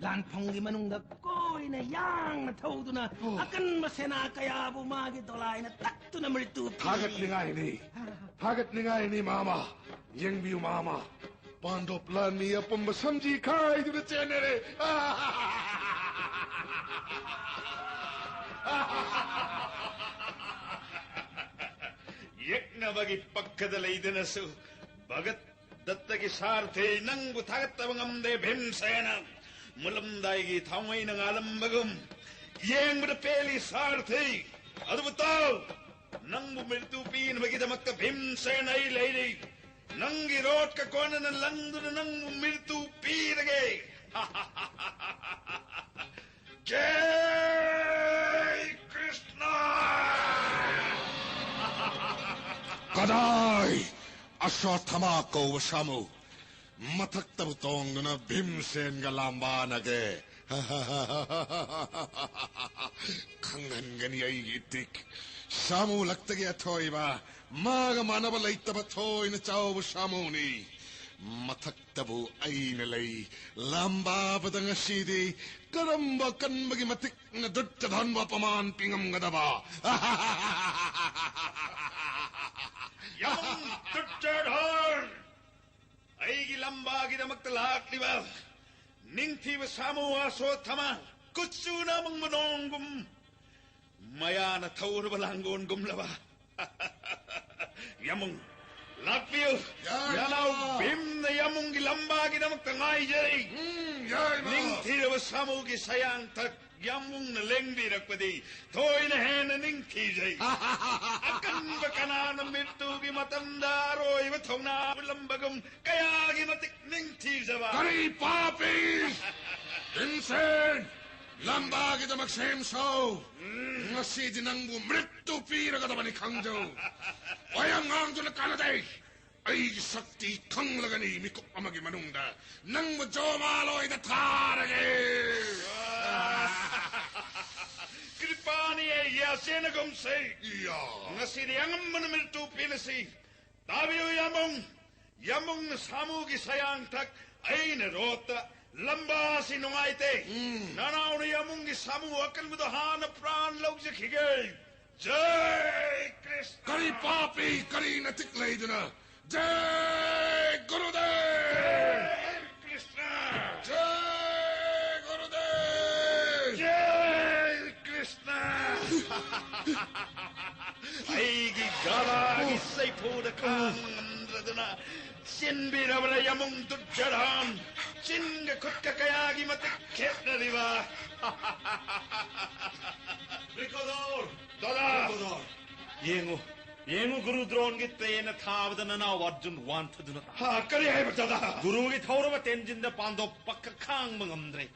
ꯂꯥꯟꯐꯝꯒꯤ ꯃꯅꯨꯡꯗ ꯀꯣꯏꯅ ꯌꯥꯡꯅ ꯊꯧꯗꯨꯅ ꯑꯣ꯫ ꯑꯀꯟꯕ ꯁꯦꯅꯥ ꯀꯌꯥꯕꯨ ꯃꯥꯒꯤ ꯗꯣꯂꯥꯏꯅ ꯇꯛꯇꯨꯅ ꯃ꯭ꯔꯤꯇꯨ ꯄꯤ꯫ ꯊꯥꯒꯠꯅꯤꯡꯉꯥꯏꯅꯤ, ꯊꯥꯒꯠꯅꯤꯡꯉꯥꯏꯅꯤ ꯃꯥꯃ꯫ ꯌꯦꯡꯕꯤꯌꯨ ꯃꯥꯃ, ꯄꯥꯟꯗꯣꯞ ꯂꯥꯟꯃꯤ ꯑꯄꯨꯝꯕ ꯁꯝꯖꯤ ꯈꯥꯏꯗꯨꯅ ꯆꯦꯟꯅꯔꯦ꯫ ꯅꯕꯒꯤ ꯄꯛꯀꯗ ꯂꯩꯗꯅꯁꯨ ꯚꯒꯠ ꯗꯠꯇꯒꯤ ꯁꯥꯔꯊꯤ ꯅꯪꯕꯨ ꯊꯥꯒꯠꯇꯕ ꯉꯝꯗꯦ ꯚꯤꯝꯁꯦꯅ꯫ ꯃꯨꯜꯂꯝꯗꯥꯏꯒꯤ ꯊꯥꯎꯃꯩꯅ ꯉꯥꯜꯂꯝꯕꯒꯨꯝ ꯌꯦꯡꯕꯗ ꯄꯦꯜꯂꯤ ꯁꯥꯔꯊꯤ꯫ ꯑꯗꯨꯕꯨ ꯇꯥꯎ, ꯅꯪꯕꯨ ꯃꯤꯔꯇꯨ ꯄꯤꯅꯕꯒꯤꯗꯃꯛꯇ ꯚꯤꯝꯁꯦꯅ ꯑꯩ ꯂꯩꯔꯤ꯫ ꯅꯪꯒꯤ ꯔꯣꯠꯀ ꯀꯣꯟꯅꯅ ꯂꯪꯗꯨꯅ ꯅꯪꯕꯨ ꯃꯤꯔꯇꯨ ꯄꯤꯔꯒꯦ꯫ ꯖꯩ ꯀ꯭ꯔꯤꯁꯅ! ꯀꯗꯥꯏ? ꯑꯁ꯭ꯋꯠꯊꯥꯃꯥ ꯀꯧꯕ ꯁꯥꯃꯨ ꯃꯊꯛꯇꯕꯨ ꯇꯣꯡꯗꯨꯅ ꯚꯤꯝꯁꯦꯟꯒ ꯂꯥꯝꯕꯥꯅꯒꯦ꯫ ꯈꯪꯍꯟꯒꯅꯤ ꯑꯩꯒꯤ ꯏꯇꯤꯛ꯫ ꯁꯥꯃꯨ ꯂꯛꯇꯒꯤ ꯑꯊꯣꯏꯕ, ꯃꯥꯒ ꯃꯥꯟꯅꯕ ꯂꯩꯇꯕ ꯊꯣꯏꯅ ꯆꯥꯎꯕ ꯁꯥꯃꯨꯅꯤ꯫ ꯃꯊꯛꯇꯕꯨ ꯑꯩꯅ ꯂꯩ꯫ ꯂꯥꯝꯕꯥꯕꯗ ꯉꯁꯤꯗꯤ ꯀꯔꯝꯕ ꯀꯟꯕꯒꯤ ꯃꯇꯤꯛꯅ ꯗꯨꯠꯇ ꯙꯟꯕ ꯄꯃꯥꯟ ꯄꯤꯉꯝꯒꯗꯕ? ꯌꯥꯝ ꯗꯨꯠꯇ ꯙꯟ! ꯑꯩꯒꯤ ꯂꯝꯕꯥꯒꯤꯗꯃꯛꯇ ꯂꯥꯛꯂꯤꯕ ꯅꯤꯡꯊꯤꯕ ꯁꯥꯃꯨ ꯑꯁ꯭ꯋꯠꯊꯥꯃꯥ, ꯀꯨꯆꯨꯅ ꯑꯃꯪꯕ ꯅꯣꯡꯒꯨꯝ, ꯃꯌꯥꯅ ꯊꯧꯔꯕ ꯂꯥꯡꯒꯣꯟꯒꯨꯝꯂꯕ꯫ ꯌꯥꯃꯨꯡ, ꯂꯥꯛꯄꯤꯌꯨ꯫ ꯌꯥꯏ, ꯅꯅꯥꯎ ꯏꯃꯥ꯫ ꯚꯤꯝꯅ ꯌꯥꯃꯨꯡꯒꯤ ꯂꯝꯕꯥꯒꯤꯗꯃꯛꯇ ꯉꯥꯏꯖꯔꯤ꯫ ꯎꯝ, ꯌꯥꯏ, ꯏꯃꯥ꯫ ꯅꯤꯡꯊꯤꯔꯕ ꯁꯥꯃꯨꯒꯤ ꯁꯌꯥꯡꯊꯛ ꯌꯥꯝꯕꯨꯡꯅ ꯂꯦꯡꯕꯤꯔꯛꯄꯗꯤ ꯊꯣꯏꯅ ꯍꯦꯟꯅ ꯅꯤꯡꯊꯤꯖꯩ꯫ ꯑꯀꯟꯕ ꯀꯅꯥꯅ ꯃꯤꯠꯇꯨꯒꯤ ꯃꯇꯝꯗ ꯑꯔꯣꯏꯕ ꯊꯧꯅꯥ ꯎꯠꯂꯝꯕꯒꯨꯝ ꯀꯌꯥꯒꯤ ꯃꯇꯤꯛ ꯅꯤꯡꯊꯤꯖꯕ꯫ ꯀꯔꯤ ꯄꯥꯄꯤ! ꯚꯤꯝꯁꯦꯟ! ꯂꯝꯕꯥꯒꯤꯗꯃꯛ ꯁꯦꯝ ꯁꯥꯎ꯫ ꯉꯁꯤꯗꯤ ꯅꯪꯕꯨ ꯃ꯭ꯔꯤꯠꯇꯨ ꯄꯤꯔꯒꯗꯕꯅꯤ ꯈꯪꯖꯧ꯫ ꯋꯥꯌꯥꯝ ꯉꯥꯡꯗꯨꯅ ꯀꯥꯟꯅꯗꯦ꯫ ꯑꯩꯒꯤ ꯁꯛꯇꯤ ꯈꯪꯂꯒꯅꯤ ꯃꯤꯀꯨꯞ ꯑꯃꯒꯤ ꯃꯅꯨꯡꯗ ꯅꯪꯕꯨ ꯖꯣꯃꯥꯂꯣꯏꯗ ꯊꯥꯔꯒꯦ꯫ ꯀ꯭ꯔꯤꯄꯥꯅꯤ ꯑꯩꯒꯤ ꯑꯆꯦꯟꯅꯒꯨꯝꯁꯦ꯫ ꯏꯌꯥ꯫ ꯉꯁꯤꯗꯤ ꯑꯉꯝꯕꯅ ꯃꯤꯔꯇꯨ ꯄꯤꯅꯁꯤ꯫ ꯇꯥꯕꯤꯌꯨ ꯌꯥꯝꯕꯨꯡ꯫ ꯌꯥꯝꯕꯨꯡꯅ ꯁꯥꯃꯨꯒꯤ ꯁꯌꯥꯡꯊꯛ, ꯑꯩꯅ ꯔꯣꯠꯇ꯫ ꯂꯝꯕꯥꯁꯤ ꯅꯨꯡꯉꯥꯏꯇꯦ꯫ ꯎꯝ꯫ ꯅꯅꯥꯎꯅ ꯌꯥꯝꯕꯨꯡꯒꯤ ꯁꯥꯃꯨ ꯑꯀꯟꯕꯗꯣ ꯍꯥꯟꯅ ꯄ꯭ꯔꯥꯟ ꯂꯧꯖꯈꯤꯒꯦ꯫ ꯖꯩ ꯀ꯭ꯔꯤꯁꯅ! ꯀꯔꯤ ꯄꯥꯄꯤ, ꯀꯔꯤ ꯅꯇꯤꯛ ꯂꯩꯗꯨꯅ? ꯖꯩ ꯒꯨꯔꯨꯗꯦꯕ! ꯖꯩ ꯀ꯭ꯔꯤꯁꯅ! ꯖꯩ ꯒꯨꯔꯨꯗꯦꯕ! ꯖꯩ ꯀ꯭ꯔꯤꯁꯅ! ꯑꯩꯒꯤ ꯒꯙꯥꯒꯤ ꯆꯩꯐꯨꯗ ꯈꯥꯡꯕ ꯉꯝꯗ꯭ꯔꯗꯨꯅ ꯆꯦꯟꯕꯤꯔꯕ꯭ꯔꯥ ꯌꯥꯝꯕꯨꯡ ꯗꯨꯔꯖꯣꯙꯟ? ꯆꯤꯟꯒ ꯈꯨꯠꯀ ꯀꯌꯥꯒꯤ ꯃꯇꯤꯛ ꯈꯦꯠꯅꯔꯤꯕ? ꯕ꯭ꯔꯤꯀꯣꯗꯣꯔ! ꯗꯥꯗꯥ! ꯕ꯭ꯔꯤꯀꯣꯗꯣꯔ! ꯌꯦꯡꯉꯨ, ꯌꯦꯡꯉꯨ, ꯒꯨꯔꯨ ꯗ꯭ꯔꯣꯟꯒꯤ ꯇꯦꯟꯅ ꯊꯥꯕꯗ ꯅꯅꯥꯎ ꯑꯔꯖꯨꯟ ꯋꯥꯟꯊꯗꯨꯅ ꯇꯥ- ꯍꯥ, ꯀꯔꯤ ꯍꯥꯏꯕ, ꯗꯥꯗꯥ? ꯒꯨꯔꯨꯒꯤ ꯊꯧꯔꯕ ꯇꯦꯟꯖꯤꯟꯗ ꯄꯥꯟꯗꯣꯞ ꯄꯛꯀ ꯈꯥꯡꯕ ꯉꯝꯗ꯭ꯔꯦ꯫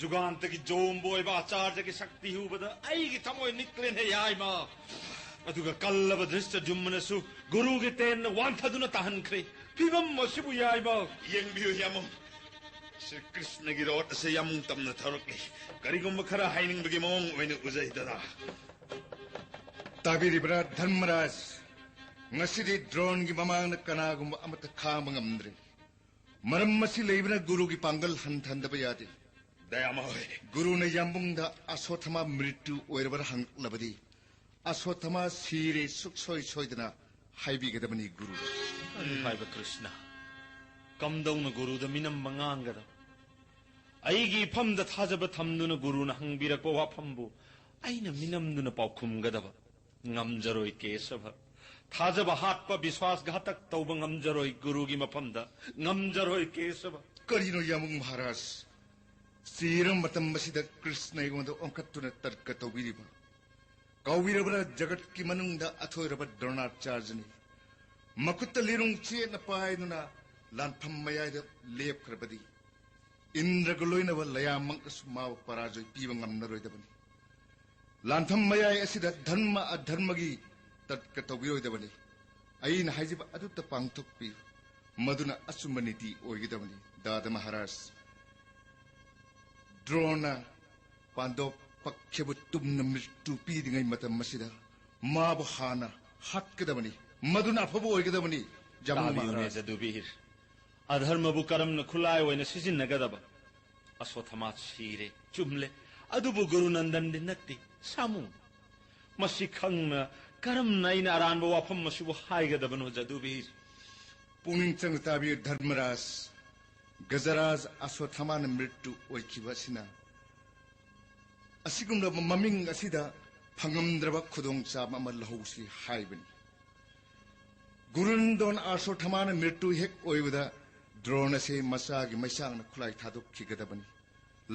ꯖꯨꯒꯥꯟꯇꯒꯤ ꯖꯣꯝꯕꯨ ꯑꯣꯏꯕ ꯑꯥꯆꯥꯔꯌꯒꯤ ꯁꯛꯇꯤ ꯎꯕꯗ ꯑꯩꯒꯤ ꯊꯃꯣꯏ ꯅꯤꯛꯂꯦꯅꯦ ꯌꯥꯏꯃ꯫ ꯑꯗꯨꯒ ꯀꯜꯂꯕ ꯙ꯭ꯔꯤꯁꯇ ꯖꯨꯝꯃꯅꯁꯨ ꯒꯨꯔꯨꯒꯤ ꯇꯦꯟꯅ ꯋꯥꯟꯊꯗꯨꯅ ꯇꯥꯍꯟꯈ꯭ꯔꯦ꯫ ꯐꯤꯕꯝ ꯑꯁꯤꯕꯨ ꯌꯥꯏꯃ꯫ ꯌꯦꯡꯕꯤꯌꯨ ꯌꯥꯝꯕꯨꯡ, ꯁ꯭ꯔꯤ ꯀ꯭ꯔꯤꯁꯅꯒꯤ ꯔꯣꯠ ꯑꯁꯦ ꯌꯥꯝꯕꯨꯡ ꯇꯝꯅ ꯊꯧꯔꯛꯂꯤ꯫ ꯀꯔꯤꯒꯨꯝꯕ ꯈꯔ ꯍꯥꯏꯅꯤꯡꯕꯒꯤ ꯃꯑꯣꯡ ꯑꯣꯏꯅ ꯎꯖꯩ ꯗꯥꯗꯥ꯫ ꯇꯥꯕꯤꯔꯤꯕ꯭ꯔꯥ ꯙꯔꯃꯔꯥꯖ? ꯉꯁꯤꯗꯤ ꯗ꯭ꯔꯣꯟꯒꯤ ꯃꯃꯥꯡꯗ ꯀꯅꯥꯒꯨꯝꯕ ꯑꯃꯠꯇ ꯈꯥꯡꯕ ꯉꯝꯗ꯭ꯔꯦ꯫ ꯃꯔꯝ ꯑꯁꯤ ꯂꯩꯕꯅ ꯒꯨꯔꯨꯒꯤ ꯄꯥꯡꯒꯜ ꯍꯟꯊꯍꯟꯗꯕ ꯌꯥꯗꯦ꯫ ꯗꯌꯥꯃ ꯍꯣꯏ꯫ ꯒꯨꯔꯨꯅ ꯌꯥꯝꯕꯨꯡꯗ ꯑꯁꯣꯊꯃꯥ ꯃ꯭ꯔꯤꯇ꯭ꯌꯨ ꯑꯣꯏꯔꯕ꯭ꯔꯥ ꯍꯪꯂꯛꯂꯕꯗꯤ, ꯑꯁꯣꯊꯃꯥ ꯁꯤꯔꯦ ꯁꯨꯛꯁꯣꯏ ꯁꯣꯏꯗꯅ ꯍꯥꯏꯕꯤꯒꯗꯕꯅꯤ ꯒꯨꯔꯨꯗ꯫ ꯀꯔꯤ ꯍꯥꯏꯕ ꯀ꯭ꯔꯤꯁꯅ? ꯀꯝꯗꯧꯅ ꯒꯨꯔꯨꯗ ꯃꯤꯅꯝꯕ ꯉꯥꯡꯒꯗꯕ? ꯑꯩꯒꯤ ꯏꯐꯝꯗ ꯊꯥꯖꯕ ꯊꯝꯗꯨꯅ ꯒꯨꯔꯨꯅ ꯍꯪꯕꯤꯔꯛꯄ ꯋꯥꯐꯝꯕꯨ ꯑꯩꯅ ꯃꯤꯅꯝꯗꯨꯅ ꯄꯥꯎꯈꯨꯝꯒꯗꯕ? ꯉꯝꯖꯔꯣꯏ ꯀꯦꯁꯕ꯫ ꯊꯥꯖꯕ ꯍꯥꯠꯄ, ꯕꯤꯁ꯭ꯋꯥꯁ ꯘꯥꯇꯛ ꯇꯧꯕ ꯉꯝꯖꯔꯣꯏ ꯒꯨꯔꯨꯒꯤ ꯃꯐꯝꯗ꯫ ꯉꯝꯖꯔꯣꯏ ꯀꯦꯁꯕ꯫ ꯀꯔꯤꯅꯣ ꯌꯥꯝꯕꯨꯡ ꯃꯍꯥꯔꯥꯖ? ꯆꯤꯔꯕ ꯃꯇꯝ ꯑꯁꯤꯗ ꯀ꯭ꯔꯤꯁꯅ ꯑꯩꯉꯣꯟꯗ ꯑꯣꯟꯈꯠꯇꯨꯅ ꯇꯔꯀ ꯇꯧꯕꯤꯔꯤꯕ? ꯀꯥꯎꯕꯤꯔꯕ꯭ꯔꯥ ꯖꯒꯠꯀꯤ ꯃꯅꯨꯡꯗ ꯑꯊꯣꯏꯔꯕ ꯗ꯭ꯔꯣꯅꯥꯆꯥꯔꯖꯅꯤ? ꯃꯈꯨꯠꯇ ꯂꯤꯔꯨꯡ ꯆꯦꯠꯅ ꯄꯥꯏꯗꯨꯅ ꯂꯥꯟꯐꯝ ꯃꯌꯥꯏꯗ ꯂꯦꯞꯈ꯭ꯔꯕꯗꯤ ꯏꯟꯗ꯭ꯔꯒ ꯂꯣꯏꯅꯕ ꯂꯌꯥꯝꯃꯛꯅꯁꯨ ꯃꯥꯕꯨ ꯄꯔꯥꯖꯣꯏ ꯄꯤꯕ ꯉꯝꯂꯔꯣꯏꯗꯕꯅꯤ꯫ ꯂꯥꯟꯐꯝ ꯃꯌꯥꯏ ꯑꯁꯤꯗ ꯙꯔꯃ ꯑꯙꯔꯃꯒꯤ ꯇꯔꯀ ꯇꯧꯕꯤꯔꯣꯏꯗꯕꯅꯤ꯫ ꯑꯩꯅ ꯍꯥꯏꯖꯕ ꯑꯗꯨꯇ ꯄꯥꯡꯊꯣꯛꯄꯤꯌꯨ, ꯃꯗꯨꯅ ꯑꯆꯨꯝꯕ ꯅꯤꯇꯤ ꯑꯣꯏꯒꯗꯕꯅꯤ꯫ ꯗꯥꯗꯥ ꯃꯍꯥꯔꯥꯖ, ꯗ꯭ꯔꯣꯅ ꯄꯥꯟꯗꯣꯞ ꯄꯛꯈꯦꯕꯨ ꯇꯨꯝꯅ ꯃ꯭ꯔꯤꯇ꯭ꯌꯨ ꯄꯤꯗ꯭ꯔꯤꯉꯩ ꯃꯇꯝ ꯑꯁꯤꯗ ꯃꯥꯕꯨ ꯍꯥꯟꯅ ꯍꯥꯠꯀꯗꯕꯅꯤ꯫ ꯃꯗꯨꯅ ꯑꯐꯕ ꯑꯣꯏꯒꯗꯕꯅꯤ꯫ ꯖꯥꯃꯨ ꯇꯥꯕꯤꯌꯨꯅꯦ, ꯃꯍꯥꯔꯥꯖ꯫ ꯖꯗꯨꯕꯤꯔ꯫ ꯑꯙꯔꯃꯕꯨ ꯀꯔꯝꯅ ꯈꯨꯠꯂꯥꯏ ꯑꯣꯏꯅ ꯁꯤꯖꯤꯟꯅꯒꯗꯕ? ꯑꯁꯣꯊꯃꯥ ꯁꯤꯔꯦ, ꯆꯨꯝꯂꯦ, ꯑꯗꯨꯕꯨ ꯒꯨꯔꯨ ꯅꯟꯗꯟꯗꯤ ꯅꯠꯇꯦ, ꯁꯥꯃꯨ꯫ ꯃꯁꯤ ꯈꯪꯅ ꯀꯔꯝꯅ ꯑꯩꯅ ꯑꯔꯥꯟꯕ ꯋꯥꯐꯝ ꯑꯁꯤꯕꯨ ꯍꯥꯏꯒꯗꯕꯅꯣ, ꯖꯗꯨꯕꯤꯔ? ꯄꯨꯛꯅꯤꯡ ꯆꯪꯅ ꯇꯥꯕꯤꯌꯨ ꯙꯔꯃꯔꯥꯖ꯫ ꯒꯖꯔꯥꯖ ꯑꯁꯣꯊꯃꯥꯅ ꯃ꯭ꯔꯤꯇ꯭ꯌꯨ ꯑꯣꯏꯈꯤꯕ ꯑꯁꯤꯅ ꯑꯁꯤꯒꯨꯝꯂꯕ ꯃꯃꯤꯡ ꯑꯁꯤꯗ ꯐꯪꯉꯝꯗ꯭ꯔꯕ ꯈꯨꯗꯣꯡꯆꯥꯕ ꯑꯃ ꯂꯧꯍꯧꯁꯤ ꯍꯥꯏꯕꯅꯤ꯫ ꯒꯨꯔꯨꯅꯟꯗꯣꯟ ꯑꯁꯣꯊꯃꯥꯅ ꯃ꯭ꯔꯤꯇꯨ ꯍꯦꯛ ꯑꯣꯏꯕꯗ ꯗ꯭ꯔꯣꯟ ꯑꯁꯤ ꯃꯆꯥꯒꯤ ꯃꯩꯆꯥꯛꯅ ꯈꯨꯠꯂꯥꯏ ꯊꯥꯗꯣꯛꯈꯤꯒꯗꯕꯅꯤ꯫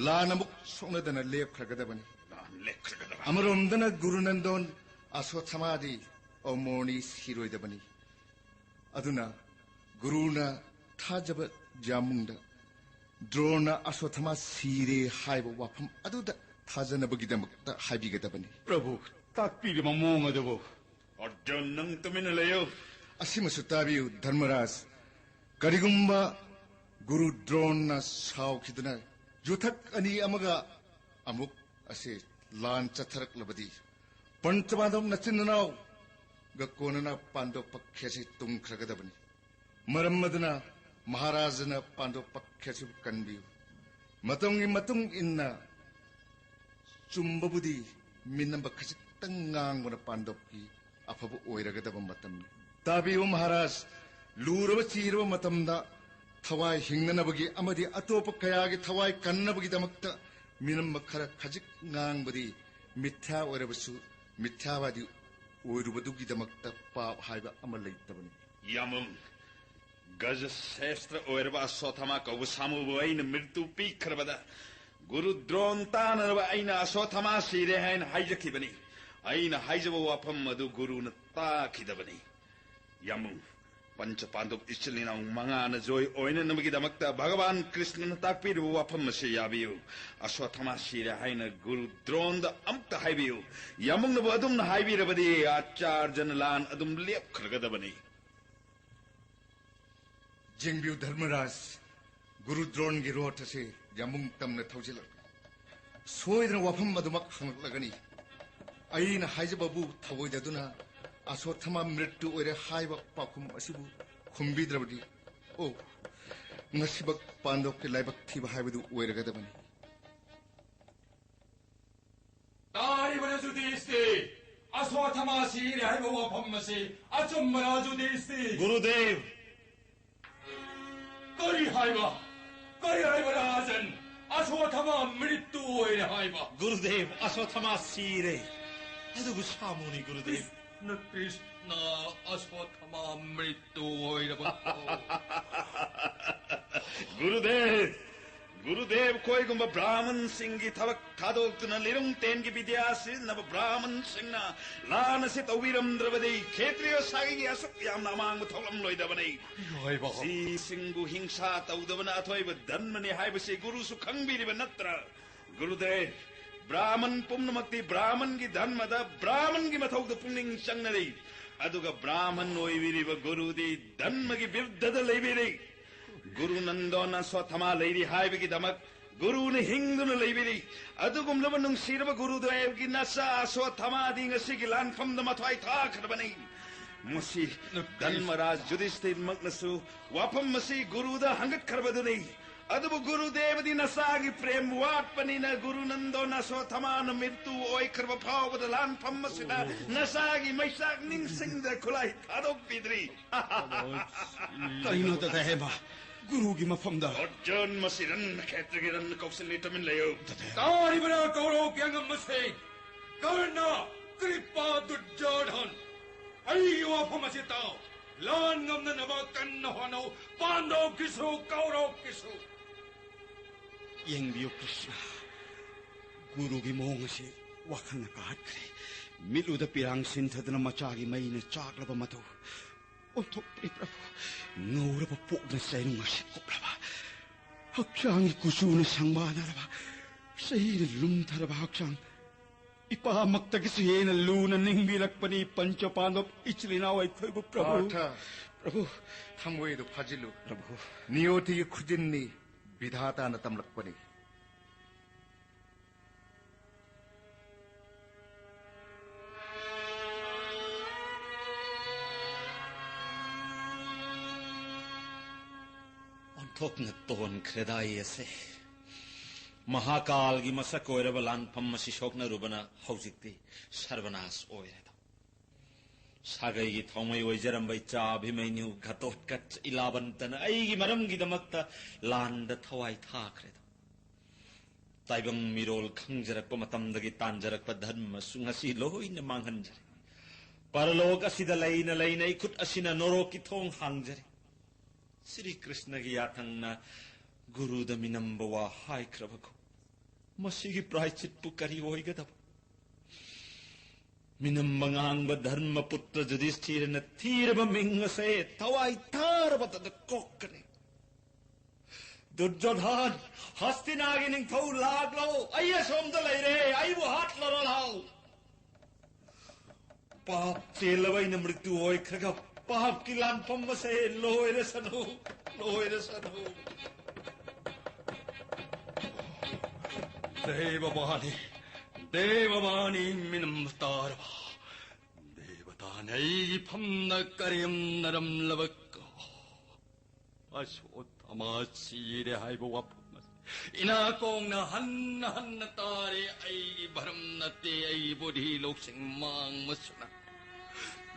ꯂꯥꯟ ꯑꯃꯨꯛ ꯁꯣꯛꯅꯗꯅ ꯂꯦꯞꯈ꯭ꯔꯒꯗꯕꯅꯤ꯫ ꯂꯥꯟ ꯂꯦꯞꯈ꯭ꯔꯒꯗꯕꯅꯤ꯫ ꯑꯃꯔꯣꯝꯗꯅ ꯒꯨꯔꯨꯅꯟꯗꯣꯟ ꯑꯁꯣꯊꯃꯥꯗꯤ ꯑꯃꯣꯔꯅꯤ ꯁꯤꯔꯣꯏꯗꯕꯅꯤ꯫ ꯑꯗꯨꯅ ꯒꯨꯔꯨꯅ ꯊꯥꯖꯕ ꯌꯥꯃꯨꯡꯗ ꯗ꯭ꯔꯣꯟꯅ ꯑꯁꯣꯊꯃꯥ ꯁꯤꯔꯦ ꯍꯥꯏꯕ ꯋꯥꯐꯝ ꯑꯗꯨꯗ ꯊꯥꯖꯅꯕꯒꯤꯗꯃꯛꯇ ꯍꯥꯏꯕꯤꯒꯗꯕꯅꯤ꯫ ꯄ꯭ꯔꯚꯨ, ꯇꯥꯛꯄꯤꯔꯤꯕ ꯃꯑꯣꯡ ꯑꯗꯨꯕꯨ꯫ ꯑꯔꯖꯨꯟ, ꯅꯪ ꯇꯨꯃꯤꯟꯅ ꯂꯩꯌꯨ꯫ ꯑꯁꯤꯃꯁꯨ ꯇꯥꯕꯤꯌꯨ, ꯙꯔꯃꯔꯥꯖ꯫ ꯀꯔꯤꯒꯨꯝꯕ ꯒꯨꯔꯨ ꯗ꯭ꯔꯣꯟꯅ ꯁꯥꯎꯈꯤꯗꯨꯅ ꯌꯨꯊꯛ ꯑꯅꯤ ꯑꯃꯒ ꯑꯃꯨꯛ ꯑꯁꯤ ꯂꯥꯟ ꯆꯠꯊꯔꯛꯂꯕꯗꯤ, ꯄꯟꯆꯄꯥꯟꯗꯕ ꯅꯆꯤꯟ ꯅꯅꯥꯎꯒ ꯀꯣꯟꯅꯅ ꯄꯥꯟꯗꯕ ꯄꯛꯈꯦ ꯑꯁꯤ ꯇꯨꯝꯈ꯭ꯔꯒꯗꯕꯅꯤ꯫ ꯃꯔꯝ ꯑꯗꯨꯅ ꯃꯍꯥꯔꯥꯖꯅ ꯄꯥꯟꯗꯕ ꯄꯛꯈꯦ ꯑꯁꯤꯕꯨ ꯀꯟꯕꯤꯌꯨ꯫ ꯃꯇꯝꯒꯤ ꯃꯇꯨꯡ ꯏꯟꯅ ꯆꯨꯝꯕꯕꯨꯗꯤ ꯃꯤꯅꯝꯕ ꯈꯖꯤꯛꯇꯪ ꯉꯥꯡꯕꯅ ꯄꯥꯟꯗꯕꯀꯤ ꯑꯐꯕ ꯑꯣꯏꯔꯒꯗꯕ ꯃꯇꯝꯅꯤ꯫ ꯇꯥꯕꯤꯌꯨ ꯃꯍꯥꯔꯥꯖ, ꯂꯨꯔꯕ ꯆꯤꯔꯕ ꯃꯇꯝꯗ ꯊꯋꯥꯏ ꯍꯤꯡꯅꯅꯕꯒꯤ ꯑꯃꯗꯤ ꯑꯇꯣꯞꯄ ꯀꯌꯥꯒꯤ ꯊꯋꯥꯏ ꯀꯟꯅꯕꯒꯤꯗꯃꯛꯇ ꯃꯤꯅꯝꯕ ꯈꯔ ꯈꯖꯤꯛ ꯉꯥꯡꯕꯗꯤ ꯃꯤꯊ꯭ꯌꯥ ꯑꯣꯏꯔꯕꯁꯨ, ꯃꯤꯊ꯭ꯌꯥꯋꯥꯗꯤ ꯑꯣꯏꯔꯨꯕꯗꯨꯒꯤꯗꯃꯛꯇ ꯄꯥꯞ ꯍꯥꯏꯕ ꯑꯃ ꯂꯩꯇꯕꯅꯤ꯫ ꯌꯥꯃꯨꯡ, ꯒꯖ ꯁꯦꯁꯇ꯭ꯔ ꯑꯣꯏꯔꯕ ꯑꯁꯣꯊꯃꯥ ꯀꯧꯕ ꯁꯥꯃꯨꯕꯨ ꯑꯩꯅ ꯃ꯭ꯔꯤꯇꯨ ꯄꯤꯈ꯭ꯔꯕꯗ, ꯒꯨꯔꯨ ꯗ꯭ꯔꯣꯟ ꯇꯥꯅꯅꯕ ꯑꯩꯅ ꯑꯁꯣꯊꯃꯥ ꯁꯤꯔꯦ ꯍꯥꯏꯅ ꯍꯥꯏꯖꯈꯤꯕꯅꯤ꯫ ꯑꯩꯅ ꯍꯥꯏꯖꯕ ꯋꯥꯐꯝ ꯑꯗꯨ ꯒꯨꯔꯨꯅ ꯇꯥꯈꯤꯗꯕꯅꯤ꯫ ꯌꯥꯃꯨꯡ, ꯄꯟꯆ ꯄꯥꯟꯗꯕ ꯏꯆꯤꯜ ꯏꯅꯥꯎ ꯃꯉꯥꯅ ꯖꯣꯏ ꯑꯣꯏꯅꯅꯕꯒꯤꯗꯃꯛꯇ ꯚꯒꯋꯥꯟ ꯀ꯭ꯔꯤꯁꯅꯅ ꯇꯥꯛꯄꯤꯔꯤꯕ ꯋꯥꯐꯝ ꯑꯁꯤ ꯌꯥꯕꯤꯌꯨ꯫ ꯑꯁꯣꯊꯃꯥ ꯁꯤꯔꯦ ꯍꯥꯏꯅ ꯒꯨꯔꯨ ꯗ꯭ꯔꯣꯟꯗ ꯑꯃꯨꯛꯇ ꯍꯥꯏꯕꯤꯌꯨ꯫ ꯌꯥꯃꯨꯡꯅꯕꯨ ꯑꯗꯨꯝꯅ ꯍꯥꯏꯕꯤꯔꯕꯗꯤ ꯑꯥꯆꯥꯔꯖꯅ ꯂꯥꯟ ꯑꯗꯨꯝ ꯂꯦꯞꯈ꯭ꯔꯒꯗꯕꯅꯤ꯫ ꯌꯦꯡꯕꯤꯌꯨ ꯙꯔꯃꯔꯥꯖ, ꯒꯨꯔꯨ ꯗ꯭ꯔꯣꯟꯒꯤ ꯔꯣꯊ ꯑꯁꯤ ꯌꯥꯃꯨꯡ ꯇꯝꯅ ꯊꯧꯖꯤꯜꯂꯛꯂꯤ꯫ ꯁꯣꯏꯗꯅ ꯋꯥꯐꯝ ꯑꯗꯨꯃꯛ ꯍꯪꯂꯛꯂꯒꯅꯤ꯫ ꯑꯩꯅ ꯍꯥꯏꯖꯕꯕꯨ ꯊꯧꯑꯣꯏꯗꯗꯨꯅ ꯑꯁꯣꯊꯃꯥ ꯃ꯭ꯔꯤꯇꯨ ꯑꯣꯏꯔꯦ ꯍꯥꯏꯕ ꯄꯥꯎꯈꯨꯝ ꯑꯁꯤꯕꯨ ꯈꯨꯝꯕꯤꯗ꯭ꯔꯕꯗꯤ, ꯑꯣ, ꯉꯁꯤꯃꯛ ꯄꯥꯟꯗꯣꯞꯀꯤ ꯂꯥꯏꯕꯛ ꯊꯤꯕ ꯍꯥꯏꯕꯗꯨ ꯑꯣꯏꯔꯒꯗꯕꯅꯤ꯫ ꯇꯥꯔꯤꯕ ꯔꯥꯖꯨꯗꯤꯁꯇꯤ, ꯑꯁꯣꯊꯃꯥ ꯁꯤꯔꯦ ꯍꯥꯏꯕ ꯋꯥꯐꯝ ꯑꯁꯤ ꯑꯆꯨꯝꯕꯔꯥ ꯔꯥꯖꯨꯗꯤꯁꯇꯤ? ꯒꯨꯔꯨꯗꯦꯕ! ꯀꯔꯤ ꯍꯥꯏꯕ? ꯀꯔꯤ ꯍꯥꯏꯕ ꯔꯥꯖꯟ? ꯑꯁꯣꯊꯃꯥ ꯃ꯭ꯔꯤꯇꯨ ꯑꯣꯏꯔꯦ ꯍꯥꯏꯕ? ꯒꯨꯔꯨꯗꯦꯕ, ꯑꯁꯣꯊꯃꯥ ꯁꯤꯔꯦ꯫ ꯑꯗꯨꯕꯨ ꯁꯥꯃꯨꯅꯤ ꯒꯨꯔꯨꯗꯦꯕ꯫ ꯀ꯭ꯔꯤꯁꯅ, ꯀ꯭ꯔꯤꯁꯅ꯫ ꯑꯁ꯭ꯋꯠꯊꯥꯃꯥ ꯃ꯭ꯔꯤꯇꯨ ꯑꯣꯏꯔꯕ꯫ ꯒꯨꯔꯨꯗꯦꯕ, ꯒꯨꯔꯨꯗꯦꯕ, ꯈꯣꯏꯒꯨꯝꯕ ꯕ꯭ꯔꯥꯍꯃꯟꯁꯤꯡꯒꯤ ꯊꯕꯛ ꯊꯥꯗꯣꯛꯇꯨꯅ ꯂꯤꯔꯨꯡ ꯇꯦꯟꯒꯤ ꯕꯤꯗ꯭ꯌꯥ ꯁꯤꯖꯤꯟꯅꯕ ꯕ꯭ꯔꯥꯍꯃꯟꯁꯤꯡꯅ ꯂꯥꯟ ꯑꯁꯤ ꯇꯧꯕꯤꯔꯝꯗ꯭ꯔꯕꯗꯤ ꯈꯦꯇ꯭ꯔꯤꯌ ꯁꯥꯒꯩꯒꯤ ꯑꯁꯨꯛ ꯌꯥꯝꯅ ꯑꯃꯥꯡꯕ ꯊꯣꯛꯂꯝꯂꯣꯏꯗꯕꯅꯤ꯫ ꯏꯃꯥ ꯏꯕꯣ꯫ ꯁꯤꯁꯤꯡꯕꯨ ꯍꯤꯡꯁꯥ ꯇꯧꯗꯕꯅ ꯑꯊꯣꯏꯕ ꯙꯟꯃꯅꯤ ꯍꯥꯏꯕꯁꯤ ꯒꯨꯔꯨꯁꯨ ꯈꯪꯕꯤꯔꯤꯕ ꯅꯠꯇ꯭ꯔꯥ? ꯒꯨꯔꯨꯗꯦꯕ, ꯕ꯭ꯔꯥꯍꯃꯟ ꯄꯨꯝꯅꯃꯛꯇꯤ ꯕ꯭ꯔꯥꯍꯃꯟꯒꯤ ꯙꯟꯃꯗ, ꯕ꯭ꯔꯥꯍꯃꯟꯒꯤ ꯃꯊꯧꯗ ꯄꯨꯛꯅꯤꯡ ꯆꯪꯅꯔꯤ꯫ ꯑꯗꯨꯒ ꯕ꯭ꯔꯥꯍꯃꯟ ꯑꯣꯏꯕꯤꯔꯤꯕ ꯒꯨꯔꯨꯗꯤ ꯙꯟꯃꯒꯤ ꯕꯤꯔꯨꯗꯗ ꯂꯩꯕꯤꯔꯤ꯫ ꯒꯨꯔꯨ ꯅꯟꯗꯣꯟ ꯑꯁ꯭ꯋꯠꯊꯥꯃꯥ ꯂꯩꯔꯤ ꯍꯥꯏꯕꯒꯤꯗꯃꯛ ꯒꯨꯔꯨꯅ ꯍꯤꯡꯗꯨꯅ ꯂꯩꯕꯤꯔꯤ꯫ ꯑꯗꯨꯒꯨꯝꯂꯕ ꯅꯨꯡꯁꯤꯔꯕ ꯒꯨꯔꯨꯗꯦꯕꯒꯤ ꯅꯆꯥ ꯑꯁ꯭ꯋꯠꯊꯥꯃꯥꯗꯤ ꯉꯁꯤꯒꯤ ꯂꯥꯟꯐꯝꯗ ꯃꯊ꯭ꯋꯥꯏ ꯊꯥꯈ꯭ꯔꯕꯅꯤ꯫ ꯃꯁꯤ ꯙꯟꯃꯔꯥꯖ ꯌꯨꯙꯤꯁꯊꯤꯔꯃꯛꯅꯁꯨ ꯋꯥꯐꯝ ꯑꯁꯤ ꯒꯨꯔꯨꯗ ꯍꯪꯒꯠꯈ꯭ꯔꯕꯗꯨꯅꯤ꯫ ꯑꯗꯨꯕꯨ ꯒꯨꯔꯨꯗꯦꯕꯗꯤ ꯅꯆꯥꯒꯤ ꯄ꯭ꯔꯦꯝ ꯋꯥꯠꯄꯅꯤꯅ ꯒꯨꯔꯨ ꯅꯟꯗꯣꯟ ꯑꯁ꯭ꯋꯠꯊꯥꯃꯥꯅ ꯃꯤꯔꯇꯨ ꯑꯣꯏꯈ꯭ꯔꯕ ꯐꯥꯎꯕꯗ ꯂꯥꯟꯐꯝ ꯑꯁꯤꯗ ꯅꯆꯥꯒꯤ ꯃꯩꯆꯥꯛ ꯅꯤꯡꯁꯤꯡꯗ ꯈꯨꯠꯂꯥꯏ ꯊꯥꯗꯣꯛꯄꯤꯗ꯭ꯔꯤ꯫ ꯀꯩꯅꯣ ꯗꯗꯥ ꯍꯦꯃ? ꯒꯨꯔꯨꯒꯤ ꯃꯐꯝꯗ꯫ ꯑꯔꯖꯨꯟ, ꯃꯁꯤ ꯔꯟ ꯈꯦꯇ꯭ꯔꯒꯤ ꯔꯟ ꯀꯧꯁꯤꯜꯂꯤ, ꯇꯨꯃꯤꯟ ꯂꯩꯌꯨ꯫ ꯇꯥꯔꯤꯕꯔꯥ ꯀꯧꯔꯧꯒꯤ ꯑꯉꯝꯕꯁꯤꯡ? ꯀꯔꯅ, ꯀ꯭ꯔꯤꯄ, ꯗꯨꯔꯖꯣꯙꯟ, ꯑꯩꯒꯤ ꯋꯥꯐꯝ ꯑꯁꯤ ꯇꯥꯎ꯫ ꯂꯥꯟ ꯉꯝꯅꯅꯕ ꯀꯟꯅ ꯍꯣꯠꯅꯧ꯫ ꯄꯥꯟꯗꯧꯒꯤꯁꯨ ꯀꯧꯔꯧꯒꯤꯁꯨ꯫ ꯌꯦꯡꯕꯤꯌꯨ ꯀ꯭ꯔꯤꯁꯅ, ꯒꯨꯔꯨꯒꯤ ꯃꯑꯣꯡ ꯑꯁꯤ ꯋꯥꯈꯜꯅ ꯀꯥꯍꯠꯈ꯭ꯔꯦ꯫ ꯃꯤꯠꯂꯨꯗ ꯄꯤꯔꯥꯡ ꯁꯤꯟꯊꯗꯨꯅ ꯃꯆꯥꯒꯤ ꯃꯩꯅ ꯆꯥꯛꯂꯕ ꯃꯇꯧ ꯑꯣꯟꯊꯣꯛꯄꯅꯤ ꯄ꯭ꯔꯚꯨ꯫ ꯉꯧꯔꯕ ꯄꯣꯛꯅ ꯆꯩꯅꯨꯡ ꯑꯁꯤ ꯀꯨꯞꯂꯕ, ꯍꯛꯆꯥꯡꯒꯤ ꯀꯨꯆꯨꯅ ꯁꯪꯕꯥꯅꯔꯕ, ꯆꯍꯤꯅ ꯂꯨꯝꯊꯔꯕ ꯍꯛꯆꯥꯡ, ꯏꯄꯥꯃꯛꯇꯒꯤꯁꯨ ꯍꯦꯟꯅ ꯂꯨꯅ ꯅꯤꯡꯕꯤꯔꯛꯄꯅꯤ ꯄꯟꯆ ꯄꯥꯟꯗꯕ ꯏꯆꯤꯜ ꯏꯅꯥꯎ ꯑꯩꯈꯣꯏꯕꯨ ꯄ꯭ꯔꯚꯨ꯫ ꯄꯥꯔꯊ, ꯄ꯭ꯔꯚꯨ꯫ ꯊꯃꯣꯏꯗꯨ ꯐꯥꯖꯤꯜꯂꯨ꯫ ꯄ꯭ꯔꯚꯨ꯫ ꯅꯤꯌꯣꯇꯤꯒꯤ ꯈꯨꯖꯤꯟꯅꯤ, ꯕꯤꯙꯥꯇꯥꯅ ꯇꯝꯂꯛꯄꯅꯤ꯫ ꯑꯣꯟꯊꯣꯛꯅ ꯇꯣꯟꯈ꯭ꯔꯦꯗ ꯑꯩ ꯑꯁꯦ꯫ ꯃꯍꯥꯀꯥꯜꯒꯤ ꯃꯁꯛ ꯑꯣꯏꯔꯕ ꯂꯥꯟꯐꯝ ꯑꯁꯤ ꯁꯣꯛꯅꯔꯨꯕꯅ ꯍꯧꯖꯤꯛꯇꯤ ꯁꯔꯕꯅꯥꯁ ꯑꯣꯏꯔꯦꯗ꯫ ꯁꯥꯒꯩꯒꯤ ꯊꯥꯎꯃꯩ ꯑꯣꯏꯖꯔꯝꯕ ꯏꯆꯥ ꯑꯚꯤꯃꯩꯅ꯭ꯌꯨ ꯘꯇꯣꯠꯀꯆ ꯏꯂꯥꯕꯟꯇꯅ ꯑꯩꯒꯤ ꯃꯔꯝꯒꯤꯗꯃꯛꯇ ꯂꯥꯟꯗ ꯊꯋꯥꯏ ꯊꯥꯈ꯭ꯔꯦꯗ꯫ ꯇꯥꯏꯕꯪ ꯃꯤꯔꯣꯜ ꯈꯪꯖꯔꯛꯄ ꯃꯇꯝꯗꯒꯤ ꯇꯥꯟꯖꯔꯛꯄ ꯙꯔꯃꯁꯨ ꯉꯁꯤ ꯂꯣꯏꯅ ꯃꯥꯡꯍꯟꯖꯔꯦ꯫ ꯄꯔꯂꯣꯛ ꯑꯁꯤꯗ ꯂꯩꯅ ꯂꯩꯅ ꯏꯈꯨꯠ ꯑꯁꯤꯅ ꯅꯣꯔꯣꯛꯀꯤ ꯊꯣꯡ ꯍꯥꯡꯖꯔꯤ꯫ ꯁ꯭ꯔꯤ ꯀ꯭ꯔꯤꯁꯅꯒꯤ ꯌꯥꯊꯪꯅ ꯒꯨꯔꯨꯗ ꯃꯤꯅꯝꯕ ꯋꯥ ꯍꯥꯏꯈ꯭ꯔꯕꯒꯨꯝ, ꯃꯁꯤꯒꯤ ꯄ꯭ꯔꯥꯏꯆꯤꯠꯄꯨ ꯀꯔꯤ ꯑꯣꯏꯒꯗꯕ? ꯃꯤꯅꯝꯕ ꯉꯥꯡꯕ ꯙꯔꯃꯄꯨꯇ꯭ꯔ ꯌꯨꯙꯤꯁꯊꯤꯔꯅ ꯊꯤꯔꯕ ꯃꯤꯡ ꯑꯁꯦ ꯊꯋꯥꯏ ꯊꯥꯔꯕꯗ ꯀꯣꯛꯀꯅꯤ꯫ ꯗꯨꯔꯖꯣꯙꯟ, ꯍꯁꯇꯤꯅꯥꯒꯤ ꯅꯤꯡꯊꯧ ꯂꯥꯛꯂꯣ, ꯑꯩ ꯑꯁꯣꯝꯗ ꯂꯩꯔꯦ, ꯑꯩꯕꯨ ꯍꯥꯠꯂꯔꯣ ꯂꯥꯎ꯫ ꯄꯥꯞ ꯆꯦꯜꯂꯕ ꯑꯩꯅ ꯃ꯭ꯔꯤꯇꯨ ꯑꯣꯏꯈ꯭ꯔꯒ ꯄꯥꯞꯀꯤ ꯂꯥꯟꯐꯝ ꯑꯁꯦ ꯂꯣꯏꯔꯁꯅꯨ, ꯂꯣꯏꯔꯁꯅꯨ꯫ ꯗꯦꯕ ꯃꯥꯅꯤ, ꯗꯦꯕ ꯃꯥꯅꯤ ꯃꯤꯅꯝꯕ ꯇꯥꯔꯕ꯫ ꯗꯦꯕꯇꯥꯅ ꯑꯩꯒꯤ ꯐꯝꯅ ꯀꯔꯦꯝꯅꯔꯝꯂꯕ ꯀꯣ꯫ ꯑꯁꯣꯊꯃꯥ ꯁꯤꯔꯦ ꯍꯥꯏꯕ ꯋꯥꯐꯝ ꯑꯁꯤ ꯏꯅꯥꯀꯣꯡꯅ ꯍꯟꯅ ꯍꯟꯅ ꯇꯥꯔꯦ꯫ ꯑꯩꯒꯤ ꯚꯔꯝ ꯅꯠꯇꯦ, ꯑꯩꯒꯤ ꯕꯨꯙꯤ ꯂꯧꯁꯤꯡ ꯃꯥꯡꯕꯁꯨ ꯅꯠꯇꯦ꯫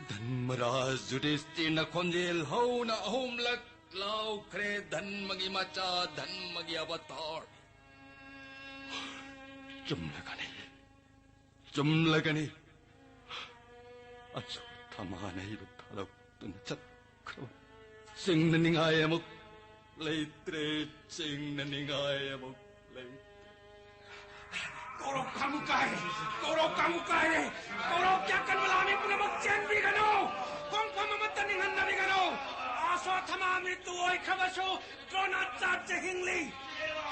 ꯙꯔꯃꯔꯥꯖ ꯌꯨꯙꯤꯁꯊꯤꯔꯅ ꯈꯣꯟꯖꯦꯜ ꯍꯧꯅ ꯑꯍꯨꯝꯂꯛ ꯂꯥꯎꯈ꯭ꯔꯦ, "ꯙꯔꯃꯒꯤ ꯃꯆꯥ, ꯙꯔꯃꯒꯤ ꯑꯕꯇꯥꯔ꯫ ꯆꯨꯝꯂꯒꯅꯤ, ꯆꯨꯝꯂꯒꯅꯤ꯫ ꯑꯁꯣꯊꯃꯥꯅ ꯑꯩꯕꯨ ꯊꯥꯗꯣꯛꯇꯨꯅ ꯆꯠꯈ꯭ꯔꯕ꯫ ꯆꯤꯡꯅꯅꯤꯡꯉꯥꯏ ꯑꯃꯨꯛ ꯂꯩꯇ꯭ꯔꯦ, ꯆꯤꯡꯅꯅꯤꯡꯉꯥꯏ ꯑꯃꯨꯛ ꯂꯩꯇ꯭ꯔꯦ꯫" ꯀꯧꯔꯣꯛ ꯀꯥꯡꯕꯨ ꯀꯥꯏꯔꯦ, ꯀꯧꯔꯣꯛ ꯀꯥꯡꯕꯨ ꯀꯥꯏꯔꯦ꯫ ꯀꯧꯔꯣꯛꯀꯤ ꯑꯀꯟꯕ ꯂꯥꯟꯃꯤ ꯄꯨꯝꯅꯃꯛ ꯆꯦꯟꯕꯤꯒꯅꯨ꯫ ꯈꯣꯡꯐꯝ ꯑꯃꯠꯇ ꯅꯤꯡꯍꯟꯅꯕꯤꯒꯅꯨ꯫ ꯑꯁꯣꯊꯃꯥ ꯃ꯭ꯔꯤꯇꯨ ꯑꯣꯏꯈ꯭ꯔꯕꯁꯨ ꯗ꯭ꯔꯣꯅꯥꯆꯥꯔꯖ ꯍꯤꯡꯂꯤ꯫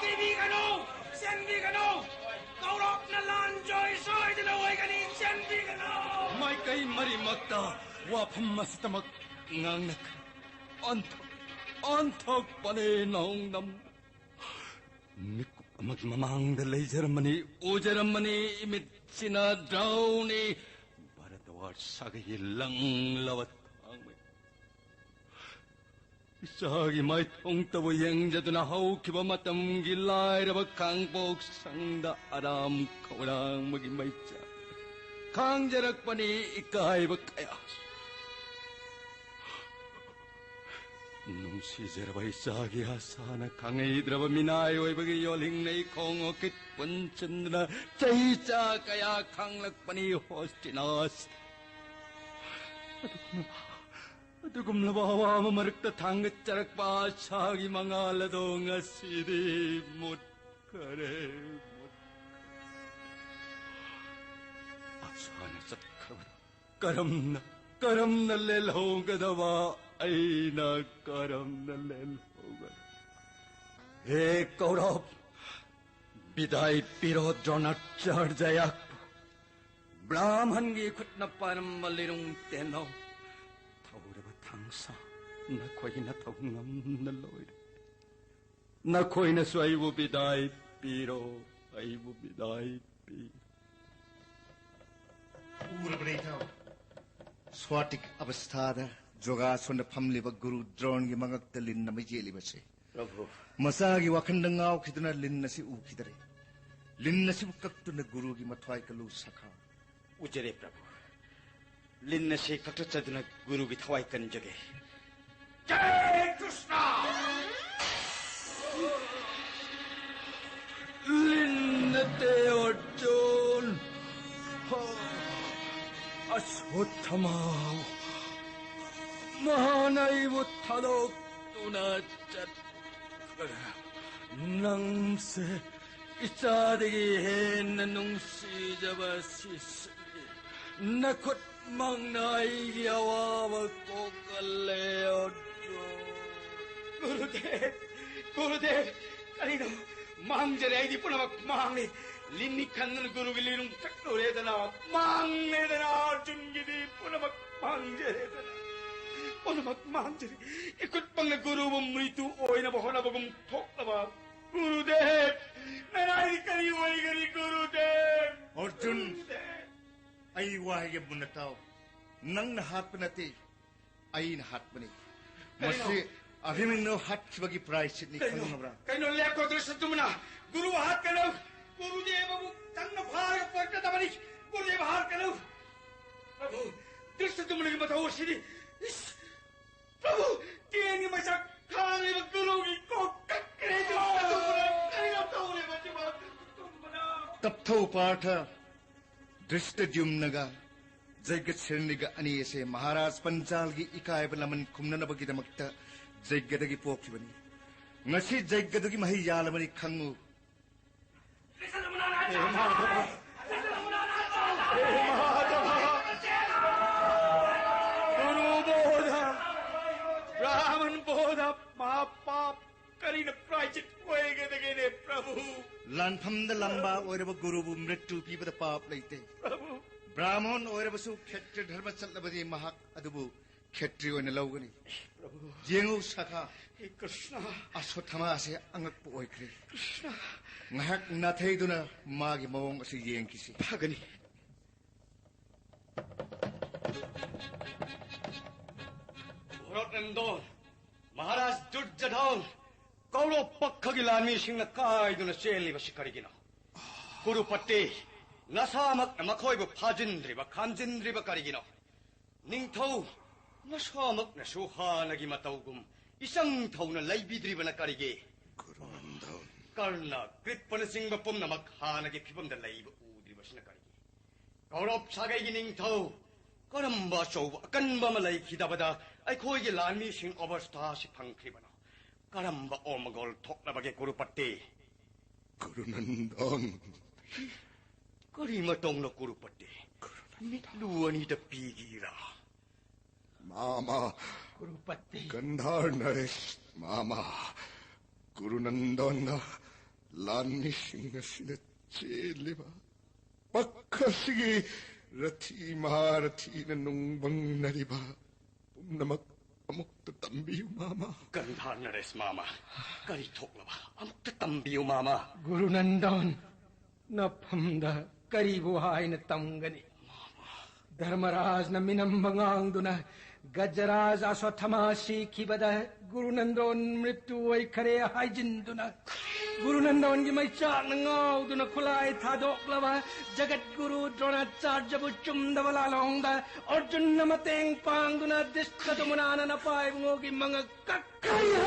ꯀꯤꯕꯤꯒꯅꯨ, ꯆꯦꯟꯕꯤꯒꯅꯨ꯫ ꯀꯧꯔꯣꯛꯅ ꯂꯥꯟ ꯖꯣꯏ ꯁꯣꯏꯗꯅ ꯑꯣꯏꯒꯅꯤ, ꯆꯦꯟꯕꯤꯒꯅꯨ꯫ ꯃꯥꯏꯀꯩ ꯃꯔꯤꯃꯛꯇ ꯋꯥꯐꯝ ꯑꯁꯤꯗꯃꯛ ꯉꯥꯡꯅꯈ꯭ꯔꯦ꯫ ꯑꯣꯟꯊꯣꯛ-, ꯑꯣꯟꯊꯣꯛꯄꯅꯦ ꯅꯣꯡꯗꯝ꯫ ꯃꯤꯀꯨꯞ ꯑꯃꯒꯤ ꯃꯃꯥꯡꯗ ꯂꯩꯖꯔꯝꯕꯅꯤ, ꯎꯖꯔꯝꯕꯅꯤ, ꯏꯃꯤꯠꯁꯤꯅ ꯗ꯭ꯔꯥꯎꯅꯤ꯫ ꯚꯥꯔꯗ꯭ꯋꯥꯖ ꯁꯥꯒꯩꯒꯤ ꯂꯪꯂꯕ ꯊꯥꯡꯃꯩ꯫ ꯏꯆꯥꯒꯤ ꯃꯥꯏꯊꯣꯡꯇꯕꯨ ꯌꯦꯡꯖꯗꯨꯅ ꯍꯧꯈꯤꯕ ꯃꯇꯝꯒꯤ ꯂꯥꯏꯔꯕ ꯈꯥꯡꯄꯣꯛ ꯁꯪꯗ ꯑꯔꯥꯝ ꯈꯧꯔꯥꯡꯕꯒꯤ ꯃꯩꯆꯥꯛ ꯈꯥꯡꯖꯔꯛꯄꯅꯤ ꯏꯀꯥꯏꯕ ꯀꯌꯥ꯫ ꯅꯨꯡꯁꯤꯖꯔꯕ ꯏꯆꯥꯒꯤ ꯑꯁꯥꯅ ꯈꯪꯍꯩꯗ꯭ꯔꯕ ꯃꯤꯅꯥꯏ ꯑꯣꯏꯕꯒꯤ ꯌꯣꯜꯍꯤꯡꯅꯩ ꯈꯣꯡ ꯑꯣꯀꯤꯠ ꯄꯨꯟꯁꯤꯟꯗꯨꯅ ꯆꯍꯤ ꯆꯥ ꯀꯌꯥ ꯈꯥꯡꯂꯛꯄꯅꯤ ꯍꯣꯁꯇꯤꯅꯥꯁ꯫ ꯑꯗꯨꯒꯨꯝꯂꯕ ꯑꯋꯥꯕ ꯃꯔꯛꯇ ꯊꯥꯡꯒꯠꯆꯔꯛꯄ ꯑꯥꯁꯥꯒꯤ ꯃꯉꯥꯜ ꯑꯗꯣ ꯉꯁꯤꯗꯤ ꯃꯨꯠꯈꯔꯦ, ꯃꯨꯠꯈꯔꯦ꯫ ꯑꯥꯁꯥꯅ ꯆꯠꯈ꯭ꯔꯕꯗ ꯀꯔꯝꯅ, ꯀꯔꯝꯅ ꯂꯦꯜꯍꯧꯒꯗꯕ? ꯑꯩꯅ ꯀꯔꯝꯅ ꯂꯦꯜꯍꯧꯒꯗꯕ? ꯍꯦ ꯀꯧꯔꯕ, ꯕꯤꯗꯥꯏ ꯄꯤꯔꯣ ꯗ꯭ꯔꯣꯅꯥꯆꯥꯔꯌꯕꯨ꯫ ꯕ꯭ꯔꯥꯍꯃꯟꯒꯤ ꯈꯨꯠꯅ ꯄꯥꯏꯔꯝꯕ ꯂꯤꯔꯨꯡ ꯇꯦꯟꯅꯧ꯫ ꯊꯧꯔꯕ ꯊꯥꯡꯁꯥ, ꯅꯈꯣꯏꯅ ꯊꯧ ꯉꯝꯅ ꯂꯣꯏꯔꯦ꯫ ꯅꯈꯣꯏꯅꯁꯨ ꯑꯩꯕꯨ ꯕꯤꯗꯥꯏ ꯄꯤꯔꯣ, ꯑꯩꯕꯨ ꯕꯤꯗꯥꯏ ꯄꯤꯔꯣ꯫ ꯎꯔꯕ꯭ꯔꯥ ꯏꯇꯥꯎ? ꯁ꯭ꯋꯥꯇꯤꯛ ꯑꯕꯁꯊꯥꯗ ꯖꯣꯒꯥꯁꯣꯟꯗ ꯐꯝꯂꯤꯕ ꯒꯨꯔꯨ ꯗ꯭ꯔꯣꯟꯒꯤ ꯃꯉꯛꯇ ꯂꯤꯟ ꯑꯃ ꯌꯦꯠꯂꯤꯕꯁꯦ꯫ ꯄ꯭ꯔꯚꯨ꯫ ꯃꯆꯥꯒꯤ ꯋꯥꯈꯜꯗ ꯉꯥꯎꯈꯤꯗꯨꯅ ꯂꯤꯟ ꯑꯁꯤ ꯎꯈꯤꯗꯔꯦ꯫ ꯂꯤꯟ ꯑꯁꯤꯕꯨ ꯀꯛꯇꯨꯅ ꯒꯨꯔꯨꯒꯤ ꯃꯊ꯭ꯋꯥꯏ ꯀꯜꯂꯨ ꯁꯈꯥ꯫ ꯎꯖꯔꯦ ꯄ꯭ꯔꯚꯨ꯫ ꯂꯤꯟ ꯑꯁꯤ ꯀꯛꯊꯠꯆꯗꯨꯅ ꯒꯨꯔꯨꯒꯤ ꯊꯋꯥꯏ ꯀꯟꯖꯒꯦ꯫ ꯖꯥꯏ ꯀ꯭ꯔꯤꯁꯅ! ꯂꯤꯟ ꯅꯠꯇꯦ ꯑꯔꯖꯨꯟ꯫ ꯑꯁ꯭ꯋꯠꯊꯥꯃꯥ꯫ ꯃꯍꯥꯛꯅ ꯑꯩꯕꯨ ꯊꯥꯗꯣꯛꯇꯨꯅ ꯆꯠꯈ꯭ꯔꯦ꯫ ꯅꯪꯁꯦ ꯏꯆꯥꯗꯒꯤ ꯍꯦꯟꯅ ꯅꯨꯡꯁꯤꯖꯕ ꯁꯤꯁꯤ꯫ ꯅꯈꯨꯠꯃꯛꯅ ꯑꯩꯒꯤ ꯑꯋꯥꯕ ꯀꯣꯛꯍꯜꯂꯦ, ꯑꯔꯖꯨꯟ꯫ ꯒꯨꯔꯨꯗꯦꯕ, ꯒꯨꯔꯨꯗꯦꯕ, ꯀꯔꯤꯅꯣ? ꯃꯥꯡꯖꯔꯦ, ꯑꯩꯗꯤ ꯄꯨꯝꯅꯃꯛ ꯃꯥꯡꯂꯦ꯫ ꯂꯤꯟꯅꯤ ꯈꯟꯗꯨꯅ ꯒꯨꯔꯨꯒꯤ ꯂꯤꯔꯨꯡ ꯆꯠꯂꯨꯔꯦꯗꯅ, ꯃꯥꯡꯂꯦꯗꯅ, ꯑꯔꯖꯨꯟꯒꯤꯗꯤ ꯄꯨꯝꯅꯃꯛ ꯃꯥꯡꯖꯔꯦꯗꯅ꯫ ꯄꯨꯝꯅꯃꯛ ꯃꯥꯡꯖꯔꯦ꯫ ꯏꯈꯨꯠꯃꯛꯅ ꯒꯨꯔꯨꯕꯨ ꯃ꯭ꯔꯤꯇꯨ ꯑꯣꯏꯅꯕ ꯍꯣꯠꯅꯕꯒꯨꯝ ꯊꯣꯛꯂꯕ꯫ ꯒꯨꯔꯨꯗꯦꯕ, ꯅꯅꯥꯏꯗꯤ ꯀꯔꯤ ꯑꯣꯏꯒꯅꯤ, ꯒꯨꯔꯨꯗꯦꯕ? ꯑꯔꯖꯨꯟ, ꯒꯨꯔꯨꯗꯦꯕ꯫ ꯑꯩ ꯋꯥ ꯍꯥꯏꯒꯦ ꯃꯨꯟꯅ ꯇꯥꯎ꯫ ꯅꯪꯅ ꯍꯥꯠꯄ ꯅꯠꯇꯦ, ꯑꯩꯅ ꯍꯥꯠꯄꯅꯤ꯫ ꯀꯩꯅꯣ? ꯃꯁꯤ ꯑꯚꯤꯃꯟꯌꯨ ꯍꯥꯠꯈꯤꯕꯒꯤ ꯄ꯭ꯔꯥꯏꯁꯤꯠꯅꯤ, ꯀꯩꯅꯣ? ꯈꯪꯉꯕ꯭ꯔꯥ? ꯀꯩꯅꯣ? ꯂꯦꯞꯈꯣ, ꯗ꯭ꯔꯤꯁꯇꯗ꯭ꯌꯨꯝꯅ! ꯒꯨꯔꯨ ꯍꯥꯠꯀꯅꯨ! ꯒꯨꯔꯨꯗꯦꯕꯕꯨ ꯅꯪꯅ ꯐꯥꯔꯒ ꯄꯨꯔꯛꯀꯗꯕꯅꯤ! ꯒꯨꯔꯨꯗꯦꯕ ꯍꯥꯠꯀꯅꯨ! ꯄ꯭ꯔꯚꯨ, ꯗ꯭ꯔꯤꯁꯇꯗ꯭ꯌꯨꯝꯅꯒꯤ ꯃꯊꯧ ꯑꯁꯤꯗꯤ! ꯏꯁ! ꯄ꯭ꯔꯚꯨ, ꯀꯦꯟꯒꯤ ꯃꯩꯁꯥ ꯈꯥꯡꯂꯤꯕ ꯒꯨꯔꯨꯒꯤ ꯀꯣꯛ ꯀꯛꯈ꯭ꯔꯦ! ꯗ꯭ꯔꯤꯁꯇꯗ꯭ꯌꯨꯝꯅ ꯀꯔꯤꯅꯣ ꯇꯧꯔꯤꯕꯁꯤꯕꯣ? ꯗ꯭ꯔꯤꯁꯇꯗ꯭ꯌꯨꯝꯅ! ꯇꯞꯊꯧ ꯄꯥꯔꯊ, ꯗ꯭ꯔꯤꯁꯇꯗ꯭ꯌꯨꯝꯅꯒ ꯖꯩꯒ ꯁꯤꯔꯅꯤꯒ ꯑꯅꯤ ꯑꯁꯦ ꯃꯍꯥꯔꯥꯖ ꯄꯟꯆꯥꯜꯒꯤ ꯏꯀꯥꯏꯕ ꯂꯃꯟ ꯈꯨꯝꯅꯅꯕꯒꯤꯗꯃꯛꯇ ꯖꯩꯒꯗꯒꯤ ꯄꯣꯛꯈꯤꯕꯅꯤ꯫ ꯉꯁꯤ ꯖꯩꯒꯗꯨꯒꯤ ꯃꯍꯩ ꯌꯥꯜꯂꯕꯅꯤ ꯈꯪꯉꯨ꯫ ꯍꯦ ꯃꯥꯙꯕ, ꯍꯦ ꯃꯥꯙꯕ, ꯒꯨꯔꯨ ꯕꯣꯙ, ꯕ꯭ꯔꯥꯍꯃꯟ ꯕꯣꯙ, ꯃꯍꯥꯄꯥꯞ ꯀꯔꯤꯅ ꯄ꯭ꯔꯥꯏꯖꯤꯠ ꯑꯣꯏꯒꯗꯒꯦꯅꯦ ꯄ꯭ꯔꯚꯨ? ꯂꯥꯟꯐꯝꯗ ꯂꯝꯕꯥ ꯑꯣꯏꯔꯕ ꯒꯨꯔꯨꯕꯨ ꯃ꯭ꯔꯤꯇ꯭ꯌꯨ ꯄꯤꯕꯗ ꯄꯥꯞ ꯂꯩꯇꯦ꯫ ꯄ꯭ꯔꯚꯨ꯫ ꯕ꯭ꯔꯥꯍꯃꯣꯟ ꯑꯣꯏꯔꯕꯁꯨ ꯈꯦꯇ꯭ꯔꯤꯌ ꯙꯔꯃ ꯆꯠꯂꯕꯗꯤ ꯃꯍꯥꯛ ꯑꯗꯨꯕꯨ ꯈꯦꯇ꯭ꯔꯤ ꯑꯣꯏꯅ ꯂꯧꯒꯅꯤ꯫ ꯄ꯭ꯔꯚꯨ꯫ ꯌꯦꯡꯉꯨ ꯁꯈꯥ, ꯍꯦ ꯀ꯭ꯔꯤꯁꯅ꯫ ꯑꯁꯣꯊꯃꯥ ꯑꯁꯦ ꯑꯉꯛꯄ ꯑꯣꯏꯈ꯭ꯔꯦ꯫ ꯀ꯭ꯔꯤꯁꯅ꯫ ꯉꯥꯏꯍꯥꯛ ꯅꯥꯊꯩꯗꯨꯅ ꯃꯥꯒꯤ ꯃꯑꯣꯡ ꯑꯁꯤ ꯌꯦꯡꯈꯤꯁꯤ꯫ ꯐꯒꯅꯤ꯫ ꯚꯔꯠ ꯅꯟꯗꯣꯟ, ꯃꯍꯥꯔꯥꯖ ꯗꯨꯔꯖꯙꯣꯟ, ꯀꯧꯔꯕ ꯄꯛꯈꯒꯤ ꯂꯥꯟꯃꯤꯁꯤꯡꯅ ꯀꯥꯏꯗꯨꯅ ꯆꯦꯜꯂꯤꯕꯁꯤ ꯀꯔꯤꯒꯤꯅꯣ? ꯀꯨꯔꯨꯄꯇꯤ, ꯅꯁꯥꯃꯛꯅ ꯃꯈꯣꯏꯕꯨ ꯐꯥꯖꯤꯟꯗ꯭ꯔꯤꯕ, ꯈꯥꯝꯖꯤꯟꯗ꯭ꯔꯤꯕ ꯀꯔꯤꯒꯤꯅꯣ? ꯅꯤꯡꯊꯧ, ꯅꯁꯥꯃꯛꯅꯁꯨ ꯍꯥꯟꯅꯒꯤ ꯃꯇꯧꯒꯨꯝ ꯏꯆꯪ ꯊꯧꯅ ꯂꯩꯕꯤꯗ꯭ꯔꯤꯕꯅ ꯀꯔꯤꯒꯤ? ꯒꯨꯔꯨ ꯅꯟꯗꯣꯟ꯫ ꯀꯔꯅ, ꯀ꯭ꯔꯤꯞꯄꯅꯆꯤꯡꯕ ꯄꯨꯝꯅꯃꯛ ꯍꯥꯟꯅꯒꯤ ꯐꯤꯕꯝꯗ ꯂꯩꯕ ꯎꯗ꯭ꯔꯤꯕꯁꯤꯅ ꯀꯔꯤꯒꯤ? ꯀꯧꯔꯕ ꯁꯥꯒꯩꯒꯤ ꯅꯤꯡꯊꯧ, ꯀꯔꯝꯕ ꯑꯆꯧꯕ ꯑꯀꯟꯕ ꯑꯃ ꯂꯩꯈꯤꯗꯕꯗ ꯑꯩꯈꯣꯏꯒꯤ ꯂꯥꯟꯃꯤꯁꯤꯡ ꯑꯕꯁꯊꯥ ꯑꯁꯤ ꯐꯪꯈ꯭ꯔꯤꯕꯅꯣ? ꯀꯔꯝꯕ ꯑꯣꯃꯒꯣꯜ ꯊꯣꯛꯂꯕꯒꯦ ꯀꯨꯔꯨꯄꯇꯤ? ꯒꯨꯔꯨ ꯅꯟꯗꯣꯟ꯫ ꯀꯔꯤ ꯃꯇꯧꯅꯣ ꯀꯨꯔꯨꯄꯇꯤ? ꯃꯤꯠꯂꯨ ꯑꯅꯤꯗ ꯄꯤꯒꯤꯔꯥ? ꯃꯥꯃ꯫ ꯀꯨꯔꯨꯄꯇꯤ꯫ ꯒꯟꯙꯥꯔ ꯅꯔꯦꯁ, ꯃꯥꯃ꯫ ꯒꯨꯔꯨ ꯅꯟꯗꯣꯟꯅ ꯂꯥꯟꯃꯤꯁꯤꯡ ꯑꯁꯤꯅ ꯆꯦꯜꯂꯤꯕ ꯄꯛꯈ ꯑꯁꯤꯒꯤ ꯔꯊꯤ ꯃꯍꯥꯔꯊꯤꯅ ꯅꯨꯡꯕꯪꯅꯔꯤꯕ ꯄꯨꯝꯅꯃꯛ ꯑꯃꯨꯛꯇ ꯇꯝꯕꯤꯌꯨ, ꯃꯥꯃ꯫ ꯒꯟꯙꯥꯔ ꯅꯔꯦꯁ, ꯃꯥꯃ, ꯀꯔꯤ ꯊꯣꯛꯂꯕ? ꯑꯃꯨꯛꯇ ꯇꯝꯕꯤꯌꯨ, ꯃꯥꯃ꯫ ꯒꯨꯔꯨ ꯅꯟꯗꯣꯟ, ꯅꯐꯝꯗ ꯀꯔꯤꯕꯨ ꯍꯥꯏꯅ ꯇꯝꯒꯅꯤ? ꯙꯔꯃꯔꯥꯖꯅ ꯃꯤꯅꯝꯕ ꯉꯥꯡꯗꯨꯅ ꯒꯖꯔꯥꯖ ꯑꯁ꯭ꯋꯠꯊꯃꯥ ꯁꯤꯈꯤꯕꯗ ꯒꯨꯔꯨ ꯅꯟꯗꯣꯟ ꯃ꯭ꯔꯤꯇꯨ ꯑꯣꯏꯈꯔꯦ ꯍꯥꯏꯖꯤꯟꯗꯨꯅ, ꯒꯨꯔꯨ ꯅꯟꯗꯣꯟꯒꯤ ꯃꯩꯆꯥꯛꯅ ꯉꯥꯎꯗꯨꯅ ꯈꯨꯠꯂꯥꯏ ꯊꯥꯗꯣꯛꯂꯕ ꯖꯒꯠ ꯒꯨꯔꯨ ꯗ꯭ꯔꯣꯅꯥꯆꯥꯔꯌꯕꯨ ꯆꯨꯝꯗꯕ ꯂꯥꯜꯍꯧꯗ ꯑꯔꯖꯨꯟꯅ ꯃꯇꯦꯡ ꯄꯥꯡꯗꯨꯅ ꯙ꯭ꯔꯤꯁꯇꯗꯨꯃꯅꯥꯅ ꯅꯄꯥꯏꯕꯨꯡꯉꯣꯒꯤ ꯃꯉꯛ ꯀꯛꯈꯔꯦ꯫